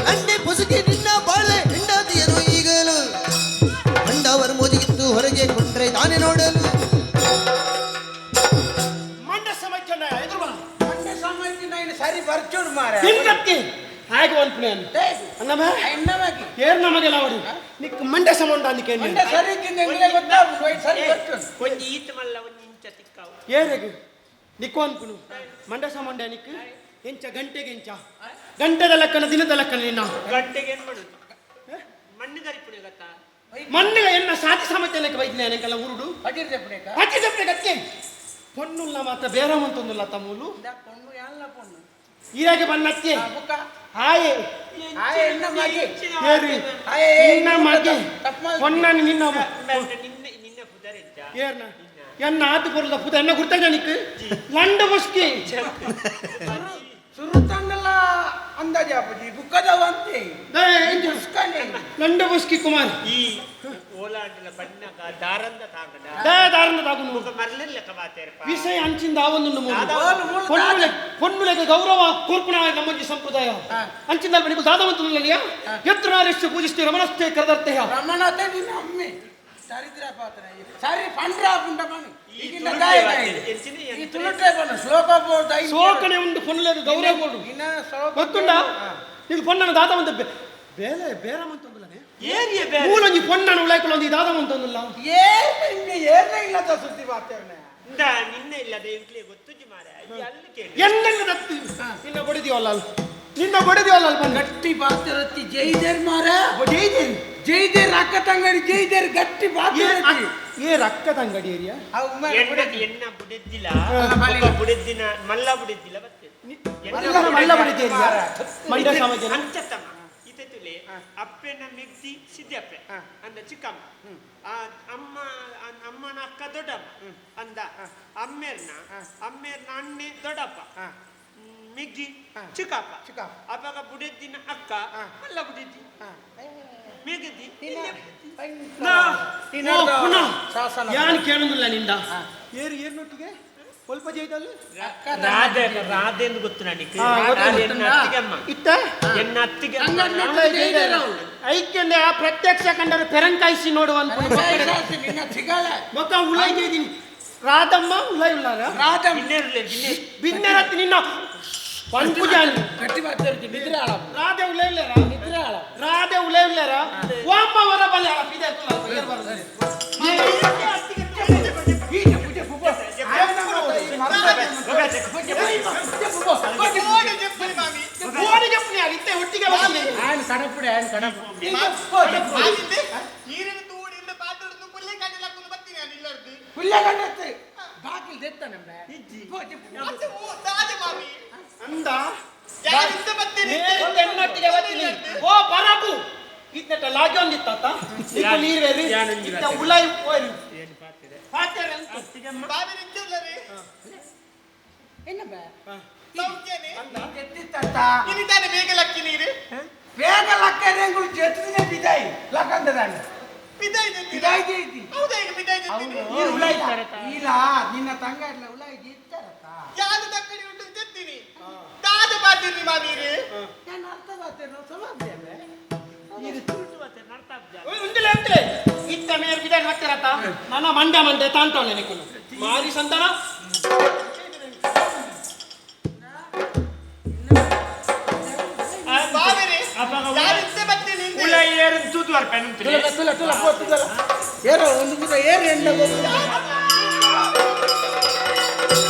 ಲಂಡೆ ಪುಸುಗಿ ನಿನ್ನ ಬಾಳೆ ಹೆಂಡತಿಯರು ಈಗಲೂ ಕಂಡವರು ಮೋಜಿಗಿತ್ತು ಹೊರಗೆ ಕೊಂಡ್ರೆ ತಾನೇ ನೋಡಲು ಮಂಡ್ಯ ಸಮಾಜ ಎದುರು ಬಾ ಮೊನ್ನೆ ಸಮಯಕ್ಕೆ ನಾನು ಸರಿ ಬರ್ಚೋಡು ಮಾರ ತಿನ್ನತ್ತಿ ಹಾಗೆ ಒಂದು ಪ್ಲೇನ್ ಅನ್ನಮ್ಮ ನಮಗೆ ಏರ್ ನಮಗೆಲ್ಲ ಅವರು ನಿಕ್ ಮಂಡ್ಯ ಸಮಂಡ ಅಂದಿಕೆ ಮೊನ್ನೆ ಸರಿ ಇದ್ದಿಂದ ಎಂಗ್ಲೇ ಗೊತ್ತಾಗುಂಡು ಒಯ್ ಸರಿ ಬರ್ಚೋಡು ಒಂಜಿ ಈತ ಮಲ್ಲ ಒಂಜಿ ಇಂಚ ತಿಕ್ಕಾವು ಏರೆಗು ನಿಕ್ಕು ಅನ್ಪುನು ಮಂಡ್ಯ ಸಮಂಡ ನಿಕ್ ಎಂಚ ಗಂಟೆಗೆ ಎಂಚ ಗಂಟೆದ ಲೆಕ್ಕನ ದಿನದ ಲೆಕ್ಕನ ನಿನ್ನ ಗಂಟೆಗೆ ಏನ್ ಮಾಡುದು ಮಣ್ಣು ಗರಿಪುಣೆ ಗೊತ್ತಾ ಮಣ್ಣಿನ ಎನ್ನ ಸಾತಿ ಸಾಮರ್ಥ್ಯ ಲೆಕ್ಕ ಬೈದ್ನೆ ನೆನಕಲ್ಲ ಉರುಡು ಪಜಿರ್ ದೆಪ್ಪುನೇಕ ಅಚ್ಚಿ ಸಪ್ನೆ ಗತ್ತೆ ಪೊನ್ನುಲ್ಲ ಮಾತ್ರ ಬೇರೆ ಅಂತೊಂದುಲ್ಲ ತಮ್ಮೂಲು ಇಂದ ಪೊಣ್ಣು ಯಾಲ್ಲ ಪೊಣ್ಣು ಈರಾಗೆ ಬನ್ನತ್ತೆ ಬುಕ್ಕ ಹಾಯೆ ಆಯೆ ಎನ್ನ ಮಗೆ ಏರಿ ಆಯೆ ನಿನ್ನ ಮಗೆ ತಪ್ಪು ಮಲ್ತಿ. ಪೊನ್ನని ನಿನ್ನ ನಿನ್ನ ನಿನ್ನ ಪುದರೆಂಚ ಏರ್ನ ಎನ್ನ ಆತು ಪೊರ್ಲದ ಪುದ ಎನ್ನ ಗುರ್ತಾಗ ನಿಕ್ ಲಂಡ ಬಸ್ಕಿ ಸುರುತಂಡಲ ಅಂದಾಜು ಅಪ್ಪುಜಿ ಬುಕ್ಕದವ ಅಂತೆ ಉಸ್ಕನೆ ಲಂಡ ಬಸ್ಕಿ ಕುಮಾರ್ ಈ ಓಲಾಂಡಲ ಬಣ್ಣಗ ದಾರಂದ ತಾಂಗಡ ದಯದಾರನ ತಾಗುನು ಮುಖ ಮರ್ಲಿಲ್ಲ ಬಾತೇರಪ್ಪ ವಿಷಯ ಅಂಚಿಂದ ಆವೊಂದುಂಡು ಮೂಲು. ಓಲು ಮೂಲು ಪೊನ್ನುಲೆ ಪೊನ್ನುಲೆಗೆ ಗೌರವ ಕೂರ್ಪುಣ ನಮ್ಮೊಂಜಿ ಸಂಪ್ರದಾಯ ಅಂಚಿಂದ ಬಳಿಕ ದಾದವಂತುಲ್ಲನಿಯ ಎತ್ರ ನಾರೆಷ್ಟು ಪೂಜಿಸ್ತಿ ರಮಣಸ್ಥೆ ಕರದರ್ತೆಯ ರಮಣತೆ ನಿನ್ನ ಅಮ್ಮೆ ದರಿದ್ರ ಪಾತ್ರ ಸರಿ ಪಂಡ್ರ ಪುಂಡ ಮನು ಈ ಈಗಿನ ತುಳುಟೆ ದಾಯ ಬಾತೆ. ಎಂಚಿನ ಈ ತುಳುಟೆ ಬನ್ನು ಶ್ಲೋಕ ಬೋರ್ಡ್ ಸೋಕಣೆ ಉಂಡು ಪೊನ್ನುಲೆಗೆ ಗೌರವ ಕೊಡು ಇನ್ನ ಶ್ಲೋಕ ಗೊತ್ತುಂಡ ಇದು ಪೊನ್ನನ ದಾದವಂತ ಬೇಲೆ ಬೇರಮಂತೊಂದುಲ್ಲನೆ ಏರಿಯ ಬೇರೆ ಮೂಲೊಂಜಿ ಪೊನ್ನನ ಉಳಾಯ್ಕೊಳ್ಳೊಂದು ಈ ದಾದವಂತೊಂದುಲ್ಲ ಏರ್ನ ಇಂಗೆ ಏರ್ನ ಇಲ್ಲದ ಸುದ್ದಿ ಬಾತೇರ್ನೆ ಇಂದ ನಿನ್ನ ಇಲ್ಲದೆ ಇಂಕ್ಲೆ ಗೊತ್ತುಜಿ ಮಾರೆ ಈ ಅಲ್ಲಿ ಕೇಳಿ ಎನ್ನೆಲ್ಲ ದತ್ತು ನಿನ್ನ ಬಡಿದೀವಲ್ಲ ಅಲ್ಲಿ ನಿನ್ನ ಬಡಿದೀವಲ್ಲ ಅಲ್ಲಿ ಬಂದು ಗಟ್ಟಿ ಬಾತಿರತ್ತಿ ಜೈದೇರ್ ಮಾರ ಜೈದೇರಿ ಜೈದೇರ್ ಅಕ್ಕ ತಂಗಡಿ ಜೈದೇರ್ ಗಟ್ಟಿ ಬಾತಿರತ್ತಿ ಏ ರಕ್ಕದ ಅಂಗಡಿ ಏರಿಯಾ ಅವು ಎಣ್ಣ ಎಣ್ಣ ಬುಡೆದ್ದಿಲ್ಲ ಒಬ್ಬ ಬುಡೆದ್ದಿನ ಮಲ್ಲ ಬುಡೆದ್ದಿಲ್ಲ ಬತ್ತೆ ಮಲ್ಲ ಮಲ್ಲ ಬಡಿದೇರಿಯಾ ಮಂಡ್ಯ ಸಮಾಜ ಅಂಚತಮ್ಮ ಇತೆ ತುಲೆ ಅಪ್ಪೆನ ಮಿಗ್ದಿ ಸಿದ್ದಪ್ಪೆ ಅಂದ ಚಿಕ್ಕಮ್ಮ ಆ ಅಮ್ಮ ಅಮ್ಮನ ಅಕ್ಕ ದೊಡ್ಡಮ್ಮ ಅಂದ ಅಮ್ಮೇರ್ನ ಅಮ್ಮೇರ್ನ ಅಣ್ಣೆ ದೊಡ್ಡಪ್ಪ ಮಿಗ್ಗಿ ಚಿಕ್ಕಪ್ಪ ಚಿಕ್ಕಪ್ಪ. ಅಪ್ಪಾಗ ಬುಡೆದ್ದಿನ ಅಕ್ಕ ಮಲ್ಲ ಬುಡೆದ್ದಿ ಮೇಗದ್ದಿ ಓ, ಪುನಃ. ಶಾಸನ ಯಾನ್ ಕೇಳುದಿಲ್ಲ ನಿಂದ ಏರು ಏರ್ನೊಟ್ಟಿಗೆ ಸ್ವಲ್ಪ ಜೈದಲ್ಲಿ ರಾಧೆ ರಾಧೆ ಎಂದು ಗೊತ್ತು ನನಗೆ ಹಾ, ಗೊತ್ತು. ರಾಧೆ ಎನ್ನ ಅತ್ತಿಗೆಮ್ಮ ಇತ್ತ ಎನ್ನ ಅತ್ತಿಗೆಮ್ಮ ಐಕ್ಯಂದೆ ಆ ಪ್ರತ್ಯಕ್ಷ ಕಂಡರು ಪೆರಂಕಾಯಿಸಿ ನೋಡುವ ನಿನ್ನ ಸಿಗಲ್ಲ ಮೊಕ್ಕ ಉಳೈ ಜೈದಿನಿ ರಾಧಮ್ಮ ಉಳೈ ಉಳ್ಳಾರ ರಾಧಮ್ಮ ಬಿನ್ನೆರ್ಲೆ ಬಿನ್ನೆ ಬಿನ್ನೆರತ್ತಿ ನಿನ್ನ ಪಂಪುಜಾನಿ ಗಟ್ಟಿ ಬಾತಿರತ್ತಿ ನಿದ್ರೆ ಆಳ ರಾಧೆ ಉಳೈ ಉಳ್ಳಾರ ನಿದ್ರೆ ಆಳ ರಾಧೆ ಉಳೈ ಉಳ್ಳಾರ ಓಮ್ಮ ವರ ಬಲೆ ಅಳ ಪಿದೆ ತುಲ ಏರ್ ಬರದೆ ಈಜೆ ಪೂಜೆ ಪುಬ್ಬ ಓಡಿ ಜಪ್ಪಲಿ ಮಾಮಿ ಓಡಿ ಜಪ್ಪನಿ ಇತ್ತೆ ಒಟ್ಟಿಗೆ ಬಂದಿದೆ ఆయన ಕಡಪುಡೆ ఆయన ಕಡಪು ಮಾಮಿಂದೆ ನೀರಿನ ತೂಡಿಂದ ಪಾತ್ರದ ಪುಲ್ಲೆ ಕಂಡಲಕ್ಕೊಂದು ಬರ್ತೀನಿ ನಾನು ಇಲ್ಲರ್ದು ಪುಲ್ಲೆ ಕಂಡತ್ತೆ ಬಾಕಿಲ್ ದೆತ್ತ ನಮ್ಗೆ ಮತ್ತೆ ಓ ದಾದೆ ಮಾಮಿ ಅಂದ ಯಾರಿಂದ ಬರ್ತೀನಿ ಎನ್ನೊಟ್ಟಿಗೆ ಬರ್ತೀನಿ ಓ ಪರಬು ಇದ್ನೆಟ ಲಾಗಿ ಒಂದಿತ್ತ ಇಪ್ಪ ನೀರು ಬೇರೆ ಇತ್ತ ಉಲಾಯಿ ಓರಿ ಪಾತ್ರೆ ಅಂತ ಬಾವಿ ನಿಂತಿಲ್ಲ ರೀ ಏನಮ್ಮ ಸೌಖ್ಯನೇ ಎತ್ತಿತ್ತ ಇನಿತಾನೆ ಬೇಗ ಲಕ್ಕಿ ನೀರು ಬೇಗ ಲಕ್ಕರೆಂಗುಳು ಜೆತ್ತಿನೇ ಬಿದಾಯಿ ಬಿದಾಯ್ತಿ ಹೌದಾ ಈಗ ಬಿದಾಯ್ತಿದ್ದೀನಿ ನೀರು ಉಳಾಯ್ತಾರೆ ಇಲ್ಲ ನಿನ್ನ ತಂಗ ಇರ್ಲ ಉಲಾಯ್ದಿ ಇತ್ತಾರತ್ತ ಯಾರು ತಕ್ಕಡಿ ಉಂಟು ತೆತ್ತೀನಿ ದಾದ ಬಾತೀನಿ ಮಾಮೀರು ನಾನು ಅರ್ಥ ಬಾತೇನು ಸಮಾಧ್ಯ ನೀರು ತುಳುಟು ಬತ್ತೆ ನಡ್ತಾಬ್ಜ ಉಂದಿಲೆ ಉಂದಿಲೆ ಇತ್ತ ಮೇರ್ ಬಿದಾಯ್ ಬರ್ತಾರತ್ತ ನನ್ನ ಮಂಡ್ಯ ಮಂಡೆ ತಾಂಟವನೆ ನಿಕ್ಕುನು ಮಾರಿ ಸಂತಾನ ಬಾವಿರಿ ಅಪ್ಪಗ ಯಾರು ಇದ್ದೆ ಬರ್ತೀನಿ ಹಿಂದೆ. ಉಳ ಏರು ತೂತು ಬರ್ಪೇನು ತುಲ ತುಲ ತುಲ ಪೋ ತುಲ ಏರೋ ಒಂದು ಮುದ ಏರು ಎಂಡ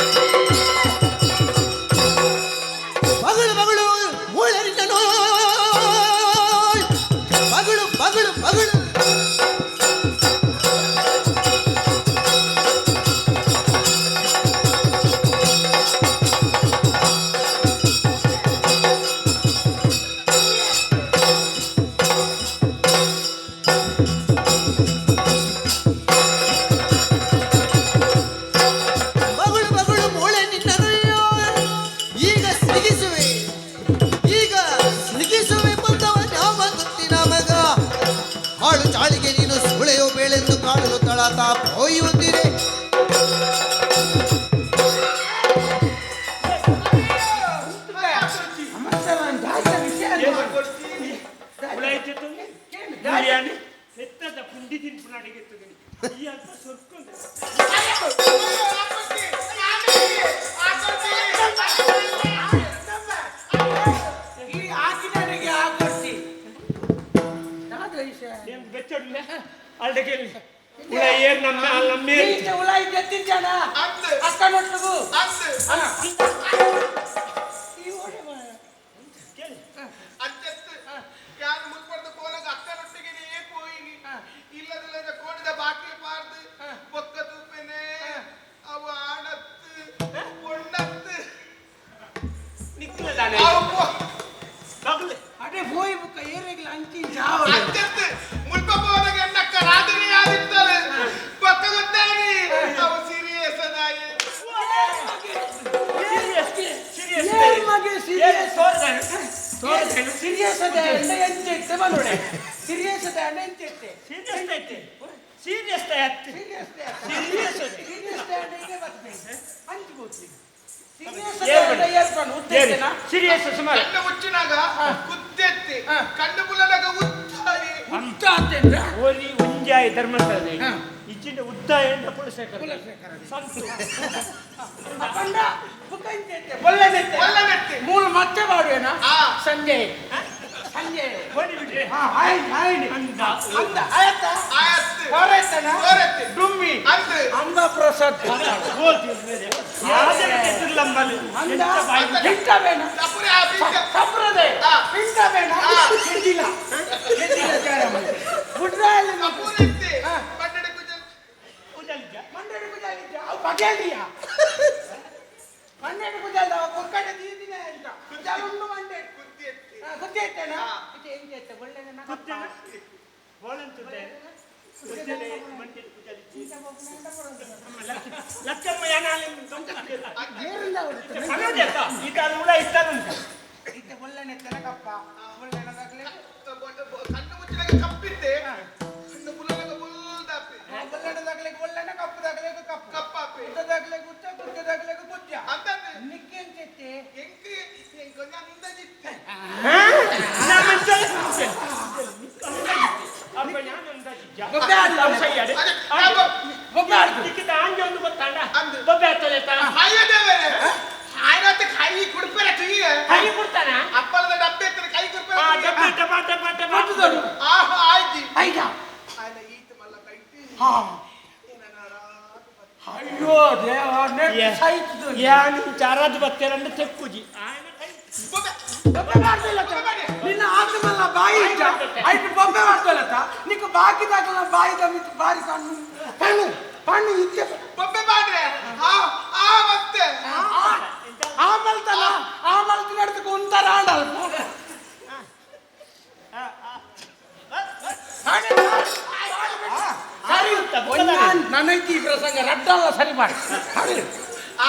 ಮಗಳು ಮಗಳು ಮೂಳರಿನನು ಮಗಳು ಮಗಳು ಮಗಳು ಮಗಳು ಮಗಳು ಮೂಳೆ ನಿನ್ನನು ಈಗ ಸಿಗಿಸುವೆ ಈಗ ಸಿಗಿಸುವೆ ಬಂದವ ಯಾವ ಗೊತ್ತಿನ ಮಗ ಹಾಳು ಚಾಳಿಗೆ ನೀನು ಸುಳೆಯೋ ಬೇಳೆಂದು ಕಾಣಲು ತಳತ ಹೋಯುತ್ತೀರೆ ಉಳಾಯ್ತಿತ್ತು ಬಿರಿಯಾನಿ ಹೆತ್ತದ ಪುಂಡಿ ತಿನ್ಪುನಾಡಿಗೆ ಈ ಅಂತ ಸೊರ್ಕೊಂಡು ಈ ಹಾಕಿದವರಿಗೆ ಹಾಕೊಡ್ತಿ ಯಾವ್ದು ವಿಷಯ ಏನ್ ಬೆಚ್ಚಡ್ಲೆ ಅಲ್ಡಕ್ಕೆ ಉಳ ಏರ್ ನಮ್ಮ ಅಲ್ಲಿ ನಮ್ಮ ಏರ್. ಈಚೆ ಉಲಾಯಿ ಎತ್ತಿದ್ದಾನ ಅಂದ್. ಅಕ್ಕ ನೋಡ್ತಗು ಅಂದ್. ಈ ಓಡೆ ಬಾ. ಅಂಚೆತ್ತು ಯಾರು ಮುಲ್ಪಡ್ದ ಕೋಲಗ ಅಕ್ಕನೊಟ್ಟಿಗೆ ಪೋಯಿನಿ ಇಲ್ಲದಿಲ್ಲದ ಕೋಡಿದ ಬಾಕಿ ಪಾರ್ದು ಬೊಕ್ಕ ತೂಪೆನೆ ಅವು ಆಣತ್ತು ಪೊಣ್ಣತ್ತು ನಿಕ್ಕಲದಾನೆ ಅವು ಮಗಳು ಅಡೆ ಹೋಯ್ ಬುಕ್ಕ ಏರೆಗ್ಲ ಅಂಚಿ ಜಾವಡು ಅಂಚೆತ್ತು ಮುಲ್ಪ ಪೋನಗ ಎನ್ನಕ್ಕ ರಾತ್ರಿ ಯಾದಿತ್ತಲೆ ಬೊಕ್ಕ ಗೊತ್ತಾನಿ ಅವು ಸೀರಿಯಸ್ ಅದಾಯಿ ಸೀರಿಯಸ್ ಏರ್ ಮಗೆ ಸೀರಿಯಸ್ ತೋರ್ದಾನೆ ತೋರ್ದಾನೆ ಸೀರಿಯಸ್ ಅದ ಅಂಡ ಎಂಚೆತ್ತೆ ಬಲೋಡೆ ಸೀರಿಯಸ್ ಅದ ಅಂಡ ಎಂಚೆತ್ತೆ ಸೀರಿಯಸ್ ಐತೆ ಸೀರಿಯಸ್ ಆಯ್ತು ಸೀರಿಯಸ್ ಸೀರಿಯಸ್ ಅದೇ. ಸೀರಿಯಸ್ ಅಂಡ ಹೀಗೆ ಬರ್ತದೆ ಅಂಚು ಬೋತ್ಲಿ ಸೀರಿಯಸ್ ಏರ್ ಅದ ಅಂಡ ಏರ್ಪಣ ಉತ್ತೇಜನ ಸೀರಿಯಸ್ ಸುಮಾರು ಕಣ್ಣು ಮುಚ್ಚಿನಾಗ ಕುದ್ದೆತ್ತಿ ಕಣ್ಣು ಬುಲನಾಗ ಉತ್ತಾಯಿ ಉತ್ತ ಅಂತೇನ್ರ ಓರಿ ಒಂಜಾಯಿ ಧರ್ಮಸ್ಥಳ ಇಚ್ಚಿಂದ ಉದ್ದ ಎಂಡ ಕುಲಶೇಖರ ಸಂತು ಅಪ್ಪಂಡ ಬುಕ್ಕ ಎಂಚೆತ್ತೆ ಬೊಲ್ಲನೆತ್ತೆ ಒಲ್ಲನೆತ್ತಿ ಮೂಲ ಮತ್ತೆ ಮಾಡುವೇನ ಆ. ಸಂಜೆ ಸಂಜೆ ಹೋಗಿ ಬಿಟ್ರೆ ಹಾ ಆಯ್ತು ಆಯ್ತು ಅಂದ ಅಂದ ಆಯ್ತಾ ಆಯತ್ತು ಹೊರತನ ಹೊರತೆ. ಡುಮ್ಮಿ ಅಂದ್ ಅಂಬ ಪ್ರಸಾದ್ ತಿರ್ಲಂಬಲ್ ಅಂದ ಹಿಂಟವೇನ ತಪ್ಪುರಿ ಆ ಬೀಜ ಸಂಪ್ರದಾಯ ಆ. ಹಿಂಟವೇನ ಆ. ಗೆದ್ದಿಲ್ಲ ಗೆದ್ದಿಲ್ಲ ಜಯರಾಮಲ್ಲಿ ಗುಡ್ರಾಯಲ್ಲಿ ತಪ್ಪುರಿತ್ತಿ ಹಾ. ಪಟ್ಟಣ ಕುಜಲ್ ಮಂಡಳಿ ಪೂಜಾಲಿ ಅವು ಬಗೆಲ್ರಿಯ ಮಂಡಳಿ ಪೂಜಾಲಿ ಅವ ಕೊಕ್ಕಡೆ ದೀದಿನ ಅಂತ ಪೂಜಾಲಿ ಉಂಡು ಮಂಡೆ ಕುದ್ದಿ ಎತ್ತಿ ಗೊತ್ತೇ ಇತ್ತೇನ ಆ. ಇದು ಹೆಂಗೆ ಇತ್ತೆ ಒಳ್ಳೆದ ಲಕ್ಕಮ್ಮ ಯಾನಾಲಿ ಈತ ಉಳ ಇತ್ತಾನುಂಟು ಇತ್ತೆ ಒಳ್ಳೆನೆ ತೆನಕಪ್ಪ ಒಳ್ಳೆನದಾಗ್ಲಿ ಕಣ್ಣು ಮುಚ್ಚಿನಾಗ ಕಪ್ಪಿತ್ತೆ ಕಣ್ಣು ಬುಲನಾಗ ಬುಲ್ದಾಪಿ ಒಳ್ಳೆನದಾಗ್ಲಿ ಒಳ್ಳೆನ ಕಪ್ಪುದಾಗ್ಲಿ ಕಪ್ಪು ಕಪ್ಪಾಪಿ ಗುದ್ದದಾಗ್ಲಿ ಗುಚ್ಚ ಗುದ್ದದಾಗ್ಲಿ ಗುಜ್ಜ ಅಂತಂದೆ ನಿಕ್ಕೆಂಚೆತ್ತೆ ಎಂಕ್ ಎಂಕೊಂಜ ಅಂದಾಜಿತ್ತೆ ಬೊಬ್ಬೆ ಆಡ್ಲ. ಅದೇ ಯಾವ ಬೊಬ್ಬೆ ಆಡ್ತು. ಅಂದು. ಹಾಯ ದೇವರೇ ಹಾಯನತ್ತೆ ಕೈ ಕುಡ್ಪೆರ ತುಯ್ಯ ಅಪ್ಪಳದ ಡಬ್ಬೆ ಎತ್ತರ ಕೈ ಕುಡ್ಪೆರ ಪಟ್ಟದವರು. ಆಹಾ ಆಯ್ತಿ ಐದಾ ಆಯ್ನ ಈತ ಮಲ್ಲ ಕೈತಿ ಹಾ ಅಯ್ಯೋ ದೇವ ನೆಟ್ ಸಾಯ್ತದ ಚಾರಾದ ಬತ್ತೇರಂದ್ರೆ ತೆಕ್ಕುಜಿ ಬೊಬ್ಬೆ ಬೊಬ್ಬೆ ಮಾಡ್ತಿಲ್ಲ ತ. ನಿನ್ನ ಆತ್ಮಲ್ಲ ಬಾಯಿ ಇದ್ದ ಐಟ್ ಬೊಬ್ಬೆ ಮಾಡ್ತಲ್ಲ ನಿಕ್ಕ ಬಾಕಿ ದಾಕಲ ಬಾಯಿ ದಮಿತ್ ಬಾರಿ ಕಣ್ಣು ಪಣ್ಣು ಪಣ್ಣು ಇತ್ತೆ ಬೊಬ್ಬೆ ಮಾಡ್ರೆ ಆ ಆ ಮತ್ತೆ ಆ ಮಲ್ತಲ್ಲ ಆ ಮಲ್ತ ನಡ್ತಕ ಒಂಥರ ಆಡಲ್ ಸರಿ ನನಗೆ ಈ ಪ್ರಸಂಗ ರಡ್ಡಲ್ಲ ಸರಿ ಮಾಡಿ ಸರಿ. ಆ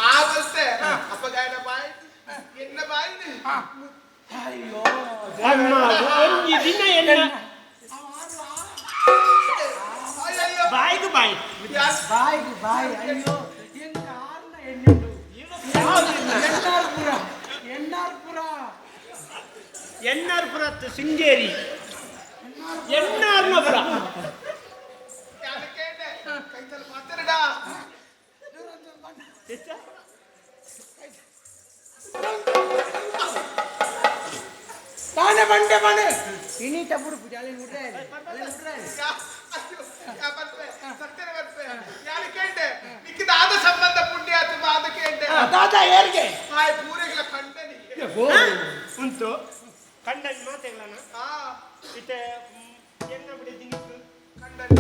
ಆ ಮತ್ತೆ ಅಪ್ಪಗಾಯನ ಬಾಯಿ ಎನ್ನ ಬಾಯಿ ಅಯ್ಯೋ ಅಮ್ಮ ಒಂಜಿ ದಿನ ಎನ್ನ ಬಾಯಿಗೆ ಬಾಯಿ ಬಾಯಿಗೆ ಬಾಯಿ. ಅಯ್ಯೋ ಎಂತ ಆರ್ನ ಎಣ್ಣುಂಡು. ಎನ್ನಾರ್ಪುರ ಎನ್ನಾರ್ಪುರ ಎನ್ನಾರ್ಪುರ ಶೃಂಗೇರಿ ಎನ್ನಾರ್ನಪುರ. ತಾನೇ ಬಂಡೆ ಮನೆ ಇನಿ ತಪ್ಪುಡು ಪೂಜೆ ಅಲ್ಲಿ. ದಾದ ಸಂಬಂಧ ಪುಣ್ಯ ಅದಕ್ಕೆ ದಾದ ಏರ್ಗೆ ಹಾಯ್ ಪೂರೆಗಳ ಕಂಡನಿ ಉಂಟು ಕಂಡನಿ ಮಾತೆಗಳನ್ನ ಇತ್ತೆ ಎನ್ನ ಬಿಡಿ ನಿಕ್ಕು ಕಂಡನಿ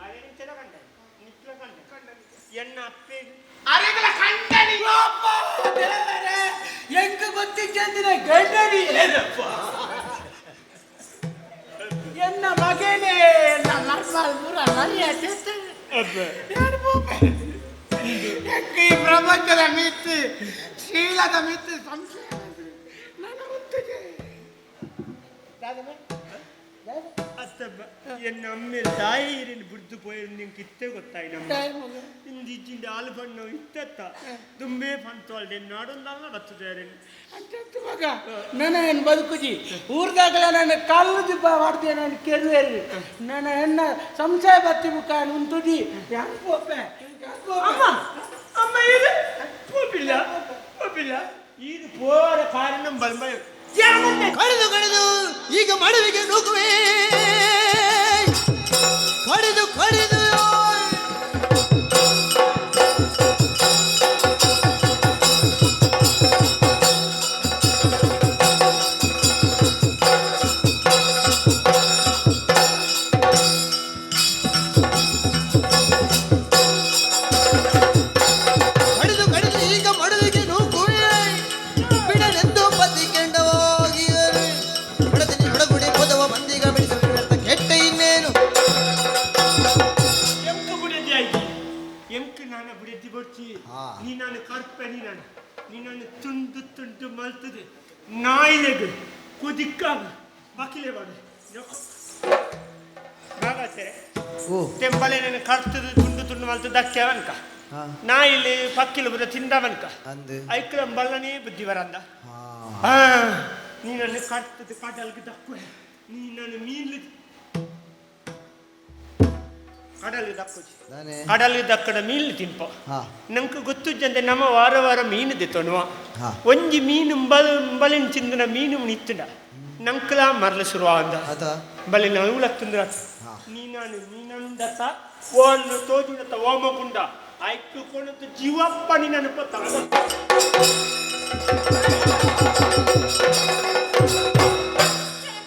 ಅರೆ ನಿಂಚಲ ಕಂಡನಿ ನಿಕ್ಲ ಕಂಡನಿ ಎನ್ನ ಅಪ್ಪೆ ಅರೆಗಳ ಕಂಡನಿ. ಎಂಕ ಗೊತ್ತಿದ್ದ ಗಂಡನಿ ಎನ್ನ ಮಗನೇ ಈ ಪ್ರಪಂಚದ ಮಿತ್ತು ಶೀಲದ ಮಿತ್ತು ಸಂಶಯ ನನ್ನ ಗೊತ್ತಿದೆ. ಅತ್ತಬ್ಬ ಎನ್ನ ಅಮ್ಮೆ ತಾಯಿ ಇರಿನ ಬುಡ್ದು ಪೋಯಿರು ನಿಂಗೆ ಇತ್ತೆ ಗೊತ್ತಾಯಿ ನಮ್ಮ ಇಂದಿಜ್ಜಿಂದ ಹಾಲು ಬಣ್ಣ ಇತ್ತತ್ತ ದುಂಬೆ ಪಂತೋಲ್ದೆ ನಾಡೊಂದಲ್ಲ ಬರ್ತದೆ. ಅಂಚತ್ತು ಮಗ ನನ್ನ ಏನು ಬದುಕುಜಿ ಊರ್ದಾಗಲ ನನ್ನ ಕಲ್ಲು ದಿಬ್ಬ ಮಾಡ್ತೇನೆ ನಾನು ಕೆರುವೇರಿ ನನ್ನ ಎನ್ನ ಸಂಶಯ ಬತ್ತಿ ಮುಖ ಉಂಟುಜಿ ಯಾರು ಪೋಪೆ. ಅಮ್ಮ ಅಮ್ಮ ಇದು ಪೋಪಿಲ್ಲ ಪೋಪಿಲ್ಲ ಇದು ಪೋರ ಕಾರಣ ಬಲ್ಬ ಕಡಿದು ಕಡಿದು ಈಗ ಮಡುವಿಗೆ ನುಗ್ಗುವೆ ಕಡಿದು ಕಡಿದು ಕಡಿದು ಕಡಿದು ಈಗ ಮಡುವಿಗೆ ನುಗ್ಗುವೆ ಬಿಡಲೆಂದು ಪತಿ ಕೆಂಡವಾಗಿಯರು ಹೊಡೆದಿನಿ ಹೊಡಗುಡಿ ಪದವ ಮಂದಿಗ ಬಿಡಿಸಲು ವ್ಯರ್ಥ ಕೆಟ್ಟ ಇನ್ನೇನು. ಎಂಕು ಬುಡದಿ ಆಯ್ತು ಎಂಕು ನಾನು ಬುಡದಿ ಬೊಡ್ಚಿ. ನೀ ನಾನು ಕರ್ಪೆ ನೀ ನಾನು ನೀ ನಾನು ತುಂಡು ತುಂಡು ಮಲ್ತದೆ ನಾಯಿಲೆಗ್ ಕುದಿಕ್ಕಾಗ ಬಕಿಲೆ ಬಾಡು ಬಾಗಾಸೆ. ಓ ತೆಂಬಲೆ ನಾನು ಕರ್ತದು ತುಂಡು ತುಂಡು ಮಲ್ತದ ದಕ್ಕೆವನ್ಕ ನಾಯಿಲಿ ಪಕ್ಕಿಲು ಬುದ ತಿಂದವನ್ಕ ಅಂದು ಐಕ್ಲ ಬಲ್ಲನೇ ಬುದ್ಧಿ ಬರಂದ. ಹಾ ನೀ ನನ್ನ ಕರ್ತದ ಕಡಲ್ಗೆ ದಕ್ಕುವೆ ನೀ ನನ್ನ ಮೀನ್ಲಿ ಕಡಲ್ಗೆ ದಕ್ಕುಜಿ ನಾನೇ ಕಡಲ್ಗೆ ದಕ್ಕಡ ಮೀನ್ಲಿ ತಿನ್ಪ. ನಂಗೆ ಗೊತ್ತುಜ್ಜಂತೆ ನಮ್ಮ ವಾರ ವಾರ ಮೀನು ದೆತ್ತೊನುವ. ಒಂಜಿ ಮೀನು ಬಲ್ ಬಲಿನ ಚಿಂದನ ಮೀನು ನಿತ್ತುಂಡ ನಂಕ್ಲ ಮರಲ ಶುರುವಾಂದ ಅದ ಬಲಿ ನವುಲತ್ತುಂದ್ರ ನೀನಾನು ನೀನಾನು ದತ್ತ ಓನ್ ತೋಜುಡತ್ತ ಓಮಕುಂಡ ಐಕ್ಕು ಕೊನತು ಜೀವಪ್ಪ ನೀನನು ಪತ್ತ.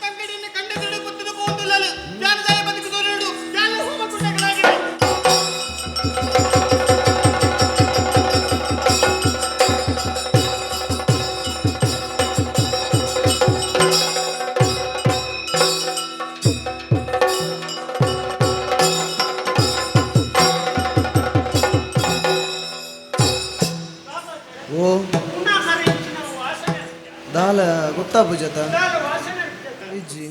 ತಂಗಡಿಯನ್ನು ಕಂಡದೆರಡು ಪುತ್ತಿನ ಪೋಂದುಲ್ಲಲು ಜಾನದಾಯ ಬದುಕು ತೋರಿಡು ಜಾನ ಹೋಮಕುಂಡಗಳಾಗಿದೆ. ಓ ಪುನಃ ಕರೆಂಚಿನ ವಾಸನೆ ದಾಲ ಗೊತ್ತಾಪುಜತ ದಾಲ ವಾಸನೆ ಇರ್ತದೆ. ಇಜ್ಜಿ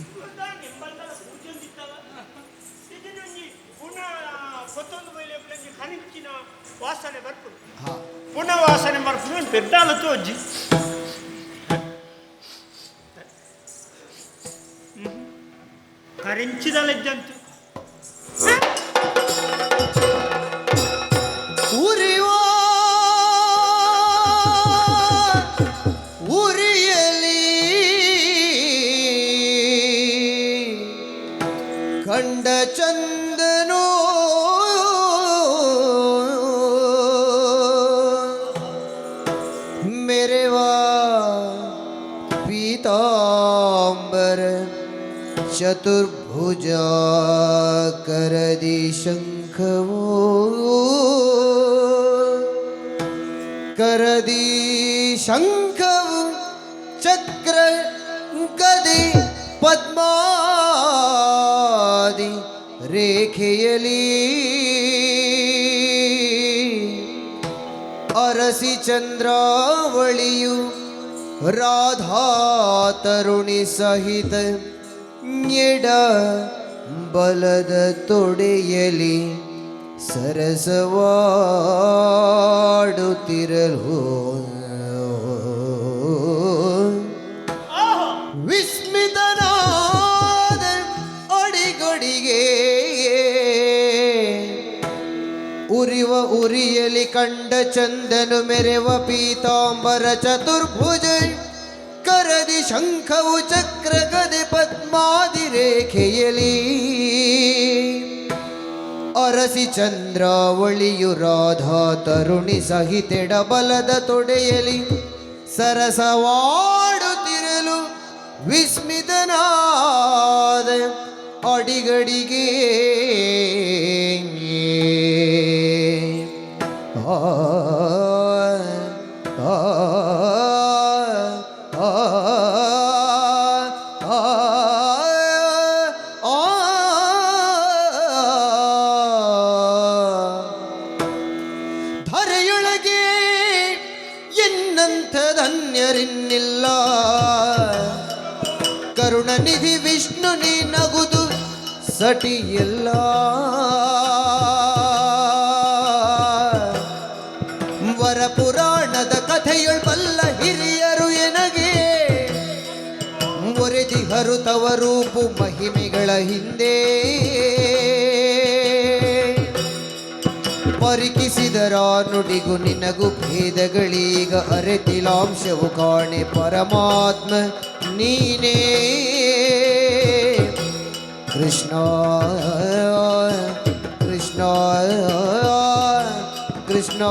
ವಾಸನೆ ಬರ್ಪುಂಡು ಹಾ ಪುನಃ ವಾಸನೆ ಬರ್ಪುಂಡು ಪೆದ್ದಾಲ ತೋಜಿ ಕರಿಂಚಿದ ಲಜ್ಜಂತು. ಉರಿಯುವ ಉರಿಯಲಿ ಕಂಡ ಚಂದನೋ ಮೆರೆವಾ ಪೀತಾಂಬರ ಚತುರ್ಭುಜ ಕರದಿ ಶಂಖವೋ ಕರದಿ ಶಂಖವು ಚಕ್ರ ಗದಿ ಪದ್ಮಾದಿ ರೇಖೆಯಲಿ ಅರಸಿ ಚಂದ್ರಾವಳಿಯು ರಾಧಾ ತರುಣಿ ಸಹಿತ ಎಡ ಬಲದ ತೊಡೆಯಲಿ ಸರಸವಾಡುತ್ತಿರಲು ವಿಸ್ಮಿತನಾದ ಅಡಿಗಡಿಗೆ ಉರಿವ ಉರಿಯಲಿ ಕಂಡ ಚಂದನು ಮೆರೆವ ಪೀತಾಂಬರ ಚತುರ್ಭುಜ ಕರದಿ ಶಂಖವು ಚಕ್ರ ಗದೆ ಪದ್ಮಾದಿ ರೇಖೆಯಲಿ ಅರಸಿ ಚಂದ್ರಾವಳಿಯು ರಾಧಾ ತರುಣಿ ಸಹಿತೆಡ ಬಲದ ತೊಡೆಯಲಿ ಸರಸವಾಡುತ್ತಿರಲು ವಿಸ್ಮಿತನಾದ ಅಡಿಗಡಿಗೆ ಆ ಆ ಆ ಆ ಆ ಧರೆಯೊಳಗೆ ಎನ್ನಂಥ ಧನ್ಯರಿನ್ನಿಲ್ಲ ಕರುಣನಿಧಿ ವಿಷ್ಣು ನೀ ನಗುದು ಸಟಿಯಿಲ್ಲ ವರ ಪುರಾಣದ ಕಥೆಯೊಳ್ ಬಲ್ಲ ಹಿರಿಯರು ಎನಗೆ ಒರೆದಿಹರು ತವ ರೂಪು ಮಹಿಮೆಗಳ ಹಿಂದೆ ಪರಿಕಿಸಿದರ ನುಡಿಗು ನಿನಗು ಭೇದಗಳೀಗ ಅರೆತಿಲಾಂಶವು ಕಾಣೆ ಪರಮಾತ್ಮ ನೀನೇ ಕೃಷ್ಣ ಕೃಷ್ಣ ಕೃಷ್ಣ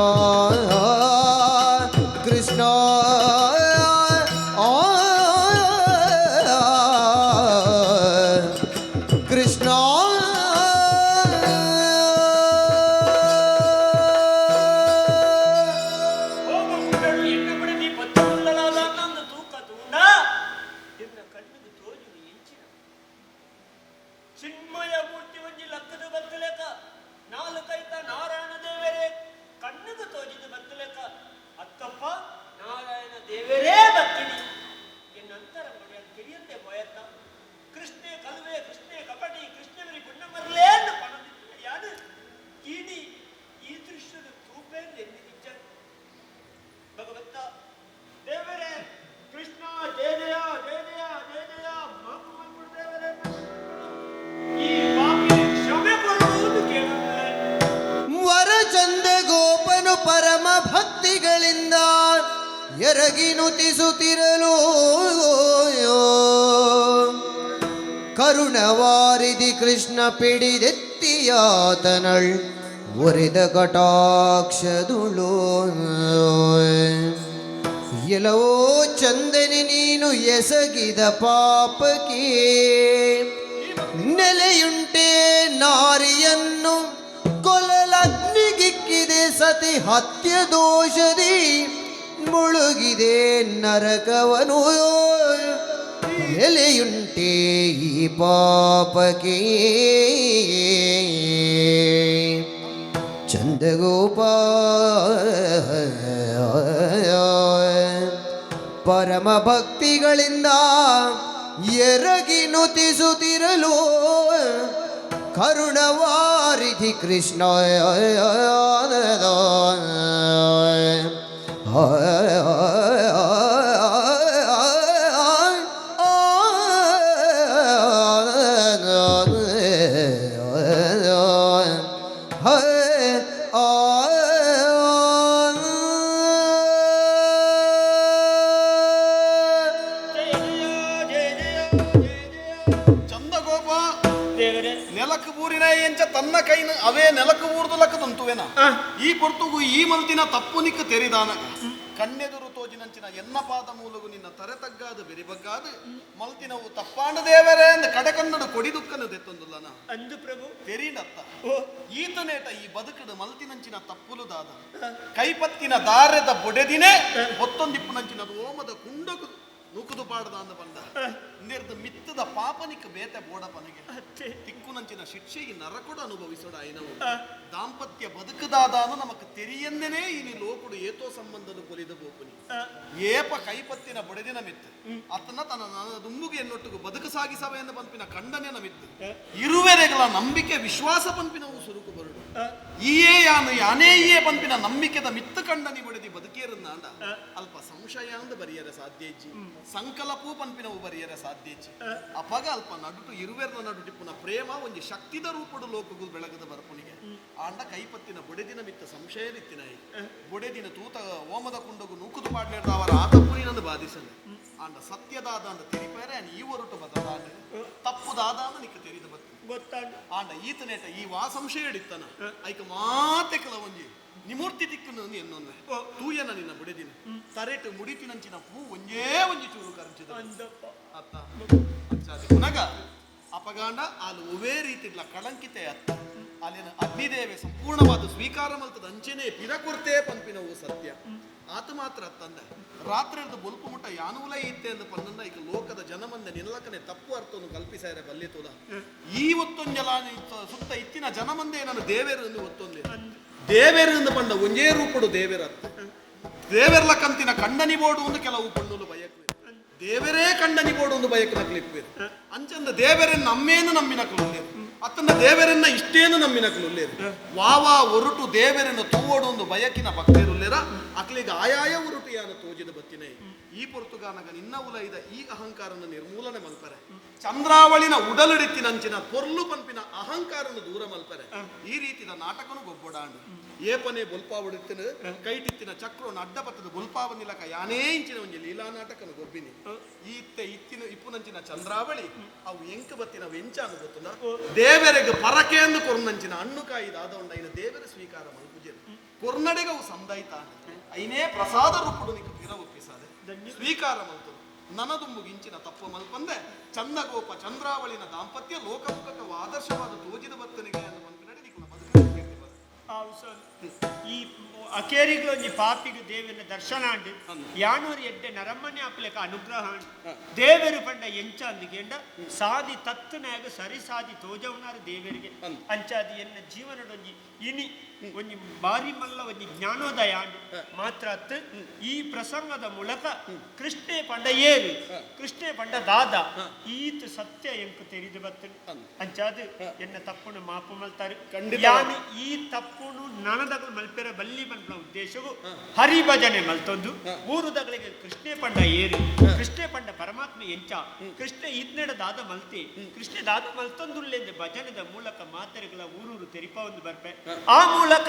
ಕೃಷ್ಣ ಆ ಕೃಷ್ಣ ಹೋಮಕುಂಡಳು ಎನ್ನ ಬಿಡದಿ ಬತ್ತುಳ್ಳಲಾದ ನಂದು ತೂಕ ತೂಂಡ ಎನ್ನ ಕಣ್ಣಿಗೆ ತೋಜುನು ಎಂಚಿನ ಚಿನ್ಮಯ ಮೂರ್ತಿ ಒಂಜಿ ಲಕ್ಕದ ಬತ್ತಲೆಕ ನಾಲ್ಕೈತ ನಾರಾಯಣ ದೇವರೇ ಕಣ್ಣಿಗೆ ತೋಜಿದ ಬತ್ತಲೆಕ ಅತ್ತಪ್ಪ ನಾರಾಯಣ ದೇವರೇ ಬತ್ತಿನಿ ಎನ್ನಂತರ ಮನೆಯ ಕಿರಿಯಂತೆ ಬಯತ್ತ ಕೃಷ್ಣೆ ಕಲುವೆ ಕೃಷ್ಣೆ ಕಪಟಿ ಕೃಷ್ಣವರಿ ಗುಣ್ಣಮರ್ಲೇ ಎಂದು ಪಣದಿದ್ದ ಯಾನು ಕೀಡಿ ಈ ದೃಶ್ಯದ ತೂಪೇ ಎಂದಿದ್ದ ಭಗವಂತ ದೇವರೇ ಕೃಷ್ಣ ಜಯ ಜಯ ಜಯ ಜಯ ಜಯ ಜಯ ಮಾಪು ಮಾಡ್ಬಿಡು ದೇವರೇ ಮಾಪು ಮಾಡ್ಬಿಡು. ಈ ಪಾಪಿಗೆ ಕ್ಷಮೆ ಕೊಡುವುದು ಕೇಳುತ್ತಾರೆ. ವರಚಂದ ಗೋಪನು ಪರಮ ಭಕ್ತಿಗಳಿಂದ ಎರಗಿನುತಿಸುತ್ತಿರಲು ಕರುಣವಾರಿಧಿ ಕೃಷ್ಣ ಪಿಡಿದೆತ್ತಿಯಾತನಳ್ ಒರೆದ ಕಟಾಕ್ಷದುಳು ಎಲ್ಲವೋ ಚಂದನಿ ನೀನು ಎಸಗಿದ ಪಾಪಕ್ಕೆ ನೆಲೆಯುಂಟೆ ನಾರಿಯನ್ನು ಕೊಲಲಗ್ನಿಗಿಕ್ಕಿದೆ ಸತಿ ಹತ್ಯ ದೋಷದಿ ಮುಳುಗಿದೆ ನರಕವನು ನೆಲೆಯುಂಟೆ ಈ ಪಾಪಕ್ಕೆ ಚಂದಗೋಪ ಪರಮ ಭಕ್ತಿಗಳಿಂದ ಎರಗಿನುತಿಸುತ್ತಿರಲು ಕರುಣವಾರಿಧಿ ಕೃಷ್ಣ ಜಯ ಜಯ ಜಯ ಜಯ ಜಯ. ಚಂದಗೋಪ ದೇವರೇ ನೆಲಕ್ ಬೂರಿನ ಎಂಚ ತನ್ನ ಕೈನ ಅವೇ ನೆಲಕ್ ಊರ್ದು ಲಕ್ಕ ತಂತುವೆನ ಈ ಪೊರ್ತುಗು ಈ ಮಲ್ತಿನ ತಪ್ಪು ನಿಕ್ಕ ತೆರಿದಾನ ಕಣ್ಣೆದುರು ತೋಜಿನಂಚಿನ ಎನ್ನ ಪಾದ ಮೂಲಗು ನಿನ್ನ ತರೆ ತಗ್ಗಾದ ಬೆರಿಬಗ್ಗಾದ ಮಲ್ತಿನವು ತಪ್ಪಾಂಡ ದೇವರೇ ಅಂದ ಕಡೆಕನ್ನಡು ಕೊಡಿ ದುಕ್ಕನು ದೆತ್ತೊಂದುಲ್ಲನ ಅಂದು ಪ್ರಭು ತೆರೀನತ್ತ ಈತನೇಟ ಈ ಬದುಕಡು ಮಲ್ತಿನಂಚಿನ ತಪ್ಪುಲು ದಾದ ಕೈಪತ್ತಿನ ದಾರದ ಬೊಡೆದಿನೇ ಒತ್ತೊಂದಿಪ್ಪುನಂಚಿನದು ಓಮದ ಕುಂಡಗು ನೂಕುದು ಪಾಡದ ಅಂದ ಬಂದ ನಿರ್ದ ಮಿತ್ತದ ಪಾಪನಿಕ್ ಬೇತೆ ಬೋಡ ಪನಗೆ ತಿಕ್ಕುನಂಚಿನ ಶಿಕ್ಷೆಗೆ ನರಕೊಡು ಅನುಭವಿಸೋಡ ಐನವು ದಾಂಪತ್ಯ ಬದುಕುದಾದಾನು ನಮಕ್ ತೆರಿಯಂದೆನೇ ಇನಿ ಲೋಕುಡು ಏತೋ ಸಂಬಂಧನು ಕೊಲಿದ ಬೋಪುನಿ ಏಪ ಕೈಪತ್ತಿನ ಬೊಡೆದಿನ ಮಿತ್ತು ಅತನ ತನ್ನ ದುಂಬುಗೆ ಎನ್ನೊಟ್ಟಿಗೂ ಬದುಕು ಸಾಗಿಸವೆಂದು ಪಂಪಿನ ಖಂಡನೆ ನಮಿತ್ತು ಇರುವೆರೆಗಳ ನಂಬಿಕೆ ವಿಶ್ವಾಸ ಪಂಪಿನವು ಸುರುಕು ಬರುಡು. ಈಯೇ ಯಾನು ಯಾನೇ ಈಯೇ ಪನ್ಪಿನ ನಂಬಿಕೆದ ಮಿತ್ತು ಕಂಡನಿ ಬಡದಿ ಬದುಕೇರನ್ನಾಂಡ ಅಲ್ಪ ಸಂಶಯ ಅಂದ್ ಬರಿಯರೆ ಸಾಧ್ಯ ಇಜ್ಜಿ, ಸಂಕಲ್ಪೂ ಪನ್ಪಿನವು ಬರಿಯರೆ ಸಾಧ್ಯ ಇಜ್ಜಿ. ಅಪಗ ಅಲ್ಪ ನಡುಟು ಇರುವೆರ್ನ ನಡುಟಿಪ್ಪುನ ಪ್ರೇಮ ಒಂಜಿ ಶಕ್ತಿದ ರೂಪಡು ಲೋಕಗು ಬೆಳಗದ ಬರ್ಪುನಿಗೆ. ಆಂಡ ಕೈಪತ್ತಿನ ಬೊಡೆದಿನ ಮಿತ್ತ ಸಂಶಯ ಇತ್ತಿನಾಯಿ ಬೊಡೆದಿನ ತೂತ ಓಮದ ಕುಂಡಗು ನೂಕುದು ಪಾಡ್ನೇರ್ದ ಅವರ ಆ ತಪ್ಪುನಿನಂದು ಬಾಧಿಸಂದೆ. ಆಂಡ ಸತ್ಯದಾದ ಅಂದ ತೆರಿಪೇರೆ ಈ ಒರಟು ಬದಲಾಂಡ ತಪ್ಪುದಾದ ಅಂದ ನಿಕ್ಕ ತೆರಿದು ಬತ್ತ ಗೊತ್ತಾಂಡ. ಆಂಡ ಈತನೇಟ ಈ ವಾ ಸಂಶಯ ಹಿಡಿತಾನ ಐಕ ಮಾತೆಕಲ ಒಂಜಿ ನಿಮೂರ್ತಿ ತಿಕ್ಕುನು ಎನ್ನೊಂದೆ ತೂಯನ ನಿನ್ನ ಬುಡೆದಿನ ತರೆಟು ಮುಡಿತಿನಂಚಿನ ಪೂ ಒಂಜೇ ಒಂಜಿ ಚೂರು ಕರಂಚಿದ ಅತ್ತ ಅಚ್ಚಾದಿ ಪುನಗ ಅಪಗಾಂಡ ಆಲು ಒವೇ ರೀತಿಡ್ಲ ಕಳಂಕಿತೆ ಅತ್ತ ಅಲ್ಲಿನ ಅಗ್ನಿದೇವೆ ಸಂಪೂರ್ಣವಾದ ಸ್ವೀಕಾರ ಮಲ್ತದ ಅಂಚೆನೆ ಪಿರಕೊರ್ತೆ ಪಂಪಿನವು ಸತ್ಯ. ಆತ ಮಾತ್ರ ಅತ್ತಂದೆ ರಾತ್ರಿ ಬೊಲ್ಪು ಮುಟ್ಟ ಯಾನೂಲ ಇತ್ತೆ ಅಂದ ಪನ್ನಂದ ಈಗ ಲೋಕದ ಜನಮಂದೆ ನಿಲ್ಲಕನೆ ತಪ್ಪು ಅರ್ಥವನ್ನು ಕಲ್ಪಿಸಾರೆ ಬಲ್ಲೆತೋದ. ಈ ಒತ್ತೊಂಜಲ ಸುತ್ತ ಇತ್ತಿನ ಜನಮಂದೆ ನಾನು ದೇವೇರು ಎಂದು ಒತ್ತೊಂದೆ ದೇವೇರು ಎಂದು ಪಂಡ ಒಂಜೇ ರೂಪಡು ದೇವೇರ ಅತ್ತ ದೇವೆರ್ಲ ಕಂತಿನ ಕಂಡನಿ ಬೋಡು ಒಂದು ಕೆಲವು ಪಣ್ಣುಲು ಬಯಕು ದೇವರೇ ಕಂಡನಿ ಬೋಡು ಒಂದು ಬಯಕು ನಕ್ಲಿಪ್ಪೇರು ಅಂಚಂದ ದೇವರನ್ನ ನಮ್ಮೇನು ನಮ್ಮಿನ ಕುಲುಲ್ಲೇರು ಅತ್ತಂದ ದೇವರನ್ನ ಇಷ್ಟೇನು ನಮ್ಮಿನ ಕುಲುಲ್ಲೇರು ವಾವಾ ಒರುಟು ದೇವರನ್ನ ತೂವೋಡು ಒಂದು ಬಯಕಿನ ಭಕ್ತರುಲ್ಲೇರ ಅಕ್ಲಿಗೆ ಆಯಾಯ ಉರುಟು ಯಾನ ತೋಜಿದ ಬತ್ತಿನೇ. ಈ ಪೊರ್ತುಗಾನಗ ನಿನ್ನ ಉಲೈದ ಈ ಅಹಂಕಾರನ ನಿರ್ಮೂಲನೆ ಮಲ್ಪರೆ ಚಂದ್ರಾವಳಿನ ಉಡಲಿಡಿತ್ತಿನಂಚಿನ ಪೊರ್ಲು ಪಂಪಿನ ಅಹಂಕಾರನ ದೂರ ಮಲ್ಪರೆ ಈ ರೀತಿದ ನಾಟಕನು ಗೊಬ್ಬೊಡಾಂಡು. ಏಪನೆ ಬೊಲ್ಪಾವಡಿತ್ತಿನ ಕೈಟಿತ್ತಿನ ಚಕ್ರೋನ ಅಡ್ಡಪತ್ತದ ಬೊಲ್ಪಾವ ನಿಲಕ ಯಾನೇ ಇಂಚಿನ ಒಂಜಿ ಲೀಲಾ ನಾಟಕನು ಗೊಬ್ಬಿನಿ. ಈತ್ತೆ ಇತ್ತಿನ ಇಪ್ಪುನಂಚಿನ ಚಂದ್ರಾವಳಿ ಅವು ಎಂಕ ಬತ್ತಿನ ಎಂಚಾನು ಗೊತ್ತುಂಡ ದೇವರೆಗೆ ಪರಕೆಂದು ಕೊರ್ನಂಚಿನ ಹಣ್ಣು ಕಾಯಿದ ಆದೊಂಡ ಐನ ದೇವರ ಸ್ವೀಕಾರ ಮಲ್ಪುಜೆರು ಕೊರ್ನಡೆಗೆ ಅವು ಸಂದಾಯ್ತ ಐನೇ ಪ್ರಸಾದ ರೂಪುಡು ನಿಕ್ಕ ಪಿರ ಒಪ್ಪಿಸಾದೆ ಸ್ವೀಕಾರ ಮಲ್ತು ನನದುಂಬುಗಿಂಚಿನ ತಪ್ಪು ಮಲ್ಪಂದೆ ಚಂದಗೋಪ ಚಂದ್ರಾವಳಿನ ದಾಂಪತ್ಯ ಲೋಕಮುಖಕ ಆದರ್ಶವಾದ ತೋಜಿದ ಬತ್ತನಿಗೆ ಅನ್ನೋ ನಿಕುಲ ಬದುಕು. ಈ ಅಕೇರಿಗಳೊಂಜಿ ಪಾಪಿಗೆ ದೇವನ ದರ್ಶನ ಅಂಡು ಯಾನೂರು ಎಡ್ಡೆ ನರಮ್ಮನೆ ಆಪಲೆಕ ಅನುಗ್ರಹ ಅಂಡು ದೇವರು ಪಂಡ ಎಂಚ ಅಂದಿಗೆಂಡ ಸಾದಿ ತತ್ತುನಾಗ ಸರಿ ಸಾದಿ ತೋಜವನಾರು ದೇವರಿಗೆ ಅಂಚಾದಿ ಎನ್ನ ಜೀವನದೊಂಜಿ ಇನಿ ಒಂಜಿ ಬಾರಿ ಮಲ್ಲ ಒಂಜಿ ಜ್ಞಾನೋದಯ ಅಂಡು ಮಾತ್ರ ಅತ್ತು. ಈ ಪ್ರಸಂಗದ ಮೂಲಕ ಕೃಷ್ಣೆ ಪಂಡ ಏರು ಕೃಷ್ಣೆ ಪಂಡ ದಾದ ಈತ ಸತ್ಯ ಎಂಕು ತೆರಿದು ಬತ್ತು ಅಂಚಾದು ಎನ್ನ ತಪ್ಪುನು ಮಾಪು ಮಲ್ತಾರೆ. ಯಾನು ಈ ತಪ್ಪುನು ನನದಗಳು ಮಲ್ಪೆರ ಬಲ್ಲಿ ಮನ್ಪುನ ಉದ್ದೇಶವು ಹರಿಭಜನೆ ಮಲ್ತೊಂದು ಊರುದಗಳಿಗೆ ಕೃಷ್ಣೆ ಪಂಡ ಏರು ಕೃಷ್ಣೆ ಪಂಡ ಪರಮಾತ್ಮ ಎಂಚ ಕೃಷ್ಣ ಇದ್ನೆಡ ದಾದ ಮಲ್ತಿ ಕೃಷ್ಣ ದಾದ ಮಲ್ತೊಂದುಲ್ಲೆಂದು ಭಜನೆದ ಮೂಲಕ ಮಾತೆರೆಗಳ ಊರೂರು ತೆರಿಪ ಒಂದು ಬರ್ಪೆ. ಆ ಮೂಲಕ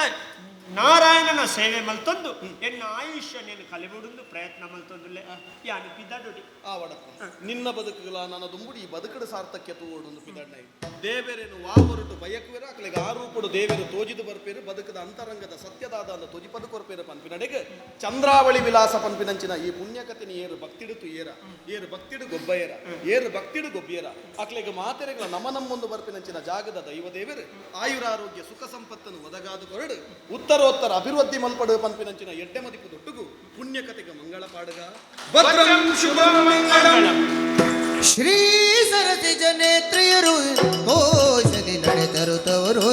ನಾರಾಯಣನ ಸೇವೆ ಮಲ್ತೊಂದು ಎನ್ನ ಆಯುಷ್ಯ ನೀನು ಕಲೆಬಿಡುಂದು ಪ್ರಯತ್ನ ಮಲ್ತೊಂದುಲ್ಲೆ ಯಾನು ಪಿದಾಡುಡಿ. ಆವಡಪ್ಪ ನಿನ್ನ ಬದುಕುಗಳ ನನ್ನ ದುಂಬುಡಿ ಈ ಬದುಕಡು ಸಾರ್ಥಕ್ಯ ತೂವೊಡೊಂದು ಪಿದಾಡ್ನೈ ದೇವರೇನು ವಾವರುಟು ಬಯಕುವೆರ ಅಕಲೆಗೆ ಆರೂಪಡು ದೇವರು ತೋಜಿದು ಬರ್ಪೇರು ಬದುಕದ ಅಂತರಂಗದ ಸತ್ಯದಾದ ಅಂದ ತೋಜಿಪದು ಕೊರ್ಪೇರು ಪನ್ಪಿನಡೆಗೆ ಚಂದ್ರಾವಳಿ ವಿಲಾಸ ಪನ್ಪಿನಂಚಿನ ಈ ಪುಣ್ಯಕಥೆನ ಏರು ಭಕ್ತಿಡು ಏರ ಏರು ಭಕ್ತಿಡು ಗೊಬ್ಬಯರ ಏರು ಭಕ್ತಿಡು ಗೊಬ್ಬಿಯರ ಅಕ್ಲೆಗೆ ಮಾತೆರೆಗಳ ನಮ ನಮ್ಮೊಂದು ಬರ್ಪಿನಂಚಿನ ಜಾಗದ ದೈವ ದೇವರು ಆಯುರಾರೋಗ್ಯ ಸುಖ ಸಂಪತ್ತನ್ನು ಒದಗಾದು ಕೊರಡು ಉತ್ತರೋತ್ತರ ಅಭಿವೃದ್ಧಿ ಮಲ್ಪಡು ಪನ್ಪಿನಂಚಿನ ಎಡ್ಡೆ ಮದಿಪು ದೊಟ್ಟುಗು ಪುಣ್ಯಕಥೆಗೆ ಮಂಗಳ ಪಾಡುಗ. ಭದ್ರಂ ಶುಭಂ ಮಂಗಳಂ. ಶ್ರೀ ಸರಸಿ ಜನೇತ್ರಿಯರು ಕೋಶದಿ ನಡೆದರು ತವರು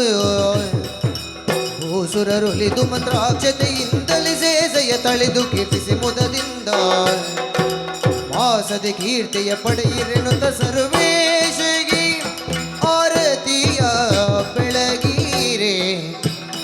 ಭೂಸುರರುಲಿದು ಮಂತ್ರಾಕ್ಷತೆಯಿಂದಲೇ ಸೇಸೆಯ ತಳೆದು ಕೀರ್ತಿಸಿ ಮುದದಿಂದ ಮಾಸದಿ ಕೀರ್ತಿಯ ಪಡೆಯಿರೆನುತ ಸರ್ವೇಶ್ವರ.